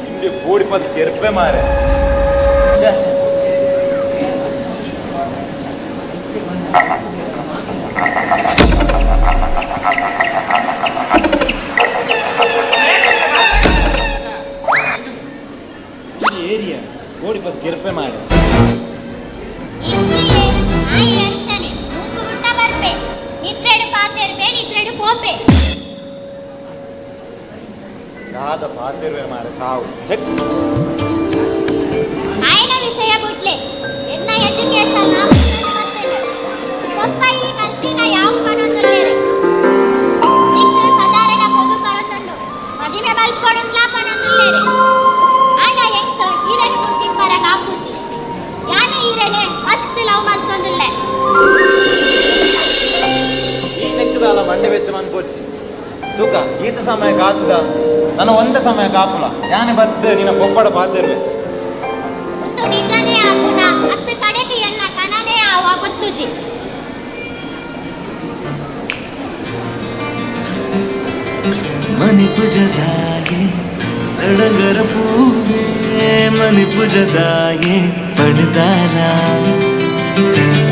ನಿಮಗೆ ಕೋಡಿ ಪದ ಕೆರ್ಪೆ ಮಾರೆ ಶ್ಯೆ. ಈ ಏರಿಯಾ ಕೋಡಿ ಪದ ಕೆರ್ಪೆ ಮಾರೆ ಇಜ್ಜಿಯೇ ಆಯಿ ಅಂಚನೆ ಮುಕ್ಕು ಗುಟ್ಟ ಬರ್ಪೆ ನಿದ್ರೆಡು ಪಾತೆರ್ಪೆ ನಿದ್ರೆಡು ಪೋಪೆ ದಾದ ಪಾತಿರ್ವೆ ಮಾರೆ ಸಾವು ಹೆಕ್. ಆಯನ ವಿಷಯ ಬುಡ್ಲೆ ಎನ್ನ ಎಜುಕೇಶನ್ ಪೊಪ್ಪ ಈ ಕಲ್ತಿನ ಯಾವ ಪನೊಂದುಲ್ಲೇರೆ ನಿಕ್ಕು ಸಾಧಾರಣ ಪೊದು ಬರೊಂದುಂಡು ಮದಿಮೆ ಮಲ್ಪೊಡುಂದ್ಲಾ ಪನೊಂದುಲ್ಲೇರೆ ಆಂಡ ಎಂಕ್ ಈರೆನ್ ಬುಡ್ದಿಪ್ಪರಗ ಆಪುಜಿ ಯಾನು ಈರೆನೆ ಮಸ್ತ್ ಲವ್ ಮಲ್ತೊಂದುಲ್ಲೆ ಈ ನೆಕ್ಕದಾಲ ಮಂಡೆ ವೆಚ್ಚ ಮನ್ಪೊಚ್ಚಿ ತೂಕ ಈತ ಸಮಯ ಕಾತುದ ನನ್ನ ಒಂದ ಸಮಯ ಕಾಪುಲ ಯಾನೆ ಬದ್ದು ನಿನ್ನ ಪೊಪ್ಪಡ ಪಾತಿರ್ವೆ ಉಂದು ನಿಜನೇ ಆಪುನ ಅತ್ತು ಕಡೆಗೆ ಎನ್ನ ಕಣನೇ ಆವ ಗೊತ್ತುಜಿ ಮನಿ ಪುಜದಾಯೆ ಸಡಗರ ಪೂವೆ ಮನಿ ಪುಜದಾಯೆ ಪಣದಾಲ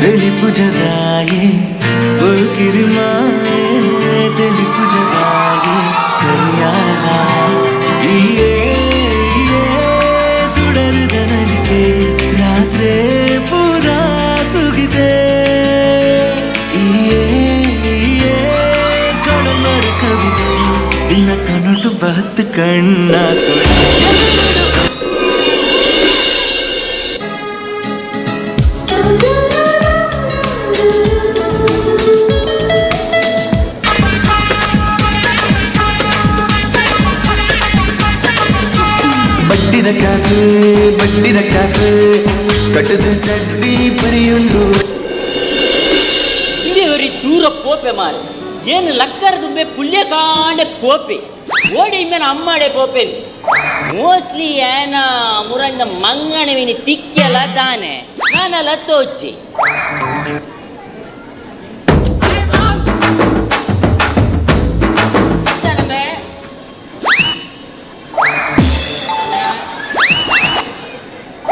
ತೆಲಿ ಪುಜದಾಯೆ ಪುಲ್ಕಿರಿಮಾಯೆ ತೆಲಿ ಪುಜದಾಯೆ ಸರಿಯಾಲ ಇಯೇ ಇಯೇ ತುಡರುದ ನಲಿಕೆ ರಾತ್ರೆ ಪೂರಾ ಸುಗಿದೆ ಇಯೇ ಇಯೇ ಕಡಲರ ಕವಿತೆ ದಿನ ಕನಟು ಬಹತ್ ಕಣ್ಣ ಬಡ್ಡಿದ ಕಾಸು ಬಡ್ಡಿದ ಕಾಸು ಕಟ್ಟದ ಚಡ್ಡಿ ಪರಿಯುಂಡು ಇಂದೇ ಒರಿ ದೂರ ಪೋಪೆ ಮಾರೆ ಏನು ಲಕ್ಕರ ದುಂಬೆ ಪುಲ್ಯ ಕಾಂಡೆ ಪೋಪೆ ಓಡಿ ಇಮ್ಮೇಲೆ ಅಮ್ಮಾಡೆ ಪೋಪೆ ಮೋಸ್ಟ್ಲಿ ಏನ ಮುರಂದ ಮಂಗಣವಿನಿ ತಿಕ್ಕೆಲ ತಾನೆ ನಾನಲ್ಲ ತೋಚಿ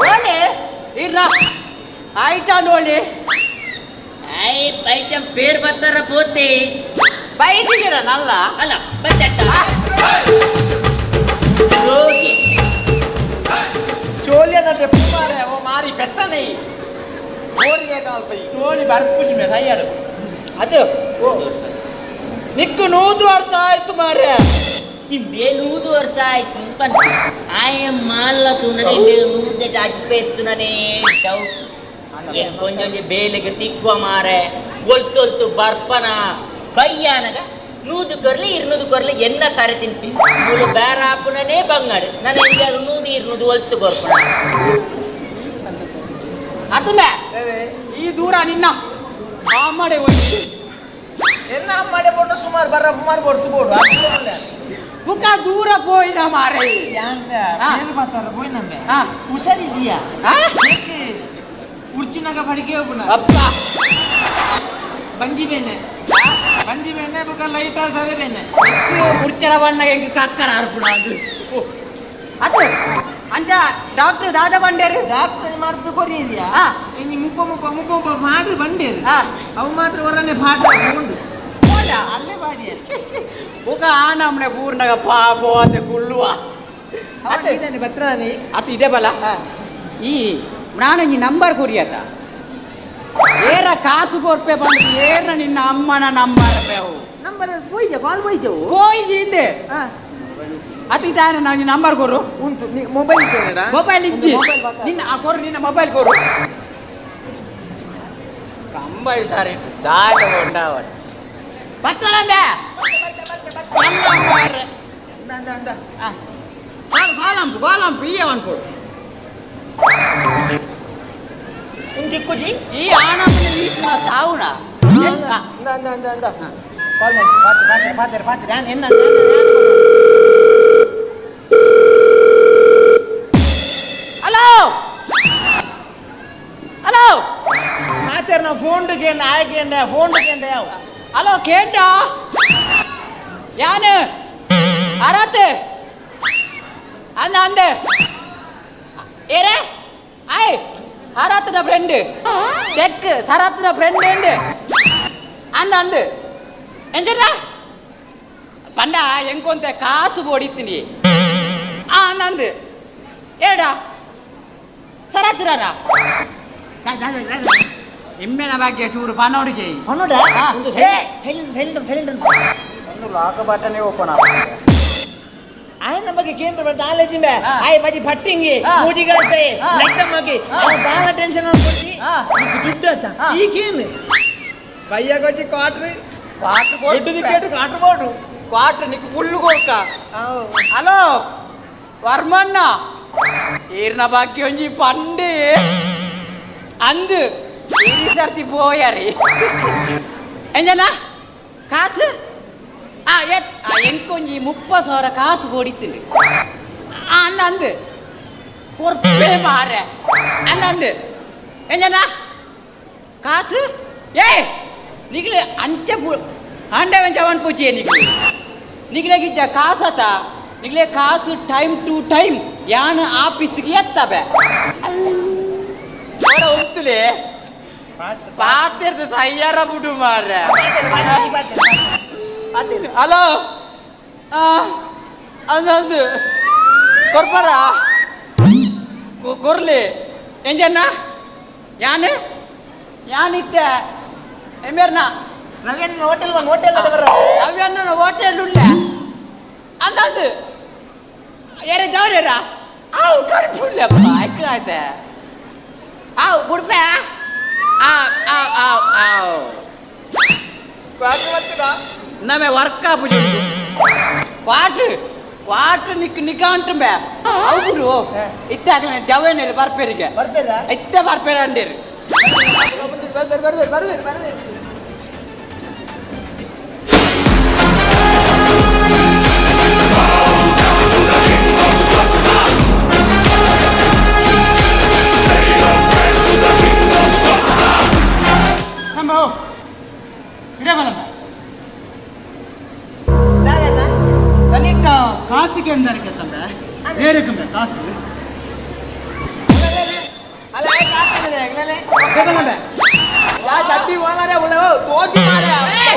ಓಲೆ ಇರ್ರ ಆಯ್ತಾ ನೋಲಿ I item ಪೇರ್ ಬರ್ತಾರ ಪೋತೆ ಬೈದಿದ್ದೀರ ನಲ್ಲ ಅಲ್ಲ ಬಂದಟ್ಟ ರೋಗಿ ಚೋಲಿಯನ್ನ ತೆಪ್ಪು ಮಾರೆ ಓ ಮಾರಿ ಪೆತ್ತನೆ ಓರಿಗೆ ಕಾಲ್ಪ ಚೋಲಿ ಬರ್ಪುಜಿ ಮೇ ಸೈಯಾಡು ಅದು ನಿಕ್ಕು 100 ವರ್ಷ ಆಯ್ತು ಮಾರ್ರೆ ಇಂಬೆ 100 ವರ್ಷ ಆಯ್ತು ಪಂಡ ಆಯ ಮಾಲ್ಲ ತೂನಗ ಇಂಬೆ ನೂದೆ ಅಜ್ಪೆತ್ತುನನೇ ಡೌಟ್ ಕೊಂಜೊಂಜಿ ಬೇಲೆಗೆ ತಿಕ್ಕುವ ಮಾರೆ ಒಲ್ತೊಲ್ತು ಬರ್ಪನ ಬಯ್ಯಾನಗ 100 ಕೊರ್ಲಿ 200 ಕೊರ್ಲಿ ಎನ್ನ ತರೆ ತಿನ್ಪಿ ಮೂಲು ಬೇರಾಪುನನೇ ಬಂಗಾಡು ನನ್ನ ಇಂಬೆ 100 200 ಒಲ್ತು ಕೊರ್ಪಣ ಅದು ಈ ದೂರ ನಿನ್ನ ಅಮ್ಮಡೆ ಹೋಗಿ ಎನ್ನ ಅಮ್ಮಡೆ ಬೋಡು ಸುಮಾರು ಬರ ಸುಮಾರು ಕೊಡ್ತು ಬೋಡು ಮುಖ ದೂರ ಪೋಯಿನ ಮಾರೆ ಮಾತಾರ ಪೋಯಿ ನಮ್ಮೆ ಹುಷಾರಿದ್ದೀಯಾ ಉರ್ಚಿನಾಗ ಬಡಿಗೆ ಹೋಗುಣ ಅಪ್ಪ ಬಂಜಿ ಬೇನೆ ಬಂಜಿ ಬೇನೆ ಬುಕ್ಕ ಲೈಟ್ ಆಧಾರೆ ಬೇನೆ ಉರ್ಚರ ಬಣ್ಣ ಹೆಂಗೆ ಕಕ್ಕರ ಅರ್ಪಣ ಅದು ಅದು ಅಂಚ ಡಾಕ್ಟರ್ ದಾದಾ ಬಂಡೇರು ಡಾಕ್ಟರ್ ಮಾಡ್ದು ಕೊರಿಯಾ ಇನ್ನು ಮುಪ್ಪ ಮುಪ್ಪ ಮುಪ್ಪ ಮುಪ್ಪ ಮಾಡಿ ಬಂಡೇರು ಅವು ಮಾತ್ರ ಹೊರನೆ ಪಾಠ ಉಂಡು ಅಲ್ಲೇ ಬಾಡಿಯ ಬುಕ ಆ ನಮ್ಮನೆ ಪೂರ್ಣಗ ಪಾಪೋ ಅದೇ ಕುಳ್ಳುವ ಅದೇ ಬತ್ರಾನಿ ಅದು ಇದೆ ಬಲ ಈ ನಾನು ಈ ನಂಬರ್ ಕೊರಿಯತ ಏರ ಕಾಸು ಕೊರ್ಪೆ ಬಂದು ಏರ ನಿನ್ನ ಅಮ್ಮನ ನಂಬರ್ ಬೇವು ನಂಬರ್ ಪೋಯ್ಜೆ ಕಾಲ್ ಪೋಯ್ಜೆ ಪೋಯ್ಜೆ ಹಿಂದೆ ಅದು ಇದಾನೆ ನಾನು ನಂಬರ್ ಕೊರು ಉಂಟು ಮೊಬೈಲ್ ಇದ್ದೇನೆ ಮೊಬೈಲ್ ಇದ್ದಿ ನಿನ್ನ ಆ ಕೊರು ನಿನ್ನ ಮೊಬೈಲ್ ಕೊರು ಕಂಬೈ ಸಾರಿ ದಾದ ಉಂಡಾವ ಬತ್ತಲಂಬೆ ಗೋಲಂಪು ಗೋಲಂಪು ಈ ಅನ್ಕೊಡು ಇಂಜಿಕ್ಕುಜಿ ಈ ಆಣಮ್ಮನ ವೀಸ್ನ ಸಾವುನ ಅಂದ ಅಂದ ಅಂದ ಅಂದ ಕಾಲ್ ಮಾಡಿ ಪಾತ್ರೆ ಪಾತ್ರೆ ಪಾತ್ರೆ ನಾನು ಎನ್ನ ಹಲೋ ಹಲೋ ಮಾತಾರ ನಾವು ಫೋನ್ ಕೇಂದ್ರ ಆಯ ಕೇಂದ್ರ ಫೋನ್ ಕೇಂದ್ರ ಯಾವ ಹಲೋ ಕೇಂದ್ರ ಯಾನು ಅರತೆ ಅಂದ ಅಂದೆ ಏರೇ ಆಯ್ ಹರತ್ನ ಫ್ರೆಂಡ್ ಟೆಕ್ ಸರತ್ನ ಫ್ರೆಂಡ್ ಎಂದ್ ಅಂದ ಅಂದು ಎಂಜರ ಪಂಡ ಎಂಕೊಂತೆ ಕಾಸು ಬೋಡಿತ್ತೀನಿ ಆ ಅಂದ ಏಡಾ ಸರತ್ರಾರ ಇಮ್ಮೆನ ಬಗ್ಗೆ ಚೂರು ಪನೋಡಿಗೆ ಪನೋಡ ಸೈಲೆಂಟ್ ಸೈಲೆಂಟ್ ಸೈಲೆಂಟ್ ಒಂದು ಲಾಕ ಬಟನೆ ಓಪನ್ ಆಯನ ಬಗ್ಗೆ ಕೇಂದ್ರ ಬಂದ ಆಲೇಜಿಂಬೆ ಆಯ್ ಬಜಿ ಫಟ್ಟಿಂಗಿ ಮೂಜಿಗಳತ್ತೆ ನೆಟ್ಟమ్మಗಿ ಬಾಳ ಟೆನ್ಷನ್ ಅನ್ಕೊಡ್ತಿ ದುಡ್ಡು ಆತ ಈಗೇನು ಬಯ್ಯಾಗೊಜ್ಜಿ ಕ್ವಾಟ್ರ್ ಕ್ವಾಟ್ರ್ ದುಡ್ಡು ದಿಕ್ಕೇಟು ಕ್ವಾಟ್ರ್ ಬೋಡು ಕ್ವಾಟ್ರ್ ನಿಕ್ ಫುಲ್ ಕೊಡ್ಕ ಹಲೋ ವರ್ಮಣ್ಣ ಈರ್ನ ಬಾಕಿ ಒಂಜಿ ಪಂಡೆ ಅಂದು ಇರಿ ಸರ್ತಿ ಪೋಯರಿ ಎಂಜನ ಕಾಸು ಆ ಎತ್ ಎಂಕೊಂಜಿ 30,000 ಕಾಸು ಬೋಡಿತ್ತೀನಿ ಆ ಅಂದ ಅಂದು ಕೊರ್ಪೆ ಮಾರೆ ಅಂದ ಅಂದು ಎಂಜನ ಕಾಸು ಏ ನಿಗಲೆ ಅಂಚೆ ಅಂಡೆ ಜವನ್ ಪೂಜೆ ನಿಗಲೆ ನಿಗಲೆಗಿದ್ದ ಕಾಸತ ನಿಗಲೆ ಕಾಸು ಟೈಮ್ ಟು ಟೈಮ್ ಯಾನು ಆಫೀಸ್ಗೆ ಎತ್ತಬೆ ಉಂತುಲೆ ಪಾತಿರ್ದು ಸಯ್ಯಾರ ಬಿಡು ಮಾರ್ರೆ ಹಲೋ ಅಂದು ಕೊರ್ಪರ ಕೊರ್ಲಿ ಎಂಜನ್ನ ಯಾನು ಯಾನಿತ್ತೆ ಎಮೇರ್ನ ರವಿಯನ್ನ ಹೋಟೆಲ್ ಬಂದು ಹೋಟೆಲ್ ಬರ ರವಿಯನ್ನ ಹೋಟೆಲ್ ಉಳ್ಳ ಅಂದಾಜು ಯಾರ ಜವರೇರ ಆವು ಕಡಿಪುಡ್ಲಪ್ಪ ಆಯ್ತು ಆವು ಬಿಡ್ಪೆ ಆವ್ ಆವ್ ಆವ್ ಆವ್ ನಮೆ ವರ್ಕ್ ಆಪುಜಿ ಕ್ವಾಟ್ರ್ ಕ್ವಾಟ್ರ್ ನಿಕ್ ನಿಕಾಂಟುಂಬೆ ಅವು ಬಿಡು ಇತ್ತಾಗಲೇ ಜವೇನೇರು ಬರ್ಪೇರಿಗೆ ಬರ್ಪೇರ ಇತ್ತ ಬರ್ಪೇರ ಅಂಡೇರು ಬರ್ಬೇರು ಬರ್ಬೇರು ಬರ್ಬೇರು ಬರ್ಬೇರು ಕಾಸಿಗೆ ಎಂದಕ್ಕೆ ತಂದೆ ಬೇರೆ ಕಾಸು ಚಟ್ಟಿ ಮಾರ್ರೆ, ಉಳ್ಳ, ತೋಜಿ ಮಾರ್ರೆ.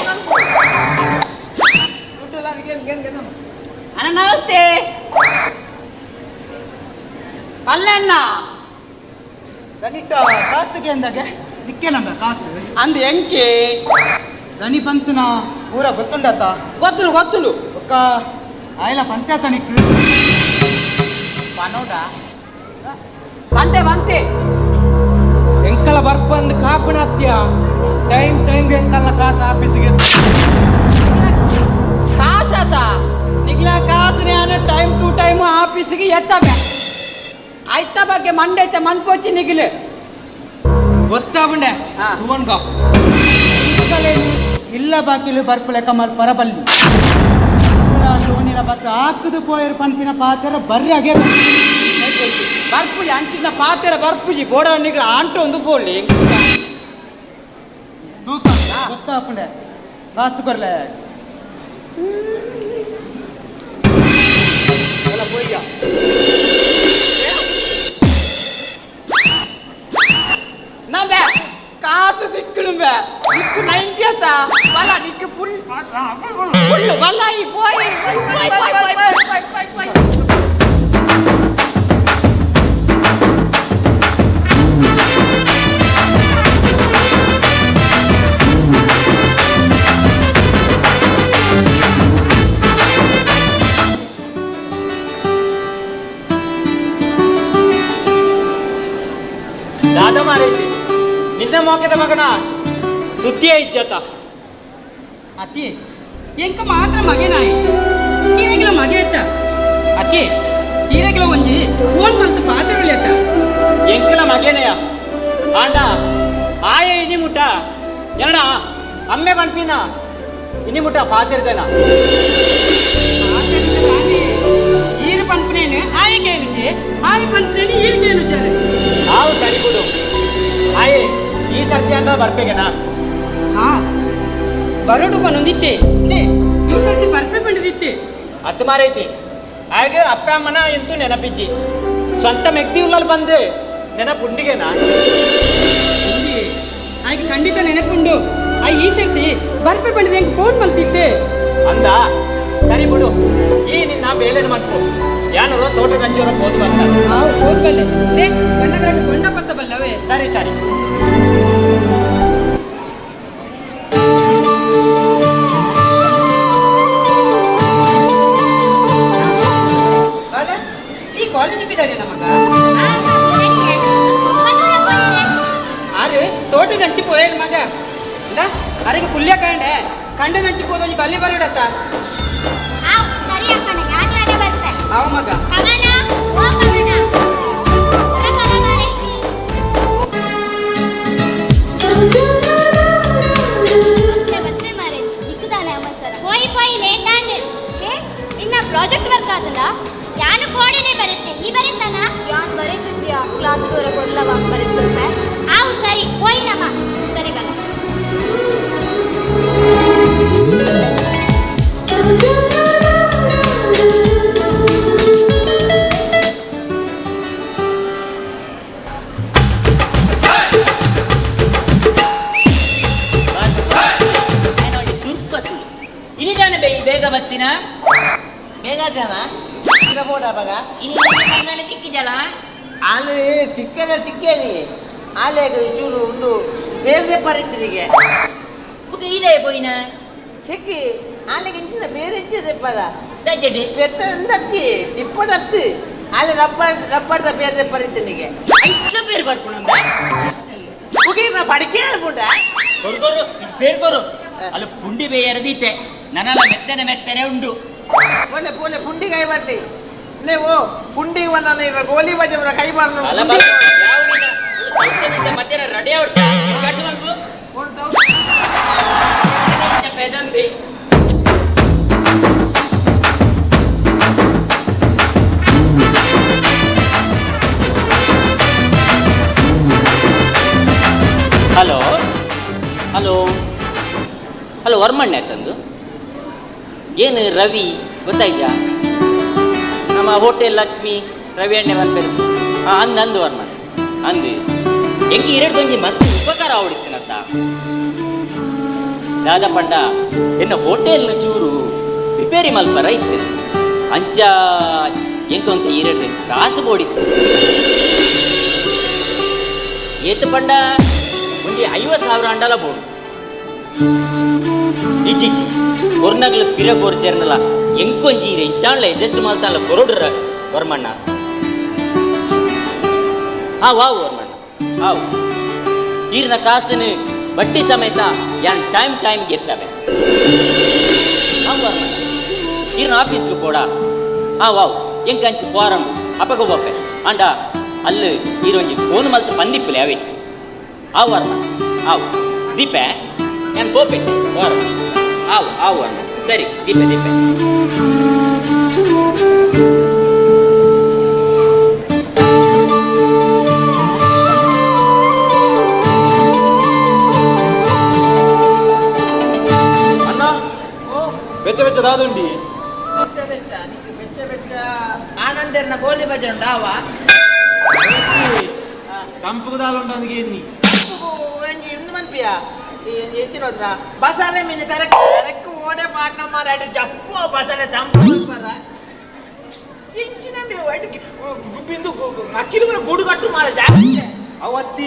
ಅಣ್ಣ ನಮಸ್ತೆ ಪಲ್ಲಣ್ಣ ದನಿಟ ಕಾಸುಗೆ ಅಂದಾಗೆ ನಿಕ್ಕೆ ನಂಬ ಕಾಸು ಅಂದು ಎಂಕೆ ದನಿ ಬಂತುನ ಪೂರ ಗೊತ್ತುಂಡತ ಗೊತ್ತುಂಡು ಗೊತ್ತುಂಡು ಒಕ್ಕ ಆಯ್ಲ ಪಂಚಾತ ನಿಕ್ಕು ಪನೋಡ ಬಂತೆ ಬಂತೆ ಎಂಕಲ ಬರ್ಪಂದು ಕಾಪಣತ್ಯ ಟೈಮ್ ಟೈಮ್ ಎಂಕಲ್ನ ಕಾಸು ಆಫೀಸಿಗೆ ಕಾಸತ ನಿಗ್ಲ ಕಾಸು ನಾನು ಟೈಮ್ ಟು ಟೈಮ್ ಆಫೀಸಿಗೆ ಎತ್ತಬೆ ಆಯ್ತ ಬಗ್ಗೆ ಮಂಡೈತೆ ಮನ್ಪೋಚಿ ನಿಗಿಲು ಗೊತ್ತಾಗುಂಡೆ ತುವನ್ಗ ಇಲ್ಲ ಬಾಕಿಲು ಬರ್ಪುಲೆ ಕಮಲ್ ಪರಬಲ್ಲಿ ಟೋನಿನ ಬತ್ತ ಹಾಕುದು ಪೋಯರ್ ಪನ್ಪಿನ ಪಾತ್ರ ಬರ್ರಿ ಹಾಗೆ ಬರ್ಪುಜಿ ಅಂಚಿನ ಪಾತೆರ ಬರ್ಪುಜಿ ಬೋಡ ನಿಗ್ಲ ಆಂಟು ಒಂದು ಪೋಲಿ ತೂಕ ಗೊತ್ತಾಪುಂಡೆ ಕಾಸು ಕೊರ್ಲೆ ನಾ ಬೇ ಕಾಸು ದಿಕ್ಕಲು ಬೇ ನಿಕ್ಕು 90 ಆತ ಬಲ ನಿಕ್ಕು ಫುಲ್ ಫುಲ್ ಬಲ ಈ ಪೋಯ್ ಪೋಯ್ ಪೋಯ್ ಪೋಯ್ ಪೋಯ್ ಪೋಯ್ ಪೋಯ್ ದಾದ ಮಾರೈತಿ ನಿನ್ನ ಮೋಕದ ಮಗನ ಸುದ್ದಿಯೇ ಇಜ್ಜತ ಅತಿ ಎಂಕ ಮಾತ್ರ ಮಗೆನಾಯಿ ಈರೆಗಿಲ ಮಗೆ ಎತ್ತ ಅತಿ ಈರೆಗಿಲ ಒಂಜಿ ಫೋನ್ ಮಂತ್ ಪಾತ್ರ ಎತ್ತ ಎಂಕಲ ಮಗೇನೆಯ ಆಂಡ ಆಯ ಇನಿ ಮುಟ ಎನ್ನಡ ಅಮ್ಮೆ ಪನ್ಪಿನ ಇನಿ ಮುಟ ಪಾತಿರ್ದನ ಈರು ಪನ್ಪಿನೇನು ಆಯಕ್ಕೆ ರುಚಿ ಆಯ ಪನ್ಪಿನೇನು ಈರಿಗೆ ರುಚಾರೆ ಆವು ಸರಿ ಬಿಡು ಆಯೆ ಈ ಸರ್ತಿ ಅಂಡ ಬರ್ಪೇಗೆನಾ ಹಾ ಬರೋಡು ಬನ್ನೊಂದಿತ್ತೆ ಈ ಸರ್ತಿ ಬರ್ಪೆ ಬಂದಿದ್ದೆ ಅತ್ತು ಮಾರೈತಿ ಆಗ ಅಪ್ಪ ಅಮ್ಮನ ಎಂತೂ ನೆನಪಿಜ್ಜಿ ಸ್ವಂತ ಮೆಕ್ತಿ ಉಳ್ಳಲ್ಲಿ ಬಂದು ನೆನಪುಂಡಿಗೆನಾ ಆಯ್ಕೆ ಖಂಡಿತ ನೆನಪುಂಡು ಆ ಈ ಸರ್ತಿ ಬರ್ಪೆ ಬಂದಿದೆ ಹೆಂಗೆ ಫೋನ್ ಮಲ್ತಿದ್ದೆ ಅಂದ ಸರಿ ಬಿಡು ಈ ನಿನ್ನ ಬೇಲೆನ ಮಾಡ್ಕೊ ಯಾನರೋ ತೋಟದ ಅಂಚಿವರ ಹೋದ್ ಬಂದ ನಾವು ಹೋದ್ಬಲ್ಲೆ they ಬಣ್ಣಗರಡು ಕೊಂಡ ಪತ್ತ ಬಲ್ಲವೇ ಸರಿ ಸರಿ ಬಾಲ ಈ ಕಾಲೇಜ್ ಬಿದ್ದಾಡೆ ನಮಗ ಆರು ತೋಟದ ಹಂಚಿ ಪೋಯರ್ ಮಗ ಇಂದ ಅರೆಗೆ ಪುಲ್ಯ ಕಂಡೆ ಕಂಡದ ಹಂಚಿ ಹೋದ ಬಲ್ಲಿ ಬರಡತ್ತ ಸರಿ ಅಕ್ಕಣ ಯಾಕೆ ಬರ್ತೆ ಅವ ಮಗ ಕವನ ಓ ಕವನ ಹೊರಗಲ ಮಾರೈತಿ ಮತ್ತೆ ಮಾರೈತಿ ದಿಕ್ಕುದಾನೆ ಅವಸರ ಪೋಯಿ ಪೋಯಿ ಲೇಟ್ ಆಂಡ್ ಹೇ ಇನ್ನ ಪ್ರಾಜೆಕ್ಟ್ ವರ್ಕ್ ಆತಲ್ಲ ಯಾನು ಕೋಡಿನೇ ಬರುತ್ತೆ ಈ ಬರುತ್ತಾನ ಯಾನ್ ಬರೀತಿದ್ಯಾ ಕ್ಲಾಸ್ ಹೊರಗೆ ಬರೀತಿದ್ದೆ ಆವು ಸರಿ ಪೋಯಿ ನಮ್ಮ ಸರಿ ಬಲ ಸುರ್ಪತ್ತು ಇನಿದಾನೆ ಬೇ ಬೇಗ ಬತ್ತಿನ ಬೇಗ ಬೋಡ ಬಗ ಇನಿ ತಿಕ್ಕಿಜಲ ಆಲು ಚಿಕ್ಕದ ತಿಕ್ಕೇಲಿ ಆಲೆಗ ಚೂರು ಉಂಡು ಬೇರೆ ಪರಿತಿರಿಗೆ ಬುಕ್ ಇದೆ ಪೋಯಿನ ಚೆಕ್ಕಿ ಆಲೆಗೆ ಇಂಚಿನ ಬೇರೆ ಇಂಚಿನ ಪದ ದಜ್ಜಡಿ ಪೆತ್ತ ಅಂದತ್ತಿ ತಿಪ್ಪಡತ್ತು ಆಲೆ ರಬ್ಬರ್ ರಬ್ಬರ್ದ ಬೇರೆ ಪರಿತಿನಿಗೆ ಐಟ್ಲ ಬೇರೆ ಬರ್ಪುಣಂದ ಉಗಿರ್ನ ಪಡಿಕೆ ಅನ್ಪುಂಡ ಕೊರ್ಕೊರು ಬೇರ್ಕೊರು ಅಲ್ಲಿ ಪುಂಡಿ ಬೇಯರದೀತೆ ನನಲ ಮೆತ್ತನೆ ಮೆತ್ತನೆ ಉಂಡು ಪೋಲೆ ಪೋಲೆ ಪುಂಡಿ ಕೈ ಮಾಡ್ಲಿ ನೀವು ಪುಂಡಿ ವನ್ನ ಇರ ಗೋಲಿ ಬಜವರ ಕೈ ಮಾಡಲು ಅಲ್ಲ ಬಾ ಯಾವ ಮಧ್ಯಾಹ್ನ ರೆಡಿ ಅವಡ್ಚ ಕಟ್ಟು ಮಲ್ಪು ಪೆದಂಬಿ ಹಲೋ ಹಲೋ ಹಲೋ ವರ್ಮಣ್ಣ ತಂದು ಏನು ರವಿ ಗೊತ್ತಾಯ್ತಾ ನಮ್ಮ ಹೋಟೆಲ್ ಲಕ್ಷ್ಮಿ ರವಿ ಅಣ್ಣೆ ಬರ್ಪೇರು ಹಾಂ ಅಂದು ಅಂದು ವರ್ಮಣ್ಣ ಅಂದು ಎಂಗೆ ಎರಡು ಒಂಜಿ ಮಸ್ತ್ ಉಪಕಾರ ಆವಡಿಸ್ತೀನತ್ತ ದಾದ ಪಂಡ ಎನ್ನ ಹೋಟೆಲ್ನ ಚೂರು ರಿಪೇರಿ ರಿಪೇರಿ ಮಲ್ಪರ ಇತ್ತು ಅಂಚ ಎಂಕೊಂತ ಈರೆಡ್ ಕಾಸು ಬೋಡಿತ್ತು ಏತು ಪಂಡ ಒಂಜಿ 50,000 ಅಂಡಲ ಬೋಡು ಇಜ್ಜಿಜ್ಜಿ ಕೊರ್ನಗ್ಲು ಪಿರ ಕೊರ್ಚೆರ್ನಲ ಎಂಕೊಂಜಿ ಈರೆ ಇಂಚಾಣ್ಲ ಅಡ್ಜಸ್ಟ್ ಮಲ್ತಾನ್ಲ ಕೊರೊಡ್ರ ವರ್ಮಣ್ಣ ಆ ವಾವ್ ವರ್ಮಣ್ಣ ಆವು ಈರ್ನ ಕಾಸನು ಬಡ್ಡಿ ಸಮೇತ ಯಾನ್ ಟೈಮ್ ಟೈಮ್ ಗೆತ್ತವೆ ಆವು ವರ್ಮಣ್ಣ ಈರ್ನ ಆಫೀಸ್ಗೆ ಪೋಡಾ ಆ ವಾವ್ ಎಂಕಂಚಿ ಪೋರಂಡು ಅಪಗ ಬೋಪೆ ಅಂಡ ಅಲ್ಲು ಈರೊಂಜಿ ಫೋನ್ ಮಲ್ತು ಬಂದಿಪ್ಪಲೆ ಅವೇ ಆವು ವರ್ಮಣ್ಣ ಆವು ದೀಪೆ ನಾನು ಬೋಪೆ ಪೋರ ಆವು ಆವು ವರ್ಮಣ್ಣ ಸರಿ ದೀಪೆ ದೀಪೆ ಅಣ್ಣ ಬೆಚ್ಚ ಬೆಚ್ಚ ದಾದುಂಡಿ ಬೆಚ್ಚ ನಿಕ್ಕು ಬೆಚ್ಚ ಬೆಚ್ಚ ಆನಂದರ್ನ ಗೋಲಿ ಬಜೆ ಉಂಡಾವ ತಂಪುಗು ದಾಲ ಉಂಡು ಅಂದ್ಗೆ ಎನ್ನಿ ಒಂಜಿ ಇಂದು ಮನ್ಪಿಯ ಎತ್ತಿನೋದ್ರ ಬಸಾಲೆ ಮೀನು ತರಕ್ ತರಕ್ ಓಡೆ ಪಾಟ್ನ ಮಾರಾಟ ಜಪ್ಪು ಬಸಾಲೆ ತಂಪು ಮನ್ಪರ ಇಂಚಿನ ಮೇವು ಗುಬ್ಬಿಂದು ಅಕ್ಕಿಲು ಗೂಡು ಕಟ್ಟು ಮಾರ ಜಾಗ್ರತೆ ಅವು ಅತ್ತಿ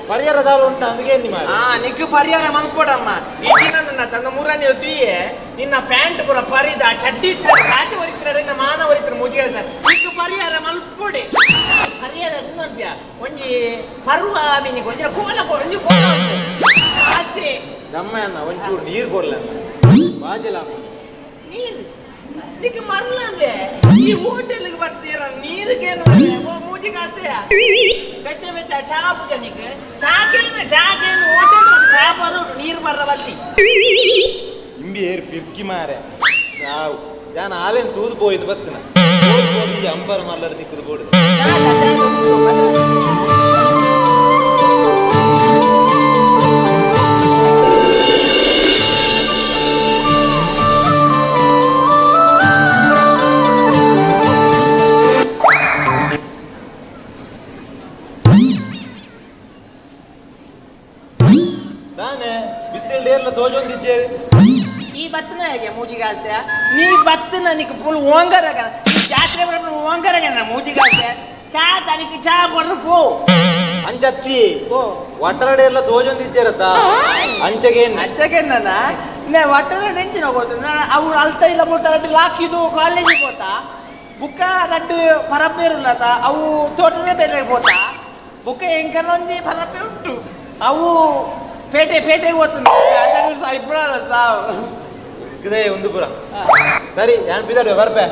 ಪರಿಹಾರ ದಾಲ ಉಂಟು ಅಂದ್ಗೆ ಎನ್ನಿ ಮಾರ ಆ ನಿಕ್ಕು ಪರಿಹಾರ ಮಲ್ಪಡಮ್ಮ ಈಗಿನ ನನ್ನ ತಂದ ಮೂರನೇ ತುಯ್ಯೆ ನಿನ್ನ ಪ್ಯಾಂಟ್ ಪೂರ ಪರಿದ ಚಡ್ಡಿ ಇತ್ರ ಕಾಚು ಒರಿತ್ರ ನಿನ್ನ ಮಾನ ಒರಿತ್ರ ಮುಜಿಗೆ ನಿಕ್ಕು ಪರಿಹಾರ ಮಲ್ಪೊಡೆ ಪರಿಹಾರ ಮಲ್ಪಿಯ ಒಂಜಿ ಪರ್ವ ಮಿನಿ ಒಂಜಿ ಕೋಲ ಒಂಜಿ ಕೋಲ ಆಸೆ ದಮ್ಮ ಅಣ್ಣ ಒಂಚೂರು ನೀರು ಕೊರ್ಲ ಬಾಜಲ ನೀರು ನಿಕ್ಕು ಮರ್ಲಂಬೆ ಈ ಹೋಟೆಲ್ಗೆ ಬರ್ತೀರ ನೀರಿಗೇನು ಮೂಜಿ ಕಾಸ್ತೆಯ ಬೆಚ್ಚ ಬೆಚ್ಚ ಚಾ ಪೂಜ ನಿಕ್ ಚಾಕೇನು ಚಾಕೇನು ಹೋಟೆಲ್ ಚಾ ಬರು ನೀರು ಬರ್ರ ಬಲ್ಲಿ ಇಂಬಿ ಏರ್ ಪಿರ್ಕಿ ಮಾರೆ ಸಾವು ಯಾನ್ ಆಲೇನ್ ತೂದು ಪೋಯ್ದು ಬತ್ತಿನ ಪೋದು ಈ ಅಂಬರ ಮಲ್ಲರ ದಿಕ್ಕದು ಬೋಡು ದಾನೆ ಬಿತ್ತಿಲ್ ಡೇರ್ಲ ತೋಜೊಂದಿಜ್ಜೆ ಈ ಬತ್ತನ ಹೇಗೆ ಮೂಜಿಗಾಸ್ತೆ ನೀ ಬತ್ತನ ನಿಕ್ ಪುಲ್ ಓಂಗರಗ ಜಾತ್ರೆ ಬರಪ್ಪ ಓಂಗರಗ ಮೂಜಿಗಾಸ್ತೆ ಚಾ ತನಿಕ್ ಚಾ ಕೊಡ್ರು ಪೋ ಅಂಚತ್ತಿ ಒಟ್ಟರಡೆ ಎಲ್ಲ ತೋಜೊಂದಿಜ್ಜೆರತ್ತ ಅಂಚಗೆ ಅಂಚಗೆ ನೇ ಒಟ್ಟರೆ ನೆಂಚಿನ ಹೋಗೋದು ಅವ್ರು ಅಲ್ತ ಇಲ್ಲ ಮೂರ್ತ ಲಾಕಿದು ಕಾಲೇಜಿಗೆ ಹೋತಾ ಬುಕ್ಕ ರಡ್ಡು ಪರಪ್ಪೇರುಲ್ಲತ ಅವು ತೋಟನೇ ಬೇರೆ ಹೋತಾ ಬುಕ್ಕ ಎಂಕನೊಂದಿ ಪರಪ್ಪೆ ಉಂಟು ಅವು ಪೇಟೆ ಪೇಟೆಗೆ ಹೋಗ್ತದೆ ಅದನ್ನು ಸಾಯ್ಬಿಡಲ್ಲ ಸಾವು ಇದೇ ಒಂದು ಪುರ ಸರಿ ಯಾನ್ ಬಿದಡ್ವೆ ಬರ್ಪೆ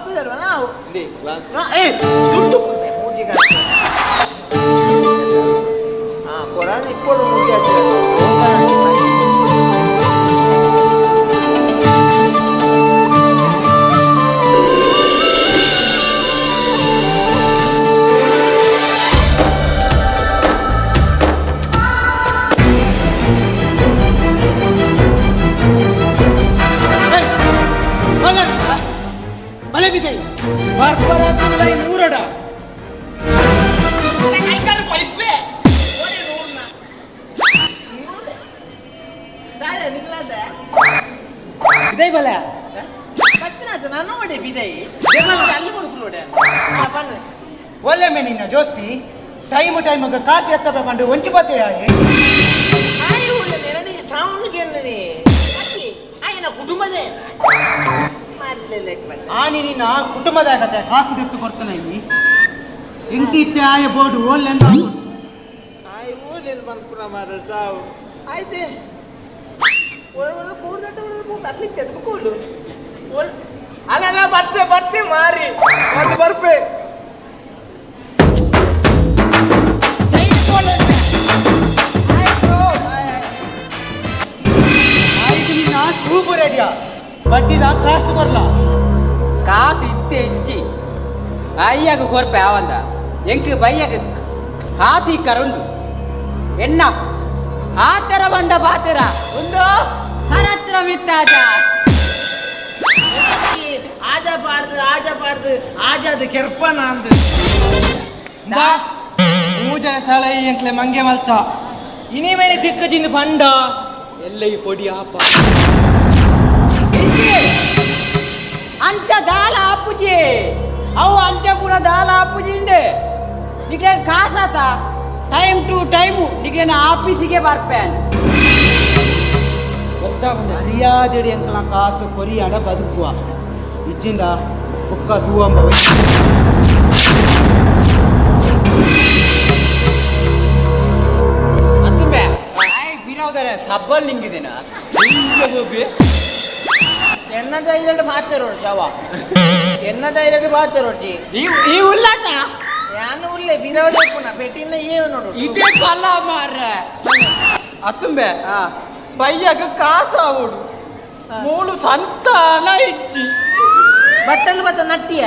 ಬಿದಲ್ವ ನಾವು ಇಲ್ಲಿ ಕ್ಲಾಸ್ ಏ ದುಡ್ಡು ಕೊಡ್ಬೆ ಮೂಜಿಗೆ ಹಾ ಕೊರಾನ್ ಇಪ್ಪಡು ಮೂಜಿ ಬಲೆ ಬಿದ್ದೈ ಬರ್ಬರ ನೂರಡ ಬಿದೈ ಬಲೆ ಬತ್ತಿನಾತ ನಾನು ನೋಡಿ ಬಿದೈ ಅಲ್ಲಿ ಕೊಡ್ಕು ನೋಡಿ ಒಳ್ಳೆ ಮೇ ನಿನ್ನ ಜೋಸ್ತಿ ಟೈಮ್ ಟೈಮ್ ಕಾಸು ಎತ್ತಬೆ ಪಂಡು ಒಂಚಿ ಬತ್ತೆ ಆಯ್ ಒಳ್ಳೆ ನನಗೆ ಸೌಂಡ್ ಆಯ್ನ ಕುಟುಂಬದೇ ಆನಿ ನಿನ್ನ ಕುಟುಂಬದಾಗತ್ತೆ ಕಾಸು ದೆತ್ತು ಕೊಡ್ತಾನೆ ಇಲ್ಲಿ ಇಂಟಿ ಇತ್ತೆ ಆಯ ಬೋರ್ಡು ಓಲ್ಲೆಂದು ಆಯ್ ಓಲೆಲ್ ಮನ್ಪುನ ಮಾರ ಸಾವು ಆಯ್ತೆ ಒಳ್ಳೆ ಕೂಡ್ದಟ್ಟ ಬರ್ಲಿಕ್ಕೆ ಅದು ಕೂಡು ಒಳ್ ಅಲ್ಲಲ್ಲ ಬತ್ತೆ ಬತ್ತೆ ಮಾರಿ ಒಂದು ಬರ್ಪೆ ಆಯ್ತು ನಿನ್ನ ಸೂಪು ರೆಡಿಯ ಬಡ್ಡಿದ ಕಾಸು ಕೊರ್ಲ ಕಾಸು ಇತ್ತೆ ಇಜ್ಜಿ ಅಯ್ಯಾಗ ಕೊರ್ಪೆ ಆವಂದ ಎಂಕ್ ಬಯ್ಯಾಗ ಕಾಸು ಇಕ್ಕರುಂಡು ಎಣ್ಣ ಆತರ ಬಂಡ ಬಾತರ ಒಂದು ಹರತ್ರ ಮಿತ್ತಾಜ ಆಜ ಪಾಡ್ದು ಆಜ ಪಾಡ್ದು ಆಜಾದು ಕೆರ್ಪನ ಅಂದು ಮೂಜನ ಸಾಲ ಈ ಎಂಕ್ಲೆ ಮಂಗೆ ಮಲ್ತ ಇನಿ ಮೇಲೆ ದಿಕ್ಕಜಿಂದ ಬಂಡ ಎಲ್ಲ ಈ ಪೊಡಿ ಆಪ ನಿಕ್ಲೆ ಕಾಸಾತ ಟೈಮ್ ಟು ಟೈಮು ನಿಕ್ಲೆನ ಆಫೀಸಿಗೆ ಬರ್ಪೇನ್. ಮರ್ಯಾದೆಡಿ ಎಂಕಲ ಕಾಸು ಕೊರಿಯಾಡ ಬದುಕುವ ಇಜ್ಜಿಂದ ಬುಕ್ಕ ತೂವಂಬ. ಅತ್ತುಂಬೆ ಬಿರಾವ್ದಾರೆ ಸಬ್ಬಲ್ ನಿಂಗಿದಿನ. ಎನ್ನ ಧೈರ್ಯ ಪಾತೆರೋಡು ಚವ, ಎನ್ನ ಧೈರ್ಯ ಪಾತೆರೋಡ್ಜಿ. ಈ ಉಲ್ಲಾತ ಯಾನು ಉಲ್ಲೆ ಬಿರವಡೆ ಪುನ ಪೆಟ್ಟಿನ ಏ ನೋಡು. ಇದೇ ಫಲ ಮಾರ್ರೆ. ಅತ್ತುಂಬೆ ಬಯ್ಯಗ ಕಾಸು ಆವಡು ಮೂಲು ಸಂತಾನ ಇಚ್ಚಿ. ಬಟ್ಟಲು ಬತ್ತ ನಟ್ಟಿಯ.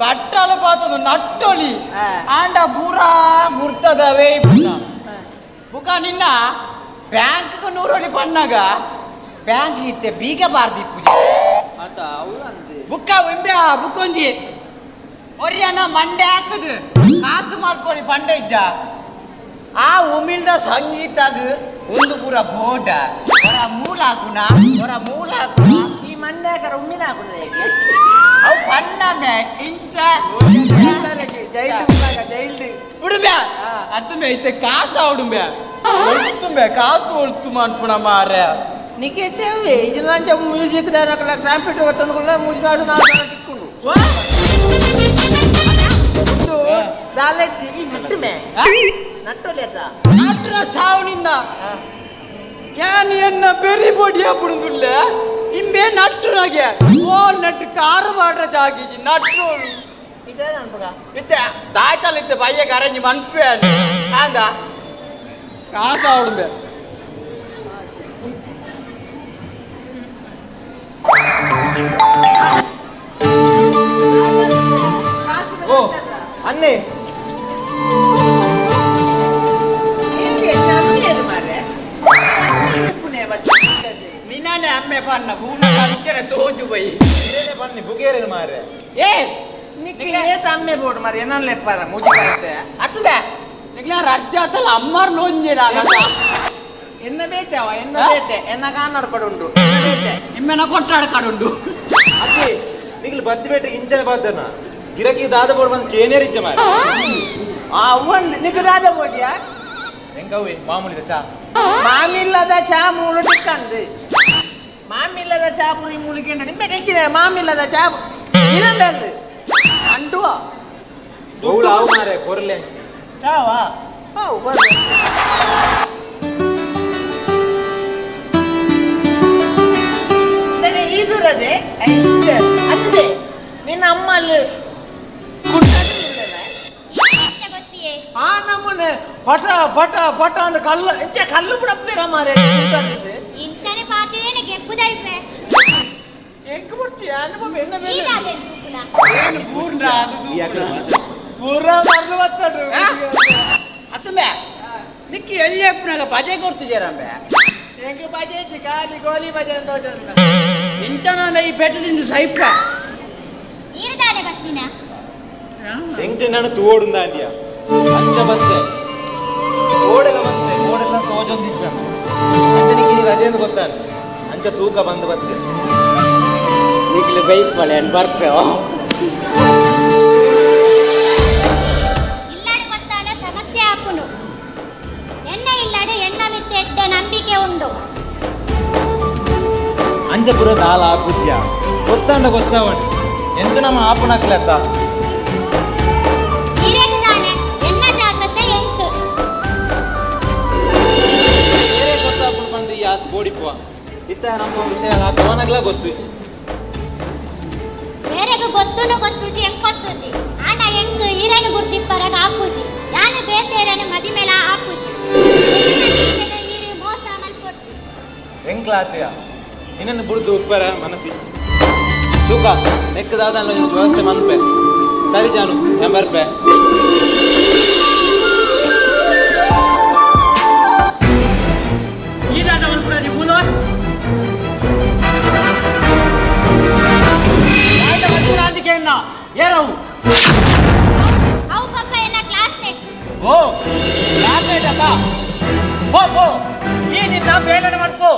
ಬಟ್ಟಲು ಪಾತದು ನಟ್ಟೊಲಿ ಆಂಡ ಪೂರಾ ಗುರ್ತದವೇ. ಬುಕ ನಿನ್ನ ಬ್ಯಾಂಕ್ ನೂರೊಲಿ ಪನ್ನಾಗ ಬ್ಯಾಂಕ್ ಇತ್ತೆ ಬೀಗ ಬಾರ್ದಿ ಪೂಜೆ. ಬುಕ್ಕ ಉಂಬೆ ಬುಕ್ಕೊಂಜಿ ಒರಿಯನ ಮಂಡೆ ಹಾಕುದು ಕಾಸು ಮಾಡ್ಕೊಳ್ಳಿ ಪಂಡ ಇದ್ದ ಆ ಉಮಿಲ್ದ ಸಂಗೀತದ ಒಂದು ಪೂರ ಬೋಟ ಹೊರ ಮೂಲ ಹಾಕುನ ಹೊರ ಮೂಲ ಹಾಕುನ. ಈ ಮಂಡೆ ಹಾಕರ ಉಮ್ಮಿನ ಹಾಕುನ. ಅವು ಪಣ್ಣ ಮೇ ಇಂಚ ಜೈಲ್ ಬಿಡುಬೆ ಅತ್ತು ಮೇ ಇತ್ತೆ ಕಾಸು ಆವಡುಂಬೆ ಒಳ್ತುಂಬೆ ಕಾಸು ಒಳ್ತು ಮನ್ಪುಣ ಮಾರ್ರೆ. ನಿಕೆಟ್ಟೇವೆ ಇಜಿಲಾಂటి ಮ್ಯೂಸಿಕ್ ದಾರಕಲ ಟ್ರಾಂಪೆಟ್ ಒತ್ತಂదుకున్న ಮುಜಿದಾಸು ನಾಲ್ಕು ಟಿಕ್కుంಡು ದಾಲೆತ್ತಿ. ಈ ನಟ್ಟು ಮೇ ನಟ್ಟೊಲೆತ ನಟ್ಟುನ ಸಾವು ನಿನ್ನ ಯಾನ್ ಎನ್ನ ಬೆರಿ ಬೊಡಿಯ ಪುಡುಂದುಲ್ಲೆ ಇಂಬೆ ನಟ್ಟುನಾಗೆ ಓ ನಟ್ಟು ಕಾರು ಮಾಡ್ರ ಜಾಗಿಜಿ ನಟ್ಟು. ಇದೇ ಅನ್ಪಗ ಇತ್ತೆ ದಾಯ್ತಲ್ಲ ಇತ್ತೆ ಬಯ್ಯಗೆ ಅರೇಂಜ್ ಮನ್ಪೆ ಆಂದ ಕಾಸು ಆವಡುಂಬೆ. ಓ ಅನ್ನೆ ನಿನ್ನನೆ ಅಮ್ಮೆ ಪನ್ನ ಬೂನ ಕಂಚನೆ ತೋಜು ಬೈ ಬನ್ನಿ ಬುಗೇರೇನು ಮಾರ್ರೆ. ಏ ನಿಕ್ಕೆ ಏತ ಅಮ್ಮೆ ಬೋಡು ಮಾರ್ರೆ ಏನನ್ ಲೆಪ್ಪಾರ ಮುಜಿ ಅತ್ತು ಬೇ ನಿಕ್ಲ ರಜ್ಜಾತಲ್ಲ ಅಮ್ಮಾರ್ ಲೋಂಜೆ ಎನ್ನ ಬೇತೆ ಅವ ಎನ್ನ ಬೇತೆ ಎನ್ನ ಕಾನರ್ ಪಡುಂಡು ಬೇತೆ ಇಮ್ಮೆನ ಕೊಟ್ಟಾಡ ಕಾಡುಂಡು. ಅತ್ತೆ ನಿಗ್ಲು ಬತ್ತಿ ಬೇಟೆ ಇಂಚನೆ ಬಾತನ ಗಿರಕಿ ದಾದ ಬೋಡು ಬಂದು ಕೇನೇರ್ ಇಜ್ಜ ಮಾರ್ರೆ. ಆ ಅವ್ವನ್ ನಿಕ್ ದಾದ ಬೋಡಿಯಾ ಎಂಕವ್ವೆ ಮಾಮೂಲಿದ ಚಾ. ಮಾಮಿಲ್ಲದ ಚಾ ಮೂಲು ಟಿಕ್ಕಂದು ಮಾಮಿಲ್ಲದ ಚಾ ಪುರಿ ಮೂಲಿಕೆಂಡ ನಿಮ್ಮೆ ಕೆಚ್ಚಿನ ಮಾಮಿಲ್ಲದ ಚಾ ಇರಂಬೆಲ್ಲು ಅಂಡುವ ಬೌಳು ಆವು ಮಾರ್ರೆ ಕೊರ್ಲೆ ಅಂಚಿ ಚಾವಾ how ಬರ್ರೆ. ಈದುರದೆ ಅತ್ತದೆ ನಿನ್ನ ಅಮ್ಮ ಅಲ್ಲಿ ಆ ನಮ್ಮನೆ ಪಟ ಪಟ ಪಟ ಅಂತ ಕಲ್ಲ ಇಂಚೆ ಕಲ್ಲು ಬಿಡಪ್ಪೇರ ಮಾರೆ. ಇಂಚನೆ ಪಾತಿರೇನೆ ಗೆಪ್ಪು ದರಿಪೆ ಎಂಕ್ ಬುಡ್ಚಿ ಅನುಭವ ಎನ್ನ ಬೇಲೆ ಏನು ಬೂರ್ನ ಅದು ಪೂರ ಮರ್ಲು ಬತ್ತಡು ಅತ್ತುಂಬೆ ನಿಕ್ಕಿ ಎಲ್ಲಿ ಎಪ್ಪನಾಗ ಬಜೆ ಕೊಡ್ತಿದ್ದೀರಂಬೆ. ಎಂಕ್ ಬಜೆ ಇಜ್ಜಿ ಖಾಲಿ ಗೋಲಿ ಬಜೆ ಅಂತ ಹೋಗ್ತದೆ. ಇಂಚನ ಈ ಪೆಟ್ಟು ತಿಂದು ಸೈಪ್ರ ನೀರುದಾನೆ ಬತ್ತಿನ ಎಂಕ್ ನಾನು ತೋಡುಂದ ಅಂಡಿಯ ಅಂಚ ಬತ್ತೆ ಓಡೆಲ್ಲ ಬಂತೆ ಓಡೆಲ್ಲ ತೋಜೊಂದಿಜ್ಜ ಅಂಚನಿಗೆ ಈ ರಜೆ ಅಂತ ಗೊತ್ತಾನೆ ಅಂಚ ತೂಕ ಬಂದು ಬತ್ತೆ ನಿಕ್ಲು ಬೈಪಳೆ ಬರ್ಪೆ. ಇಲ್ಲಾಡು ಗೊತ್ತಾನ ಸಮಸ್ಯೆ ಆಪುನು ಎನ್ನ ಇಲ್ಲಾಡು ಎನ್ನ ಮಿತ್ತ ಎಡ್ಡೆ ನಂಬಿಕೆ ಉಂಡು. ಅಂಚ ಪುರ ದಾಲ ಆಪುಜ್ಯ ಗೊತ್ತಾಂಡ ಗೊತ್ತಾವಣಿ ಎಂತ ನಮ್ಮ ಆಪುನಕ್ಲತ್ತ ನೀರೇಗುದಾನೆ ಎನ್ನ ಜಾಗ್ರತೆ ಎಂಟು ಬೇರೆ ಗೊತ್ತಾಪುಣ ಬಂದು ಈ ಆತ್ ಬೋಡಿಪುವ ಇತ್ತ ನಮ್ಮ ವಿಷಯ ಆತವನಗ್ಲ ಗೊತ್ತು ಬೇರೆಗೂ ಗೊತ್ತುನು ಗೊತ್ತುಜಿ ಎಂಕೊತ್ತುಜಿ ಆನ ಎಂಕ್ ಈರನು ಗುರ್ತಿಪ್ಪರಗ ಆಪುಜಿ ಯಾನು ಬೇತೇರನು ಮದಿ ಮೇಲ ಆಪುಜಿ ನೀರು ಮೋಸ ಮಲ್ಪೊಡ್ಜಿ ಎಂಕ್ಲಾತೆಯ ನಿನ್ನನ್ನು ಬುಡ್ದು ಉಪ್ಪರ ಮನಸ್ಸಿಚ್ಚಿ ತೂಕ ನೆಕ್ಕದಾದ ವ್ಯವಸ್ಥೆ ಮನ್ಪೆ ಸರಿ ಜಾನು ഞാൻ ಬರ್ಪೆ. ಏರವು ಅವು ಪಪ್ಪ ಎನ್ನ ಕ್ಲಾಸ್ಮೇಟ್. ಓ ಕ್ಲಾಸ್ಮೇಟ್ ಅಪ್ಪ ಪೋ ಪೋ ಈ ನಿನ್ನ ಬೇಲನೆ ಮಾಡ್ಕೋ.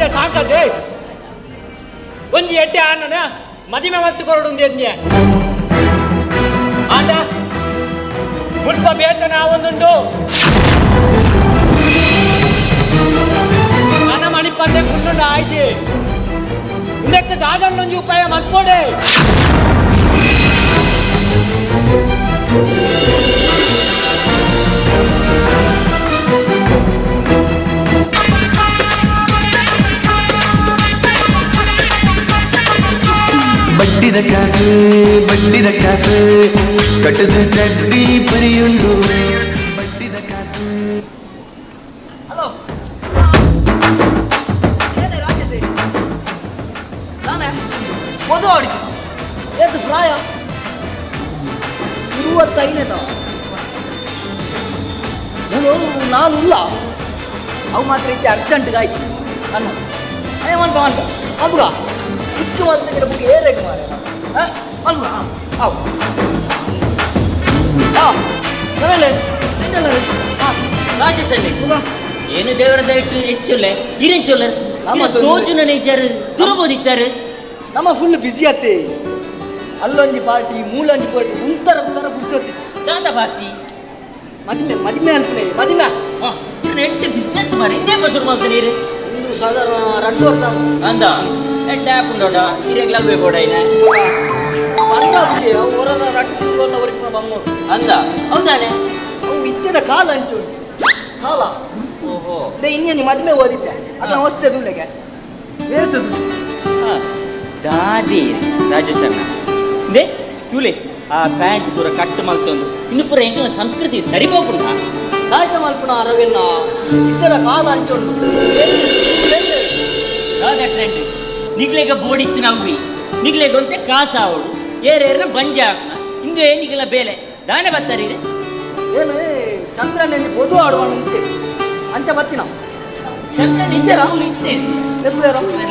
ಎಡ್ಡೆ ಸಾಕದೆ ಒಂಜಿ ಎಡ್ಡೆ ಆನನ ಮದಿಮೆ ಮಲ್ತು ಕೊರಡು ಎನ್ನೆ ಆಂಡ ಮುಲ್ಪ ಬೇತನ ಒಂದುಂಡು ನನ್ನ ಮಣಿಪಂದೆ ಕುಂಡು ಆಯ್ತು ಉಂದಕ್ಕೆ ದಾದನ್ನೊಂಜಿ ಉಪಾಯ ಮಲ್ಪೋಡೆ. ಬಡ್ಡಿದ ಕಾಸು ಬಡ್ಡಿದ ಕಾಸು ಕಟ್ಟದ ಚಡ್ಡಿ ಪರಿಯುಂಡು. ಬಡ್ಡಿದ ಕಾಸು. ಹಲೋ, ಏನೇ ರಾಜೇಶ್, ನಾನೇ ಮದುವೆ ಆಡಿದ್ದು. ಏತು ಪ್ರಾಯ? 25ನೇ ತಾವ. ನಾನು ನಾನು ಇಲ್ಲ, ಅವು ಮಾತ್ರ ಇದ್ದೆ ಅರ್ಜೆಂಟ್ಗೆ ಆಯ್ತು ಅನ್ನ. ಏ ಮಲ್ಪ ಮಲ್ಪ ಅಲ್ಬುಗ ಇಟ್ಟು ಮಲ್ತ ಬುಕ್ ಏರೇಕು ಮಾರೆ. ಹಾಂ ಮಲ್ಬುಗ. ಹಾಂ ಅವು ಹಾಂ ಬರಲೇ. ಹಾಂ ರಾಜೇಶ್ ಅಲ್ಲಿ ಏನು ದೇವರ ದಯವಿಟ್ಟು ಹೆಚ್ಚುಲ್ಲೆ ಇರೆಂಚುಲ್ಲೆ ನಮ್ಮ ತೋಜುನ ನೇಚರ್ ದುರಬೋದಿತ್ತಾರೆ. ನಮ್ಮ ಫುಲ್ ಬ್ಯುಸಿ ಆತೆ. ಅಲ್ಲೊಂಜಿ ಪಾರ್ಟಿ ಮೂಲೊಂಜಿ ಪಾರ್ಟಿ ಉಂತರ ಉಂತರ ಗುಡ್ಸೋತಿಚ್ಚು. ದಾದ ಪಾರ್ಟಿ? ಮದಿಮೆ ಮದಿಮೆ ಅಲ್ಪನೆ ಮದಿಮೆ. ಎಡ್ಡೆ ಬಿಸ್ನೆಸ್ ಮಾಡಿ ಇಂದೇ ಬಸರು ಮಾಡ್ತಾನೆ ಇರು. ಒಂದು ಸಾಧಾರಣ 2 ವರ್ಷ ಅಂದ ಎಡ್ಡೆ ಆಪುಂಡೋಡ ಹಿರಿಯಗ್ಲವ್ವೆ ಬೋಡ ಇನ್ನ ಪಂಡ ಅವು ಹೊರದ 2 ತಿಂಗಳ ವರೆಗೆ ಬಂಗೋಡು ಅಂದ ಹೌದಾನೆ. ಅವು ಇತ್ತದ ಕಾಲ ಅಂಚು ಕಾಲ. ಓಹೋ ಇನ್ನೇನು ಮದುವೆ ಓದಿದ್ದೆ ಅದು ಅವಸ್ಥೆ ದುಲೆಗೆ ಬೇಸದು. ದಾದಿ ರಾಜೇಶಣ್ಣ they ತೂಲೆ ಆ ಪ್ಯಾಂಟ್ ಪೂರ ಕಟ್ ಮಲ್ತೊಂದು ಇನ್ನು ಪೂರ ಎಂಕಲ ಸಂಸ್ಕೃತಿ ಸರಿ ಹೋಗುಂಡ. ಕಾಯ್ತ ಮಲ್ಪುಣ ರವಿನ ಇತ್ತರ ಕಾಲ ಅಂಚುಂಡು. ದಾದ ಟ್ರೆಂಡ್ ನಿಗ್ಲೇಗ ಬೋಡಿತ್ತು ನವ್ವಿ ನಿಗ್ಲೇಗೊಂತೆ ಕಾಸು ಆವಡು ಏರೇರ್ನ ಬಂಜೆ ಹಾಕ್ನ ಇಂದು ಏನಿಗೆಲ್ಲ ಬೇಲೆ ದಾನೆ ಬರ್ತಾರೆ. ಏನು ಚಂದ್ರನ ಬೊದು ಆಡುವ ಅಂತೆ ಅಂಚ ಬತ್ತಿನ ಚಂದ್ರನ ಇದ್ದಾರ ಅವನು ಇದ್ದೇನೆ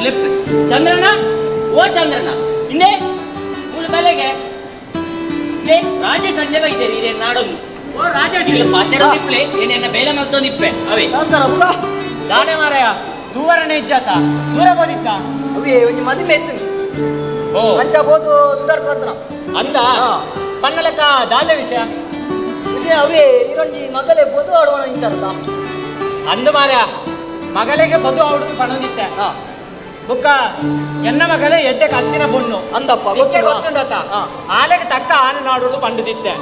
ಲೆಪ್ಪು ಚಂದ್ರನ ಓ ಚಂದ್ರನ ಹಿಂದೆ ಮೂಲ ಬೆಲೆಗೆ ರಾಜೇಶ್ ಸಂಜೆ ಬೈದೇರಿ ಹಿರಿಯ ನಾಡೊಂದು. ಓ ರಾಜೇಶ್ ಇಲ್ಲ ಪಾತೆರ ದಿಪ್ಲೆ ಏನೇನ ಬೇಲೆ ಮಲ್ತೊಂದು ಇಪ್ಪೆ ಅವೇ. ನಮಸ್ಕಾರ ಬುಡ. ದಾನೆ ಮಾರಾಯ ದೂವರನೆ ಇಜ್ಜಾತ ದೂರ ಬೋದಿತ್ತ ಅವೇ ಒಂಜಿ ಮದುವೆ ಎತ್ತುನಿ. ಓ ಅಂಚ ಬೋದು ಸುಧಾರ್ಥ ಬರ್ತನ ಅಂದ ಪನ್ನಲೆಕ್ಕ ದಾದ ವಿಷಯ ವಿಷಯ ಅವೇ ಇರೊಂಜಿ ಮಗಲೇ ಬೊದು ಆಡುವಣ ಇಂತಾರತ ಅಂದ ಮಾರಾಯ ಮಗಳಿಗೆ ಬದು ಆಡುದು ಪಣೊಂದಿತ್ತೆ ಬುಕ್ಕ ಎನ್ನ ಮಗಳೇ ಎಡ್ಡೆ ಕತ್ತಿನ ಬೊಣ್ಣು ಅಂದಪ್ಪ ಗೊತ್ತುಂಡತ ಆಲೆಗೆ ತಕ್ಕ ಆನೆ ನಾಡುದು ಪಂಡುದಿತ್ತೆ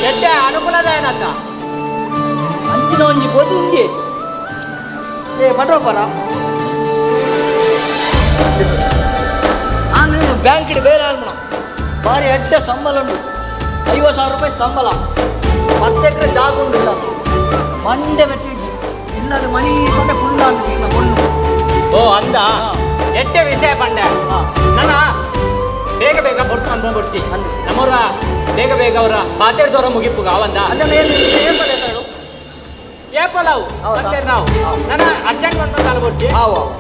ಎಡ್ಡೆ ಅನುಕೂಲದಾಯನತ್ತ ಅಂಚಿನ ಒಂಜಿ ಬೊದು ಉಂಡಿ ಏ ಪಂಡ್ರಪ್ಪರ ನಾನು ಬ್ಯಾಂಕ್ ಬೇರೆ ಆಲ್ಮಣ ಭಾರಿ ಎಡ್ಡೆ ಸಂಬಳ ಉಂಟು 50,000 ರೂಪಾಯಿ ಸಂಬಳ 10 ಎಕರೆ ಜಾಗ ಉಂಟು ಇಲ್ಲ ಮಂಡೆ ಮೆಚ್ಚಿದ್ದಿ ಇಲ್ಲ ಅದು ಮಣಿ ಕೊಂಡೆ ಫುಲ್ ಉಂಟು ಇಲ್ಲ ಮಣ್ಣು. ಓ ಅಂದ ಎಡ್ಡೆ ವಿಷಯ ಪಂಡೆ ನನ್ನ ಬೇಗ ಬೇಗ ಬೊಟ್ಟು ಅನ್ಕೊಂಡ್ಬಿಡ್ತಿ ನಮ್ಮವರ ಬೇಗ ಬೇಗ ಅವರ ಪಾತೇರ್ದವರ ಮುಗಿಪುಗ ಅವಂದ ಏಪಲಾವು ನಾವು ನನ್ನ ಅರ್ಜೆಂಟ್ ಬಂದು ಅಲ್ಬಿಡ್ತಿ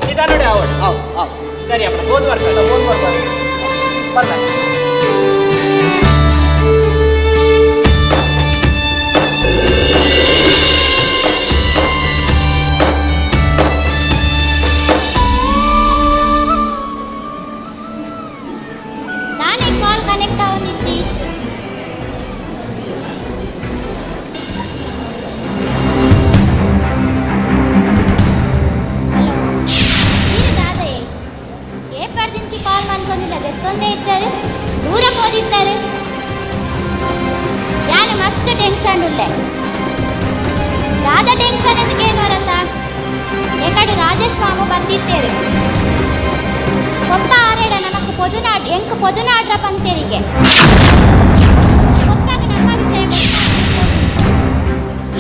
ನಿಧಾನ ನೋಡಿ ಅವಳು. ಸರಿ ಅಪ್ಪ ಬೋದು ಬರ್ತಾರೆ ಬೋದು ಬರ್ತಾರೆ ಬರ್ತಾರೆ. ನಾನೇ ಕಾಲ್ ಕನೆಕ್ಟ್ ಆಗೋದಿತ್ತಿ. ಹಲೋ మీరు దాదయ్య ఏ పర్దించి కాల్ మనుకుంది దెత్తుందే ఇచ్చారు దూర పోదిస్తారు ಯಾನು ಮಸ್ತ್ ಟೆನ್ಷನ್ ಉಲ್ಲೆ ದಾದ ಟೆನ್ಷನ್ ఎందుకేನು ವರತ್ತ ಎಕಡೆ ರಾಜೇಶ್ ಮಾಮು ಬಂದಿತ್ತೇರು ಪೊಪ್ಪ ಆರೇಡ ನಮಕ್ ಪೊದುನಾಡ್ ಎಂಕ್ ಪೊದುನಾಡ್ರ ಪಂತೇರಿಗೆ ಪೊಪ್ಪಾಗ ನಮ್ಮ ವಿಷಯ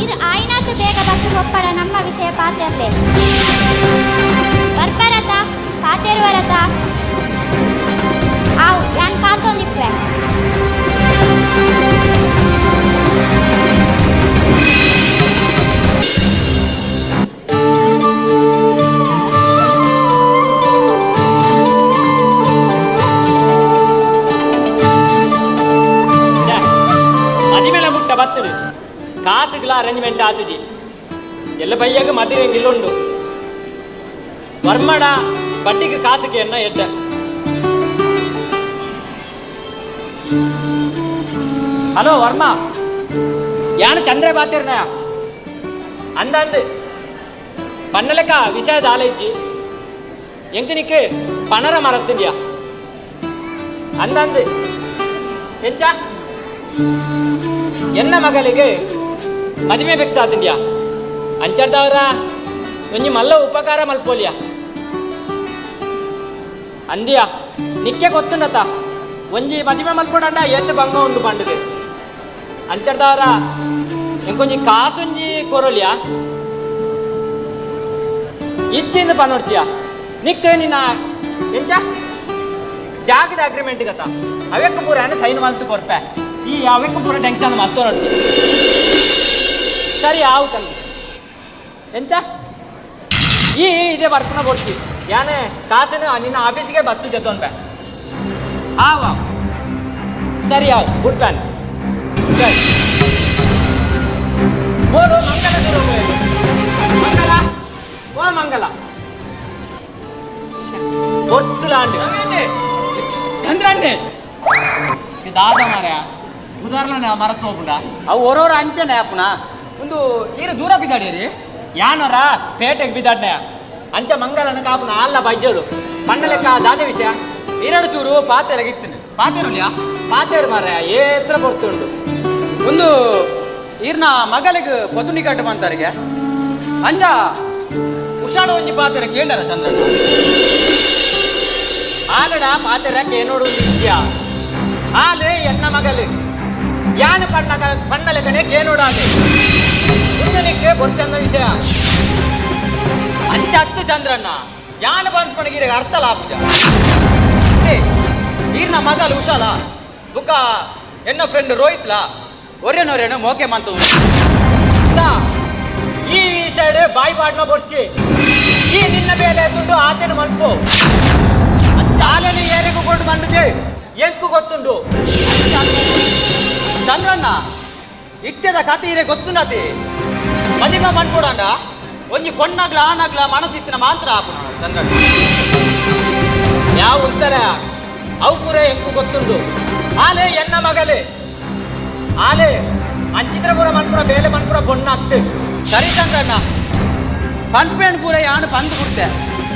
ಇರು ಆಯ್ನಾತ್ ಬೇಗ ಬತ್ತು ಒಪ್ಪಡ ನಮ್ಮ ವಿಷಯ ಪಾತೆರ್ಲೆ ಬರ್ಪರತ ಪಾತೇರುವರತ ಆವು ಯಾನ್ ಕಾತೊಂದಿಪ್ಪೆ. ಮದಿಮೇಲೆ ಮುಟ್ಟ ಬರ್ತದೆ ಕಾಸುಗಳ ಅರೇಂಜ್ಮೆಂಟ್ ಆತುಜಿ ಎಲ್ಲ ಬೈಯಾಗ ಮದುವೆ ಉಂಡು. ವರ್ಮಡ ಬಡ್ಡಿಗೆ ಕಾಸುಗೆ ಎನ್ನ ಎಡ್ಡೆ. ಹಲೋ ವರ್ಮ, ಯಾನು ಚಂದ್ರೆ ಬಾತಿರ್ನ ಅಂದಂದು ಪನ್ನಲೆಕ್ಕ ವಿಷಯ ದಾಲೆಜ್ಜಿ ಎಂಕನಿಕ್ಕೆ ಪಣರ ಮರತ್ತಿದ್ಯಾ ಅಂದಂದು ಎಂಚ ಎನ್ನ ಮಗಳಿಗೆ ಮದುವೆ ಬೇಕಾತಿದ್ಯಾ ಅಂಚರ್ದವರ ಒಂಜಿ ಮಲ್ಲ ಉಪಕಾರ ಮಲ್ಪೋಲಿಯಾ ಅಂದಿಯಾ ನಿಕ್ಕೆ ಗೊತ್ತುಂಡತ ಒಂಜಿ ಮದುವೆ ಮಲ್ಪೊಡಂಡ ಏತ್ ಬಂಗ ಉಂಡು ಪಂಡದು ಅಂಚರ್ದವರ ಎಂಕೊಂಜಿ ಕಾಸೊಂಜಿ ಕೊರೊಲಿಯಾ ಇಚ್ಚಿಂದ ಪನೋಡ್ಚಿಯಾ ನಿಕ್ಕೆ ನಿನ್ನ ಎಂಚ ಜಾಗದ ಅಗ್ರಿಮೆಂಟ್ ಗತ ಅವೆಕ್ಕ ಪೂರ ಸೈನ್ ಮಲ್ತು ಕೊರ್ಪೆ ಈ ಅವೆಕ್ಕ ಪೂರ ಟೆನ್ಷನ್ ಮಲ್ತು ನೋಡ್ಸಿ ಸರಿ ಆವು ತಂದು ಎಂಚ ಈ ಇದೇ ಬರ್ಪುನ ಕೊಡ್ಚಿ ಯಾನೆ ಕಾಸನ್ನು ನಿನ್ನ ಆಫೀಸಿಗೆ ಬತ್ತು ಜೊತೆ ಆವ ಸರಿ ಆವು ಗುಡ್ ಪ್ಯಾನ್ ಸರಿ ಬೋಲು ಮಂಗಲ ಮಂಗಲ ಓ ಮಂಗಲ ಬೊಟ್ಟು ಚಂದ್ರಣ್ಣೆ ದಾದ ಮಾರ್ಯ ಉದಾಹರಣೆ ಮರತು ಹೋಗುಂಡ ಅವು ಒರೋರ ಅಂಚನೆ ಅಪ್ಪನ ಒಂದು ಏರು ದೂರ ಬಿದ್ದಾಡೇರಿ ಯಾನೋರ ಪೇಟೆಗೆ ಬಿದ್ದಾಡ್ನೆ ಅಂಚ ಮಂಗಲನ ಕಾಪುನ ಅಲ್ಲ ಬೈಜೋಲು ಪಣ್ಣಲೆಕ್ಕ ದಾದ ವಿಷಯ ಎರಡು ಚೂರು ಪಾತೆರಗಿತ್ತನೆ ಪಾತೆರುಲ್ಯಾ ಪಾತೆರು ಮಾರ್ಯ ಏತ್ರ ಬರ್ತುಂಡು ಒಂದು ಈರ್ನ ಮಗಳಿಗೆ ಪತುನಿ ಕಟ್ಟು ಬಂತಾರಿಗೆ ಅಂಚ ಉಷಾಡ ಒಂಜಿ ಪಾತೆರ ಕೇಂಡರ ಚಂದ್ರಣ್ಣ ಆಲಡ ಪಾತೆರ ಕೇನೋಡು ವಿದ್ಯ ಆಲೆ ಎನ್ನ ಮಗಲು ಯಾನ ಪಣ್ಣ ಪಣ್ಣಲೆಕನೆ ಕೇನೋಡಾದೆ ಮುಂಚನಿಕ್ಕೆ ಬೊರ್ಚಂದ ವಿಷಯ ಅಂಚ ಹತ್ತು ಚಂದ್ರಣ್ಣ ಯಾನ ಬಂದ್ಪಣಗಿರ ಅರ್ಥ ಲಾಪುಜ ಈರ್ನ ಮಗಲು ಉಷಾಲ ಬುಕ್ಕ ಎನ್ನ ಫ್ರೆಂಡ್ ರೋಹಿತ್ಲಾ ಒರ್ಯನೊರ್ಯನು ಮೋಕೆ ಮಂತು ಈ ಸೈಡ್ ಬಾಯಿ ಬಾಡ್ನ ಬೊರ್ಚಿ ಈ ನಿನ್ನ ಮೇಲೆ ದುಡ್ಡು ಆತನ ಮಲ್ಪು ಆಲನೆ ಏರಿಗೂ ಕೊಂಡು ಬಂದಿದೆ ಎಂಕು ಗೊತ್ತುಂಡು ಚಂದ್ರಣ್ಣ ಇತ್ಯದ ಕತೆ ಇರೆ ಗೊತ್ತುಂಡತಿ ಮದಿಮ ಮನ್ಕೊಡಂಡ ಒಂಜಿ ಪೊಣ್ಣಾಗ್ಲ ಆನಾಗ್ಲ ಮನಸ್ಸಿತ್ತಿನ ಮಾತ್ರ ಆಪುನ ಚಂದ್ರಣ್ಣ ಯಾವ ಉತ್ತಲ ಅವು ಪೂರ ಎಂಕು ಗೊತ್ತುಂಡು ಆಲೆ ಎನ್ನ ಮಗಲೆ ಆಲೆ ಅಂಚಿತ್ರಪುರ ಮನ್ಪುರ ಬೇಲೆ ಮನ್ಪುರ ಪೊಣ್ಣಾಗ್ತು ಸರಿ ಚಂದ್ರಣ್ಣ ಪನ್ಪೇಣ್ ಪೂರ ಯಾನು ಪಂದು ಕೊಡ್ತೆ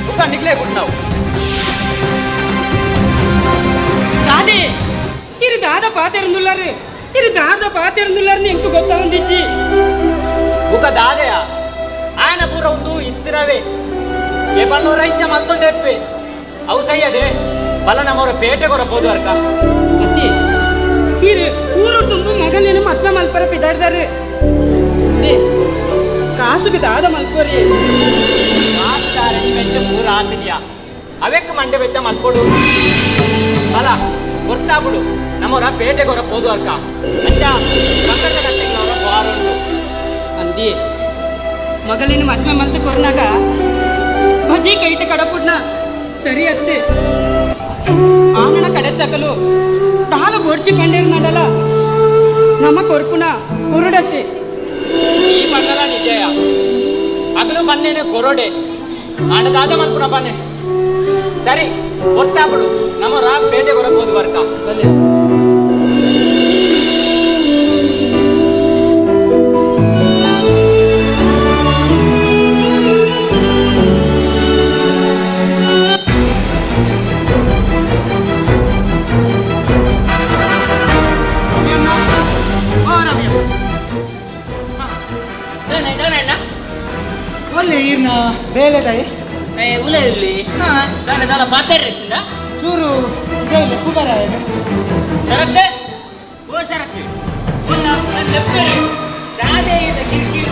ಬುಕ್ಕ ನಿಗ್ಲೇ ಕೊಟ್ಟು ನಾವು ದಾದಿ ಇರು ದಾದ ಪಾತೆರಂದುಲ್ಲಾರು ಇರು ದಾದ ಪಾತೆರಂದುಲ್ಲಾರು ಎಂಕು ಗೊತ್ತಾವಂದಿಜ್ಜಿ ಬುಕ ದಾದೆಯ ಆಯನ ಪೂರ ಒಂದು ಇತ್ತಿರವೇ ಏಪಣ್ಣೂರ ಇಂಚ ಮಲ್ತೊಂಡೆಪ್ಪೆ ಅವು ಸೈಯದೆ ಬಲ ನಮ್ಮವರ ಪೇಟೆ ಕೊರಬೋದು ಅರ್ಕ ಅತ್ತಿ ಇರು ಊರು ತುಂಬ ಮಗಲೇನು ಮದ್ವೆ ಮಲ್ಪರ ಪಿದಾಡ್ದಾರು ಕಾಸುಗೆ ದಾದ ಮಲ್ಪೋರಿ ಅರೇಂಜ್ಮೆಂಟ್ ಪೂರ ಆತಿದ್ಯಾ ಅವೆಕ್ಕ ಮಂಡೆ ವೆಚ್ಚ ಮಲ್ಪೊಡು ಬಲ ಗೊತ್ತಾಬಿಡು ನಮ್ಮವರ ಪೇಟೆ ಕೊರಬೋದು ಅರ್ಕ ಅಂಚ ಬಂಗದ ಕಟ್ಟೆಗಳವರ ಬಾರುಂಡು ಅಂದಿ ಮಗಲೇನು ಮದ್ವೆ ಮಲ್ತು ಕೊರ್ನಾಗ ಬಜಿ ಕೈಟ ಕಡಪುಡ್ನ ಸರಿ ಅತ್ತೆ ಆನನ ಕಡೆ ತಕಲು ತಾನು ಬೋರ್ಚಿ ಪಂಡೇರ್ ನಡಲ ನಮ್ಮ ಕೊರ್ಪುನ ಕೊರುಡತ್ತೆ ಈ ಮಗಲ ನಿಜಯ ಅಗಲು ಬನ್ನೇನೆ ಕೊರಡೆ ಆಂಡ ದಾದ ಮಲ್ಪುನ ಬನ್ನೆ ಸರಿ ಗೊತ್ತಾಬಿಡು ನಮ್ಮವರ ಪೇಟೆ ಕೊರಬೋದು ಬರ್ಕ ಒಲ್ಲೆ ಈರ್ನ ಬೇಲೆದಾಯಿ ಉಲೆ ಇಲ್ಲಿ ದಾನ ದಾನ ಪಾತೆರ್ರಿತ್ತಿಂದ ಚೂರು ಇದೇ ಲೆಪ್ಪು ಬರ ಶರತ್ತೆ ಓ ಶರತ್ತೆ ದಾದೆ ಇದೆ ಕಿರಿಕಿರಿ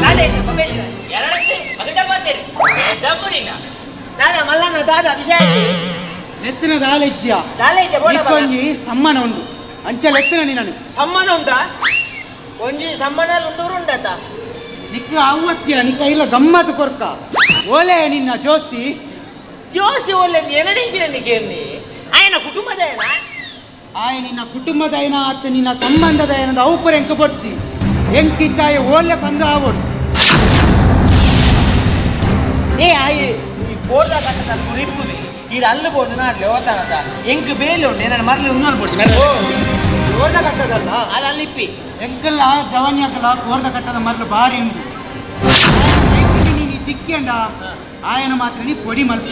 ದಾದೆ ಇದೆ ಮೊಬೈಲ್ ಎರಡತ್ತೆ ಮಗದ ಪಾತೆರಿ ದಮ್ಮು ನಿನ್ನ ದಾದಾ ಮಲ್ಲಣ್ಣ ದಾದಾ ವಿಷಯ ಲೆತ್ತಿನ ದಾಲೆಜ್ಜಿಯ ದಾಲೆಜ್ಜ ಬೋಡ ಬಲ. ಒಂಜಿ ಸಮ್ಮನ ಉಂಡು ಅಂಚ ಲೆತ್ತಿನ ನೀನು ಸಮ್ಮನ ಉಂಟಾ ಒಂಜಿ ಸಮ್ಮನ ಉಂದೂರು ಉಂಡತ ನಿಕ್ಕ ಅವತ್ತಿಯ ನಿಕ್ಕ ಇಲ್ಲ ಗಮ್ಮತ್ತು ಕೊರ್ಕ ಓಲೆ ನಿನ್ನ ಜೋಸ್ತಿ ಜೋಸ್ತಿ ಓಲೆ ಏನಡಿಂಚಿನ ನಿಕ್ಕೇರ್ನಿ ಆಯನ ಕುಟುಂಬದ ಆಯ ನಿನ್ನ ಕುಟುಂಬದ ಆತ ನಿನ್ನ ಸಂಬಂಧದ ಏನದ ಅವು ಎಂಕ ಬೊರ್ಚಿ ಎಂಕಿತ್ತಾಯ ಓಲೆ ಬಂದು ಆವೋಡು ಏ ಆಯಿ ಈ ಕೋರ್ದ ಕಟ್ಟದ ಕುರಿಪ್ಪುವೆ ಈರು ಅಲ್ಲು ಬೋದು ನಾಡ್ಲೆ ಓತಾನದ ಎಂಕ್ ಬೇಲೆ ಉಂಟು ನನ್ನ ಮರಲಿ ಉನ್ನೋಲ್ ಪೋಡ್ಚಿ ಕೋರ್ದ ಕಟ್ಟದಲ್ಲ ಅಲ್ಲ ಅಲ್ಲಿಪ್ಪಿ ಎಂಕಲ್ಲ ಜವನ್ಯಕಲ ಕೋರ್ದ ಕಟ್ಟದ ಮರಲು ಬಾರಿ ಉಂಟು ನೀನು ತಿಕ್ಕಂಡ ಆಯನ ಮಾತ್ರ ನೀ ಪೊಡಿ ಮಲ್ಪ.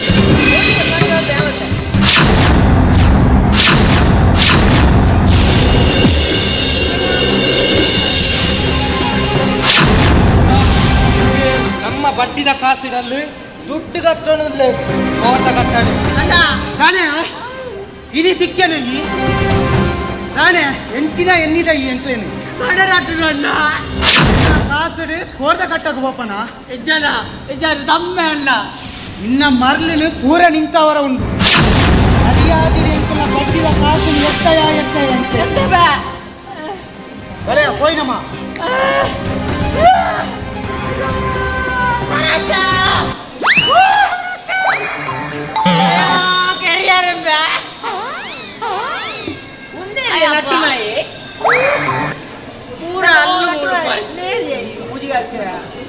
ನಮ್ಮ ಬಡ್ಡಿದ ಕಾಸಿಡಲ್ಲಿ ದುಡ್ಡು ಕಟ್ಟೋಣಲ್ಲ ಕೋರ್ದ ಕಟ್ಟಡು. ಅಲ್ಲ ತಾನೇ ಇನಿ ತಿಕ್ಕನಲ್ಲಿ ತಾನೇ ಎಂಚಿನ ಎನ್ನಿದ ಈ ಎಂಕ್ಲೇನು ಅಣ್ಣ ಕಾಸುಡು ಕೋರ್ದ ಕಟ್ಟకు పోಪನ. ಇಜ್ಜನ ಇಜ್ಜನ ತಮ್ಮೆ ಅಣ್ಣ. ನಿನ್ನ ಮರ್ಲಿನ ಪೂರ ನಿಂತವರ ಉಂಡು ಮರ್ಯಾದಿರಿ ಎಂಕಲ ಬಡ್ಡಿದ ಕಾಸು ಎತ್ತಯ ಎತ್ತಯ ಅಂತ ಬಲೆ ಹೋಯ್ನಮ್ಮ. ಪೂರ ಅಲ್ಲು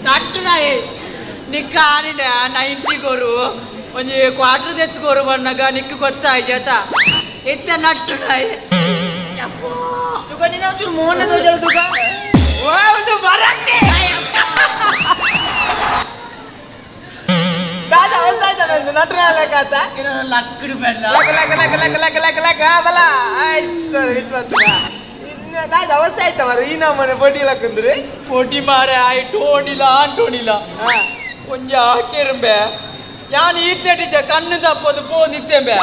ನಟ್ಟುನಾಯಿ ನಿಕ್ಕ ಆನಿಡ ನೈಂಟಿ ಕೊರು ಒಂಜಿ ಕ್ವಾರ್ಟರ್ ತೆತ್ಕೋರು ಬಣ್ಣಗ ನಿಕ್ಕು ಗೊತ್ತಾಯ್ ಜತ ಇತ್ತ ನಟ್ಟುನಾಯಿ. ತುಕ ನೀನು ಒಂಚೂರು ಮೋನ ದೋಜಲ ತುಕ ಓ ಒಂದು ಬರತ್ತೆ ದಾದ ಅವಸ್ಥೆ ಆಯ್ತಾ ನಟನ ಲೆಕ್ಕ. ಲಕ್ಕಡು ಬೇಡ. ಲಕ ಲಕ ಲಕ ಲಕ ಲಕ ಲಕ ಲಕ ಬಲ ಐಸ್ ಸರ್ ಇತ್ತು ದಾದ ಅವಸ್ಥೆ ಆಯ್ತಾ ಮರ ಈ ನಮ್ಮನೆ ಪೊಡಿ ಲಕ್ಕಂದ್ರೆ ಪೊಡಿ ಮಾರೆ ಆಯ್ ಟೋಣಿಲ್ಲ ಟೋಣಿಲ್ಲ ಕೊಂಚ ಹಾಕಿರಂಬೆ ಯಾನ್ ಈತ್ನೆಟಿದ್ದೆ ಕಣ್ಣು ತಪ್ಪದು ಪೋ ನಿತ್ತೆಂಬೆ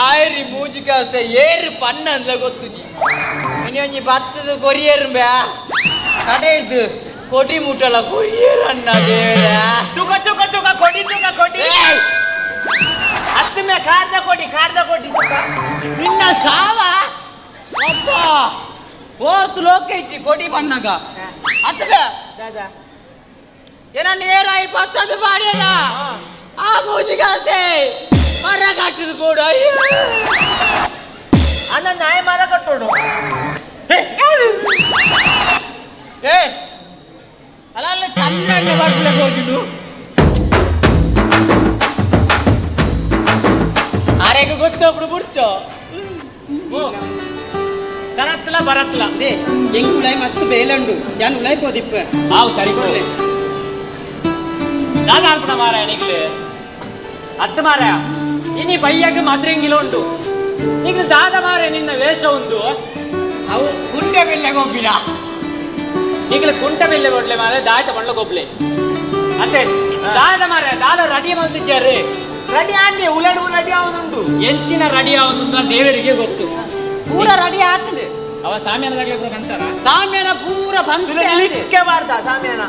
ಆಯ್ರಿ ಮೂಜಿ ಕಾಸ್ತೆ ಏರು ಪಣ್ಣ ಅಂದ್ಲ ಗೊತ್ತುಜಿ ಇನಿ ಒಂಜಿ ಬತ್ತದ ಕೊರಿಯೇರುಂಬೆ ಕಡೆ ಹಿಡ್ದು ಕೊಡಿ ಮುಟ್ಟಲ ಕೊರಿಯೇರು ಅಣ್ಣ ದೇವ್ರ. ತುಕ ತುಕ ತುಕ ಕೊಡಿ ತುಕ ಕೊಡಿ ಹತ್ತು ಮೇ ಕಾರ್ದ ಕೊಡಿ ಕಾರ್ದ ಕೊಡಿ ತುಕ ನಿನ್ನ ಸಾವ ಅಪ್ಪ ಓರ್ತು ಲೋಕ ಐತಿ ಕೊಡಿ ಬಣ್ಣಗ ಅತ್ತಬೆ ದಾದಾ ಏನ ನೇರಾಯಿ ಬತ್ತದು ಬಾಡ್ಯಣ ಆ ಮೂಜಿಗಾಸ್ತೆ ಮರ ಕಟ್ಟದು ಬೋಡು. ಅಯ್ಯೋ ಅಣ್ಣ ನಾಯಿ ಮರ ಕಟ್ಟೋಡು. ಏ ಅಲ್ಲ ಅಲ್ಲ ಚಂದ್ರಣ್ಣ ಬರ್ಬಿಡಕ್ಕೆ ಹೋಗಿದ್ದು ಆರೆಗೆ ಗೊತ್ತೊಬ್ರು ಬಿಡ್ಚೋ ಸರತ್ಲ ಬರತ್ಲ they ಎಂಗ್ ಉಳಾಯ್ ಮಸ್ತ್ ಬೇಲಂಡು ಯಾನ್ ಉಳಾಯ್ ಪೋದಿಪ್ಪ. ಆವು ಸರಿ ಕೊಡ್ಲೆ ದಾದ ಅನ್ಪಣ ಮಾರಾಯ ನಿಗ್ಲೆ ಅತ್ತ ಮಾರಾಯ ಇನಿ ಬೈಯಾಗ ಮಾತ್ರ ಉಂಟು ನಿಗ್ಲು ದಾದ ಮಾರಾಯ ನಿನ್ನ ವೇಷ ಉಂಟು. ಅವು ಕುಂಟೆ ಬಿಲ್ಲೆ ಗೊಬ್ಬಿನ ನಿಗ್ಲು ಕುಂಟೆ ಬಿಲ್ಲೆ ಕೊಡ್ಲೆ ಮಾರಾಯ ದಾಯ್ತ ಬಣ್ಣ ಗೊಬ್ಲೆ ಅತ್ತೆ ದಾದ ಮಾರಾಯ ದಾದ ರೆಡಿ ಮಲ್ತಿದ್ದಾರೆ. ರೆಡಿ ಆಂಡಿ ಉಳಾಡು ರೆಡಿ ಆವದುಂಟು. ಎಂಚಿನ ರೆಡಿ ಆವದುಂಟು ದೇವರಿಗೆ ಗೊತ್ತು. ಪೂರ ರೆಡಿ ಆತದೆ. ಅವ ಸಾಮ್ಯಾನದಾಗ್ಲೇ ಪೂರ ಅಂತಾರ ಸಾಮ್ಯಾನ ಪೂರ ಬಂತ ಲಿಕ್ಕೆ ಬಾರ್ದ ಸಾಮ್ಯಾನ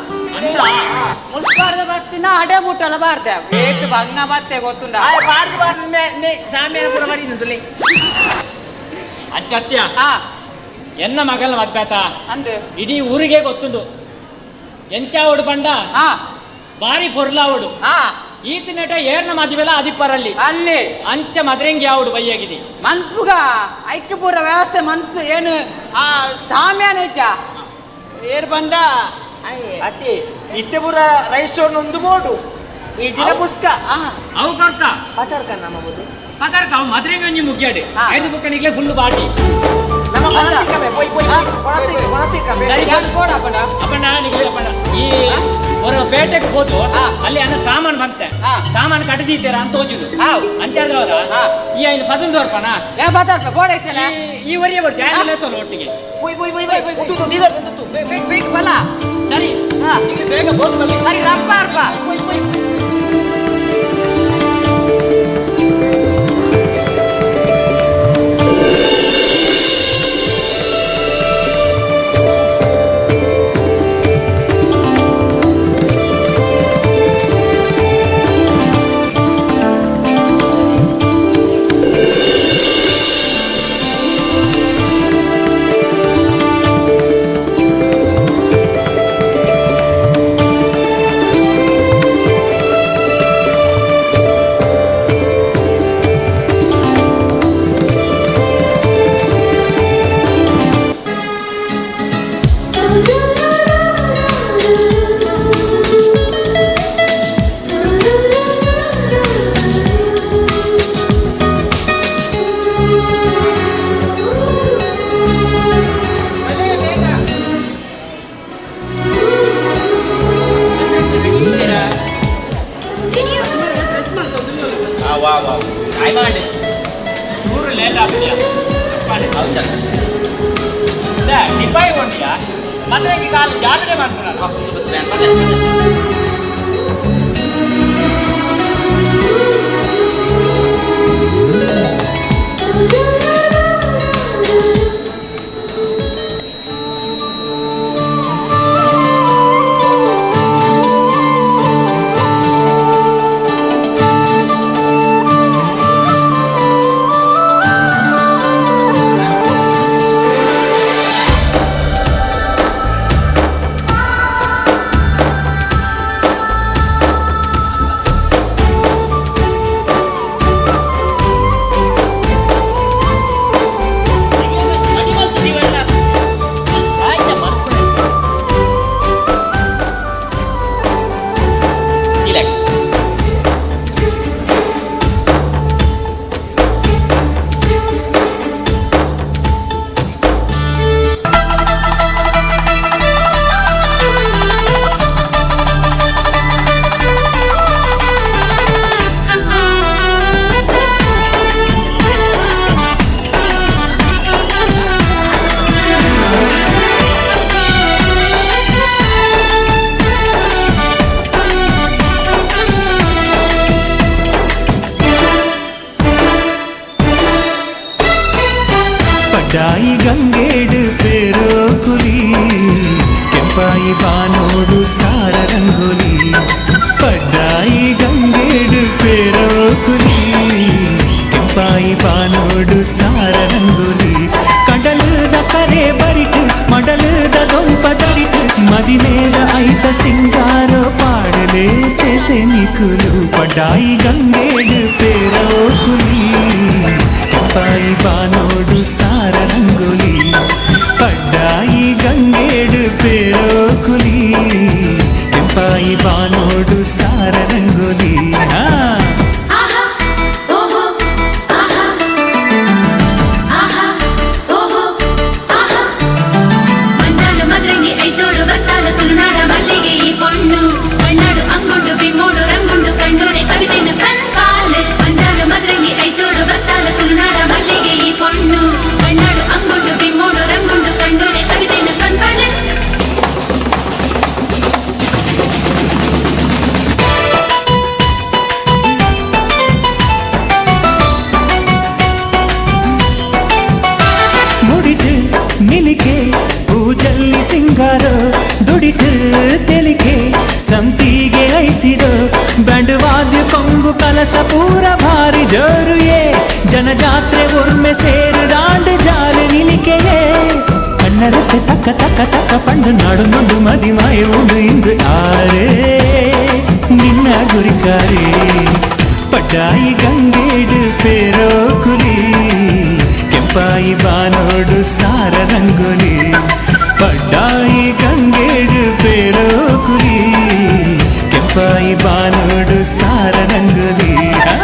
ಮುಟ್ಬಾರ್ದ ಬತ್ತಿನ ಅಡೆ ಮುಟ್ಟಲ್ಲ ಬಾರ್ದ ಏತ್ ಬಂಗ ಬತ್ತೆ ಗೊತ್ತುಂಡ ಆಯ್ ಬಾರ್ದು ಬಾರ್ದು ಮೇ ನೇ ಸಾಮ್ಯಾನ ಪೂರ ಬರೀ ತುಲಿ ಅಚ್ಚತ್ಯ ಎನ್ನ ಮಗನ ಮದ್ಬೇತ ಅಂದೆ ಇಡೀ ಊರಿಗೆ ಗೊತ್ತುಂಡು ಎಂಚಾವಡು ಬಂಡ ಬಾರಿ ಪೊರ್ಲಾವಡು ಈತ ನೆಟ ಏರ್ನ ಮದುವೆಲ ಅದಿಪ್ಪರಲ್ಲಿ ಅಲ್ಲಿ ಅಂಚ ಮದ್ರೆಂಗಿ ಯಾವಡು ಬೈಯಾಗಿದೆ ಮನ್ಪುಗ ಐಕ್ಯ ಪೂರ ವ್ಯವಸ್ಥೆ ಮನ್ಪು ಏನು ಆ ಸಾಮ್ಯಾನ ಐತ ಏರ್ ಬಂಡ ಅತಿ ಇತ್ತೆ ಪೂರ ರೈಸ್ ಒಂದು ಬೋಡು ಈ ದಿನ ಪುಸ್ಕ ಅವು ಕರ್ತ ಪತರ್ಕ ನಮ್ಮ ಬುದು ಪತರ್ಕ ಅವು ಮದ್ರೆಂಗಿ ಒಂಜಿ ಮುಗ್ಯಾಡು ಐದು ಬುಕ್ಕಣಿಗ್ಲೆ ಫುಲ್ ಬಾಟಿ ನಮ್ಮ ಕೊಣತಿಕಮೆ ಪೋಯ್ ಪೋಯ್ ಕೊಣತಿ ಕೊಣತಿಕಮೆ ಸರಿ ಅಪ್ಪಣ್ಣ ನಿಗ್ಲೆ ಅಪ್ಪಣ್ಣ ಈ ಹೊರ ಪೇಟೆಗೆ ಹೋದು ಅಲ್ಲಿ ಅನ್ನ ಸಾಮಾನು ಬಂತೆ ಸಾಮಾನು ಕಟ್ಟದೀತೀರ ಅಂತ ಹೋಜಿಡು ಅಂಚಾರ್ದವರ ಈ ಐನು ಪದೊಂದು ವರ್ಪಣ ಈ ವರಿಯ ಬರ್ತಿ ಆಯ್ತು ತೋಲು ಒಟ್ಟಿಗೆ ಪೋಯ್ ಪೋಯ್ ಪೋಯ್ ಪೋಯ್ ಉಂಟು ದೀದರ್ ಉಂಟು ಬೇಗ ಬೇಗ ಬಲ ಸರಿ ಬೇಗ ಬೋದು ಬಲ್ಲಿ ಸರಿ ರಪ್ಪ ಅರ್ಪ. ಿ. ವಾ ವಾ ಆಯ್ ಮಾಡಿ ಚೂರು ಲೇಟ್ ಆಗ್ತೀಯಾ ಹೌದಾ ಡಿಪಾಯಿ ಹೊಂಡಿಯಾ ಮತ್ತೆ ಕಾಲು ಜಾಗರಣೆ ಮಾಡ್ಕೊಳಲ್ಲ. ಪಡ್ಡಾಯಿ ಗಂಗೇಡು ಪೇರೋ ಕುಲಿ, ಕೆಂಪಾಯಿ ಬಾನೋಡು ಸಾರ ರಂಗೋಲಿ. ಪಡ್ಡಾಯಿ ಗಂಗೇಡು ಪೇರೋ ಕುಲಿ, ಕೆಂಪಾಯಿ ಬಾನೋಡು ಸಾರ ರಂಗೋಲಿ. ಕಡಲದ ಕರೆ ಬರಿಟು ಮಡಲದ ದೊಂಪ ದಡಿಟು ಮದಿಮೇದ ಐತ ಸಿಂಗಾರೋ ಪಾಡಲೆ ಸೇಸೆ ನಿಕುಲು. ಪಡ್ಡಾಯಿ ಗಂಗೇಡು ಪೇರೋ ಕುಲಿ, ಕೆಂಪಾಯಿ ಬಾನೋಡು ಸಾರ ರಂಗೋಲಿ. ಪಡ್ಡಾಯಿ ಗಂಗೇಡು ಪೇರೋ ಕುಲಿ, ಕೆಂಪಾಯಿ ಬಾನೋಡು ಸಾರ ರಂಗೋಲಿ. ಆ ಮಂಜಾಲು ಮದ್ರಂಗಿ ಐತೋಡು ಬತ್ತಾಲ ತುಳುನಾಡ ಮಲ್ಲಿಗೆ ಈ ಪೊಣ್ಣು. ಕಣ್ಣಾಡು ಅಂಗುಂಡು ಬಿಮ್ಮೋಡು ರಂಗುಂಡು ಕಣ್ಣೋಡೆ ಕವಿತೆನ ಕಣ್ಪಾಲ್. ಮಂಜಾಲು ಮದ್ರಂಗಿ ಐತೋಡು ಬತ್ತಾಲ ತುಳುನಾಡ ಮಲ್ಲಿಗೆ ಈ ಪೊಣ್ಣು. ಕಣ್ಣಾಡು ಅಂಗುಂಡು ಬಿಮ್ಮೋಡು ರಂಗುಂಡು ಕಣ್ಣೋಡೆ ಕವಿತೆನ ಕಣ್ಪಾಲ್. ಮುಡಿಟು ನಿಲಿಕೆ ಪೂಜಲ್ಲಿ ಸಿಂಗಾರ, ದುಡಿಟು ತೆಲಿಕೆ ಸಂಪಿಗೆ ಐಸಿರೋ. ಬಂಡವಾದ್ಯ ಕೊಂಬು ಕಲಸ ಪೂರ ಭಾರಿ ಜೋರುಯೇ, ಜನಜಾತ್ರೆ ಒರ್ಮೆ ಸೇರು ದಾಂಡು ಜಾಲು ನಿಲಿಕೆಯೇ. ಕಣ್ಣರತ್ತೆ ತಕ್ಕ ತಕ್ಕ ತಕ್ಕ ಪಂಡು ನಾಡು ಮದಿಮಾಯ ಉಂಡು ಇಂದು ಆರೇ ನಿನ್ನ ಗುರಿಕಾರೇ. ಪಡ್ಡಾಯಿ ಗಂಗೇಡು ಪೇರೋ ಕುಲಿ, ಕೆಂಪಾಯಿ ಬಾನೋಡು ಸಾರ ರಂಗೋಲಿ. ಪಡ್ಡಾಯಿ ಗಂಗೇಡು ಪೇರೋ ಕುಲಿ, ಕೆಂಪಾಯಿ ಬಾನೋಡು ಸಾರ ರಂಗೋಲಿ. ಆ.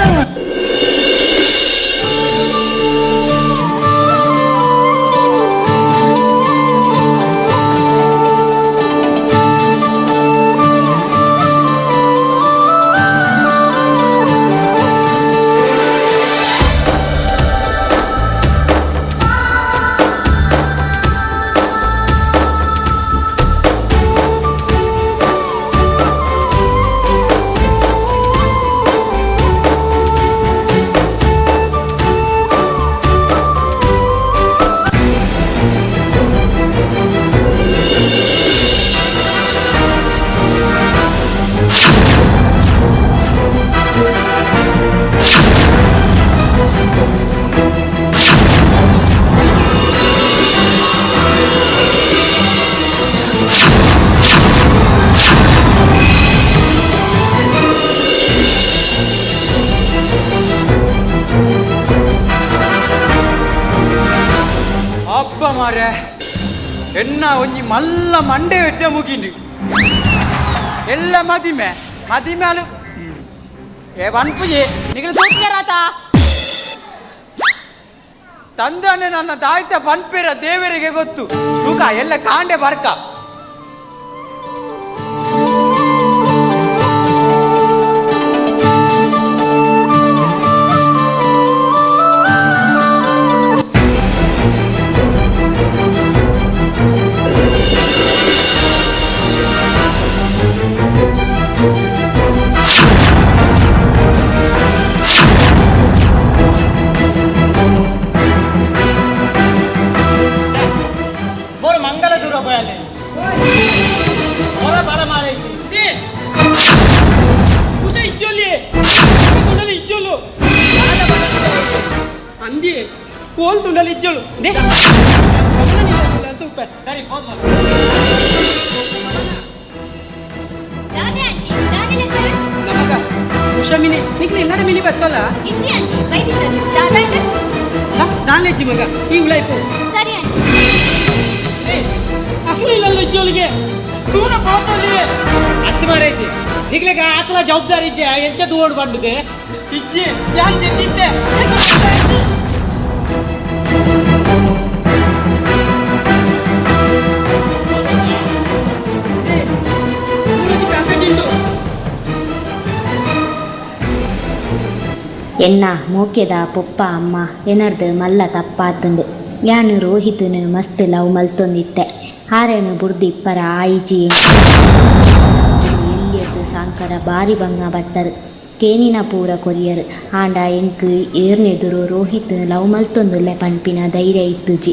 ಅಬ್ಬ ಮಾರ್ರೆ, ಎನ್ನ ಒಂಜಿ ಮಲ್ಲ ಮಂಡೆ ವೆಚ್ಚ ಮುಗಿಂಡು. ಎಲ್ಲ ಮದಿಮೆ ಮದಿಮೆ ಅಲು ಏ ವನ್ಪುಜಿ ನಿಗಲು ತೂಕ್ಯಾರಾತ. ತಂದಾನೆ ನನ್ನ ದಾಯ್ತ ಪನ್ಪೇರ ದೇವರಿಗೆ ಗೊತ್ತು. ತೂಕ ಎಲ್ಲ ಕಾಂಡೆ ಬರ್ಕ. ಅಂದಿ ಓಲ್ ತುಂಡಲ್ಲಿ ಇಜ್ಜಳು ಸರಿ ಫೋನ್ ದಾದೆ ಆಂಟಿ ದಾದೆ ಲೆಕ್ಕರು ನಮಗ ಉಷಾ ಮಿನಿ ನಿಕ್ಲೆ ಎಲ್ಲಡ ಮಿನಿ ಬತ್ತಲ್ಲ ಇಜ್ಜಿ ಆಂಟಿ ಬೈದಿ ಸರ್ ದಾದಾಂಡ ದಾನೆಜ್ಜಿ ಮಗ ಈ ಉಳಾಯ್ಪು ಸರಿ ಆಂಟಿ ಅಕ್ಲು ಇಲ್ಲ ಇಜ್ಜೋಳಿಗೆ ದೂರ పోతుంది ಅತ್ತು ಮಾರೈತಿ ನಿಗ್ಲೆಗ ಆತಲ ಜವಾಬ್ದಾರಿ ಇಜ್ಜೆ ಎಂಚ ದೂಡ್ ಬಂದಿದೆ ಇಜ್ಜಿ ಯಾನ್ ಚೆಂದಿದ್ದೆ ಎನ್ನ ಮೋಕೆದ ಪೊಪ್ಪ ಅಮ್ಮ ಎನರ್ದು ಮಲ್ಲ ತಪ್ಪಾತಂದು ಯಾನು ರೋಹಿತನು ಮಸ್ತ್ ಲವ್ ಮಲ್ತೊಂದಿತ್ತೆ ಆರೆನು ಬುಡ್ದು ಇಪ್ಪರ ಆಯಿಜಿ ಎಲ್ಲಿಯದ್ದು ಸಾಂಕರ ಬಾರಿ ಬಂಗ ಬತ್ತರು ಕೇನಿನ ಪೂರ ಕೊರಿಯರು ಆಂಡ ಎಂಕ್ ಏರ್ನೆದುರು ರೋಹಿತ್ ಲವ್ ಮಲ್ತೊಂದುಲ್ಲೆ ಪನ್ಪಿನ ಧೈರ್ಯ ಇತ್ತುಜಿ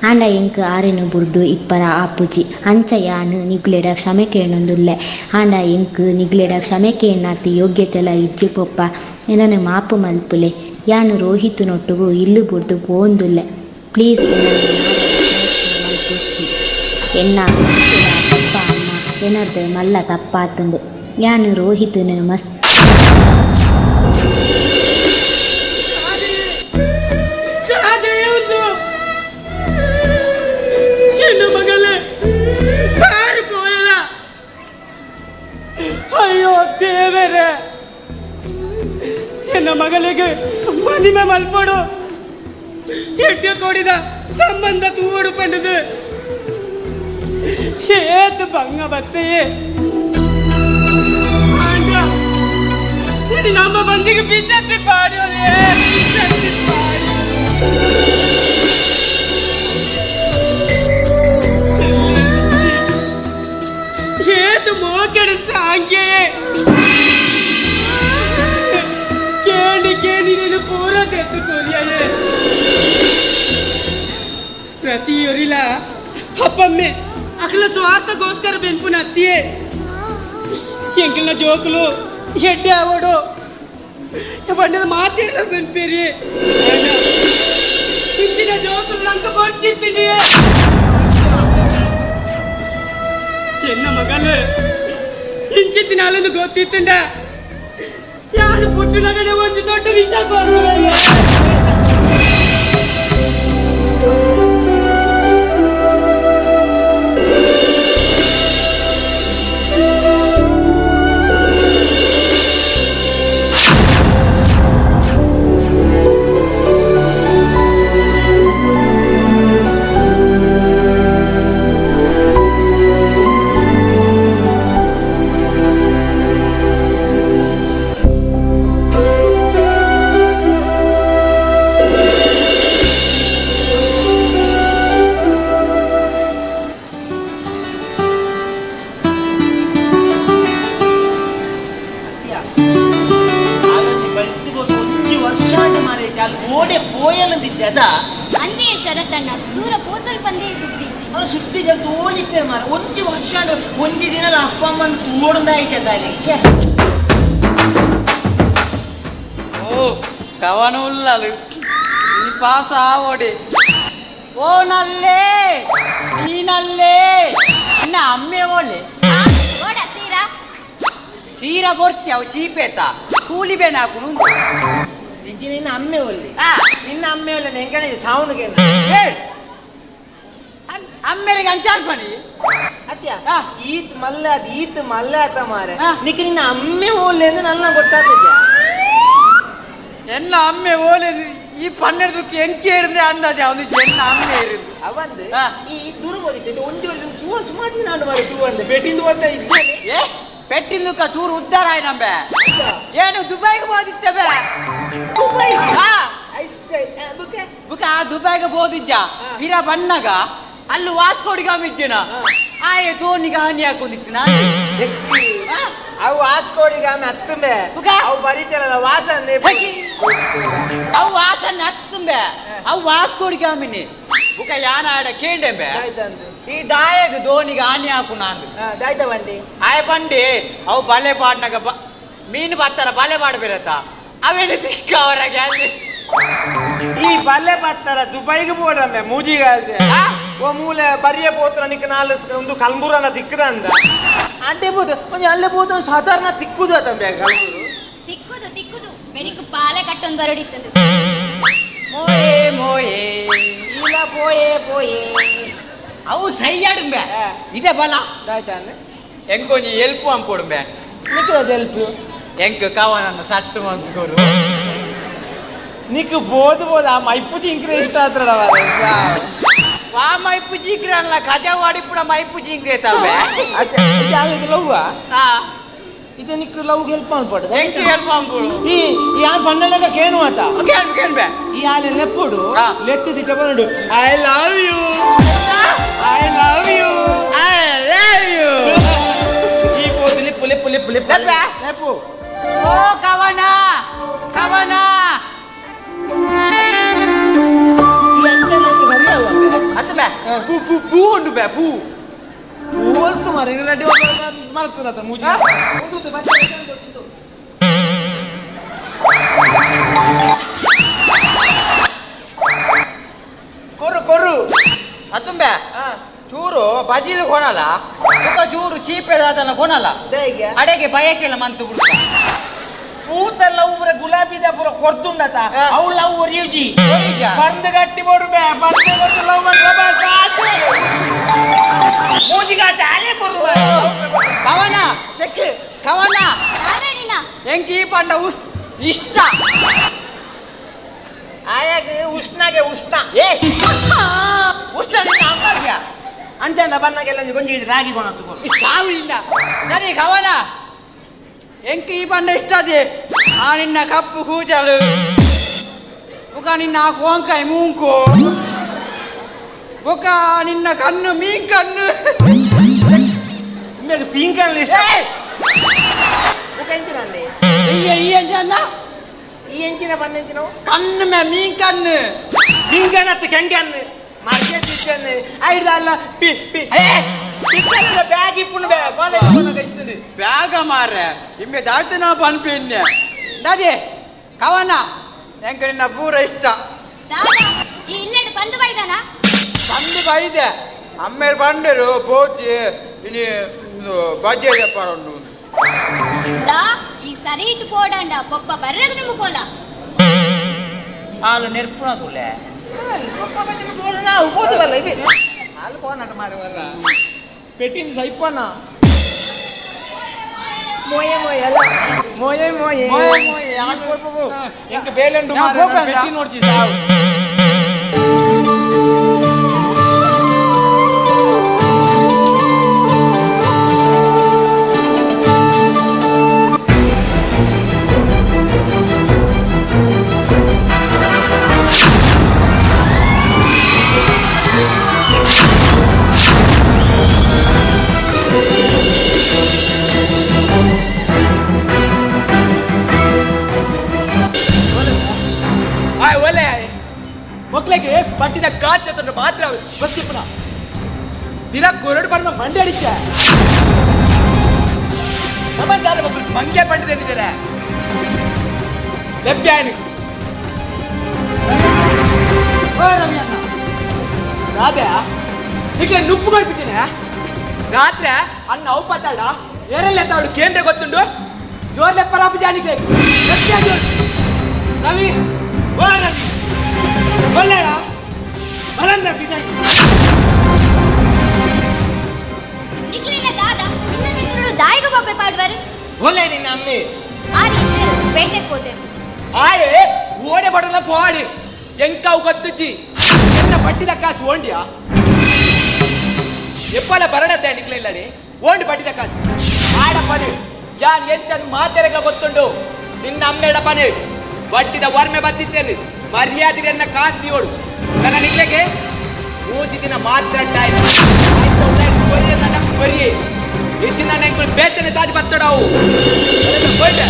ಆಂಡ ಎಂಕ್ ಆರೆನು ಬುಡ್ದು ಇಪ್ಪರ ಆಪುಜಿ ಅಂಚ ಯಾನು ನಿಗ್ಲೆಡ ಕ್ಷಮೆ ಕೇಣೊಂದುಲ್ಲೆ ಆಂಡ ಎಂಕ್ ನಿಗ್ಲೆಡ ಕ್ಷಮೆ ಕೇಣ್ಣಾತ್ ಯೋಗ್ಯತೆಲ ಇಜ್ಜಿ ಪೊಪ್ಪ ಎನನು ಮಾಪು ಮಲ್ಪುಲೆ ಯಾನು ರೋಹಿತನೊಟ್ಟುಗು ಇಲ್ಲು ಬುಡ್ದು ಪೋಂದುಲ್ಲೆ ಪ್ಲೀಸ್ ಮಲ್ಪುಚ್ಚಿ ಎನ್ನ ಪಪ್ಪ ಅಮ್ಮ ಎನರ್ದು ಮಲ್ಲ ತಪ್ಪಾತಂದು ಯಾನು ರೋಹಿತನು ಮಸ್ತ್ ಅಯ್ಯೋ ದೇವರೇ ಎನ್ನ ಮಗಳಿಗೆ ಮದಿಮೆ ಮಲ್ಪಡು ಎಡ್ಡೆ ಕೊಡಿದ ಸಂಬಂಧ ತೂಡು ಪಂಡದು ಏತು ಬಂಗ ಬತ್ತೆಯೇ ಆಂಡ ಇದು ನಮ್ಮ ಬಂದಿಗೆ ಬಿಸತ್ತಿ ಪಾಡೋದೇ ಬಿಸತ್ತಿ ಏತು ಮೋಕೆಡು ಸಾಂಗೆ ಕೇಳಿ ಕೇಳಿ ನೀನು ಪೂರ ತೆತ್ತು ಕೊರಿಯೇ ಪ್ರತಿಯೊರಿಲ ಅಪ್ಪಮ್ಮೆ ಅಖಿಲ ಸ್ವಾರ್ಥಗೋಸ್ಕರ ಬೆನ್ಪುನ ಅತ್ತಿಯೇ ಎಂಕಲ್ನ ಜೋಕುಲು ಎಡ್ಡೆ ಆವಡು ಬಂಡದ ಮಾತಿರಲ್ಲ ಬೆನ್ಪೇರಿ ಇಂಚಿನ ಜೋಕುಲು ನಂಗೆ ಬರ್ತಿದ್ದೀನಿ ಎನ್ನ ಮಗಲು ಇಂಚಿತ್ತಿನಾಲೊಂದು ಗೊತ್ತಿತ್ತಂಡ ಯಾರು ಪುಟ್ಟುನಗಡೆ ಒಂದು ದೊಡ್ಡ ವಿಷ ಕೊಡುವೆ ಅಂದೆಯೇ ಶರತ್ತಣ್ಣ ದೂರ ಪೋತುಲ್ ಪಂದೇ ಸುತ್ತೀಚಿ ಸುದ್ದಿ ಜನ ತೋಳಿಪ್ಪೇರು ಮಾರ ಒಂಜಿ ವರ್ಷ ಒಂಜಿ ದಿನ ಅಪ್ಪ ಅಮ್ಮನ ತೋಡ್ದಾಯ್ತು ಛೇ ಓ ಕವನ ಉಳ್ಳಲು ನೀ ಪಾಸ ಆವೋಡೆ ಓ ನಲ್ಲೇ ನೀನಲ್ಲೇ ಅಣ್ಣ ಅಮ್ಮೆ ಓಲೆ ಓಡ ಸೀರಾ ಸೀರಾ ಕೊರ್ಚಿ ಅವು ಚೀಪೇತ ಕೂಲಿ ಬೇನ ಹಾಕುನು ನಿಂಚಿ ನಿನ್ನ ಅಮ್ಮೆ ಒಲ್ಲಿ ನಿನ್ನ ಅಮ್ಮೆ ಒಲ್ಲೆ ಎಂಕಣೆ ಸಾವಣಿಗೆ ಅಮ್ಮೆರಿಗೆ ಅಂಚಾರ್ಪಣಿ ಅತ್ಯ ಈತ್ ಮಲ್ಲ ಅದು ಈತ್ ಮಲ್ಲ ಆತ ಮಾರೆ ನಿಕ್ ನಿನ್ನ ಅಮ್ಮೆ ಓಲೆ ಅಂದ್ರೆ ನನ್ನ ಗೊತ್ತಾಗ್ತದ್ಯಾ ಎನ್ನ ಅಮ್ಮೆ ಓಲೆ ಈ ಪನ್ನೆರಡು ಎಂಕಿ ಹಿಡಿದೆ ಅಂದಾಜೆ ಅವನು ಎನ್ನ ಅಮ್ಮೆ ಇರುದು ಅವಂದು ಈ ದೂರ ಓದಿತ್ತೆ ಒಂದು ವರ್ಷ ಚೂರು ಸುಮಾರು ದಿನ ಆಂಡು ಮಾರೆ ಚೂ ಅಂದೆ ಪೆಟ್ಟಿಂದು ಬಂದ ಇಜ್ಜೆ ಏ ಪೆಟ್ಟಿಂದುಕ ಚೂರು ಉದ್ದಾರ ಆಯ್ನಂಬೆ ಏನು ದುಬೈಗೆ ಹೋದಿತ್ತೆ ಬೆ ಬುಕ ಆ ದುಬೈಗೆ ಹೋದಿದ್ದ ಪಿರ ಬಣ್ಣಗ ಅಲ್ಲಿ ವಾಸ್ಕೋಡಿಗಾಮಿಜ್ಜನ ಆಯೆ ದೋಣಿಗೆ ಹಾನಿ ಹಾಕೊಂಡಿತ್ತು ನಾನು ಅವು ವಾಸ್ಕೋಡಿಗಾಮಿ ಹತ್ತುಂಬೆ ಅವು ಬರೀತಲ್ಲ ವಾಸನೆ ಅವು ವಾಸನೆ ಹತ್ತುಂಬೆ ಅವು ವಾಸ್ಕೋಡಿಗಾಮಿನಿ ಬುಕ ಯಾನ ಆಡ ಕೇಂಡೆಂಬೆ ಈ ದಾಯಗ ದೋಣಿಗೆ ಹಾನಿ ಹಾಕು ನಾನು ದಾಯ್ತ ಬಂಡಿ ಆಯ್ ಬಂಡಿ ಅವು ಬಲೆ ಪಾಡ್ನಾಗ ಮೀನು ಬತ್ತಾರ ಬಲೆ ಪಾಡ್ಬೇರತ್ತ ಅವೇನು ದಿಕ್ಕ ಅವರಾಗೆ ಅಲ್ಲಿ ಈ ಬಲ್ಲೆ ಬತ್ತಾರ ದುಬೈಗೆ ಬೋಡಮ್ಮೆ ಮೂಜಿಗಾಸೆ ಓ ಮೂಲೆ ಬರಿಯ ಪೋತ್ರ ನಿಕ್ ನಾಲ್ ಒಂದು ಕಲ್ಬುರನ ತಿಕ್ಕದ ಅಂದ ಅಡ್ಡೆ ಬೋದು ಒಂಜಿ ಅಲ್ಲೇ ಬೋದು ಸಾಧಾರಣ ತಿಕ್ಕುದು ಅತಂಬೆ ಕಲ್ಬುರು ತಿಕ್ಕುದು ತಿಕ್ಕುದು ಬೆನಿಕ್ ಪಾಲೆ ಕಟ್ಟೊಂದು ಬರಡಿತ್ತದು ಮೋಯೆ ಮೋಯೆ ಇಲ್ಲ ಪೋಯೆ ಪೋಯೆ ಅವು ಸೈಯಾಡುಂಬೆ ಇದೆ ಬಲ ಎಂಕೊಂಜಿ ಎಲ್ಪು ಅಂಪೊಡುಂಬೆ ನಿಕ್ ಎಲ್ಪು ಎಂಕ್ ಕವನನ್ನ ಸಟ್ಟು ಮಂತ್ಕೊರು ನಿಕ್ ಬೋದು ಬೋದು ಆ ಮೈಪು ಜಿಂಕ್ರೆ ಇಷ್ಟ ಆತ್ರಡ ವಾ ಮೈಪು ಜಿಂಕ್ರೆ ಅಲ್ಲ ಕಜ ವಾಡಿಪುಡ ಮೈಪು ಜಿಂಕ್ರೆ ತಮ್ಮೆ ಲವ್ವ ಇದು ನಿಕ್ ಲವ್ ಹೆಲ್ಪ್ ಮಾಡ್ಪಡು ಎಂಕ್ ಹೆಲ್ಪ್ ಮಾಡ್ಪಡು ಈ ಯಾನ್ ಪಣ್ಣಲಗ ಕೇನು ಆತ ಕೇನು ಕೇನ್ಬೆ ಈ ಆಲೆ ಲೆಪ್ಪುಡು ಲೆತ್ತು ದಿಕ್ಕ ಬರಡು I love you I love you I love you ಈ ಪೋದು ಲಿಪ್ಪು ಲಿಪ್ಪು ಲಿಪ್ಪು ಲಿಪ್ಪು ಲೆಪ್ಪು ಓ ಕವನ ಕವನ ಅತ್ತಮೆ ಪೂ ಪೂ ಪೂ ಉಂಡು ಬೆ ಪೂ ಪೂ ಮಾರೆ ರೆಡಿ ಮಲ್ತುನತ ಮೂಜಿ ಉಂಡು ಬಚ್ಚ ಕೊರು ಕೊರು ಅತ್ತುಂಬೆ ಚೂರು ಬಜಿಲು ಕೊನಲ್ಲ ಬೊಕ ಚೂರು ಚೀಪೆದಾತನ ಕೊನಲ್ಲ ಅಡೆಗೆ ಬಯಕೆಲ್ಲ ಮಂತು ಬಿಡ್ತ ಪೂತ ಲವ್ ಪೂರ ಗುಲಾಬಿದ ಪೂರ ಕೊರ್ದುಂಡತ ಅವು ಲವ್ ಒರಿಯುಜಿ ಬಂದು ಗಟ್ಟಿ ಬೋಡು ಬೇ ಬಂದು ಕೊರ್ದು ಲವ್ ಮಾಡ್ರ ಮೂಜಿಗಾತ ಅಲೆ ಕೊರು ಕವನ ತೆಕ್ ಕವನ ಎಂಕಿ ಪಂಡ ಇಷ್ಟ ಆಯಾಗ ಉಷ್ಣಗೆ ಉಷ್ಣ ಏ ಉಷ್ಣ ನಿನ್ನ ಅಮ್ಮಗ್ಯ ಅಂಚನ ಬನ್ನಗೆಲ್ಲ ಕೊಂಚ ರಾಗಿ ಕೊಣತ್ತು ಸಾವು ಇಲ್ಲ ನದಿ ಕವನ ಎಂಕ್ ಈ ಬಣ್ಣ ಇಷ್ಟ ಅದೇ ಆ ನಿನ್ನ ಕಪ್ಪು ಕೂದಲು ಬುಕ ನಿನ್ನ ಕೋಂಕಾಯಿ ಮೂಂಕು ಬುಕ ನಿನ್ನ ಕಣ್ಣು ಮೀನ್ ಕಣ್ಣು ಪೀಂಕಣ್ಣು ಇಷ್ಟ ಬುಕ ಎಂಚಿನಲ್ಲಿ ಈ ಎಂಚನ್ನ ಈ ಎಂಚಿನ ಬಣ್ಣ ಎಂಚಿನ ಕಣ್ಣು ಮೇ ಮೀನ್ ಕಣ್ಣು ಮೀನ್ ಕಣ್ಣು ಅತ್ತ ಕೆಂಗಣ್ಣು ಮರ್ಗೆ ಚಿಕ್ಕಣ್ಣು ಐದು ಅಲ್ಲ ಪಿ ಪಿ ಬ್ಯಾಗ್ ಇಪ್ಪುಂಡು ಬ್ಯಾಗ್ ಕಾಲೇಜ್ ಬ್ಯಾಗ ಮಾರ್ರೆ ಇಮ್ಮೆ ದಾತನ ಪನ್ಪಿನ್ನೆ ದಾದಿ ಕವನ ಎಂಕ್ ನಿನ್ನ ಪೂರ ಇಷ್ಟ ದಾದಾ ಈ ಇಲ್ಲಡು ಬಂದು ಬೈದಾನ ಬಂದು ಬೈದೆ ಅಮ್ಮೇರು ಬಂದರು ಪೋಚಿ ಇನಿ ಬಜ್ಜೆ ಉಂಡು ದಾ ಈ ಸರಿ ಇಟ್ಟು ಪೋಡಂಡ ಪೊಪ್ಪ ಬರ್ರಗ ದುಂಬುಕೋಲ ಹಾಲು ನೆರ್ಪುಣ ತುಲೆ ನಾವು ಬರಲ್ಲ ಇವೆ ಹಾಲು ಪೋನಟ ಮಾರಿ ಬರ್ರ ಪೆಟ್ಟಿನ ಸೈಪನ ಮೋಯೆ ಮೋಯೆ ಅಲ್ಲ ಮೋಯೆ ಮೋಯೆ ಮೋಯೆ ಮೋಯೆ ಎಂಕ ಬೇಲೆಂಡು ಮಾರೆ ಪೆಟ್ಟಿ ನೋಡ್ಚಿ ಸಾವು ಮಕ್ಕಳಿಗೆ ಪಟ್ಟಿದ ಕಾಸು ಜೊತೆ ಮಾತ್ರ ಗೊತ್ತಿಪ್ಪನ ದಿನ ಕೊರಡು ಪಣ್ಣ ಮಂಡೆ ಅಡಿಚ ನಮ್ಮ ದಾರ ಮಕ್ಕಳು ಮಂಗೆ ಪಂಡಿದ್ದೇನಿದ್ದಾರೆ ಲಭ್ಯ ರಾಧೆ ನಿಕ್ಲೆ ನುಪ್ಪು ಕಲ್ಪಿದ್ದೀನಿ ರಾತ್ರಿ ಅನ್ನ ಅವು ಪತ್ತಾಡ ಏರೆಲ್ಲ ತಾಡು ಕೇಂದ್ರ ಗೊತ್ತುಂಡು ಜೋರ್ಲೆ ಪರಾಪು ಜಾನಿಗೆ ರವಿ ಓ ರವಿ ಒಳ್ಳೆಯ ಬಲಂದ ಬಿದಾಯಿ ನಿಕ್ಲಿನ ದಾದಾ ಇಲ್ಲದಿದ್ದರೂ ದಾಯಿಗ ಬೊಬ್ಬೆ ಪಾಡುವರು ಒಳ್ಳೆ ನಿನ್ನ ಅಮ್ಮೆ ಆ ರೀತಿ ಪೇಟೆಗೆ ಹೋದರು ಆಯೆ ಓಡೆ ಬಡಲ ಪೋಡಿ ಎಂಕಾವು ಗೊತ್ತುಜ್ಜಿ ಎನ್ನ ಬಟ್ಟಿದ ಕಾಸು ಓಂಡಿಯಾ ಎಪ್ಪಲ ಬರಡತ್ತೆ ನಿಕ್ಲೆ ಇಲ್ಲಡಿ ಓಂಡಿ ಬಟ್ಟಿದ ಕಾಸು ಆಡಪ್ಪನಿ ಯಾನ್ ಎಂಚನ್ ಮಾತೆರೆಗ ಗೊತ್ತುಂಡು ನಿನ್ನ ಅಮ್ಮೇಡಪ್ಪನಿ ಬಟ್ಟಿದ ವರ್ಮೆ ಬತ್ತಿತ್ತೇನೆ ಮರ್ಯಾದೆ ಎನ್ನ ಕಾಸು ದಿಯೋಡು ನನ್ನ ನಿಕ್ಲೆಗೆ ಮೂಜಿ ದಿನ ಮಾತ್ರ ಬರಿ ಹೆಚ್ಚಿನ ನೆಂಕುಲು ಬೇತನೆ ಸಾಜಿ ಬತ್ತಡವು ಹೋಯ್ತೆ.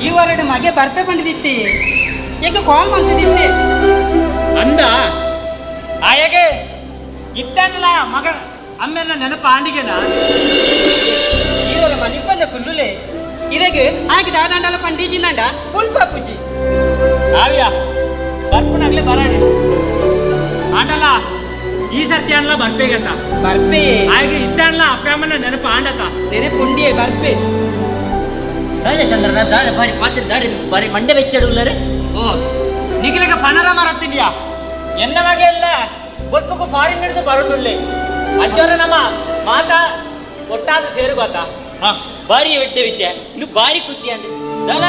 ಈ ವರಡ ಈರೆನ ಮಗೆ ಬರ್ಪೆ ಪಂಡಿದಿತ್ತಿ ಎಂಕ ಕಾಲ್ ಮಾಡ್ತಿದ್ದಿತ್ತೆ. ಅಂದ ಆಯಗೆ ಇತ್ತಲ್ಲ ಮಗ ಅಮ್ಮೆನ ನೆನಪು ಆಂಡಿಗೆನಾ? ಈರೋಲ ಮನಿಪ್ಪಂದ ಕುಲ್ಲುಲೆ ಇರೆಗೆ ಆಗಿ ದಾದಾಂಡಲ ಪಂಡೀಜಿಂದಂಡ ಫುಲ್ ಪಾಪುಜಿ. ಆವ್ಯ ಬರ್ಪುನಾಗ್ಲೆ ಬರಾಡಿ ಆಂಡಲ್ಲ ಈ ಸರ್ತಿ ಅನ್ಲ ಬರ್ಪೇಗತ್ತ. ಬರ್ಪೆ ಆಯಗೆ ಇತ್ತಲ್ಲ ಅಪ್ಪ ಅಮ್ಮನ ನೆನಪು ಆಂಡತ. ನೆನಪುಂಡಿಯೇ ಬರ್ಪೆ. ರಾಜಚಂದ್ರನ ದಾದ ಬಾರಿ ಪಾತ್ರ ದಾರಿ ಬಾರಿ ಮಂಡೆ ಬೆಚ್ಚಡುಲ್ಲರೆ. ಓ ನಿಗಲಿಗ ಪನರ ಮರತ್ತಿದ್ಯಾ ಎನ್ನ ಮಗೆ ಎಲ್ಲ ಒಪ್ಪಗೂ ಫಾರಿನ್ ಹಿಡಿದು ಬರೋದುಲ್ಲೆ ಅಜ್ಜೋರ ನಮ್ಮ ಮಾತಾ ಒಟ್ಟಾದ ಸೇರು ಗೊತ್ತಾ. ಹಾ ಬಾರಿ ಎಡ್ಡೆ ವಿಷಯ ಇದು ಬಾರಿ ಖುಷಿ ಅಂಡ್ ದಲ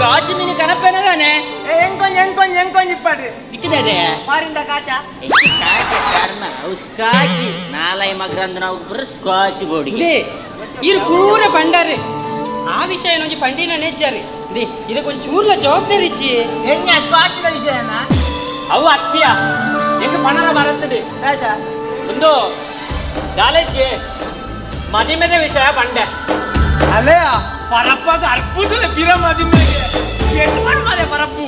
ಕಾಚು ಮೀನು ಕನಪೆನದಾನೆ. ಎಂಕೊಂಜ್ ಎಂಕೊಂಜ್ ಎಂಕೊಂಜ್ ಇಪ್ಪಾಡ್ರಿ ನಿಕ್ಕಿದೆ ಫಾರಿನ್ ಕಾಚ ಕಾಚ ಕರ್ಮ ಅವು ಸ್ಕಾಚ್ ನಾಲೈ ಮಗ್ರಂದ ನಾವು ಪೂರ ಸ್ಕಾಚ್ ಬೋಡಿಗೆ ಇರು ಪೂರ ಪಂಡಾರೆ ಆ ವಿಷಯ ಒಂಜಿ ಪಂಡಿನ ನೆಜ್ಜಾರಿ they ಇದಕ್ಕೊಂದು ಚೂರ್ಲ ಜವಾಬ್ದಾರಿ ಇಜ್ಜಿ. ಹೆಂಗೆ ಸ್ಕಾಚಿನ ವಿಷಯನ ಅವು ಅತ್ತಿಯ ಹೆಂಗ ಪಣರ ಬರುತ್ತದೆ ಒಂದು ದಾಲೇಜಿ ಮದಿಮೆದ ವಿಷಯ ಬಂಡೆ ಅಲ್ಲೇ ಪರಪ್ಪದ ಅರ್ಪುದ ಪಿರ ಮದಿಮೆಗೆ ಎಟ್ಟು ಮಾಡೆ ಪರಪ್ಪು.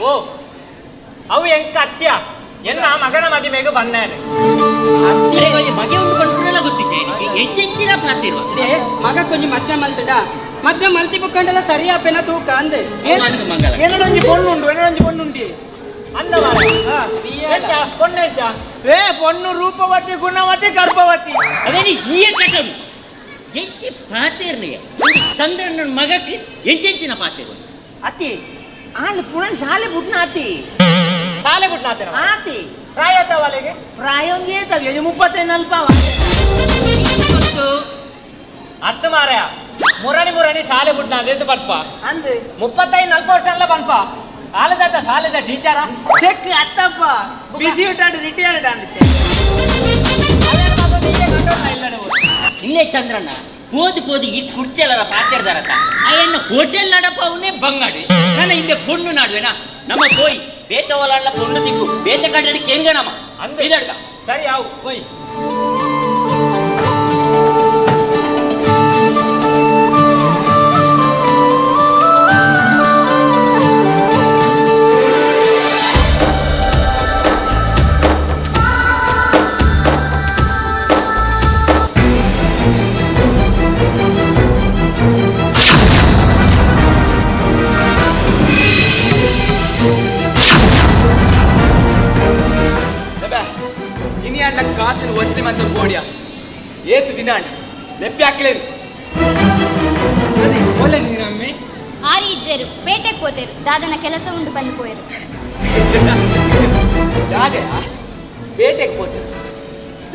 ಓ ಅವು ಎಂಕ ಅತ್ಯ ಎನ್ನ ಮಗನ ಮದಿಮೆಗೆ ಬಂದಾನೆ. ಮಗೆ ಉಂಡು ಬಂದ್ಬಿಡಲ್ಲ ಗೊತ್ತಿದ್ದೆ ಹೆಚ್ಚೆಂಚಿನ ಪಾತಿರುವ ಮಗ ಕೊಂಚ ಮದ್ವೆ ಮಲ್ತದ ಮದ್ವೆ ಮಲ್ತಿ ಬುಕ್ಕಂಡೆಲ್ಲ ಸರಿ ಆಪೇನ ತೂಕ ಅಂದೆ. ಏನೊಂಜಿ ಪೊಣ್ಣು ಉಂಡು ಏನೊಂಜಿ ಪೊಣ್ಣುಂಡಿ ಅಂದ ಪೊಣ್ಣು ಎಂಚ? ಏ ಪೊಣ್ಣು ರೂಪವತಿ ಗುಣವತಿ ಗರ್ಭವತಿ. ಅದೇನಿ ಈ ಕಟನು ಎಂಚಿ ಪಾತೇರ್ನೆಯ ಚಂದ್ರನ ಮಗಕ್ಕೆ ಎಂಚೆಂಚಿನ ಪಾತೇರು ಅತಿ ಆಲ್ ಪುನಃ ಶಾಲೆ ಬುಟ್ನ ಅತಿ ಶಾಲೆ ಬುಟ್ನ ಆತಿ ಪ್ರಾಯ ತವಲೆಗೆ ಪ್ರಾಯ ಒಂಜಿ ಏತವೆ 35 ನಲ್ಪ ಅತ್ತು ಮಾರಾಯ ಮುರಣಿ ಮುರಣಿ ಶಾಲೆ ಬುಟ್ನ ಅದೇತು ಪನ್ಪ ಅಂದು 35 40 ವರ್ಷ ಅಲ್ಲ ಪನ್ಪ ಆಲದಾತ ಶಾಲೆದ ಟೀಚರ ಚೆಕ್ ಅತ್ತಪ್ಪ ಬಿಸಿ ಉಂಟಾಡು ರಿಟೈರ್ಡ್ ಅಂದಿತ್ತೆ. ಇನ್ನೇ ಚಂದ್ರಣ್ಣ ಪೋದು ಪೋದು ಈ ಕುರ್ಚೆಲ್ಲರ ಪಾತೇರ್ದಾರತ್ತ ಅಯ್ಯನ್ನ ಹೋಟೆಲ್ ನಡಪ ಅವನೇ ಬಂಗಾಡಿ ನನ್ನ ಹಿಂದೆ ಪೊಣ್ಣು ನಾಡುವೆನಾ ನಮ್ಮ ಪೋಯ್ ಬೇತವಲ ಪೊಣ್ಣು ದಿಕ್ಕು ಬೇತ ಕಡ್ಡಿ ಕೇಂಗ ನಮ್ಮ ಅಂದ ಇದಡ್ಗ ಸರಿ ಅವು ಪೋಯ್. ಕಾಸಿನ ವಸೂಲಿ ಮಂತ ಬೋಡಿಯ ಏತ್ ದಿನ ಲೆಪ್ಪಿ ಹಾಕ್ಲೇನು ಒಳ್ಳೆ ನೀನಮ್ಮಿ ಆರಿ ಇಜ್ಜೆರು ಪೇಟೆಗೆ ಹೋತೆರು ದಾದನ ಕೆಲಸ ಉಂಡು ಬಂದು ಪೋಯರು. ದಾದೆ ಪೇಟೆಗೆ ಹೋತೆರು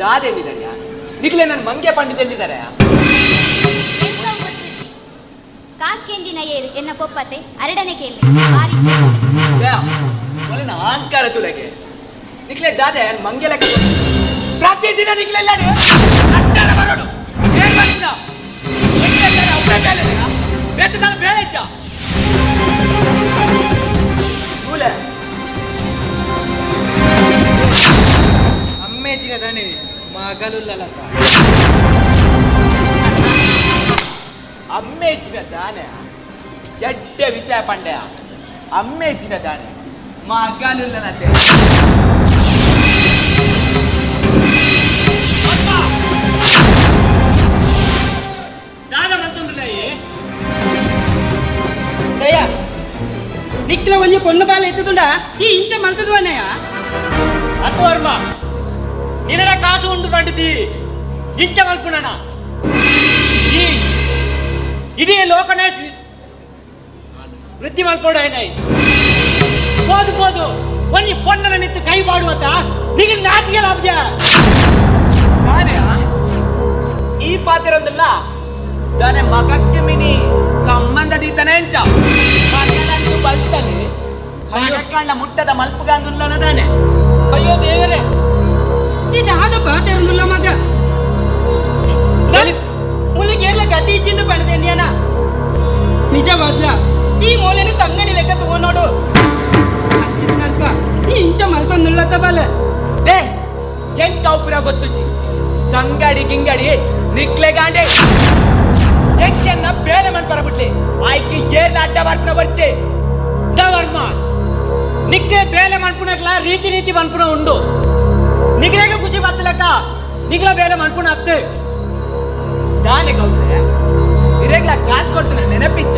ದಾದೆ ಎಲ್ಲಿದ್ದಾನೆ ನಿಕ್ಲೆ ನನ್ನ ಮಂಗೆ ಪಂಡಿತ ಎಲ್ಲಿದ್ದಾರೆ? ಕಾಸ್ಕೆಂದಿನ ಏರು ಎನ್ನ ಪೊಪ್ಪತೆ ಅರಡನೆ ಕೇಳಿ ಒಳ್ಳೆ ಅಹಂಕಾರ ತುಲಗೆ ನಿಕ್ಲೆ ದಾದೆ ಮಂಗೆ ಲೆಕ್ಕ ಪ್ರತಿದಿನ ನಿಕ್ಲೆಲ್ಲ ಅಟ್ಟರ ಬರೋಡು ಏನ್ ಮಾಡ್ತಿದ್ದ ಅವರೇ ಬೇಲೆ ಬೇತದಾನ ಬೇಲೆ ಇಚ್ಚ ಕೂಲೆ ಅಮ್ಮೇಚಿನ ದಣಿ ಮಗಲುಲ್ಲಲತ ಅಮ್ಮೇಚಿನ ದಾನೆ ಎಡ್ಡೆ ವಿಷಯ ಪಂಡ್ಯ ಅಮ್ಮೇಚಿನ ದಾನೆ ಮಗಲುಲ್ಲಲತೆ. ದಯಾ ನಿಕ್ಲ ಒಂಜಿ ಪೊಣ್ಣು ಬಾಲ ಎತ್ತುದುಂಡ ಈ ಇಂಚ ಮಲ್ತದುವನಯ ಅತ್ತು ವರ್ಮ ನಿನ್ನ ಕಾಸು ಉಂಡು ಪಂಡಿತಿ ಇಂಚ ಮಲ್ಪುಣನ ಈ ಇಡೀ ಲೋಕನೇ ವೃದ್ಧಿ ಮಲ್ಪೋಡ ಏನಾಯ್ ಪೋದು ಪೋದು ಒಂಜಿ ಪೊಣ್ಣನ ಮಿತ್ತು ಕೈ ಮಾಡುವತ್ತ ನಿಗ ನಾಚಿಗೆ ಲಾಭ. ಈ ಪಾತಿರೊಂದಲ್ಲ ದಾನೆ ಮಗಕ್ಕೆ ಮಿನಿ ಸಂಬಂಧ ದೀತನೆ ಎಂಚ ಮಗನಂದು ಬಲ್ತನೆ ಮಗಕ್ಕಣ್ಣ ಮುಟ್ಟದ ಮಲ್ಪುಗಂದುಲ್ಲನ ದಾನೆ. ಅಯ್ಯೋ ದೇವರೇ ಇದಾದ ಪಾತಿರೊಂದುಲ್ಲ ಮಗ ಮುಳಿಗೇರ್ಲ ಗತಿ ಇಚ್ಚಿಂದು ಪಡೆದೇನಿಯನ ನಿಜವಾಗ್ಲ ಈ ಮೂಲೆನ ತಂಗಡಿ ಲೆಕ್ಕ ತಗೋ ನೋಡು ಅಂಚಿದ್ನಲ್ಪ ಈ ಇಂಚ ಮಲ್ತೊಂದುಲ್ಲತ್ತ ಬಲೆ. ಏ ಎಂತ ಉಪರ ಗೊತ್ತುಚಿ ಸಂಗಡಿ ಗಿಂಗಡಿ ನಿಕ್ಲೆ ಗಾಂಡೆ. ಎಂಕೆನ್ನ ಬೇಲೆ ಮನ್ಪರ ಬಿಡ್ಲಿ ಆಯ್ಕೆ ಏರ್ಲ ಅಡ್ಡ ಬರ್ಪುನ ಬರ್ಚೆ. ವರ್ಮ ನಿಕ್ಕೆ ಬೇಲೆ ಮನ್ಪುನಕ್ಲ ರೀತಿ ನೀತಿ ಮನ್ಪುನ ಉಂಡು. ನಿಗ್ಲೇಗ ಖುಷಿ ಬತ್ತಲಕ್ಕ ನಿಗ್ಲ ಬೇಲೆ ಮನ್ಪುನ ಅತ್ತೆ. ದಾನೆ ಗೌಡ್ರೆ ಇರೇಗ್ಲ ಕಾಸು ಕೊಡ್ತಾನೆ ನೆನಪಿಚ್ಚ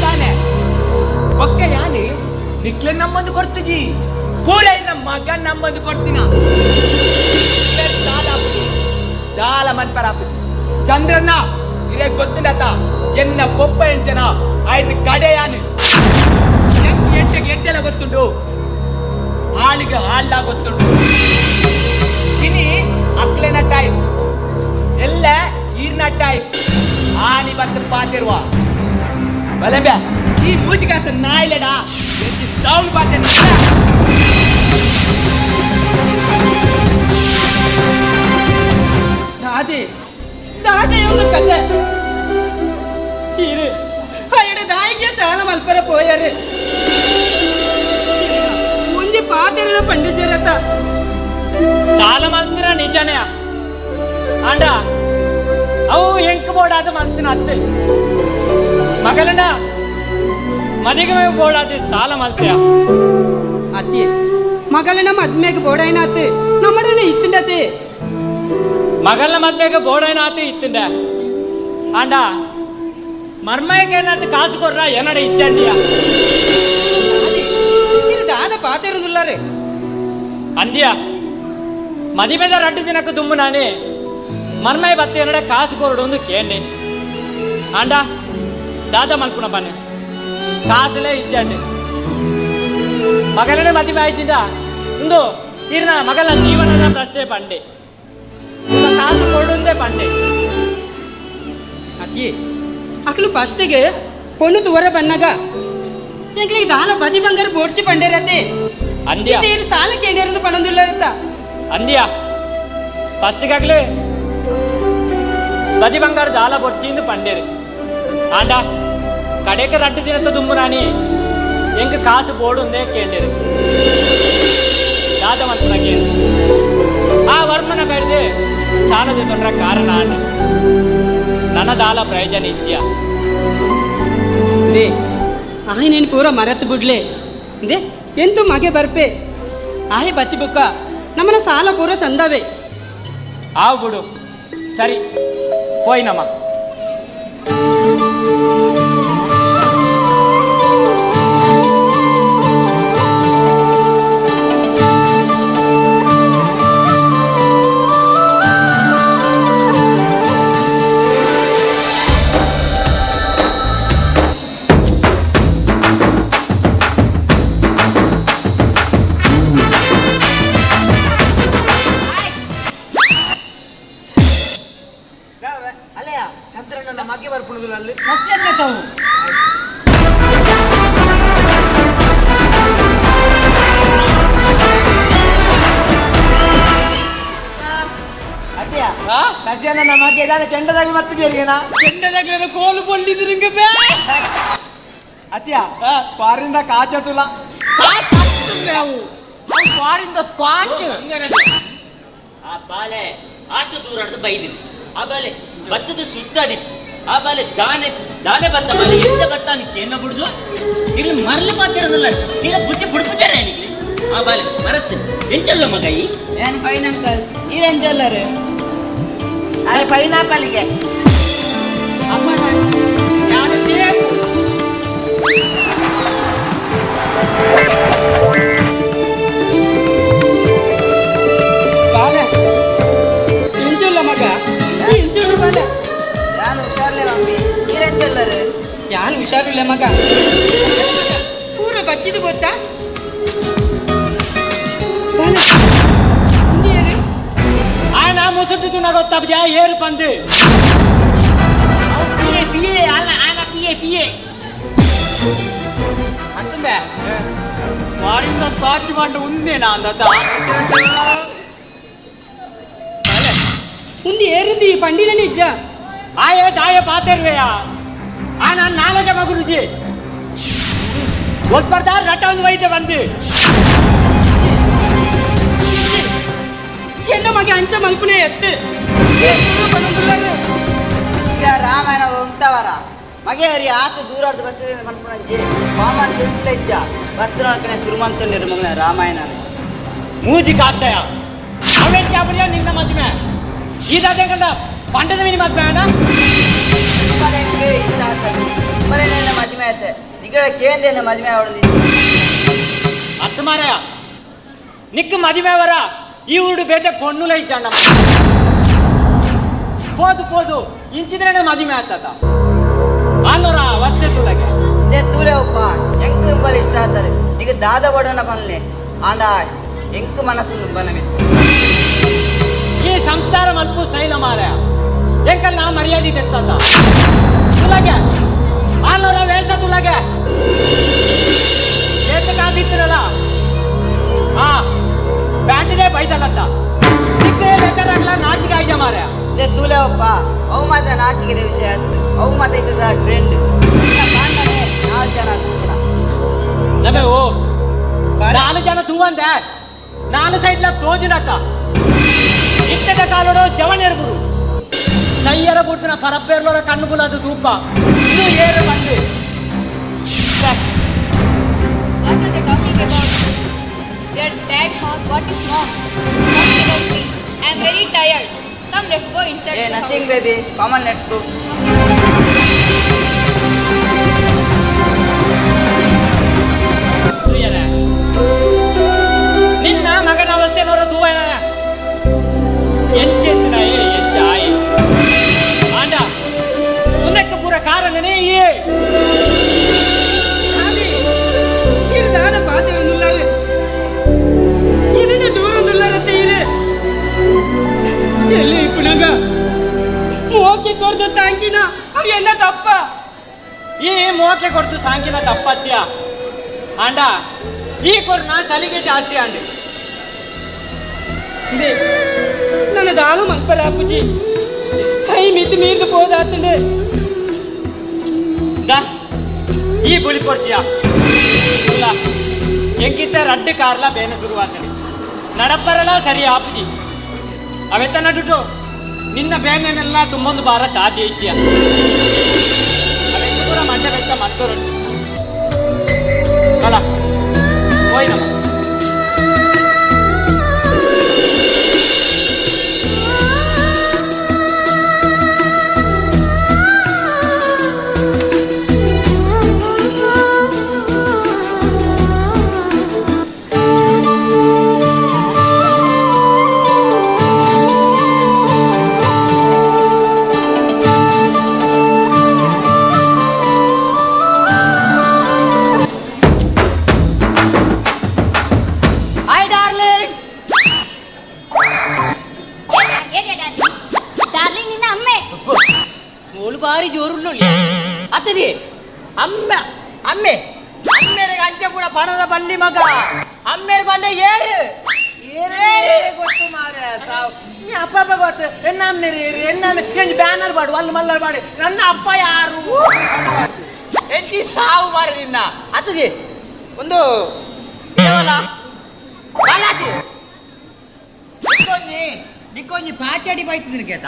ದಾನೆ ಒಕ್ಕ ಯಾನಿ ನಿಕ್ಲೆ ನಮ್ಮೊಂದು ಕೊಡ್ತಿಜಿ ಪೂರ ನಮ್ಮ ಮಗ ನಮ್ಮೊಂದು ಕೊಡ್ತೀನ. ದಾಲ ಮನ್ಪರ ಆಪುಜಿ ಚಂದ್ರನ್ನ ಇರೇ ಗೊತ್ತಿಲ್ಲತ ಎನ್ನ ಪೊಪ್ಪ ಎಂಚನ ಆಯ್ತು ಕಡೆ ಯಾನು ಎಂಟೆಗೆ ಎಂಟೆಲ್ಲ ಗೊತ್ತುಂಡು ಹಾಳಿಗೆ ಹಾಳ ಗೊತ್ತುಂಡು. ಇನಿ ಅಕ್ಲೆನ ಟೈಮ್ ಎಲ್ಲ ಈರ್ನ ಟೈಮ್ ಆನಿ ಬತ್ತು ಪಾತಿರುವ ಬಲಂಬ್ಯ ಈ ಮೂಜಿಕಾಸ್ತ ನಾಯಿಲೆಡ ಸೌಂಡ್ ಪಾತೆ. ದಾದೆ ದಾದೆ ಒಂದು ಕತೆ ಇರು ಅಯ್ಯಡ ದಾಯಿಗೆ ಚಾಲ ಮಲ್ಪರ ಪೋಯಾರೆ ಒಂಜಿ ಪಾತೆರಳ ಪಂಡಿಜರತ ಸಾಲ ಮಲ್ತಿನ ನಿಜನೇ ಆಂಡ ಅವು ಎಂಕ್ ಬೋಡಾದ ಮಲ್ತಿನ ಅತ್ತೆ ಮಗಲನ ಮದಿಗೆ ಬೋಡಾದ ಸಾಲ ಮಲ್ತಿಯ ಅತ್ತೆ ಮಗಲನ ಮದ್ಮೆಗೆ ಬೋಡೈನ ಅತ್ತೆ ನಮ್ಮಡನೆ ಇತ್ತಿಂಡತೆ ಮಗಲ ಮದ್ಮೆಗೆ ಬೋಡೈನ ಆತ ಇತ್ತಿಂಡ ಆಂಡ ಮರ್ಮಯಕ್ಕೆ ಕಾಸು ಕೊರ್ರ ಏನಡ ಇತ್ತಂಡಿಯ ದಾದ ಪಾತೆರುದುಲ್ಲಾರೆ ಅಂದ್ಯ ಮದಿಮೆದ ರಡ್ಡು ದಿನಕ್ಕೆ ದುಮ್ಮು ನಾನೇ ಮರ್ಮಯ ಬತ್ತ ಏನಡ ಕಾಸು ಕೊರಡು ಒಂದು ಕೇಂಡೆ ಆಂಡ ದಾದ ಮಲ್ಪುಣ ಬನ್ನಿ ಕಾಸಲೇ ಇಜ್ಜಂಡಿ ಮಗಲనే ಮದಿಮೆ ಆಯ್ತಿಂದ ಇಂದು ಇರ್ನ ಮಗಲ ಜೀವನದ ಪ್ರಶ್ನೆ ಪಂಡೆ ಕಾಸು ಕೊಡುಂದೇ ಪಂಡೆ. ಅತ್ತಿ ಅಕ್ಲು ಫಸ್ಟಿಗೆ ಪೊಣ್ಣು ತುವರ ಬನ್ನಾಗ ಎಂಗ್ಲಿಗೆ ದಾನ ಬದಿ ಬಂಗಾರ ಬೋಡ್ಚಿ ಪಂಡೇರತ್ತೆ ಅಂದ್ಯ ಸಾಲ ಕೇಂದ್ರದ ಪಣಂದುಲ್ಲರತ್ತ ಅಂದ್ಯ ಫಸ್ಟಿಗಾಗ್ಲೇ ಬದಿ ಬಂಗಾರ ದಾಲ ಬೊಡ್ಚಿಂದು ಪಂಡೇರು ಆಂಡ ಕಡೆಗೆ ರಡ್ಡು ದಿನದ ದುಮ್ಮು ನಾನಿ ಎಂಗ್ ಕಾಸು ಬೋಡುಂದೇ ಕೇಂಡೇರು ದಾದ ಮಲ್ಪುನಕ್ಕೆ ಆ ವರ್ಮನ ಬೇಡದೆ ಸಾಲದ ತೊಂದ್ರ ಕಾರಣ ನನ್ನ ದಾಲ ಪ್ರಯೋಜನ ಇದ್ಯಾ they ಆಯ್ నేను ಪೂರ ಮರತ್ ಬಿಡ್ಲೆ they ಎಂತು ಮಗೆ ಬರ್ಪೆ ಆಯ್ ಬತ್ತಿ ಬುಕ್ಕ ನಮ್ಮನ ಸಾಲ ಪೂರ ಸಂದವೆ ಆವು ಬಿಡು ಸರಿ ಹೋಯ್ನಮ್ಮ. ಚೆಂಡದಾಗಲಿ ಮತ್ತೆ ಜರಿಯನ ಚೆಂಡದಾಗ್ಲಿ ಕೋಲು ಪೊಳ್ಳಿದ್ರಿಂಗ ಬೇ ಅತ್ಯ ಪಾರಿಂದ ಕಾಚತುಲ ಪಾರಿಂದ ಸ್ಕ್ವಾಚ್ ಆ ಬಾಲೆ ಆಟ ದೂರ ಬೈದಿನಿ ಆ ಬಾಲೆ ಭತ್ತದ ಸುಸ್ತಾದಿತ್ತು ಆ ಬಾಲೆ ದಾನೆ ದಾನೆ ಬತ್ತ ಬಾಲೆ ಎಂತ ಬತ್ತ ಏನ ಬಿಡುದು ಇಲ್ಲಿ ಮರಲು ಮಾತಿರೋದಿಲ್ಲ ಈಗ ಬುದ್ಧಿ ಬುಡ್ಪುಚಾರ ಏನಿಗ್ಲಿ ಆ ಬಾಲೆ ಮರತ್ತು ಎಂಚಲ್ಲ ಮಗ ಈ ಏನು ಫೈನ್ ಅಂಕಲ್ ಈರೆಂಚಲ್ಲರು ಅರೆ ಪೈನಾಪಲ್ಗೆ ಅಮ್ಮ ನಾನು ಬಾಲೆ ಎಂಚುಲ್ಲ ಮಗ ಎಂಚುಲ್ಲ ಬಾಲೆ ಯಾನು ಹುಷಾರ್ಲೆ ಮಮ್ಮಿ ಈರೆಂಚಲ್ಲರು ಯಾನು ಹುಷಾರಿಲ್ಲ ಮಗ ಪೂರ ಬಚ್ಚಿದು ಗೊತ್ತಾ ಬಾಲೆ ಆಯ್ನ ಮುಸುರ್ತಿದ್ದು ನಾ ಗೊತ್ತಾಬ್ಜಾ ಏರು ಪಂದು ಪಿಎ ಪಿಎ ಅಲ್ಲ ಆನ ಪಿಎ ಪಿಎ ಅಂತಂದೆ ವಾರಿಂದ ಸ್ಕಾಚ್ ಮಾಡಿ ಉಂದೇನಾ ಅಂದತ ಉಂದು ಏರುಂದು ಈ ಪಂಡಿನ ನಿಜ ಆಯೇ ದಾಯ ಪಾತಿರ್ವೆಯ ಆ ನಾನು ನಾಲ್ಗೆ ಮಗುರುಜಿ ಒಬ್ಬರ್ದಾರ ರಟ ಒಂದು ವೈದ್ಯ ಬಂದು ಎನ್ನ ಮಗೆ ಅಂಚ ಮಲ್ಪುನೆ ಎತ್ತು. ರಾಮಾಯಣ ಉಂತವರ ಮಗೆಯರಿ ಆತ ದೂರಾರ್ದು ಬರ್ತದೆ ಮನ್ಪುಣಂಜಿ ಕಾಮನ್ ಸೆನ್ಸ್ ಇಜ್ಜ ಬತ್ತಿನ ಸುರುಮಂತುಂಡಿರು ಮಗನ ರಾಮಾಯಣ ಮೂಜಿ ಕಾಸ್ತಯ ಅವೇನ್ ಚಾಪುರಿಯ ನಿನ್ನ ಮದ್ಮೆ ಇದಾದೆ ಕಂಡ ಪಂಡದ ಮಿನಿ ಮದ್ಮೆ ಅಣ್ಣ ಇಷ್ಟ ಆಗ್ತದೆ ಬರೇ ನನ್ನ ಮದುವೆ ಆಯ್ತೆ ನಿಗಳ ಕೇಂದ್ರ ಮದುವೆ ಆವಡಂದಿ ಅತ್ತ ಮಾರಾಯ ನಿಕ್ಕ ಮದುವೆ ಅವರ ಈ ಊರು ಬೇತೆ ಪೊಣ್ಣುಲ ಇಜ್ಜಣ್ಣ ಪೋದು ಪೋದು ಇಂಚಿದ್ರೆ ಮದುವೆ ಆಗ್ತದ ಅಲ್ಲೋರ ಅವಸ್ಥೆ ತುಳಗೆ they ತೂಲೆ ಒಪ್ಪ ಎಂಕ್ ಬರ ಇಷ್ಟ ಆಗ್ತಾರೆ ಈಗ ದಾದ ಬಡನ ಪನ್ಲೆ ಆಂಡ ಎಂಕ್ ಮನಸ್ಸು ಬನಮಿತ್ತು ಈ ಸಂಸಾರ ಮಲ್ಪು ಸೈಲ ಮಾರಾಯ ಎಂಕಲ್ ನಾ ಮರ್ಯಾದೆ ತೆತ್ತದ ತುಲಗೆ ಆಲೋರ ವೇಷ ತುಲಗೆ ಏತ ಕಾದಿತ್ತಿರಲ್ಲ ಆ ಬ್ಯಾಟಿನೇ ಬೈದಲ್ಲತ್ತ ನಿಕ್ಕೆ ಬೇಕಾರಾಗ್ಲ ನಾಚಿಗೆ ಆಯ್ಜ ಮಾರಾಯ they ತೂಲೆ ಒಪ್ಪ ಅವು ಮಾತ್ರ ನಾಚಿಕೆದ ವಿಷಯ ಆಯ್ತು ಅವು ಮಾತ್ರ ಇದ್ದದ ಟ್ರೆಂಡ್ ನಾಲ್ಕು ಜನ ನಬೆ ಓ ನಾಲ್ಕು ಜನ ತೂವಂದೆ ನಾಲ್ಕು ಸೈಡ್ಲ ತೋಜಿನತ್ತ ಇತ್ತದ ಕಾಲೋಡು ಜವನಿರ್ಬುರು ಸೈಯರ ಬುಡ್ದಿನ ಪರಪ್ಪೇರ್ಲೋರ ಕಣ್ಣು ಬುಲದು ಧೂಪ ಇದು ಏರು ಬಂದು What are they talking about? They are dead hot. What is wrong? Talking about me. I am very tired. Come, let's go inside. Hey the nothing house. Baby common let's go. ನಿನ್ನ ಮಗನ ಅವಸ್ಥೆನವರ ತೂವಣ ಎಂಚೆತ್ತಿನಾಯೆ ಎಂಚಾಯೆ ಆಂಡ ಉನ್ನಕ್ಕೆ ಪೂರ ಕಾರಣನೇ ಏ ಕಿರಿದಾದ ಪಾತೆರೊಂದುಲ್ಲಾರೆ ಕಿರಿನ ದೂರೊಂದುಲ್ಲಾರತ್ತೆ ಇರೆ ಎಲ್ಲಿ ಇಪ್ಪುನಾಗ ಮೋಕೆ ಕೊರ್ದು ತಾಂಕಿನ ಅವು ಎನ್ನ ತಪ್ಪ ಈ ಮೋಕೆ ಕೊಡ್ತು ಸಾಂಕಿನ ತಪ್ಪತ್ಯ ಆಂಡ ಈ ಕೊರ್ನ ಸಲಿಗೆ ಜಾಸ್ತಿ ಆಂಡು they ನನ್ನ ದಾನು ಮಲ್ಪರಾಪುಜಿ ಕೈ ಮಿತಿ ಮೀರ್ದು ಪೋದಾತಂಡೆ ದಾ ಈ ಬುಳಿ ಕೊಡ್ತೀಯ ಇಲ್ಲ ಎಂಕಿತ್ತ ರಡ್ಡು ಕಾರ್ಲ ಬೇನೆ ಶುರುವಾಗ್ತದೆ ನಡಪ್ಪರಲ ಸರಿ ಆಪುಜಿ ಅವೆತ್ತ ನಡುಟು ನಿನ್ನ ಬೇನೆನೆಲ್ಲ ತುಂಬೊಂದು ಬಾರ ಸಾಧ್ಯ ಇಚ್ಚಿಯ ಅವೆತ್ತ ಪೂರ ಮಂಡೆ ಬೆತ್ತ ಮತ್ತೊರಡು ಅಲ್ಲ ಹೋಯ್ನಮ್ಮ. Hi darling. Darling ನಿನ್ನ ಅಮ್ಮೆ ಮೂಲು ಬಾರಿ ಜೋರುಳ್ಳು ಅತ್ತದಿ ಅಮ್ಮ ಅಮ್ಮೆ ಅಮ್ಮೇರಿಗೆ ಅಂಚೆ ಕೂಡ ಪಣದ ಬಲ್ಲಿ ಮಗ ಅಮ್ಮೇರು ಬಂಡ ಏರು ಗೊತ್ತು ಮಾರ್ರೆ ಸಾವು ನೀ ಅಪ್ಪ ಅಪ್ಪ ಗೊತ್ತು ಎನ್ನ ಅಮ್ಮೇರಿ ಏರು ಎನ್ನ ಅಮ್ಮೆ ಬ್ಯಾನರ್ ಬಾಡು ಅಲ್ಲಿ ಮಲ್ಲರ್ ಬಾಡಿ ನನ್ನ ಅಪ್ಪ ಯಾರು ಎಂಚಿ ಸಾವು ಮಾರ್ರೆ ನಿನ್ನ ಅತ್ತದಿ ಒಂದು ಇದಾವಲ್ಲ ಬಾಲಾಜಿ ನಿಕ್ಕೊಂಜಿ ನಿಕ್ಕೊಂಜಿ ಪಾಚಡಿ ಬೈತಿದ್ದೀನಿ ಕೇತ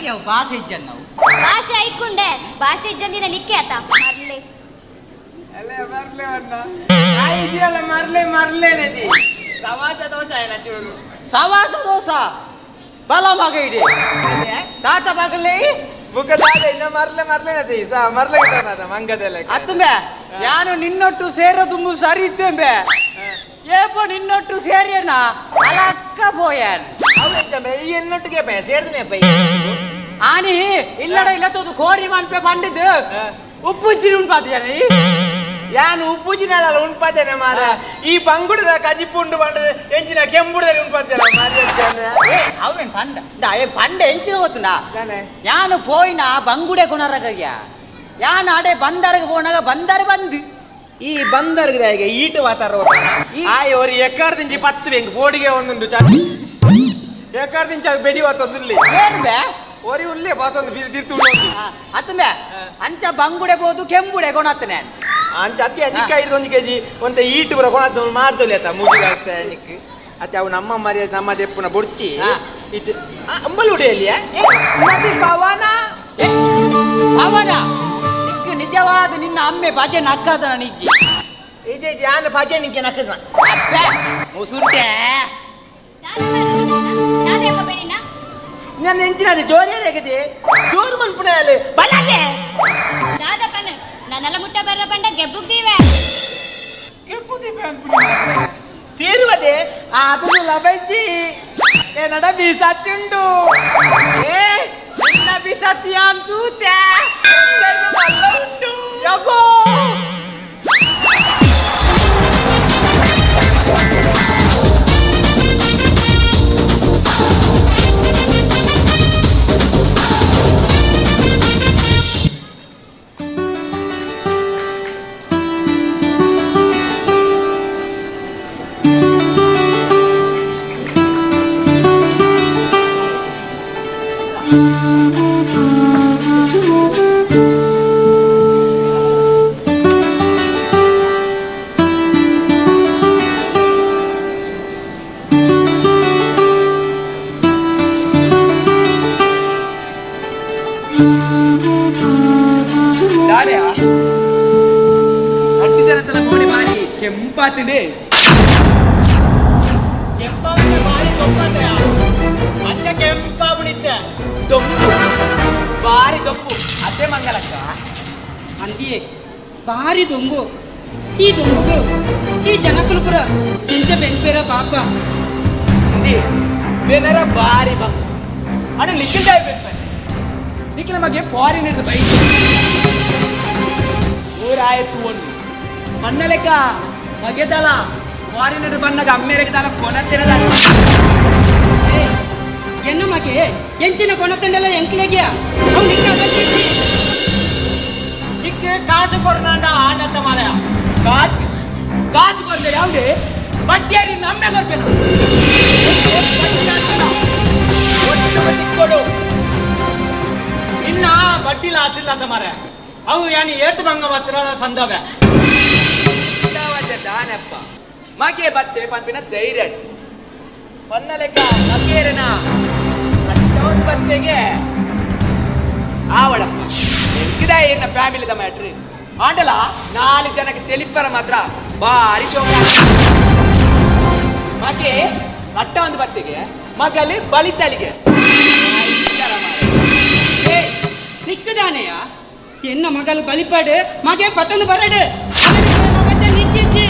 ಯಾವ ಭಾಷೆ ಇಜ್ಜನ್ ನಾವು ಭಾಷೆ ಐಕುಂಡೆ ಭಾಷೆ ಇಜ್ಜಂದಿನ ನಿಕ್ಕೆ ಆತ ಮರ್ಲೆ ಅಲ್ಲೇ ಮರ್ಲೆ ಅಣ್ಣ ಇದ್ದೀರಲ್ಲ ಮರ್ಲೆ ಮರ್ಲೆ ನದಿ ಸವಾಸ ದೋಷ ಏನ ಚೂರು ಸವಾಸ ದೋಸ ಬಲ ಮಗ ಇಡಿ ತಾತ ಬಾಗಲಿ ಮುಖದಾದ ಇನ್ನ ಮರ್ಲೆ ಮರ್ಲೆ ನದಿ ಸ ಮರ್ಲೆ ಗಿಟ್ಟನದ ಮಂಗದೆಲ್ಲ ಅತ್ತಂಬೆ ಯಾನು ನಿನ್ನೊಟ್ಟು ಸೇರೋದು ಸರಿ ಇತ್ತೆಂಬೆ ಏಪೋ ನಿನ್ನೊಟ್ಟು ಸೇರಿಯನ ಅಲಕ್ಕ ಪೋಯನ್ ಈ ಎನ್ನೊಟ್ಟಿಗೆ ಪೇ ಸೇರ್ದನೆ ಪೈ ಆನಿ ಇಲ್ಲಡ ಇಲ್ಲ ತೋದು ಕೋರಿ ಮನ್ಪೆ ಬಂಡಿದ್ದು ಉಪ್ಪು ಚಿರಿ ಉಂಪಾತು ಜನ ಯಾನು ಉಪ್ಪುಜಿನಾಳಲ್ಲ ಉಂಪಾತೇನೆ ಮಾರ ಈ ಬಂಗುಡದ ಕಜಿಪು ಉಂಡು ಬಂಡ ಎಂಚಿನ ಕೆಂಬುಡದ ಉಂಪಾತೇನೆ ಏ ಅವೇನ್ ಪಂಡ ಏ ಪಂಡ ಎಂಚಿನ ಗೊತ್ತುಂಡ ಯಾನು ಪೋಯಿನ ಬಂಗುಡೆ ಕೊನರಗಯ್ಯ ಯಾನು ಅಡೆ ಬಂದರ್ಗೆ ಪೋನಾಗ ಬಂದರ್ ಬಂದು ಈ ಬಂದರ್ಗೆ ಹೇಗೆ ಈಟು ವಾತಾರ ಆಯ್ ಅವ್ರು ಎಕ್ಕಾರ್ ದಿಂಚಿ ಪತ್ತು ಬೆಂಕ್ ಬೋಡಿಗೆ ಒಂದುಂಡು ಚ ಎಕ್ಕಾರ್ ದಿಂಚಿ ಬೆಡಿ ವಾತೊಂದುಲ್ಲಿ ಏರ್ಬೆ ಒರಿ ಉಲ್ಲೇ ಬಾತೊಂದು ಬಿರ್ತು ಅತ್ತಂಬೆ ಅಂಚ ಬಂಗುಡೆ ಬೋದು ಕೆಂಬುಡೆ ಕೊಣತ್ತನೆ ಅಂಚ ಅತ್ತಿ ನಿಕ್ಕ ಐದು ಒಂದು ಕೆಜಿ ಒಂತೆ ಈಟು ಬರ ಕೊಣತ್ತು ಮಾರ್ದೊಲಿ ಆತ ಮೂಗಿ ಕಾಸ್ತೆ ನಿಕ್ ಅತ್ತೆ ಅವು ನಮ್ಮ ಮರ್ಯಾದೆ ನಮ್ಮ ದೆಪ್ಪುನ ಬೊಡ್ಚಿ ಇದು ಅಂಬಲ್ ಉಡಿಯಲ್ಲಿಯ ಪವನ ಅವನ ನಿಕ್ಕು ನಿಜವಾದ ನಿನ್ನ ಅಮ್ಮೆ ಭಜೆ ನಕ್ಕದ ನಿಜ್ಜಿ ಇಜೆ ಜಾನ ಭಜೆ ನಿಕ್ಕೆ ನಕ್ಕದ ಅಬ್ಬೆ ಮುಸುಂಟೆ ನನ್ನ ಎಂಚಿನ ಜೋರಿ ರೇಗದೆ ಜೋರು ಮನ್ಪುಣ ಅಲ್ಲಿ ಬಲದೆ ದಾದಪ್ಪನ ನನ್ನೆಲ್ಲ ಮುಟ್ಟ ಬರ್ರ ಬಂಡ ಗೆಬ್ಬುಗ್ದೀವೆ ಗೆಬ್ಬುದೀವೆ ಅನ್ಪುಣ ತೀರುವದೆ ಅದು ಲಬಜ್ಜಿ ಏನಡ ಬೀಸತ್ತಿಂಡು ಏ ನಿನ್ನ ಬಿಸತಿ ಅಂತೂತೆ ಉಂಟು ಯಬ್ಬೋ ದಾರ್ಯಾ ಅಡ್ಡಿ ಜನತನ ಮೋಡಿ ಮಾರಿ ಕೆಂಪಾತಿಂಡಿ ಕೆಂಪಾವನೆ ಬಾರಿ ದೊಂಪಾತ್ರೆ ಅಚ್ಚ ಕೆಂಪಾಬುಣಿತ್ತೆ ದೊಂಪು ಬಾರಿ ದೊಂಪು ಅದೇ ಮಂಗಲಕ್ಕ ಅಂದಿಯೇ ಭಾರಿ ದೊಂಬು ಈ ದೊಂಬುಗು ಈ ಜನಕುಲು ಪುರ ಎಂಚ ಬೆನ್ಪೇರ ಪಾಪ ಅಂದಿ ಬೇನಾರ ಬಾರಿ ಬಂಗು ಅಣ್ಣ ಲಿಖಿಲ್ ಡೈ ಬೆನ್ಪೆ ನಿಖಿಲ ಮಗೆ ಫಾರಿನ್ ಇರ್ದು ಬೈಕ್ ಊರಾಯ್ತು ಒಂದು ಮಣ್ಣ ಲೆಕ್ಕ ಮಗೆದಲ ಫಾರಿನ್ ಇರ್ದು ಬನ್ನಾಗ ಅಮ್ಮೇರೆಗೆ ಕೊನತ್ತಿರದ ಎನ್ನ ಮಗೆ ಎಂಚಿನ ಕೊಣತಂಡೆಲ್ಲ ಎಂಕ್ಲೆಗ್ಯಾ ಅವ್ ನಿಕ್ಕ ಅಗತ್ಯ ಇಜ್ಜಿ. ನಿಕ್ಕೆ ಕಾಸು ಕೊರ್ನಾಂಡ ಆನಂದ ಮಾರಾಯ ಕಾಸು ಕಾಸು ಕೊಡ್ದೆ ಯಾವುದೇ ಬಡ್ಡಿಯಾರಿ ನಮ್ಮೆ ಕೊಡ್ಬೇನ ಕೊಡು ಇನ್ನ ಬಡ್ಡಿ ಲಾಸ್ ಇಲ್ಲ ಅಂತ ಮಾರಾಯ ಅವು ಯಾನಿ ಏತು ಬಂಗ ಮಾತ್ರ ಸಂದವೆ ದಾನಪ್ಪ ಮಗೆ ಬತ್ತೆ ಪಂಪಿನ ಧೈರ್ಯ ಪನ್ನ ಲೆಕ್ಕ ಮಗೇರನ ಅಷ್ಟೊಂದು ಬತ್ತೆಗೆ ಆವಡಪ್ಪ ಎಂಕಿದ ಏನ ಫ್ಯಾಮಿಲಿದ ಮ್ಯಾಟ್ರಿ ಆಂಡಲ ನಾಲ್ಕು ಜನಕ್ಕೆ ತೆಲಿಪರ ಮಾತ್ರ ಭಾರಿ ಶೋಕ ಮಗೆ ಅಟ್ಟ ಒಂದು ಬತ್ತಿಗೆ ಮಗಲಿ ಬಲಿತಲಿಗೆ ನಿಕ್ಕದಾನೆಯ ಎನ್ನ ಮಗಲು ಬಲಿಪಾಡು ಮಗೆ ಪತ್ತೊಂದು ಬರಡು ನಿಕ್ಕಿಜ್ಜಿ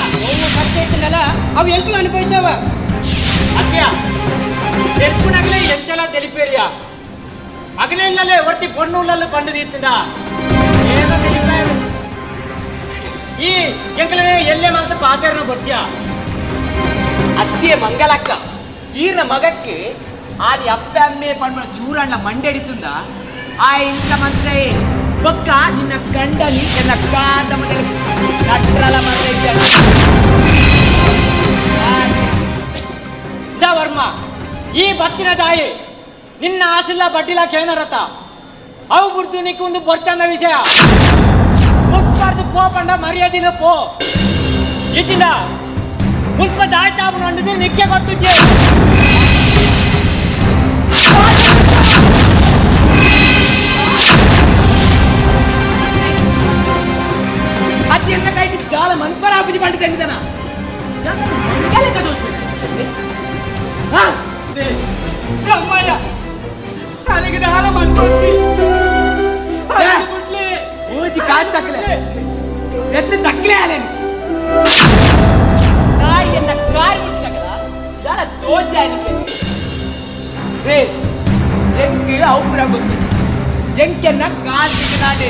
ಅವು ಕಷ್ಟ ಐತನಲ್ಲ ಅವು ಎಂಟು ಅನುಭವಿಸವ ಅತ್ಯ ತೆಲ್ಪುನಗಲೇ ಎಂಚಲ తెలిపేరియా ಅಗಲೆಲ್ಲಲೇ ಒರ್ತಿ ಪೊಣ್ಣುಳ್ಳಲು ಪಂಡು తీస్తుందా ಏನೋ తెలిపారు ಈ ಎಂಕಲనే ಎಲ್ಲೆ ಮಾತ್ರ ಪಾತೇರನ ಬೊರ್ಚಿಯ ಅತ್ತಿಯ ಮಂಗಲಕ್ಕ ಈರ್ನ ಮಗಕ್ಕೆ ಆದಿ ಅಪ್ಪೆ ಅಮ್ಮೆ ಪನ್ಮನ ಚೂರಣ್ಣ ಮಂಡೆಡಿತುಂದ ಆ ಇಂಚ ಮಂತ್ರೆ ಬೊಕ್ಕ ನಿನ್ನ ಗಂಡನಿ ಎನ್ನ ಕಾದ ಮನೆಯಲ್ಲಿ ನಟ್ರಲ ಮರ the Varma ಈ ಬತ್ತಿನ ದಾಯಿ ನಿನ್ನ ಆಸಿಲ್ಲ ಬಡ್ಡಿಲ ಕೇನರತ ಅವು ಬುಡ್ದು ನಿಕ್ಕೊಂದು ಬೊರ್ಚಂದ ವಿಷಯ ಮುಟ್ಪಾರ್ದು ಪೋ ಪಂಡ ಮರ್ಯಾದಿನ ಪೋ ಇದ್ದಿಲ್ಲ ಮುಲ್ಪ ದಾಯಿ ತಾಪನ ಅಂಡದೆ ನಿಕ್ಕೆ ಗೊತ್ತಿದ್ದೆ ಅತ್ಯಂತ ಕೈಟಿ ದಾಲ ಮನ್ಪರ ಆಪಿಜಿ ಪಂಡ ತಂದಿದನ ಮಂಗಲಕ್ಕ ದೋಷ ಹಾ ಅಮ್ಮಯ್ಯ ನನಗೆ ದಾಲ ಮನ್ಪೊತ್ತಿ ಓಜಿ ಕಾಸು ತಕ್ಕಲೆ ಎತ್ತು ತಕ್ಕಲೆ ಆಲೇನು ನಾಯಿಯನ್ನ ಕಾರ್ ಬಿಟ್ಟಗಲ ದಾಲ ತೋಜಾನಿಕೆ ರೇ ಎಂಕ್ ಔಪುರ ಗೊತ್ತು ಎಂಕೆನ್ನ ಕಾಸು ನಾಡೆ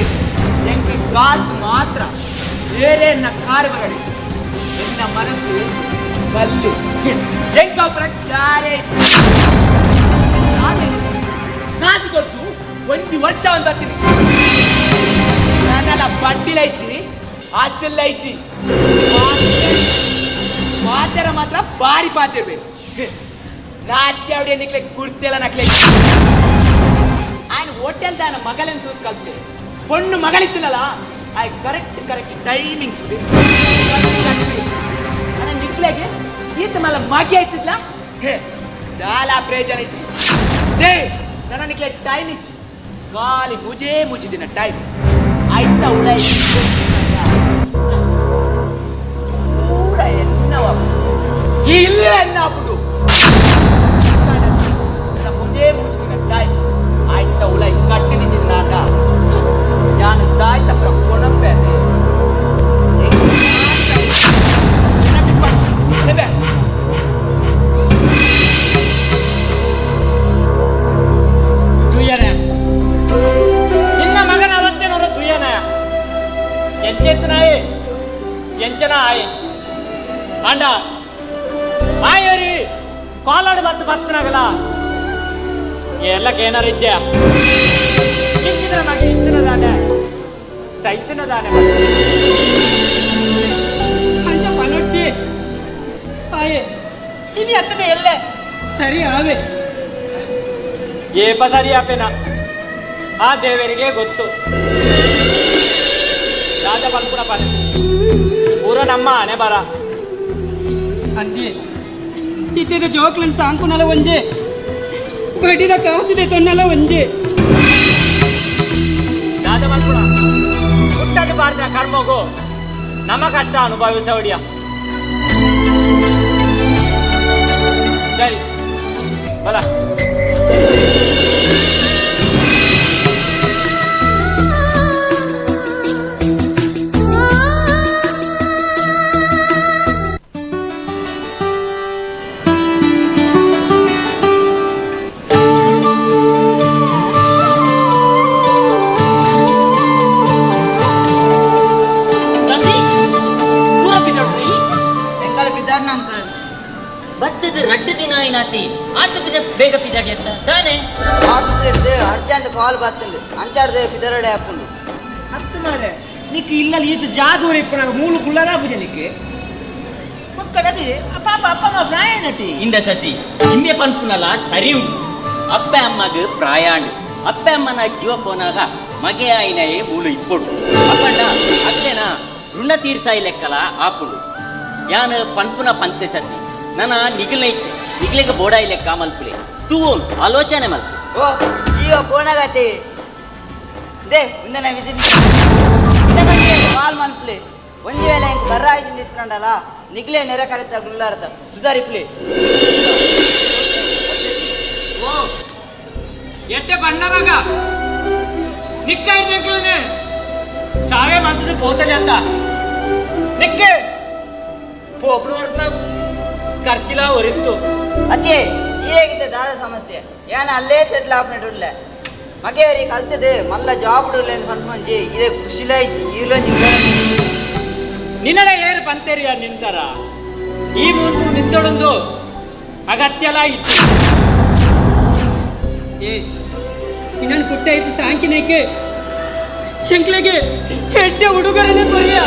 ಎಂಕ್ ಕಾಸು ಮಾತ್ರ ಬೇರೆ ಎನ್ನ ಕಾರು ಬರಡಿ ಎನ್ನ ಮನಸ್ಸು ಕಲ್ಲು ಎಂಕ ಔಪುರ ಗ್ಯಾರೇಜ್ ಕಾಸು ಕೊಟ್ಟು ಒಂದು ವರ್ಷ ಒಂದು ಬರ್ತೀನಿ ನಾನೆಲ್ಲ ಬಡ್ಡಿಲೈಚಿ ಆಸೆಲ್ಲೈಚಿ ಪಾತೆರ ಮಾತ್ರ ಬಾರಿ ಪಾತಿರ್ಬೇಕು ನಾಚಿಕೆ ಅವಡಿ ನಿಕ್ಲೆ ಗುರ್ತೆಲ್ಲ ನಕ್ಲೆ ఆయన ಹೋಟೆಲ್ ದಾನ ಮಗಲನ್ನು ತೂತ್ ಕಲ್ತೆ ಪೊಣ್ಣು ಮಗಳಿತ್ತಿನಲ್ಲ ಆಯ್ ಕರೆಕ್ಟ್ ಕರೆಕ್ಟ್ ಟೈಮಿಂಗ್ಸ್ ಅಣ್ಣ ನಿಕ್ಲೆಗೆ ಈತ ಮಲ್ಲ ಮಗಿ ಆಯ್ತಿದ್ಲ ಹೇ ದಾಲ ಪ್ರಯೋಜನ ಐತಿ they ನನ್ನ ನಿಕ್ಲೆ ಟೈಮ್ ಇಚ್ಚಿ ಖಾಲಿ ಮುಜೇ ಮುಜಿ ದಿನ ಟೈಮ್ ಆಯ್ತಾ ಉಳೈ ಪೂರ ಎನ್ನವ ಈ ಇಲ್ಲ ಎನ್ನ ಅಪ್ಪುಡು ಮುಜೇ ಮುಜಿ ದಿನ ಟೈಮ್ ಆಯ್ತಾ ಉಳೈ ಕಟ್ಟಿದಿದ್ದ ನಾಟ ಯಾನು ತಾಯ್ತ ಪ್ರಕೋಣಂಬೆ ತುಯ್ಯನೆ ನಿನ್ನ ಮಗನ ಅವಸ್ಥೆ ನೋಡ ತುಯ್ಯನ ಎಂಚೆತ್ತನಾಯಿ ಎಂಚನ ಆಯಿ ಅಂಡ ಆಯರಿ ಕಾಲಾಡು ಬತ್ತು ಬತ್ತನಾಗಲ ಎಲ್ಲ ಏನಾರ ಇಜ್ಜೆ ಇಂಚಿನ ಮಗ ಇಂಚಿನ ದಾನೆ ಸೈತಿನ ದಾನೆ ಅಂಚ ಪನೊಚ್ಚಿ ಆಯೆ ಇನಿ ಅತ್ತದ ಎಲ್ಲೆ ಸರಿ ಆವೆ. ಏಪ ಸರಿ ಆಪೇನ ಆ ದೇವರಿಗೆ ಗೊತ್ತು. ರಾಜ ಪಲ್ಪುನ ಪನೆ ಪೂರ ನಮ್ಮ ಆನೆ ಬರ ಅಂದಿ ಇತ್ತಿದ ಜೋಕ್ಲನ್ ಸಾಂಕುನಲ ಒಂಜೆ ಬಡಿದ ಕಾಸಿದೆ ತೊನ್ನಲ ಒಂಜೆ. ರಾಜ ಮಲ್ಪುಣ ಹುಟ್ಟದ ಬಾರ್ದ ಕರ್ಮಗು ನಮ್ಮ ಕಷ್ಟ ಅನುಭವಿಸೋಡಿಯ. ಸರಿ ಬಲ. ಬೇಗ ಪಿದಾಡಿ ಅಂತ ತಾನೆ ಆಫೀಸ್ ಹಿಡ್ದು ಅರ್ಜೆಂಟ್ ಕಾಲ್ ಬರ್ತಂದು ಅಂಚಾಡ್ದೆ ಪಿದರಡೆ ಹಾಕೊಂಡು ಹತ್ತು ಮಾರೆ ನಿಕ್ ಇಲ್ಲ ಈತ ಜಾಗೂರ್ ಇಪ್ಪ ನಾಗ ಮೂಲು ಕುಳ್ಳರ ಪೂಜೆ ನಿಕ್ ಮಕ್ಕಳದಿ ಪಾಪ ಅಪ್ಪ ಅಮ್ಮ ಪ್ರಾಯ ನಟಿ ಇಂದ ಶಶಿ ಇಂದೆ ಪನ್ಪುನಲ ಸರಿ ಉಂಟು. ಅಪ್ಪೆ ಅಮ್ಮಗ್ ಪ್ರಾಯಾಂಡು ಅಪ್ಪೆ ಅಮ್ಮನ ಜೀವ ಪೋನಾಗ ಮಗೆ ಆಯ್ನಯೇ ಮೂಲು ಇಪ್ಪೊಡು ಅಪ್ಪಂಡ ಅತ್ತೆನ ಋಣ ತೀರ್ಸಾಯಿ ಲೆಕ್ಕಲ ಆಪುಂಡು ಯಾನು ಪನ್ಪುನ ಪಂತೆ ಶಶಿ ನನ್ನ ನಿಗಲ ಇಚ್ಛೆ ನಿಗ್ಲಿಗೆ ಬೋಡಾಯಿ ಲೆಕ್ಕ ಮಲ್ಪುಲೆ ತೂವೋನ್ ಆಲೋಚನೆ ಮಲ್ಪು. ಓ ಜೀವ ಪೋನಾಗತ್ತೆ they ಉಂದನ ವಿಸಿಟ್ ಕಾಲ್ ಮಲ್ಪುಲೆ ಒಂಜಿ ವೇಳೆ ಇಂಕ್ ಬರ್ರ ಆಯ್ತು ನಿಂತ್ಕೊಂಡಲ್ಲ ನಿಗ್ಲೆ ನೆರೆ ಕರೆತ ಗುಲ್ಲಾರತ ಸುಧಾರಿಪ್ಲೆ. ಓ ಎಟ್ಟೆ ಬಣ್ಣ ಮಗ ನಿಕ್ಕ ಹಿಡ್ದಂಕ್ಲನೆ ಸಾವೇ ಮಾಡ್ತದೆ ಪೋತಲೆ ಅಂತ ನಿಕ್ಕೆ ಪೋಪ್ಲು ಖರ್ಚಿಲ ಒರಿತ್ತು. ಅತ್ತೆ ಈಗಿದ್ದ ದಾದ ಸಮಸ್ಯೆ ಏನ ಅಲ್ಲೇ ಸೆಟ್ಲ್ ಆಪ್ನೆಟ್ ಮಗೆಯರಿ ಕಲ್ತದೆ ಮಲ್ಲ ಜಾಬ್ ಉಡ್ಲೆ ಅಂತ ಪನ್ಪೊಂಜಿ ಇದೇ ಖುಷಿಲಾಯ್ತು ಈಲೊಂಜಿ ನಿನ್ನಡೆ ಏರು ಪಂತೇರಿಯ ನಿಂತರ ಈ ಮೂರು ನಿಂತೊಡೊಂದು ಅಗತ್ಯಲ ಇತ್ತು. ಏ ಇನ್ನೊಂದು ಪುಟ್ಟ ಆಯ್ತು ಸಾಂಕಿನೇಕೆ ಶಂಕ್ಲೆಗೆ ಹೆಡ್ಡೆ ಹುಡುಗರನ್ನೇ ಕೊರಿಯ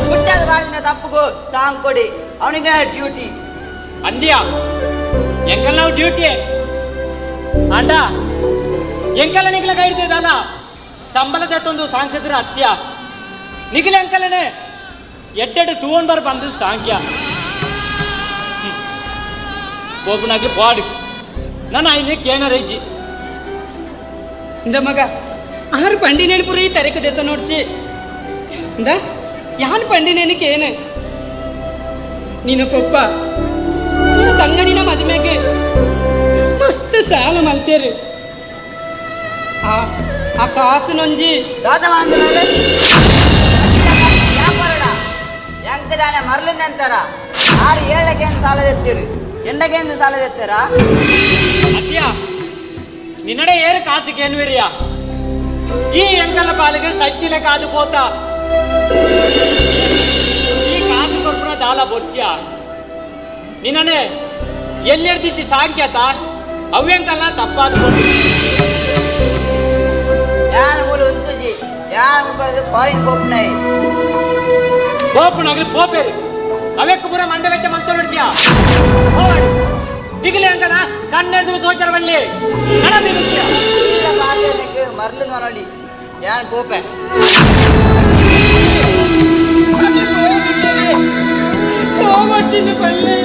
ಪುಟ್ಟದ ಬಾಳಿನ ತಪ್ಪುಗು ಸಾಂಗ್ ಕೊಡಿ ಅವನಿಗೆ ಡ್ಯೂಟಿ ಅಂದ್ಯಾ ಎಂಕಲ್ ನಾವು ಡ್ಯೂಟಿ ಅಂಡ ಎಂಕಲ್ಲ ನಿಗ್ಲ ಕೈ ಹಿಡ್ದಿದ್ದಲ್ಲ ಸಂಬಳದ ತಂದು ಸಾಂಕಿದ್ರ ಅತ್ಯ ನಿಖಿಲ ಅಂಕಲನೆ ಎಡ್ಡೆಡ್ ತೂವನ್ ಬರ್ ಬಂದು ಸಾಂಖ್ಯ ಒಬ್ಬನಾಗಿ ಬಾಡಿ ನಾನು ಐನೆ ಕೇನರ ಇಜ್ಜಿ. ಇಂದ ಮಗ ಆರು ಪಂಡಿನೇನು ಪುರಿ ತರಕದೆತ್ತ ನೋಡ್ಚಿ ಇಂದ ಯಾನ್ ಪಂಡಿನೇನು ಕೇನೆ ನೀನು ಪಪ್ಪ ನಿನ್ನ ತಂಗಡಿನ ಮದುವೆಗೆ ಮಸ್ತ್ ಸಾಲ ಮಲ್ತೇರು ಆ ಆ ಕಾಸು ನೊಂಜಿ ದಾದ ಎಂಕದಾನೆ ಮರಳಿಂದಂತಾರ ಆರು ಏಳಕ್ಕೇನು ಸಾಲ ತೆತ್ತೀರು ಎಂಡಕ್ಕೇನು ಸಾಲ ತೆತ್ತೀರಾ? ಅತ್ಯ ನಿನ್ನಡೆ ಏರು ಕಾಸು ಕೇನ್ವಿರಿಯ ಈ ಎಂಕಲ ಪಾಲಿಗೆ ಸೈತಿಲೆ ಕಾದು ಪೋತ ಈ ಕಾಸು ಕೊರ್ಪುನ ದಾಲ ಬೊಚ್ಚ ನಿನ್ನನೆ ಎಲ್ಲಿರ್ದಿಚ್ಚಿ ಸಾಂಕ್ಯತ ಅವ್ಯಂಕಲ್ಲ ತಪ್ಪಾದ ಯಾನ ಮೂಲು ಉಂತುಜಿ ಯಾನ ಫಾರಿನ್ ಪೋಪುನಾಯಿ ಪೋಪುನಾಗ್ಲಿ ಪೋಪೇರು ಅವೆಕ್ಕು ಪೂರ ಮಂಡೆ ವೆಚ್ಚ ಮಂತೊಡಿದ್ಯಾ ಹೋಡಿ ದಿಗಿಲೆ ಅಂಕಲ ಕಣ್ಣೆದು ತೋಚರವಲ್ಲಿ ಮರಳು ಮನೋಲಿ ಯಾನ್ ಪೋಪೆ ಹೋಗ್ತೀನಿ ಬಲ್ಲೆ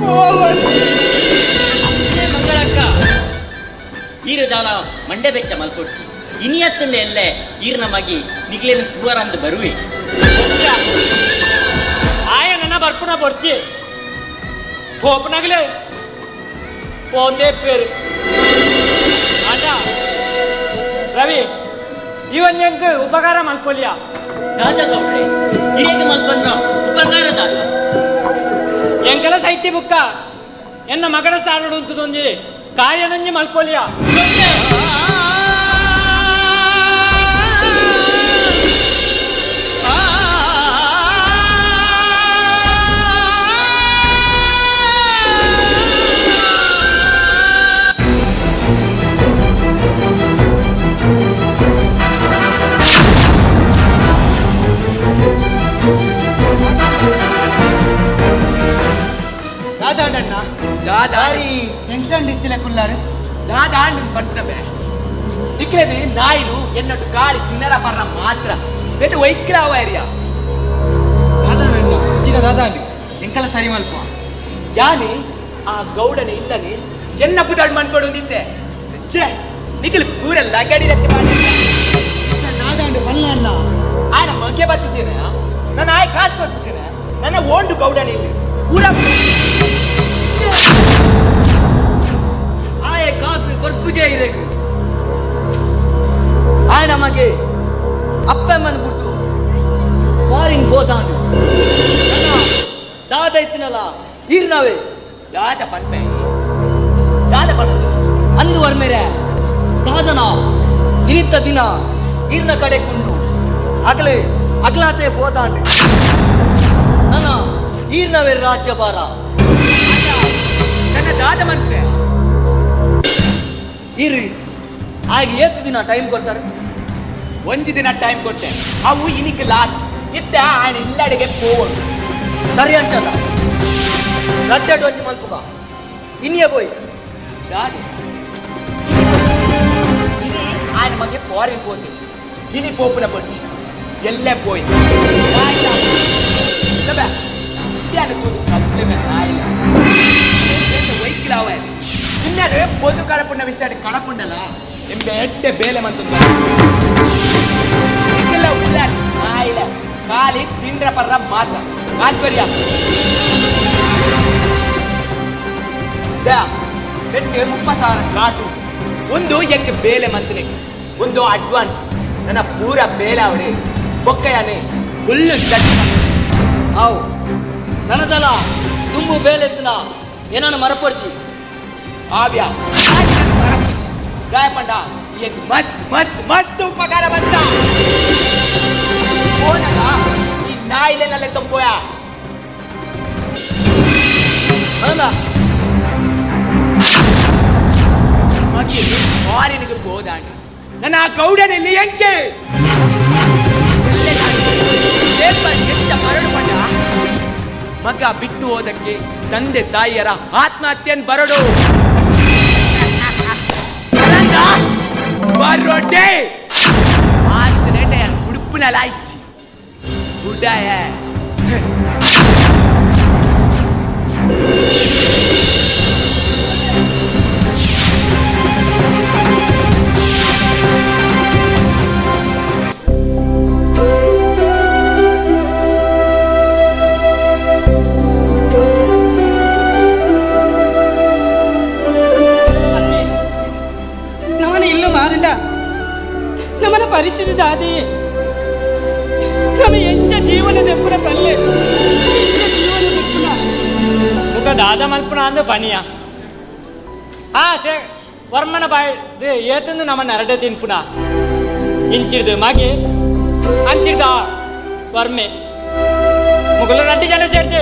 ಹೋಗ್ತೀನಿ. ಮಂಗಳಕ್ಕ ಈರುದಾಲ ಮಂಡೆ ಬೆಚ್ಚ ಮಲ್ಪೊಡ್ಚಿ ಇನಿಯತ್ತುಂಡ ಎಲ್ಲೆ ಈರ್ನ ಮಗಿ ನಿಗ್ಲೇನು ತೂವರಂದು ಬರುವೆ ಆಯ ನನ್ನ ಬರ್ಪುನ ಬೊಡ್ಚಿ ಕೋಪನಾಗಲೇ ಪೋಂದೆ ಪೇರು ಆಟ ರವಿ ಇವನ್ ಎಂಕ್ ಉಪಕಾರ ಮಲ್ಪೊಲಿಯ ದಾದ ಗೌಡ್ರೆ ಹಿರಿಯಗೆ ಮಲ್ಪನ್ನ ಉಪಕಾರ ದಾದ ಎಂಕಲ ಸೈತಿ ಬುಕ್ಕ ಎನ್ನ ಮಗನ ಸ್ಥಾನ ಉಂಟುದೊಂಜಿ ಕಾರ್ಯನಂಜಿ ಮಲ್ಪೊಲಿಯ ದಾದಾಂಡಣ್ಣ ದಾದಾರಿ ಟೆನ್ಷನ್ ಇತ್ತಿಲ್ಲ ಕುಲ್ಲಾರು ದಾದಾಂಡ್ ಪಟ್ಟವೆ ನಿಕ್ಲೆದು ನಾಯಿಲು ಎನ್ನಟ್ಟು ಗಾಳಿ ತಿನ್ನರ ಪರ್ರ ಮಾತ್ರ ಬೇತೆ ವೈಕ್ರಾವ ಏರಿಯಾ ದಾದಾನಣ್ಣ ಚಿನ್ನ ದಾದಾಂಡಿ ಎಂಕಲ ಸರಿ ಮಲ್ಪ ಯಾನಿ ಆ ಗೌಡನ ಇಲ್ಲನೆ ಎನ್ನ ಪುದಾಡ್ ಮನ್ಪಡು ನಿಂತೆ ಛೇ ನಿಖಿಲ್ ಪೂರ ಲಗಡಿ ರತ್ತಿ ಮಾಡಿ ದಾದಾಂಡು ಬಲ್ಲ ಅಣ್ಣ ಆನ ಮಗೆ ಬತ್ತಿದ್ದೇನೆ ನನ್ನ ಆಯ್ ಕಾಸು ಕೊಡ್ತಿದ್ದೇನೆ ನನ್ನ ಓಂಡು ಗೌಡನ ಇಲ್ಲಿ ಪೂರ ಆಯೆ ಕಾಸು ಕೊರ್ಪುಜೆ ಇರೆಗು ಆಯ ನಮಗೆ ಅಪ್ಪಮ್ಮನ ಬಿಡ್ತು ಫಾರಿನ್ ಹೋದಾಂಡು ದಾದ ಇತ್ತಿನಲ್ಲ ಈರ್ನವೇ ದಾದ ಪನ್ಪೆ ದಾದ ಪನ್ನದು ಅಂದು ವರ್ಮೇರೆ ದಾದನ ಇನಿತ್ತ ದಿನ ಈರ್ನ ಕಡೆ ಕುಂಡು ಅಗಲೆ ಅಗಲಾತೆ ಹೋದಾಂಡು ನನ್ನ ಈರ್ನವೇ ರಾಜ್ಯಭಾರ ನನ್ನ ದಾದ ಮನ್ಪೆ ಇರಿ ಆಗ ಏತು ದಿನ ಟೈಮ್ ಕೊಡ್ತಾರೆ ಒಂಜಿ ದಿನ ಟೈಮ್ ಕೊಟ್ಟೆ ಅವು ಇನಿಕ್ ಲಾಸ್ಟ್ ಇತ್ತ ಆಯನ ಇಲ್ಲಡೆಗೆ ಪೋವಡು ಸರಿ ಅಂಚಲ್ಲ ರಡ್ಡಡು ಒಂಜಿ ಮಲ್ಪುಗ ಇನ್ನಿಯ ಬೋಯ್ ದಾದೆ ಇನಿ ಆಯನ ಮಗೆ ಫಾರಿನ್ ಹೋತಿತ್ತು ಇನಿ ಪೋಪುನ ಬೊಡ್ಚಿ ಎಲ್ಲೇ ಪೋಯ್ ತೂದು ಕಪ್ಲೆ ನಾಯಿಲ ವೈಕ್ಲಾವ ಇನ್ನಾರು ಪೊದು ಕಡಪುಂಡ ವಿಷಯ ಕಡಪುಂಡಲ್ಲ ಎಂಬೆ ಎಡ್ಡೆ ಬೇಲೆ ಮಂತುಂದ ಇದೆಲ್ಲ ಉಳ್ಳ ನಾಯಿಲ ಖಾಲಿ ತಿಂಡ್ರ ಪರ್ರ ಮಾತ್ರ ಕಾಸು ಕೊರಿಯ ಬೆಟ್ಟು 30,000 ಕಾಸು ಒಂದು ಎಂಕ್ ಬೇಲೆ ಮಂತ್ರಿ ಒಂದು ಅಡ್ವಾನ್ಸ್ ನನ್ನ ಪೂರ ಬೇಲೆ ಅವಡೆ ಬೊಕ್ಕಯಾನೆ ಫುಲ್ ಸಟ್ ಆವು ನನದಲ ತುಂಬು ಬೇಲೆ ಇರ್ತನ ಏನನ್ನು ಮರಪೊಡ್ಚಿ ಆವ್ಯ ಮರಪುಚಿ ಗಾಯಪಂಡ ಎಂಕ್ ಮಸ್ತ್ ಮಸ್ತ್ ಮಸ್ತ್ ಉಪಕಾರ ಬಂತ ಹೋನಲ್ಲ ಈ ನಾಯಿಲೆಲ್ಲ ತಂಪೋಯ ಅಲ್ಲ ಮಗಿ ಫಾರಿನ್ಗೆ ಹೋದಾಂಡ ನನ್ನ ಆ ಗೌಡನಲ್ಲಿ ಎಂಕೆ ಎಂತ ಮರಳು ಪಂಡ ಮಗ ಬಿಟ್ಟು ಹೋದಕ್ಕೆ ತಂದೆ ತಾಯಿಯರ ಆತ್ಮಹತ್ಯೆಯನ್ನು ಬರಡು ಬರೋಡೆ ಆತನೇಟೆ ಉಡುಪಿನ ಲಾಯ್ಚಿ ಗುಡ್ಡಾಯ ನಮನ ಇಲ್ಲು ಮಾರಂಡ ನಮನ ಪರಿಸ್ಥಿತಿ ದಾದಿ ನಮ್ಮ ಎಂಚ ಜೀವನ ದೆಪ್ಪುನ ಪಲ್ಲೆ ಎಂಚ ಜೀವನ ದೆಪ್ಪುನ ಮುಖ ದಾದ ಮಲ್ಪುನ ಅಂದು ಪನಿಯ ಆ ಸೇ ವರ್ಮನ ಬಾಯ್ ಏತಂದು ನಮ್ಮ ನರಡೆ ತಿನ್ಪುನ ಇಂಚಿಡ್ದು ಮಗಿ ಅಂಚಿಡ್ದ ವರ್ಮೆ ಮುಗುಲ ರಡ್ಡಿ ಜನ ಸೇರ್ದು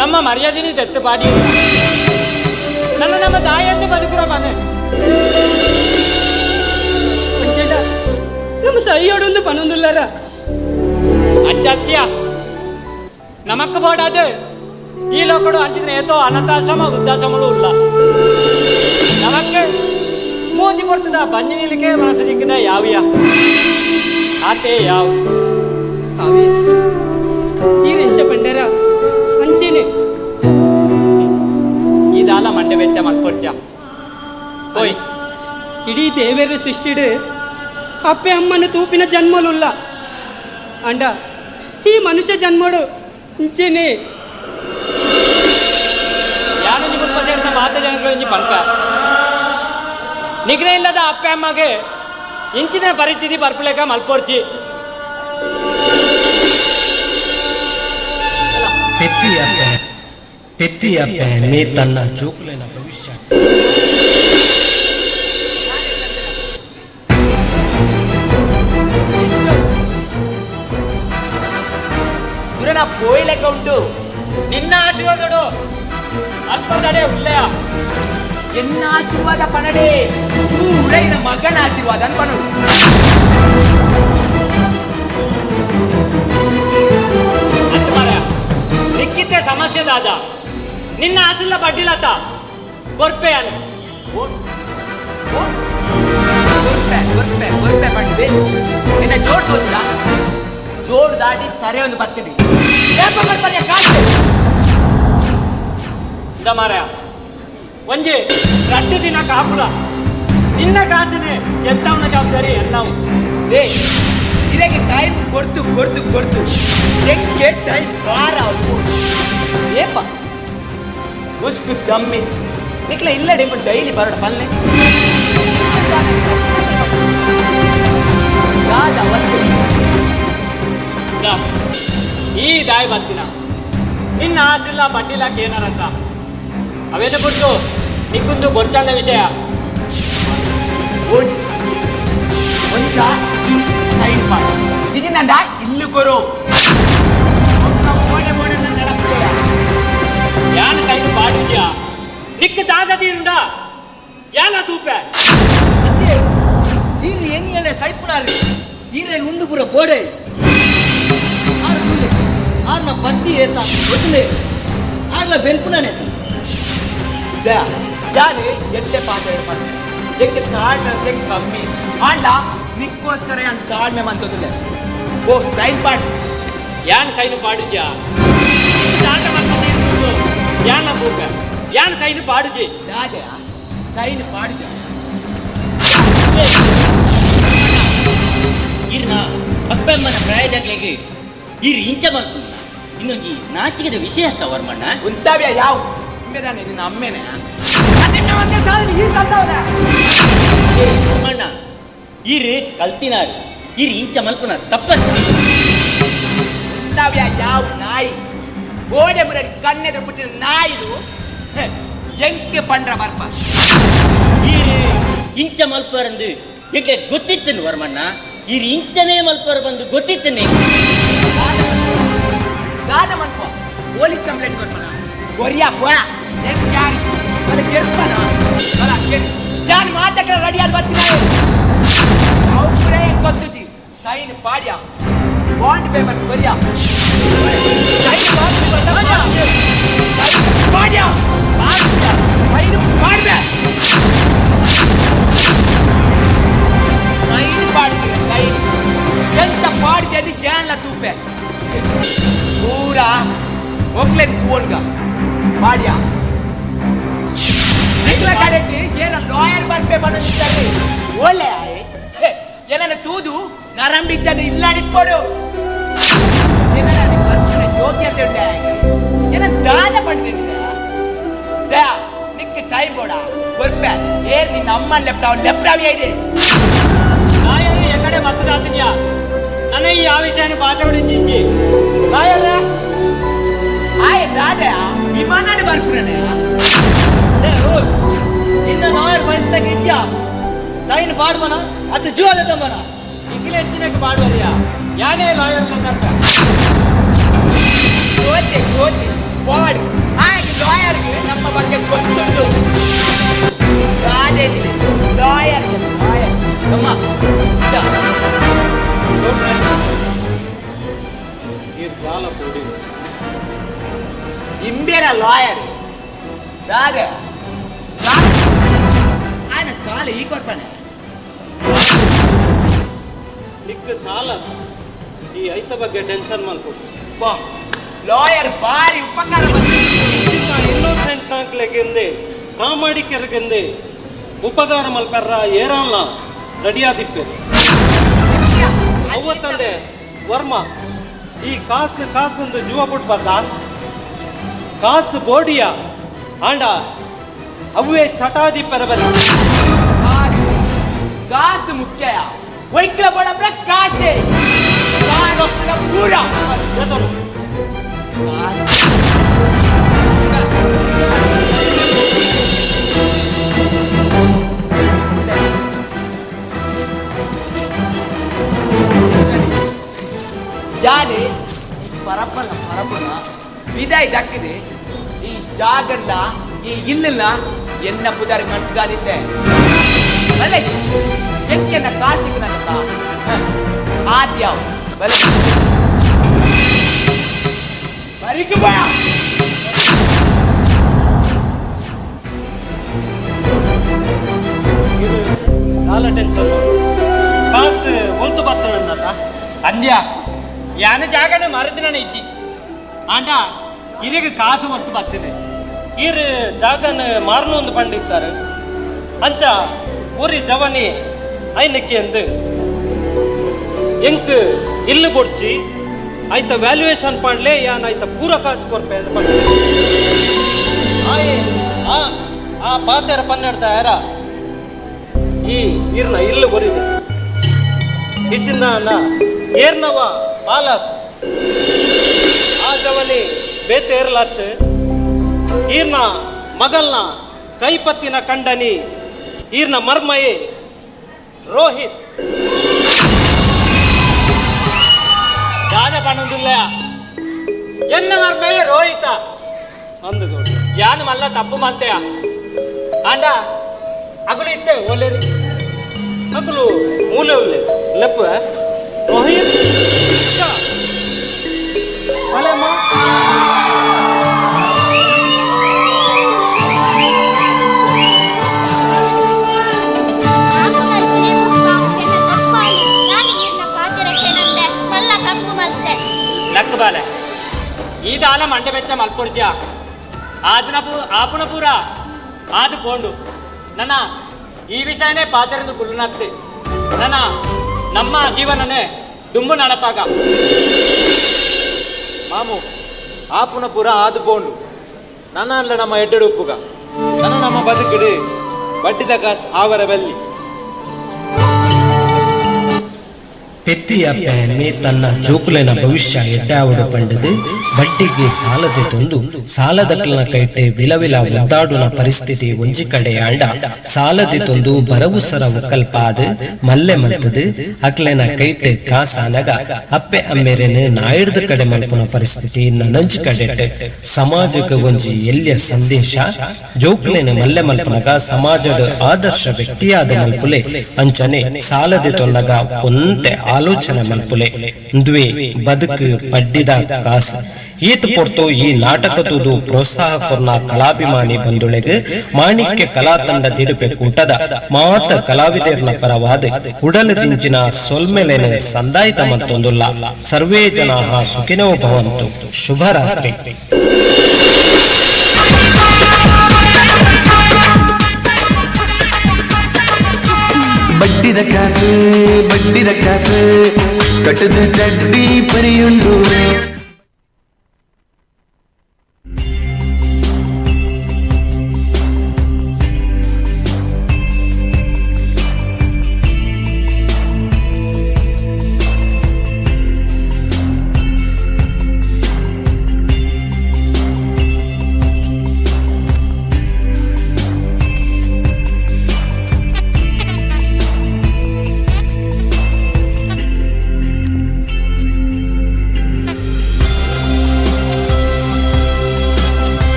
ನಮ್ಮ ಮರ್ಯಾದಿನಿ ದತ್ತು ಪಾಡಿ ನನ್ನ ನಮ್ಮ ತಾಯಿಯಂದು ಬದುಕುರ ಮನೆ ಅಂಚೆಡ ನಮ್ಮ ಸೈಯೋಡೊಂದು ಪನೊಂದುಲ್ಲಾರ ಅಚ್ಚತ್ಯ ನಮಕ್ ಬೋಡಾದು ಈ ಲೋಕಡು ಅಂಚಿದ್ರೆ ಏತೋ ಅನಾಥಾಶ್ರಮ ವೃದ್ಧಾಶ್ರಮಗಳು ಉಲ್ಲ ನಮಕ್ ಮೂಜಿ ಕೊಡ್ತದ ಬಂಜಿ ನಿಲಿಕೆ ಮನಸ್ಸು ದಿಕ್ಕಿನ ಯಾವ್ಯ ಆತೆ ಯಾವ ತಾವೇ ಈರೆಂಚ ಪಂಡರ ಅಂಚೇನೆ ಇದಾಲ ಮಂಡೆ ವೆಚ್ಚ ಮಲ್ಪೊಡ್ಚ ಹೋಯ್ ಇಡೀ ದೇವೇರ ಸೃಷ್ಟಿಡು ಅಪ್ಪೆ ಅಮ್ಮನ ತೂಪಿನ ಜನ್ಮಲುಲ್ಲ ಅಂಡ ಈ ಮನುಷ್ಯ ಜನ್ಮಡು ಇಂಚೇನೆ ಯಾನು ನಿಗುಲ್ಪ ಸೇರಿದ ಮಾತ ಜನಗಳು ಇಂಜಿ ಪನ್ಪ ನಿಗ್ನೆ ಇಲ್ಲದ ಅಪ್ಪೆ ಅಮ್ಮಗೆ ಇಂಚಿನ ಪರಿಸ್ಥಿತಿ ಬರ್ಪುಲೆಕ ಮಲ್ಪೋರ್ಚಿ. ಪೆತ್ತಿ ಅಪ್ಪೆ ಮೇ ತನ್ನ ಜೋಕುಲೆನ ಭವಿಷ್ಯ ಗುರನ ಪೋಯ್ಲೆಕ್ಕ ಉಂಟು. ನಿನ್ನ ಆಶೀರ್ವಾದಡು ಅಲ್ಪದಡೆ ಉಲ್ಲೆಯ ಎನ್ನ ಆಶೀರ್ವಾದ ಪನಡೆ ಉಳೈನ ಮಗನ ಆಶೀರ್ವಾದ ಅನ್ಪನಡು. ನಿಕ್ಕಿತ್ತೆ ಸಮಸ್ಯೆ ದಾದ ನಿನ್ನ ಆಸಿಲ್ಲ ಬಡ್ಡಿಲತ್ತ ಕೊರ್ಪೆ ಅನು ಕೊರ್ಪೆ ಕೊರ್ಪೆ ಕೊರ್ಪೆ ಪಂಡಿದೆ ನಿನ್ನ ಜೋಡ್ ತೋಚ ಜೋಡ್ ದಾಟಿ ತರೆ ಒಂದು ಬತ್ತಿನಿ ಇಂದ ಮಾರಾಯ ಒಂಜಿ ರಡ್ಡು ದಿನ ಕಾಪುಲ ನಿನ್ನ ಕಾಸಿನೆ ಎತ್ತವನ ಜವಾಬ್ದಾರಿ ಎಲ್ಲವೂ. ಲೇ ಇದಕ್ಕೆ ಟೈಮ್ ಕೊಡ್ತು ಕೊಡ್ತು ಕೊಡ್ತು ಎಂಕೆ ಟೈಮ್ ಬಾರ ಏಪ ಉಸ್ಕು ದಮ್ಮಿಚ್ ನಿಕ್ಲ ಇಲ್ಲ ಡಿಂಬ ಡೈಲಿ ಬರೋಣ ಪಲ್ಲೆ ದಾದ ವಸ್ತು ಈ ದಾಯಿ ಬರ್ತಿನ ನಿನ್ನ ಆಸಿಲ್ಲ ಬಡ್ಡಿಲ್ಲ ಏನಾರಂತ ಅವೇನು ಬಿಟ್ಟು ನಿಕ್ಕೊಂದು ಗೊರ್ಚಂದ ವಿಷಯ. ಒಂಜ ಸೈನ್ ಮಾಡು ನಿಜಿನಂಡ ಇಲ್ಲು ಕೊರು ಯಾನ ಸೈನ್ ಪಾಡಿದ್ಯಾ ನಿಕ್ಕ ದಾದ ತೀರುಂಡ ಯಾನ ತೂಪೆ ಈರು ಎನ್ನಿಯಲ್ಲೇ ಸೈಪುನಾರು ಈರೆ ಉಂಡು ಪೂರ ಬೋಡೆ ಆರು ತುಲೆ ಆರ್ನ ಬಡ್ಡಿ ಏತ ಒತ್ತಲೆ ಆರ್ಲ ಬೆನ್ಪುನಾನೆ ಯಾರು ಎಟ್ಟೆ ಪಾತ್ರ ಮಾಡ್ತಾರೆ ಎಕ್ಕೆ ತಾಳ್ಮೆ ಕಮ್ಮಿ ಆಂಡ ನಿಕ್ಕೋಸ್ಕರ ಯಾನ್ ತಾಳ್ಮೆ ಮಂತದಿಲ್ಲ. ಓ ಸೈನ್ ಪಾಡ್ ಯಾನ್ ಸೈನ್ ಪಾಡುಜ್ಯಾ ಯಾನ ಬೂಕ ಯಾನ್ ಸೈನ್ ಪಾಡುಜಿ ದಾದ ಸೈನ್ ಪಾಡುಜ ಇರ್ನ ಅಪ್ಪಮ್ಮನ ಪ್ರಾಯದಾಗ್ಲಿಗೆ ಇರ್ ಇಂಚ ಮಲ್ಪುನ ಇನ್ನೊಂಜಿ ನಾಚಿಕೆದ ವಿಷಯ ಅತ್ತ ವರ್ಮಣ್ಣ. ಉಂತಾವ್ಯ ಯಾವ ನಿಮ್ಮೆದಾನೆ ನಿನ್ನ ಅಮ್ಮೇನೆ ವರ್ಮಣ್ಣ ಇರ್ ಕಲ್ತಿನಾರು ಇರ್ ಇಂಚ ಮಲ್ಪುನ ತಪ್ಪ. ಉಂತಾವ್ಯ ಯಾವ ನಾಯಿ ಗೋಡೆ ಮುರಡಿ ಕಣ್ಣೆದುರು ಪುಟ್ಟಿನ ನಾಯಿದು ಎಂಕೆ ಪಂಡ್ರ ಬರ್ಪ ಈರು ಇಂಚ ಮಲ್ಪರಂದು ಏಕೆ ಗೊತ್ತಿತ್ತನು ವರ್ಮಣ್ಣ ಈರು ಇಂಚನೇ ಮಲ್ಪರ ಬಂದು ಗೊತ್ತಿತ್ತನೆ. ದಾದ ಮನ್ಪ ಪೊಲೀಸ್ ಕಂಪ್ಲೇಂಟ್ ಕೊಡ್ಪಣ ಕೊರಿಯಾ ಪೋಯ ಎಂಕೆ ಬಲ ಕೆರ್ಪನ ಬಲ ಕೆರ್ ಜಾನ್ ಮಾತಕ್ಕೆ ರೆಡಿ ಆದ ಬರ್ತೀನಿ ಅವ್ರೇ ಗೊತ್ತುಜಿ ಸೈನ್ ಪಾಡ್ಯ ಬಾಂಡ್ ಪೇಪರ್ ಕೊರಿಯಾ ಸೈನ್ ಪಾಡ್ಯ ಸೈನ್ ಪಾಡ್ಬೆ ಸೈನ್ ಪಾಡ್ತೀರ ಸೈನ್ ಎಂತ ಪಾಡ್ದೆ ಗ್ಯಾನ್ಲ ತೂಪೆ ಪೂರಾ ಒಗ್ಲೆ ತೂವಣ್ಗ ಪಾಡ್ಯ ನಿಕ್ಲ ಕಡೆಟ್ಟಿ ಏನ ಲಾಯರ್ ಬರ್ಪೆ ಬಂದಿದ್ದಾರೆ ಓಲೆ ಆಯ್ ಏನನ್ನ ತೂದು ನರಂಬಿಚ್ಚದು ಇಲ್ಲ ನಿಪ್ಪಡು ಏನನ್ನ ಬರ್ಪನ ಯೋಗ್ಯತೆ ಉಂಟೆ ಏನ ದಾದ ಪಡೆದಿದ್ದ ದಾ ನಿಕ್ಕೆ ಟೈಮ್ ಬೋಡ ಬರ್ಪೆ ಏರ್ ನಿನ್ನ ಅಮ್ಮ ಲೆಪ್ಟಾವ್ ಲೆಪ್ಟಾವ್ ಐಡಿ ಲಾಯರ್ ಎಕಡೆ ಮತ್ತದಾತನ್ಯಾ ನನ್ನ ಈ ಆ ವಿಷಯನ ಪಾತ್ರ ಲಾಯರ್ ಆಯ್ ದಾದ ವಿಮಾನನ ಬರ್ಪುರನೆ ನಿನ್ನ ಲಾಯರ್ ಬೈಪ್ಲಾಗ ಇದ್ಯಾ ಸೈನ್ ಪಾಡ್ಬನ ಅದು ಜೀವದ ತಂಬನ ಇಗ್ಲೇ ಹೆಚ್ಚಿನಕ್ಕೆ ಪಾಡುವರಿಯ ಯಾನೇ ಲಾಯರ್ ಅಂತ ಗೋತೆ ಗೋತೆ ಪಾಡು ಆಯ್ ಲಾಯರ್ಗೆ ನಮ್ಮ ಬಗ್ಗೆ ಗೊತ್ತುಂಟು ದಾದೆ ಲಾಯರ್ ಲಾಯರ್ ನಮ್ಮ ಇಂಬೇನ ಲಾಯರ್ ದಾದೆ ఆయన ಸಾಲ ಈ ಕೊಡ್ಪಾನೆ ನಿಕ್ಕ ಸಾಲ ಈ ಐತ ಬಗ್ಗೆ ಟೆನ್ಷನ್ ಮಲ್ಕೊಡ್ಚಿ ಬಾ ಲಾಯರ್ ಭಾರಿ ಉಪಕಾರ ಇನ್ನೋಸೆಂಟ್ ನಾಕ್ಲೆಗೆಂದೆ ಪ್ರಾಮಾಣಿಕರಿಗೆಂದೆ ಉಪಕಾರ ಮಲ್ಪೆರ್ರ ಏರಲ್ಲ ರೆಡಿಯಾದಿಪ್ಪೇರು. ಅವ್ವತ್ತಂದೆ ವರ್ಮ ಈ ಕಾಸು ಕಾಸೊಂದು ಜೀವ ಬಿಟ್ಬಾಸ ಕಾಸು ಬೋಡಿಯ ಆಂಡ ಅವೇ ಚಟಾದಿಪ್ಪರ ಬಲ್ಲಿ. ಕಾಸು ಮುಖ್ಯ ವೈಕ್ಲ ಬೋಡಪ್ರ ಕಾಸೆ ಪೂರ ಯಾನೆ ಈ ಪರಪ್ಪನ ಪರಪ್ಪನ ವಿದಾಯ್ ದಕ್ಕಿದೆ ಈ ಜಾಗಲ್ಲ ಈ ಇಲ್ಲಿಲ್ಲ ಎನ್ನ ಪುದಾರಿ ಮನ್ಸ್ಗಾದಿದ್ದೆ ಬಲೆ ಎಂಕೆನ್ನ ಕಾರ್ತಿಕ್ ನನ್ನ ಆದ್ಯಾವ್ ಬಲೆ ಬರಿಕು ಬಯ. ಇದು ದಾಲ ಟೆನ್ಷನ್ ಕಾಸು ಒಲ್ತು ಬತ್ತಣಂದತ್ತ. ಅಂದ್ಯ ಯಾನ ಜಾಗನ ಮರದಿನ ಇಜ್ಜಿ ಆಂಡ ಇರಿಗ ಕಾಸು ಹೊರ್ತು ಬರ್ತದೆ. ಈರು ಜಾಗನ ಮಾರ್ನೊಂದು ಪಂಡಿತ್ತಾರೆ ಅಂಚ ಊರಿ ಜವನಿ ಐನಕ್ಕೆ ಎಂದು ಎಂಕ್ ಇಲ್ಲು ಬೊಡ್ಚಿ ಆಯ್ತ ವ್ಯಾಲ್ಯೂಯೇಷನ್ ಪಡ್ಲೆ ಯಾನ್ ಆಯ್ತ ಪೂರ ಕಾಸು ಕೊರ್ಪೆ ಅಂತ ಪಂಡ ಆ ಆ ಪಾತೆರ ಪನ್ನೆಡ್ದ ಯಾರ ಈ ಈರ್ನ ಇಲ್ಲು ಬರಿದೆ ಇಚ್ಚಿಂದ ಏರ್ನವ ಬಾಲ ಆ ಜವನಿ ಬೇತೇರ್ಲತ್ ಈರ್ನ ಮಗಲ್ನ ಕೈಪತ್ತಿನ ಕಂಡನಿ ಈರ್ನ ಮರ್ಮಯೇ ರೋಹಿತ್. ದಾದ ಪಣೊಂದುಲ್ಲ ಎನ್ನ ಮರ್ಮಯೇ ರೋಹಿತ ಅಂದುಗೌಡ ಯಾನು ಮಲ್ಲ ತಪ್ಪು ಮಲ್ತೆಯ ಆಂಡ ಅಗುಲು ಇತ್ತೆ ಒಲ್ಲೇರಿ ಅಗುಲು ಮೂಲೆ ಒಲ್ಲೆ ಲೆಪ್ಪ ರೋಹಿತ್ ಬಲೆಮ್ಮ. ಲಕ್ಕ ಬಾಲೆ ಈ ದಾಲ ಮಂಡೆ ಬೆಚ್ಚ ಮಲ್ಪೊರ್ಜ ಆದನ ಆಪುನ ಪೂರ ಆದು ಪೋಂಡು ನನ್ನ ಈ ವಿಷಯನೇ ಪಾತರಂದು ಕುಲ್ಲುನತ್ತೆ ನನ್ನ ನಮ್ಮ ಜೀವನನೇ ದುಂಬು ನಡಪಾಗ. ಮಾಮು ಆಪುನ ಪೂರ ಆದು ಪೋಂಡು ನನ್ನ ಅಲ್ಲ ನಮ್ಮ ಎಡ್ಡೆಡು ಉಪ್ಪುಗ ನನ್ನ ನಮ್ಮ ಬದುಕಿಡು ಬಡ್ಡಿದ ಕಾಸು ಆವರ ಬಲ್ಲಿ. ಪೆತ್ತಿಯ ಪೆಮ್ಮೆ ತನ್ನ ಜೋಕುಲೆನ ಭವಿಷ್ಯ ಎಡ್ಡಾವಡು ಪಂಡದು ಬಡ್ಡಿಗೆ ಸಾಲದೆ ತಂದು ಸಾಲದಕ್ಲನ ಕೈಟೆ ವಿಲವಿಲ ಒದ್ದಾಡುನ ಪರಿಸ್ಥಿತಿ ಒಂಜಿ ಕಡೆ ಆಂಡ ಸಾಲದೆ ತಂದು ಬರವು ಸರವು ಕಲ್ಪಾದ ಮಲ್ಲೆ ಮಲ್ತದು ಅಕ್ಲೆನ ಕೈಟೆ ಕಾಸಾನಗ ಅಪ್ಪೆ ಅಮ್ಮೆರೆನು ನಾಯಿಡ್ದ ಕಡೆ ಮಲ್ಪುನ ಪರಿಸ್ಥಿತಿ ನನಂಜಿ ಕಡೆಟ್ ಸಮಾಜಕ್ಕೆ ಒಂಜಿ ಎಲ್ಯ ಸಂದೇಶ ಜೋಕುಲೆನ ಮಲ್ಲೆ ಮಲ್ಪನಗ ಸಮಾಜದ ಆದರ್ಶ ವ್ಯಕ್ತಿಯಾದ ಮಲ್ಪುಲೆ ಅಂಚನೆ ಸಾಲದೆ ತೊನ್ನಗ ಒಂತೆ ಆಲೋಚನೆ ಮಲ್ಪುಲೆ ದ್ವೆ ಬದುಕು ಬಡ್ಡಿದ ಕಾಸು ಈತ ಪೊರ್ತು ಈ ನಾಟಕದುದು ಪ್ರೋತ್ಸಾಹ ಕೊರ್ನ ಕಲಾಭಿಮಾನಿ ಬಂಧುಳೆಗ್ ಮಾಣಿಕ್ಯ ಕಲಾ ತಂಡ ದಿಡುಪೆ ಕೂಟದ ಮಾತ ಕಲಾವಿದರ್ನ ಪರವಾದ ಉಡಲ ದಿಂಚಿನ ಸೊಲ್ಮೆಲೆನ ಸಂದಾಯಿತ ಮತ್ತೊಂದುಲ್ಲ. ಸರ್ವೇ ಜನಾಃ ಸುಖಿನೋ ಭವಂತು. ಶುಭರಾತ್ರಿ. ಬಡ್ಡಿದ ಕಾಸು ಬಡ್ಡಿದ ಕಾಸು ಕಟ್ಟದ ಚಡ್ಡಿ ಪರಿಯುಂಡು.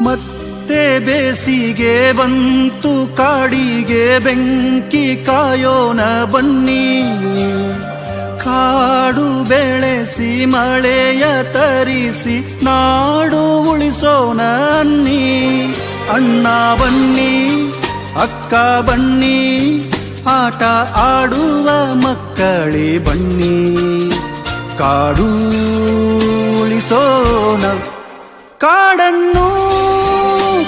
ಮತ್ತೆ ಬೇಸಿಗೆ ಬಂತು ಕಾಡಿಗೆ ಬೆಂಕಿ ಕಾಯೋಣ ಬನ್ನಿ. ಕಾಡು ಬೆಳೆಸಿ ಮಳೆಯ ತರಿಸಿ ನಾಡು ಉಳಿಸೋಣ ಅನ್ನಿ. ಅಣ್ಣ ಬನ್ನಿ, ಅಕ್ಕ ಬನ್ನಿ, ಆಟ ಆಡುವ ಮಕ್ಕಳೇ ಬನ್ನಿ. ಕಾಡು ಉಳಿಸೋಣ, ಕಾಡನ್ನು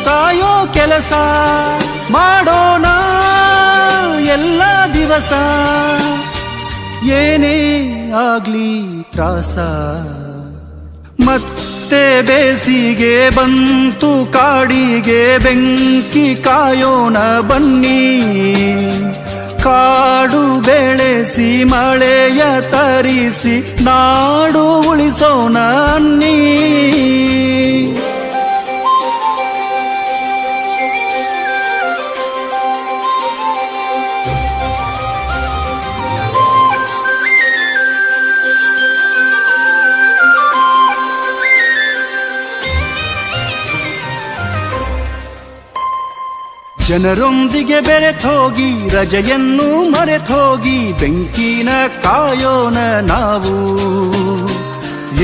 ಕಾಯೋ ಕೆಲಸ ಮಾಡೋಣ ಎಲ್ಲ ದಿವಸ. ಏನೇ ಆಗ್ಲಿ ತ್ರಾಸ. ಮತ್ತೆ ಬೇಸಿಗೆ ಬಂತು ಕಾಡಿಗೆ ಬೆಂಕಿ ಕಾಯೋಣ ಬನ್ನಿ. ಕಾಡು ಬೆಳೆಸಿ ಮಳೆಯ ತರಿಸಿ ನಾಡು ಉಳಿಸೋಣ ಅನ್ನಿ. ಜನರೊಂದಿಗೆ ಬೆರೆತೋಗಿ ರಜೆಯನ್ನು ಮರೆತೋಗಿ ಬೆಂಕಿನ ಕಾಯೋಣ ನಾವು.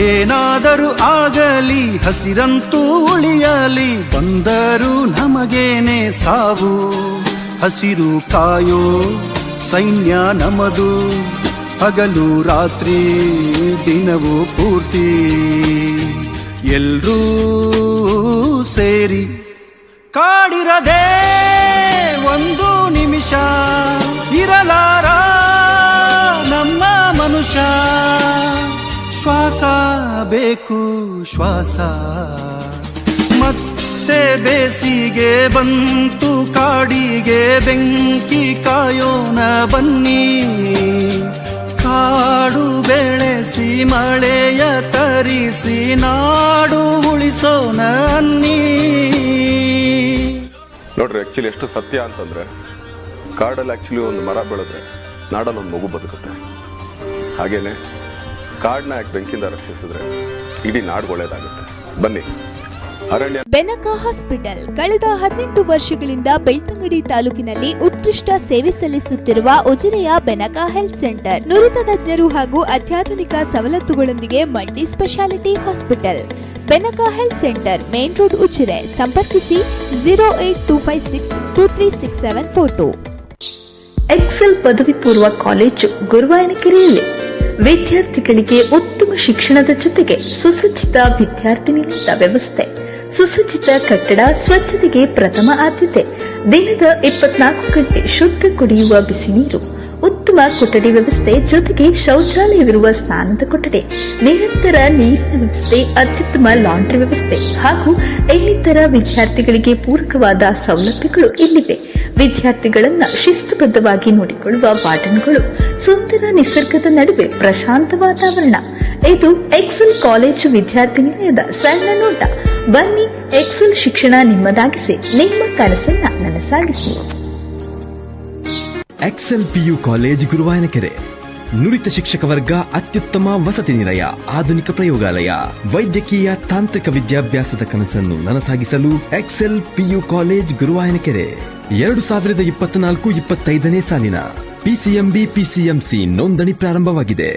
ಏನಾದರೂ ಆಗಲಿ ಹಸಿರಂತೂ ಉಳಿಯಲಿ, ಬಂದರೂ ನಮಗೇನೆ ಸಾವು. ಹಸಿರು ಕಾಯೋ ಸೈನ್ಯ ನಮದು, ಹಗಲು ರಾತ್ರಿ ದಿನವೂ ಪೂರ್ತಿ. ಎಲ್ರೂ ಸೇರಿ ಕಾಡಿರದೆ ಒಂದು ನಿಮಿಷ ಇರಲಾರ ನಮ್ಮ ಮನುಷ್ಯ. ಶ್ವಾಸ ಬೇಕು ಶ್ವಾಸ. ಮತ್ತೆ ಬೇಸಿಗೆ ಬಂತು ಕಾಡಿಗೆ ಬೆಂಕಿ ಕಾಯೋಣ ಬನ್ನಿ. ಕಾಡು ಬೆಳೆಸಿ ಮಳೆಯ ತರಿಸಿ ನಾಡು ಉಳಿಸೋಣ ಅನ್ನಿ. ನೋಡ್ರಿ, ಆ್ಯಕ್ಚುಲಿ ಎಷ್ಟು ಸತ್ಯ ಅಂತಂದ್ರೆ, ಕಾಡಲ್ಲಿ ಆ್ಯಕ್ಚುಲಿ ಒಂದು ಮರ ಬೆಳೆದ್ರೆ ನಾಡಲ್ಲಿ ಒಂದು ಮಗು ಬದುಕುತ್ತೆ. ಹಾಗೇನೆ ಕಾಡನ್ನ ಯಾಕೆ ಬೆಂಕಿಯಿಂದ ರಕ್ಷಿಸಿದ್ರೆ ಇಡೀ ನಾಡ್ಗೆ ಒಳ್ಳೇದಾಗುತ್ತೆ. ಬನ್ನಿ ಅರಣ್ಯ. ಬೆನಕ ಹಾಸ್ಪಿಟಲ್ ಕಳೆದ 18 ವರ್ಷಗಳಿಂದ ಬೆಳ್ತಂಗಡಿ ತಾಲೂಕಿನಲ್ಲಿ ಉತ್ಕೃಷ್ಟ ಸೇವೆ ಸಲ್ಲಿಸುತ್ತಿರುವ ಉಜಿರೆಯ ಬೆನಕ ಹೆಲ್ತ್ ಸೆಂಟರ್ ನುರಿತ ತಜ್ಞರು ಹಾಗೂ ಅತ್ಯಾಧುನಿಕ ಸವಲತ್ತುಗಳೊಂದಿಗೆ multi speciality hospital. Benaka health centre, main road, Ujire. ಸಂಪರ್ಕಿಸಿ 08256236742. ಎಕ್ಸೆಲ್ ಪದವಿ ಪೂರ್ವ ಕಾಲೇಜು ಗುರುವಾಯನಕೆರೆಯಲ್ಲಿ ವಿದ್ಯಾರ್ಥಿಗಳಿಗೆ ಉತ್ತಮ ಶಿಕ್ಷಣದ ಜೊತೆಗೆ ಸುಸಜ್ಜಿತ ವಿದ್ಯಾರ್ಥಿ ನಿಲಯದ ವ್ಯವಸ್ಥೆ, ಸುಸಜ್ಜಿತ ಕಟ್ಟಡ, ಸ್ವಚ್ಛತೆಗೆ ಪ್ರಥಮ ಆದ್ಯತೆ, ದಿನದ 24 ಗಂಟೆ ಶುದ್ಧ ಕುಡಿಯುವ ಬಿಸಿ ನೀರು, ಉತ್ತಮ ಕೊಠಡಿ ವ್ಯವಸ್ಥೆ ಜೊತೆಗೆ ಶೌಚಾಲಯವಿರುವ ಸ್ನಾನದ ಕೊಠಡಿ, ನಿರಂತರ ನೀರಿನ ವ್ಯವಸ್ಥೆ, ಅತ್ಯುತ್ತಮ ಲಾಂಡ್ರಿ ವ್ಯವಸ್ಥೆ ಹಾಗೂ ಇನ್ನಿತರ ವಿದ್ಯಾರ್ಥಿಗಳಿಗೆ ಪೂರಕವಾದ ಸೌಲಭ್ಯಗಳು ಇಲ್ಲಿವೆ. ವಿದ್ಯಾರ್ಥಿಗಳನ್ನ ಶಿಸ್ತುಬದ್ಧವಾಗಿ ನೋಡಿಕೊಳ್ಳುವ ವಾರ್ಡನ್ಗಳು, ಸುಂದರ ನಿಸರ್ಗದ ನಡುವೆ ಪ್ರಶಾಂತ ವಾತಾವರಣ. ಇದು ಎಕ್ಸೆಲ್ ಕಾಲೇಜು ವಿದ್ಯಾರ್ಥಿ ನಿಲಯದ ಸಣ್ಣ ನೋಟ. ಬನ್ನಿ, ಎಕ್ಸೆಲ್ ಶಿಕ್ಷಣ ನಿಮ್ಮದಾಗಿಸಿ, ನಿಮ್ಮ ಕನಸನ್ನ ನನಸಾಗಿಸಿ. Excel PU college Guruvayanakere. ನುರಿತ ಶಿಕ್ಷಕ ವರ್ಗ, ಅತ್ಯುತ್ತಮ ವಸತಿ ನಿಲಯ, ಆಧುನಿಕ ಪ್ರಯೋಗಾಲಯ, ವೈದ್ಯಕೀಯ ತಾಂತ್ರಿಕ ವಿದ್ಯಾಭ್ಯಾಸದ ಕನಸನ್ನು ನನಸಾಗಿಸಲು ಎಕ್ಸೆಲ್ ಪಿಯು ಕಾಲೇಜ್ ಗುರುವಾಯನಕೆರೆ. 2024-25ನೇ ಸಾಲಿನ ಪಿಸಿಎಂಬಿ, ಪಿಸಿಎಂಸಿ ನೋಂದಣಿ ಪ್ರಾರಂಭವಾಗಿದೆ.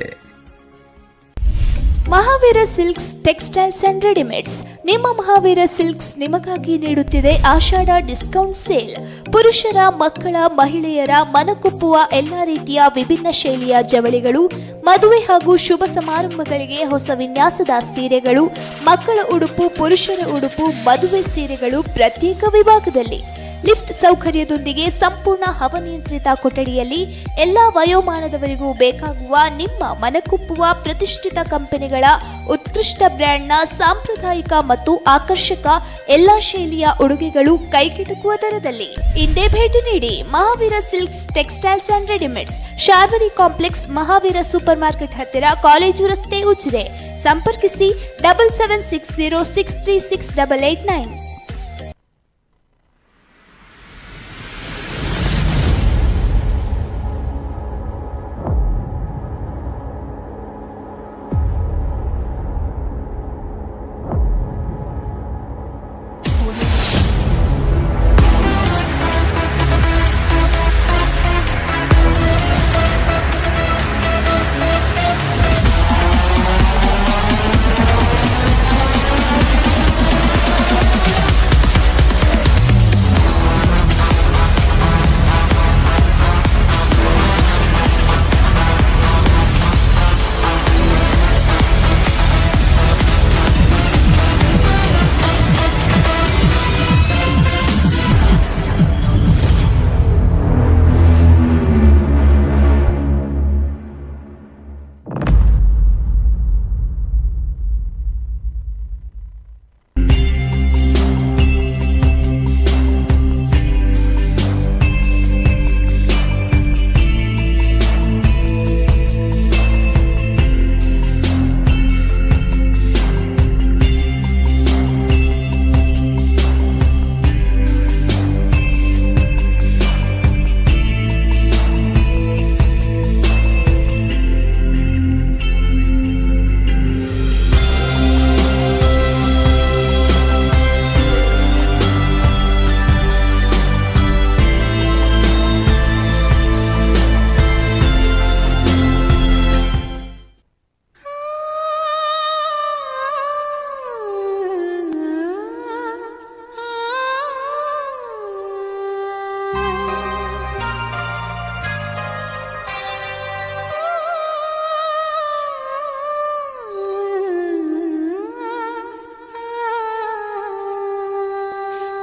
Mahavir silks textiles and readymades. ನಿಮ್ಮ ಮಹಾವೀರ ಸಿಲ್ಕ್ಸ್ ನಿಮಗಾಗಿ ನೀಡುತ್ತಿದೆ ಆಷಾಢ ಡಿಸ್ಕೌಂಟ್ ಸೇಲ್. ಪುರುಷರ, ಮಕ್ಕಳ, ಮಹಿಳೆಯರ ಮನಕೊಪ್ಪುವ ಎಲ್ಲ ರೀತಿಯ ವಿಭಿನ್ನ ಶೈಲಿಯ ಜವಳಿಗಳು, ಮದುವೆ ಹಾಗೂ ಶುಭ ಸಮಾರಂಭಗಳಿಗೆ ಹೊಸ ವಿನ್ಯಾಸದ ಸೀರೆಗಳು, ಮಕ್ಕಳ ಉಡುಪು, ಪುರುಷರ ಉಡುಪು, ಮದುವೆ ಸೀರೆಗಳು ಪ್ರತ್ಯೇಕ ವಿಭಾಗದಲ್ಲಿ. ಲಿಫ್ಟ್ ಸೌಕರ್ಯದೊಂದಿಗೆ ಸಂಪೂರ್ಣ ಹವಾನಿಯಂತ್ರಿತ ಕೊಠಡಿಯಲ್ಲಿ ಎಲ್ಲ ವಯೋಮಾನದವರಿಗೂ ಬೇಕಾಗುವ, ನಿಮ್ಮ ಮನಕೊಪ್ಪುವ ಪ್ರತಿಷ್ಠಿತ ಕಂಪನಿಗಳ ಉತ್ಕೃಷ್ಟ ಬ್ರ್ಯಾಂಡ್ನ ಸಾಂಪ್ರದಾಯಿಕ ಮತ್ತು ಆಕರ್ಷಕ ಎಲ್ಲ ಶೈಲಿಯ ಉಡುಗೆಗಳು ಕೈಗೆಟುಕುವ ದರದಲ್ಲಿ. ಇಂದೇ ಭೇಟಿ ನೀಡಿ Mahaveer silks textiles and readymades, Sharvari complex, Mahaveer super market ಹತ್ತಿರ, ಕಾಲೇಜು ರಸ್ತೆ, ಉಜಿರೆ. ಸಂಪರ್ಕಿಸಿ 7760636889.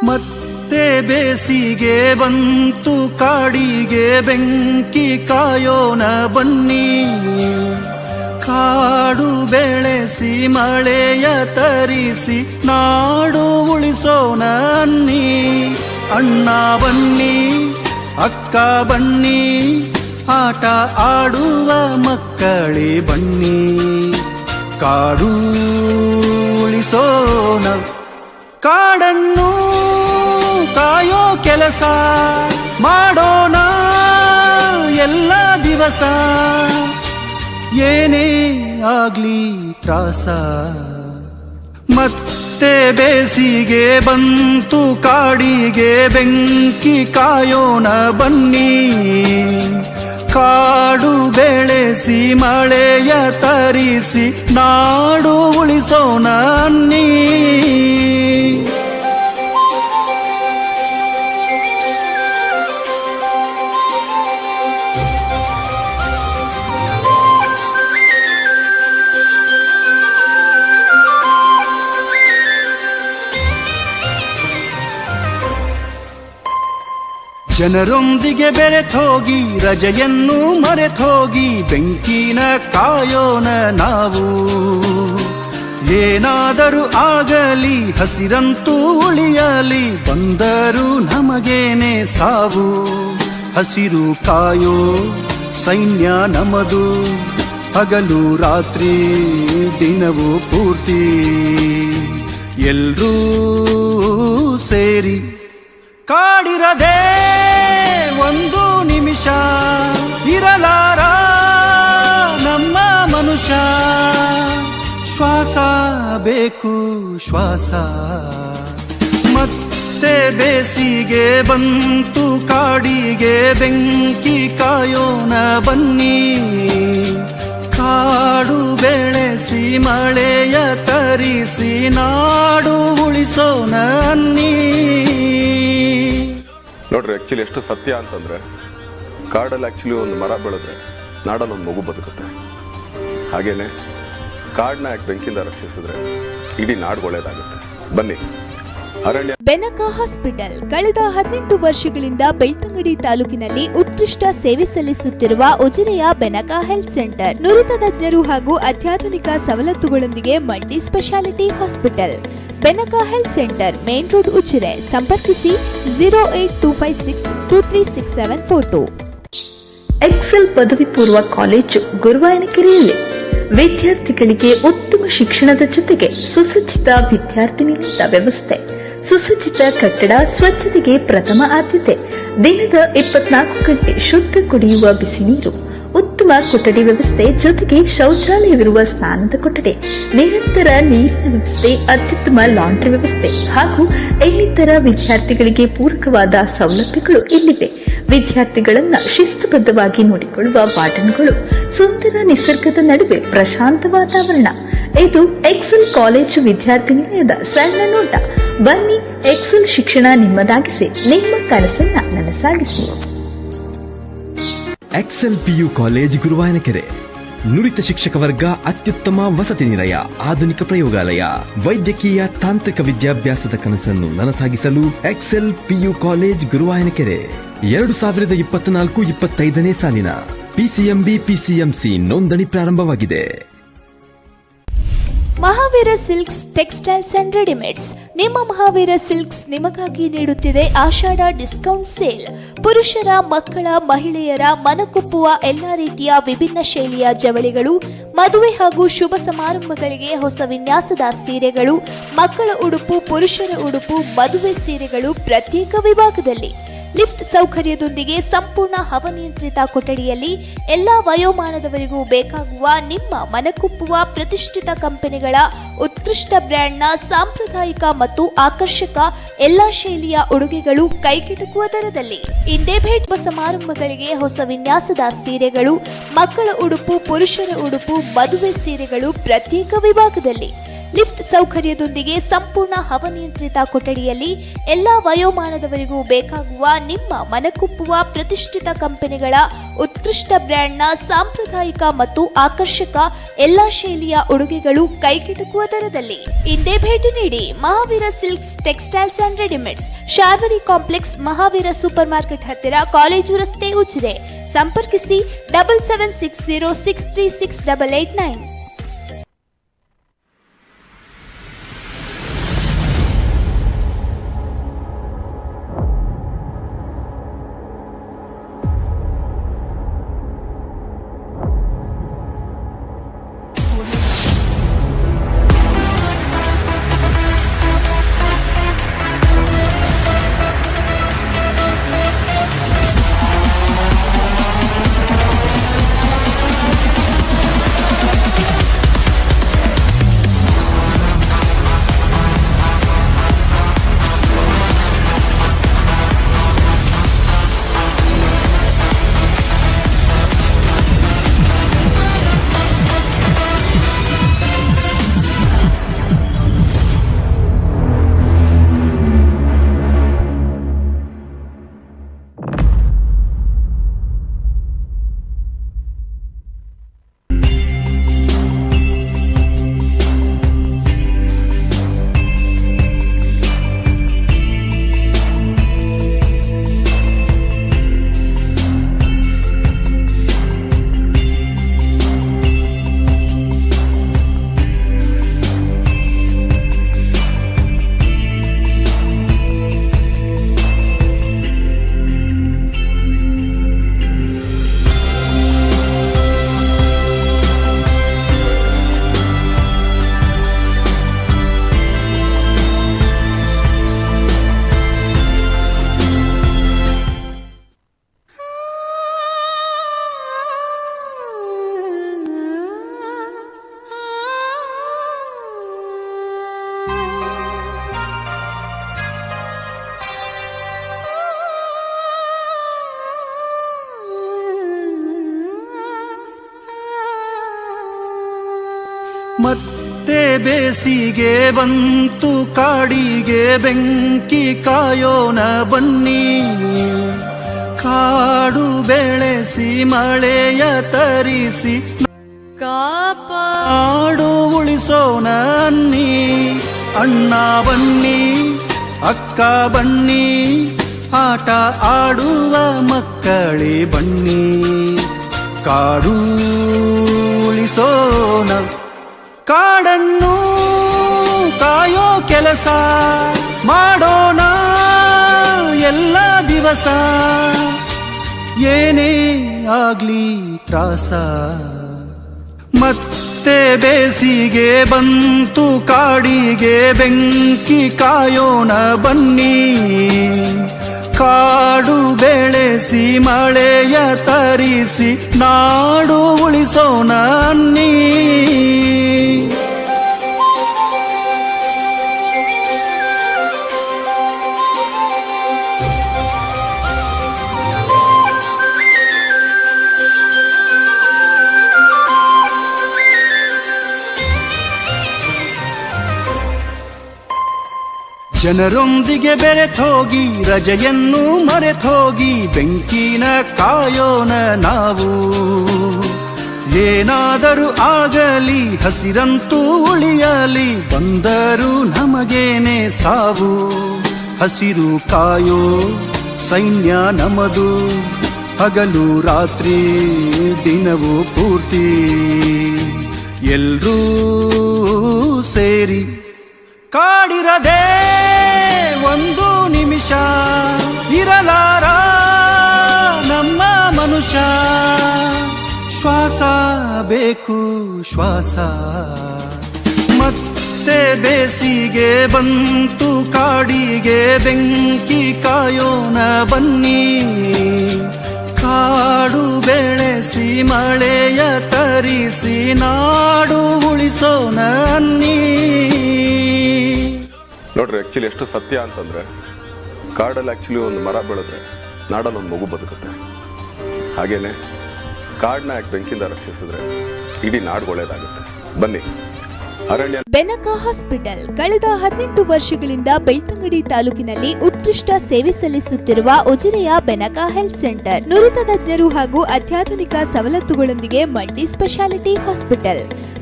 ಮತ್ತೆ ಬೇಸಿಗೆ ಬಂತು, ಕಾಡಿಗೆ ಬೆಂಕಿ ಕಾಯೋಣ ಬನ್ನಿ. ಕಾಡು ಬೆಳೆಸಿ ಮಳೆಯ ತರಿಸಿ ನಾಡು ಉಳಿಸೋಣ ಅನ್ನಿ. ಅಣ್ಣ ಬನ್ನಿ, ಅಕ್ಕ ಬನ್ನಿ, ಆಟ ಆಡುವ ಮಕ್ಕಳೇ ಬನ್ನಿ. ಕಾಡು ಉಳಿಸೋಣ, ಕಾಡನ್ನು ಕಾಯೋ ಕೆಲಸ ಮಾಡೋಣ ಎಲ್ಲ ದಿವಸ. ಏನೇ ಆಗ್ಲಿ ತ್ರಾಸ. ಮತ್ತೆ ಬೇಸಿಗೆ ಬಂತು, ಕಾಡಿಗೆ ಬೆಂಕಿ ಕಾಯೋಣ ಬನ್ನಿ. ಕಾಡು ಬೆಳೆಸಿ ಮಳೆಯ ತರಿಸಿ ನಾಡು ಉಳಿಸೋಣ ಅನ್ನಿ. ಜನರೊಂದಿಗೆ ಬೆರೆತೋಗಿ, ರಜೆಯನ್ನು ಮರೆತೋಗಿ, ಬೆಂಕಿನ ಕಾಯೋಣ ನಾವು. ಏನಾದರೂ ಆಗಲಿ, ಹಸಿರಂತೂ ಉಳಿಯಲಿ, ಬಂದರೂ ನಮಗೇನೆ ಸಾವು. ಹಸಿರು ಕಾಯೋ ಸೈನ್ಯ ನಮದು, ಹಗಲು ರಾತ್ರಿ ದಿನವೂ ಪೂರ್ತಿ. ಎಲ್ರೂ ಸೇರಿ ಕಾಡಿರದೆ ಒಂದು ನಿಮಿಷ ಇರಲಾರ ನಮ್ಮ ಮನುಷ್ಯ. ಶ್ವಾಸ ಬೇಕು ಶ್ವಾಸ. ಮತ್ತೆ ಬೇಸಿಗೆ ಬಂತು, ಕಾಡಿಗೆ ಬೆಂಕಿ ಕಾಯೋಣ ಬನ್ನಿ. ಕಾಡು ಬೆಳೆಸಿ ಮಳೆಯ ತರಿಸಿ ನಾಡು ಉಳಿಸೋಣ ಅನ್ನಿ. ನೋಡ್ರಿ, ಆ್ಯಕ್ಚುಲಿ ಎಷ್ಟು ಸತ್ಯ ಅಂತಂದರೆ, ಕಾಡಲ್ಲಿ ಆ್ಯಕ್ಚುಲಿ ಒಂದು ಮರ ಬೆಳೆದ್ರೆ ನಾಡಲ್ಲಿ ಒಂದು ಮಗು ಬದುಕುತ್ತೆ. ಹಾಗೇನೆ ಕಾಡನ್ನ ಯಾಕೆ ಬೆಂಕಿಯಿಂದ ರಕ್ಷಿಸಿದ್ರೆ ಇಡೀ ನಾಡ್ಗೆ ಒಳ್ಳೇದಾಗುತ್ತೆ. ಬನ್ನಿ ಅರಣ್ಯ. ಬೆನಕ ಹಾಸ್ಪಿಟಲ್ ಕಳೆದ 18 ವರ್ಷಗಳಿಂದ ಬೆಳ್ತಂಗಡಿ ತಾಲೂಕಿನಲ್ಲಿ ಉತ್ಕೃಷ್ಟ ಸೇವೆ ಸಲ್ಲಿಸುತ್ತಿರುವ ಉಜಿರೆಯ ಬೆನಕ ಹೆಲ್ತ್ ಸೆಂಟರ್ ನುರಿತ ತಜ್ಞರು ಹಾಗೂ ಅತ್ಯಾಧುನಿಕ ಸವಲತ್ತುಗಳೊಂದಿಗೆ multi speciality hospital. Benaka health centre, main road, Ujire. ಸಂಪರ್ಕಿಸಿ 08256236742. ಎಕ್ಸೆಲ್ ಪದವಿ ಪೂರ್ವ ಕಾಲೇಜು ಗುರುವಾಯನಕೆರೆಯಲ್ಲಿ ವಿದ್ಯಾರ್ಥಿಗಳಿಗೆ ಉತ್ತಮ ಶಿಕ್ಷಣದ ಜೊತೆಗೆ ಸುಸಜ್ಜಿತ ವಿದ್ಯಾರ್ಥಿ ನಿಲಯದ ವ್ಯವಸ್ಥೆ, ಸುಸಜ್ಜಿತ ಕಟ್ಟಡ, ಸ್ವಚ್ಛತೆಗೆ ಪ್ರಥಮ ಆದ್ಯತೆ, ದಿನದ 24 ಗಂಟೆ ಶುದ್ಧ ಕುಡಿಯುವ ಬಿಸಿ ನೀರು, ಉತ್ತಮ ಕೊಠಡಿ ವ್ಯವಸ್ಥೆ ಜೊತೆಗೆ ಶೌಚಾಲಯವಿರುವ ಸ್ನಾನದ ಕೊಠಡಿ, ನಿರಂತರ ನೀರಿನ ವ್ಯವಸ್ಥೆ, ಅತ್ಯುತ್ತಮ ಲಾಂಡ್ರಿ ವ್ಯವಸ್ಥೆ ಹಾಗೂ ಇನ್ನಿತರ ವಿದ್ಯಾರ್ಥಿಗಳಿಗೆ ಪೂರಕವಾದ ಸೌಲಭ್ಯಗಳು ಇಲ್ಲಿವೆ. ವಿದ್ಯಾರ್ಥಿಗಳನ್ನ ಶಿಸ್ತುಬದ್ಧವಾಗಿ ನೋಡಿಕೊಳ್ಳುವ ವಾರ್ಡನ್ಗಳು, ಸುಂದರ ನಿಸರ್ಗದ ನಡುವೆ ಪ್ರಶಾಂತ ವಾತಾವರಣ. ಇದು ಎಕ್ಸೆಲ್ ಕಾಲೇಜು ವಿದ್ಯಾರ್ಥಿ ನಿಲಯದ ಸಣ್ಣ ನೋಟ. ಬನ್ನಿ, ಎಕ್ಸೆಲ್ ಶಿಕ್ಷಣ ನಿಮ್ಮದಾಗಿಸಿ, ನಿಮ್ಮ ಕನಸನ್ನ ನನಸಾಗಿಸಿ. ಎಕ್ಸೆಲ್ ಪಿಯು ಕಾಲೇಜ್ ಗುರುವಾಯನಕೆರೆ, ನುರಿತ ಶಿಕ್ಷಕ ವರ್ಗ, ಅತ್ಯುತ್ತಮ ವಸತಿ ನಿಲಯ, ಆಧುನಿಕ ಪ್ರಯೋಗಾಲಯ, ವೈದ್ಯಕೀಯ ತಾಂತ್ರಿಕ ವಿದ್ಯಾಭ್ಯಾಸದ ಕನಸನ್ನು ನನಸಾಗಿಸಲು ಎಕ್ಸೆಲ್ ಪಿಯು ಕಾಲೇಜ್ ಗುರುವಾಯನಕೆರೆ. 2024-25ನೇ ಸಾಲಿನ ಪಿಸಿಎಂಬಿ ಪಿಸಿಎಂಸಿ ನೋಂದಣಿ ಪ್ರಾರಂಭವಾಗಿದೆ. Mahaveera silks textiles and readymades. ನಿಮ್ಮ ಮಹಾವೀರ ಸಿಲ್ಕ್ಸ್ ನಿಮಗಾಗಿ ನೀಡುತ್ತಿದೆ ಆಷಾಢ ಡಿಸ್ಕೌಂಟ್ ಸೇಲ್. ಪುರುಷರ, ಮಕ್ಕಳ, ಮಹಿಳೆಯರ ಮನಕುಪ್ಪುವ ಎಲ್ಲ ರೀತಿಯ ವಿಭಿನ್ನ ಶೈಲಿಯ ಜವಳಿಗಳು, ಮದುವೆ ಹಾಗೂ ಶುಭ ಸಮಾರಂಭಗಳಿಗೆ ಹೊಸ ವಿನ್ಯಾಸದ ಸೀರೆಗಳು, ಮಕ್ಕಳ ಉಡುಪು, ಪುರುಷರ ಉಡುಪು, ಮದುವೆ ಸೀರೆಗಳು ಪ್ರತ್ಯೇಕ ವಿಭಾಗದಲ್ಲಿ. ಲಿಫ್ಟ್ ಸೌಕರ್ಯದೊಂದಿಗೆ ಸಂಪೂರ್ಣ ಹವಾನಿಯಂತ್ರಿತ ಕೊಠಡಿಯಲ್ಲಿ ಎಲ್ಲ ವಯೋಮಾನದವರಿಗೂ ಬೇಕಾಗುವ ನಿಮ್ಮ ಮನಕುಪ್ಪುವ ಪ್ರತಿಷ್ಠಿತ ಕಂಪನಿಗಳ ಉತ್ಕೃಷ್ಟ ಬ್ರ್ಯಾಂಡ್ನ ಸಾಂಪ್ರದಾಯಿಕ ಮತ್ತು ಆಕರ್ಷಕ ಎಲ್ಲ ಶೈಲಿಯ ಉಡುಗೆಗಳು ಕೈಗೆಟುಕುವ ದರದಲ್ಲಿ. ಇಂದೇ ಭೇಟಿ. ಸಮಾರಂಭಗಳಿಗೆ ಹೊಸ ವಿನ್ಯಾಸದ ಸೀರೆಗಳು, ಮಕ್ಕಳ ಉಡುಪು, ಪುರುಷರ ಉಡುಪು, ಮದುವೆ ಸೀರೆಗಳು ಪ್ರತ್ಯೇಕ ವಿಭಾಗದಲ್ಲಿ. ಲಿಫ್ಟ್ ಸೌಕರ್ಯದೊಂದಿಗೆ ಸಂಪೂರ್ಣ ಹವಾನಿಯಂತ್ರಿತ ಕೊಠಡಿಯಲ್ಲಿ ಎಲ್ಲ ವಯೋಮಾನದವರಿಗೂ ಬೇಕಾಗುವ ನಿಮ್ಮ ಮನಕುಪ್ಪುವ ಪ್ರತಿಷ್ಠಿತ ಕಂಪನಿಗಳ ಉತ್ಕೃಷ್ಟ ಉತ್ಕೃಷ್ಟ ಬ್ರ್ಯಾಂಡ್ನ ಸಾಂಪ್ರದಾಯಿಕ ಮತ್ತು ಆಕರ್ಷಕ ಎಲ್ಲಾ ಶೈಲಿಯ ಉಡುಗೆಗಳು ಕೈಗೆಟುಕುವ ದರದಲ್ಲಿ. ಇಂದೇ ಭೇಟಿ ನೀಡಿ Mahaveera silks textiles and readymades, Sharvari complex, Mahaveera super market ಹತ್ತಿರ, ಕಾಲೇಜು ರಸ್ತೆ, ಉಜಿರೆ. ಸಂಪರ್ಕಿಸಿ 7760636889. ಮತ್ತೆ ಬೇಸಿಗೆ ಬಂತು, ಕಾಡಿಗೆ ಬೆಂಕಿ ಕಾಯೋಣ ಬನ್ನಿ. ಕಾಡು ಬೆಳೆಸಿ ಮಳೆಯ ತರಿಸಿ ಕಾಡು ಉಳಿಸೋಣ ಅನ್ನಿ. ಅಣ್ಣ ಬನ್ನಿ, ಅಕ್ಕ ಬನ್ನಿ, ಆಟ ಆಡುವ ಮಕ್ಕಳೇ ಬನ್ನಿ, ಕಾಡು ಉಳಿಸೋಣ. ಕಾಡನ್ನು ಕಾಯೋ ಕೆಲಸ ಮಾಡೋಣ ಎಲ್ಲ ದಿವಸ, ಏನೇ ಆಗ್ಲಿ ತ್ರಾಸ. ಮತ್ತೆ ಬೇಸಿಗೆ ಬಂತು, ಕಾಡಿಗೆ ಬೆಂಕಿ ಕಾಯೋಣ ಬನ್ನಿ. ಕಾಡು ಬೆಳೆಸಿ ಮಳೆಯ ತರಿಸಿ ನಾಡು ಉಳಿಸೋಣ ಅನ್ನಿ. ಜನರೊಂದಿಗೆ ಬೆರೆತೋಗಿ ರಜೆಯನ್ನು ಮರೆತೋಗಿ ಬೆಂಕಿನ ಕಾಯೋಣ ನಾವು. ಏನಾದರೂ ಆಗಲಿ ಹಸಿರಂತೂ ಉಳಿಯಲಿ, ಬಂದರೂ ನಮಗೇನೆ ಸಾವು. ಹಸಿರು ಕಾಯೋ ಸೈನ್ಯ ನಮದು, ಹಗಲು ರಾತ್ರಿ ದಿನವೂ ಪೂರ್ತಿ ಎಲ್ರೂ ಸೇರಿ. ಕಾಡಿರದೆ ಒಂದು ನಿಮಿಷ ಇರಲಾರ ನಮ್ಮ ಮನುಷ್ಯ, ಶ್ವಾಸ ಬೇಕು ಶ್ವಾಸ. ಮತ್ತೆ ಬೇಸಿಗೆ ಬಂತು, ಕಾಡಿಗೆ ಬೆಂಕಿ ಕಾಯೋಣ ಬನ್ನಿ. ಕಾಡು ಬೆಳೆಸಿ ಮಳೆಯ ತರಿಸಿ ನಾಡು ಉಳಿಸೋಣ ಅನ್ನಿ. ನೋಡ್ರಿ, ಆ್ಯಕ್ಚುಲಿ ಎಷ್ಟು ಸತ್ಯ ಅಂತಂದರೆ, ಕಾಡಲ್ಲಿ ಆ್ಯಕ್ಚುಲಿ ಒಂದು ಮರ ಬೆಳೆದ್ರೆ ನಾಡಲ್ಲಿ ಒಂದು ಮಗು ಬದುಕುತ್ತೆ. ಹಾಗೇನೆ ಕಾಡನ್ನ ಯಾಕೆ ಬೆಂಕಿಯಿಂದ ರಕ್ಷಿಸಿದ್ರೆ ಇಡೀ ನಾಡು ಒಳ್ಳೇದಾಗುತ್ತೆ. ಬನ್ನಿ, ಅರಣ್ಯ ಬೆನಕ ಹಾಸ್ಪಿಟಲ್ ಕಳೆದ 18 ವರ್ಷಗಳಿಂದ ಬೆಳ್ತಂಗಡಿ ತಾಲೂಕಿನಲ್ಲಿ ಉತ್ಕೃಷ್ಟ ಸೇವೆ ಸಲ್ಲಿಸುತ್ತಿರುವ ಉಜಿರೆಯ ಬೆನಕ ಹೆಲ್ತ್ ಸೆಂಟರ್ ನುರಿತ ತಜ್ಞರು ಹಾಗೂ ಅತ್ಯಾಧುನಿಕ ಸವಲತ್ತುಗಳೊಂದಿಗೆ multi speciality hospital.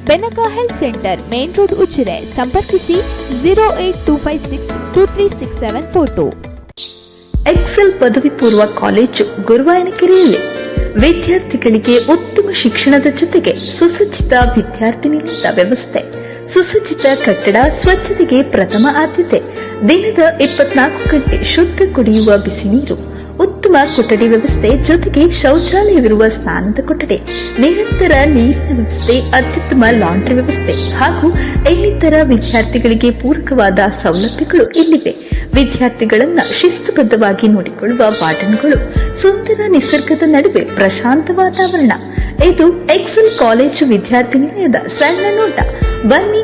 Benaka health centre, main road, Ujire. ಸಂಪರ್ಕಿಸಿ 08256236742. ಎಕ್ಸೆಲ್ ಪದವಿ ಪೂರ್ವ ಕಾಲೇಜು ಗುರುವಾಯನಕೆರೆಯಲ್ಲಿ ವಿದ್ಯಾರ್ಥಿಗಳಿಗೆ ಉತ್ತಮ ಶಿಕ್ಷಣದ ಜೊತೆಗೆ ಸುಸಜ್ಜಿತ ವಿದ್ಯಾರ್ಥಿ ನಿಲಯದ ವ್ಯವಸ್ಥೆ, ಸುಸಜ್ಜಿತ ಕಟ್ಟಡ, ಸ್ವಚ್ಛತೆಗೆ ಪ್ರಥಮ ಆದ್ಯತೆ, ದಿನದ 24 ಗಂಟೆ ಶುದ್ಧ ಕುಡಿಯುವ ಬಿಸಿ ನೀರು, ಉತ್ತಮ ಕೊಠಡಿ ವ್ಯವಸ್ಥೆ ಜೊತೆಗೆ ಶೌಚಾಲಯವಿರುವ ಸ್ನಾನದ ಕೊಠಡಿ, ನಿರಂತರ ನೀರಿನ ವ್ಯವಸ್ಥೆ, ಅತ್ಯುತ್ತಮ ಲಾಂಡ್ರಿ ವ್ಯವಸ್ಥೆ ಹಾಗೂ ಇನ್ನಿತರ ವಿದ್ಯಾರ್ಥಿಗಳಿಗೆ ಪೂರಕವಾದ ಸೌಲಭ್ಯಗಳು ಇಲ್ಲಿವೆ. ವಿದ್ಯಾರ್ಥಿಗಳನ್ನ ಶಿಸ್ತುಬದ್ಧವಾಗಿ ನೋಡಿಕೊಳ್ಳುವ ವಾರ್ಡನ್ಗಳು, ಸುಂದರ ನಿಸರ್ಗದ ನಡುವೆ ಪ್ರಶಾಂತ ವಾತಾವರಣ. ಇದು ಎಕ್ಸೆಲ್ ಕಾಲೇಜು ವಿದ್ಯಾರ್ಥಿ ನಿಲಯದ ಸಣ್ಣ ನೋಟ. ಬನ್ನಿ.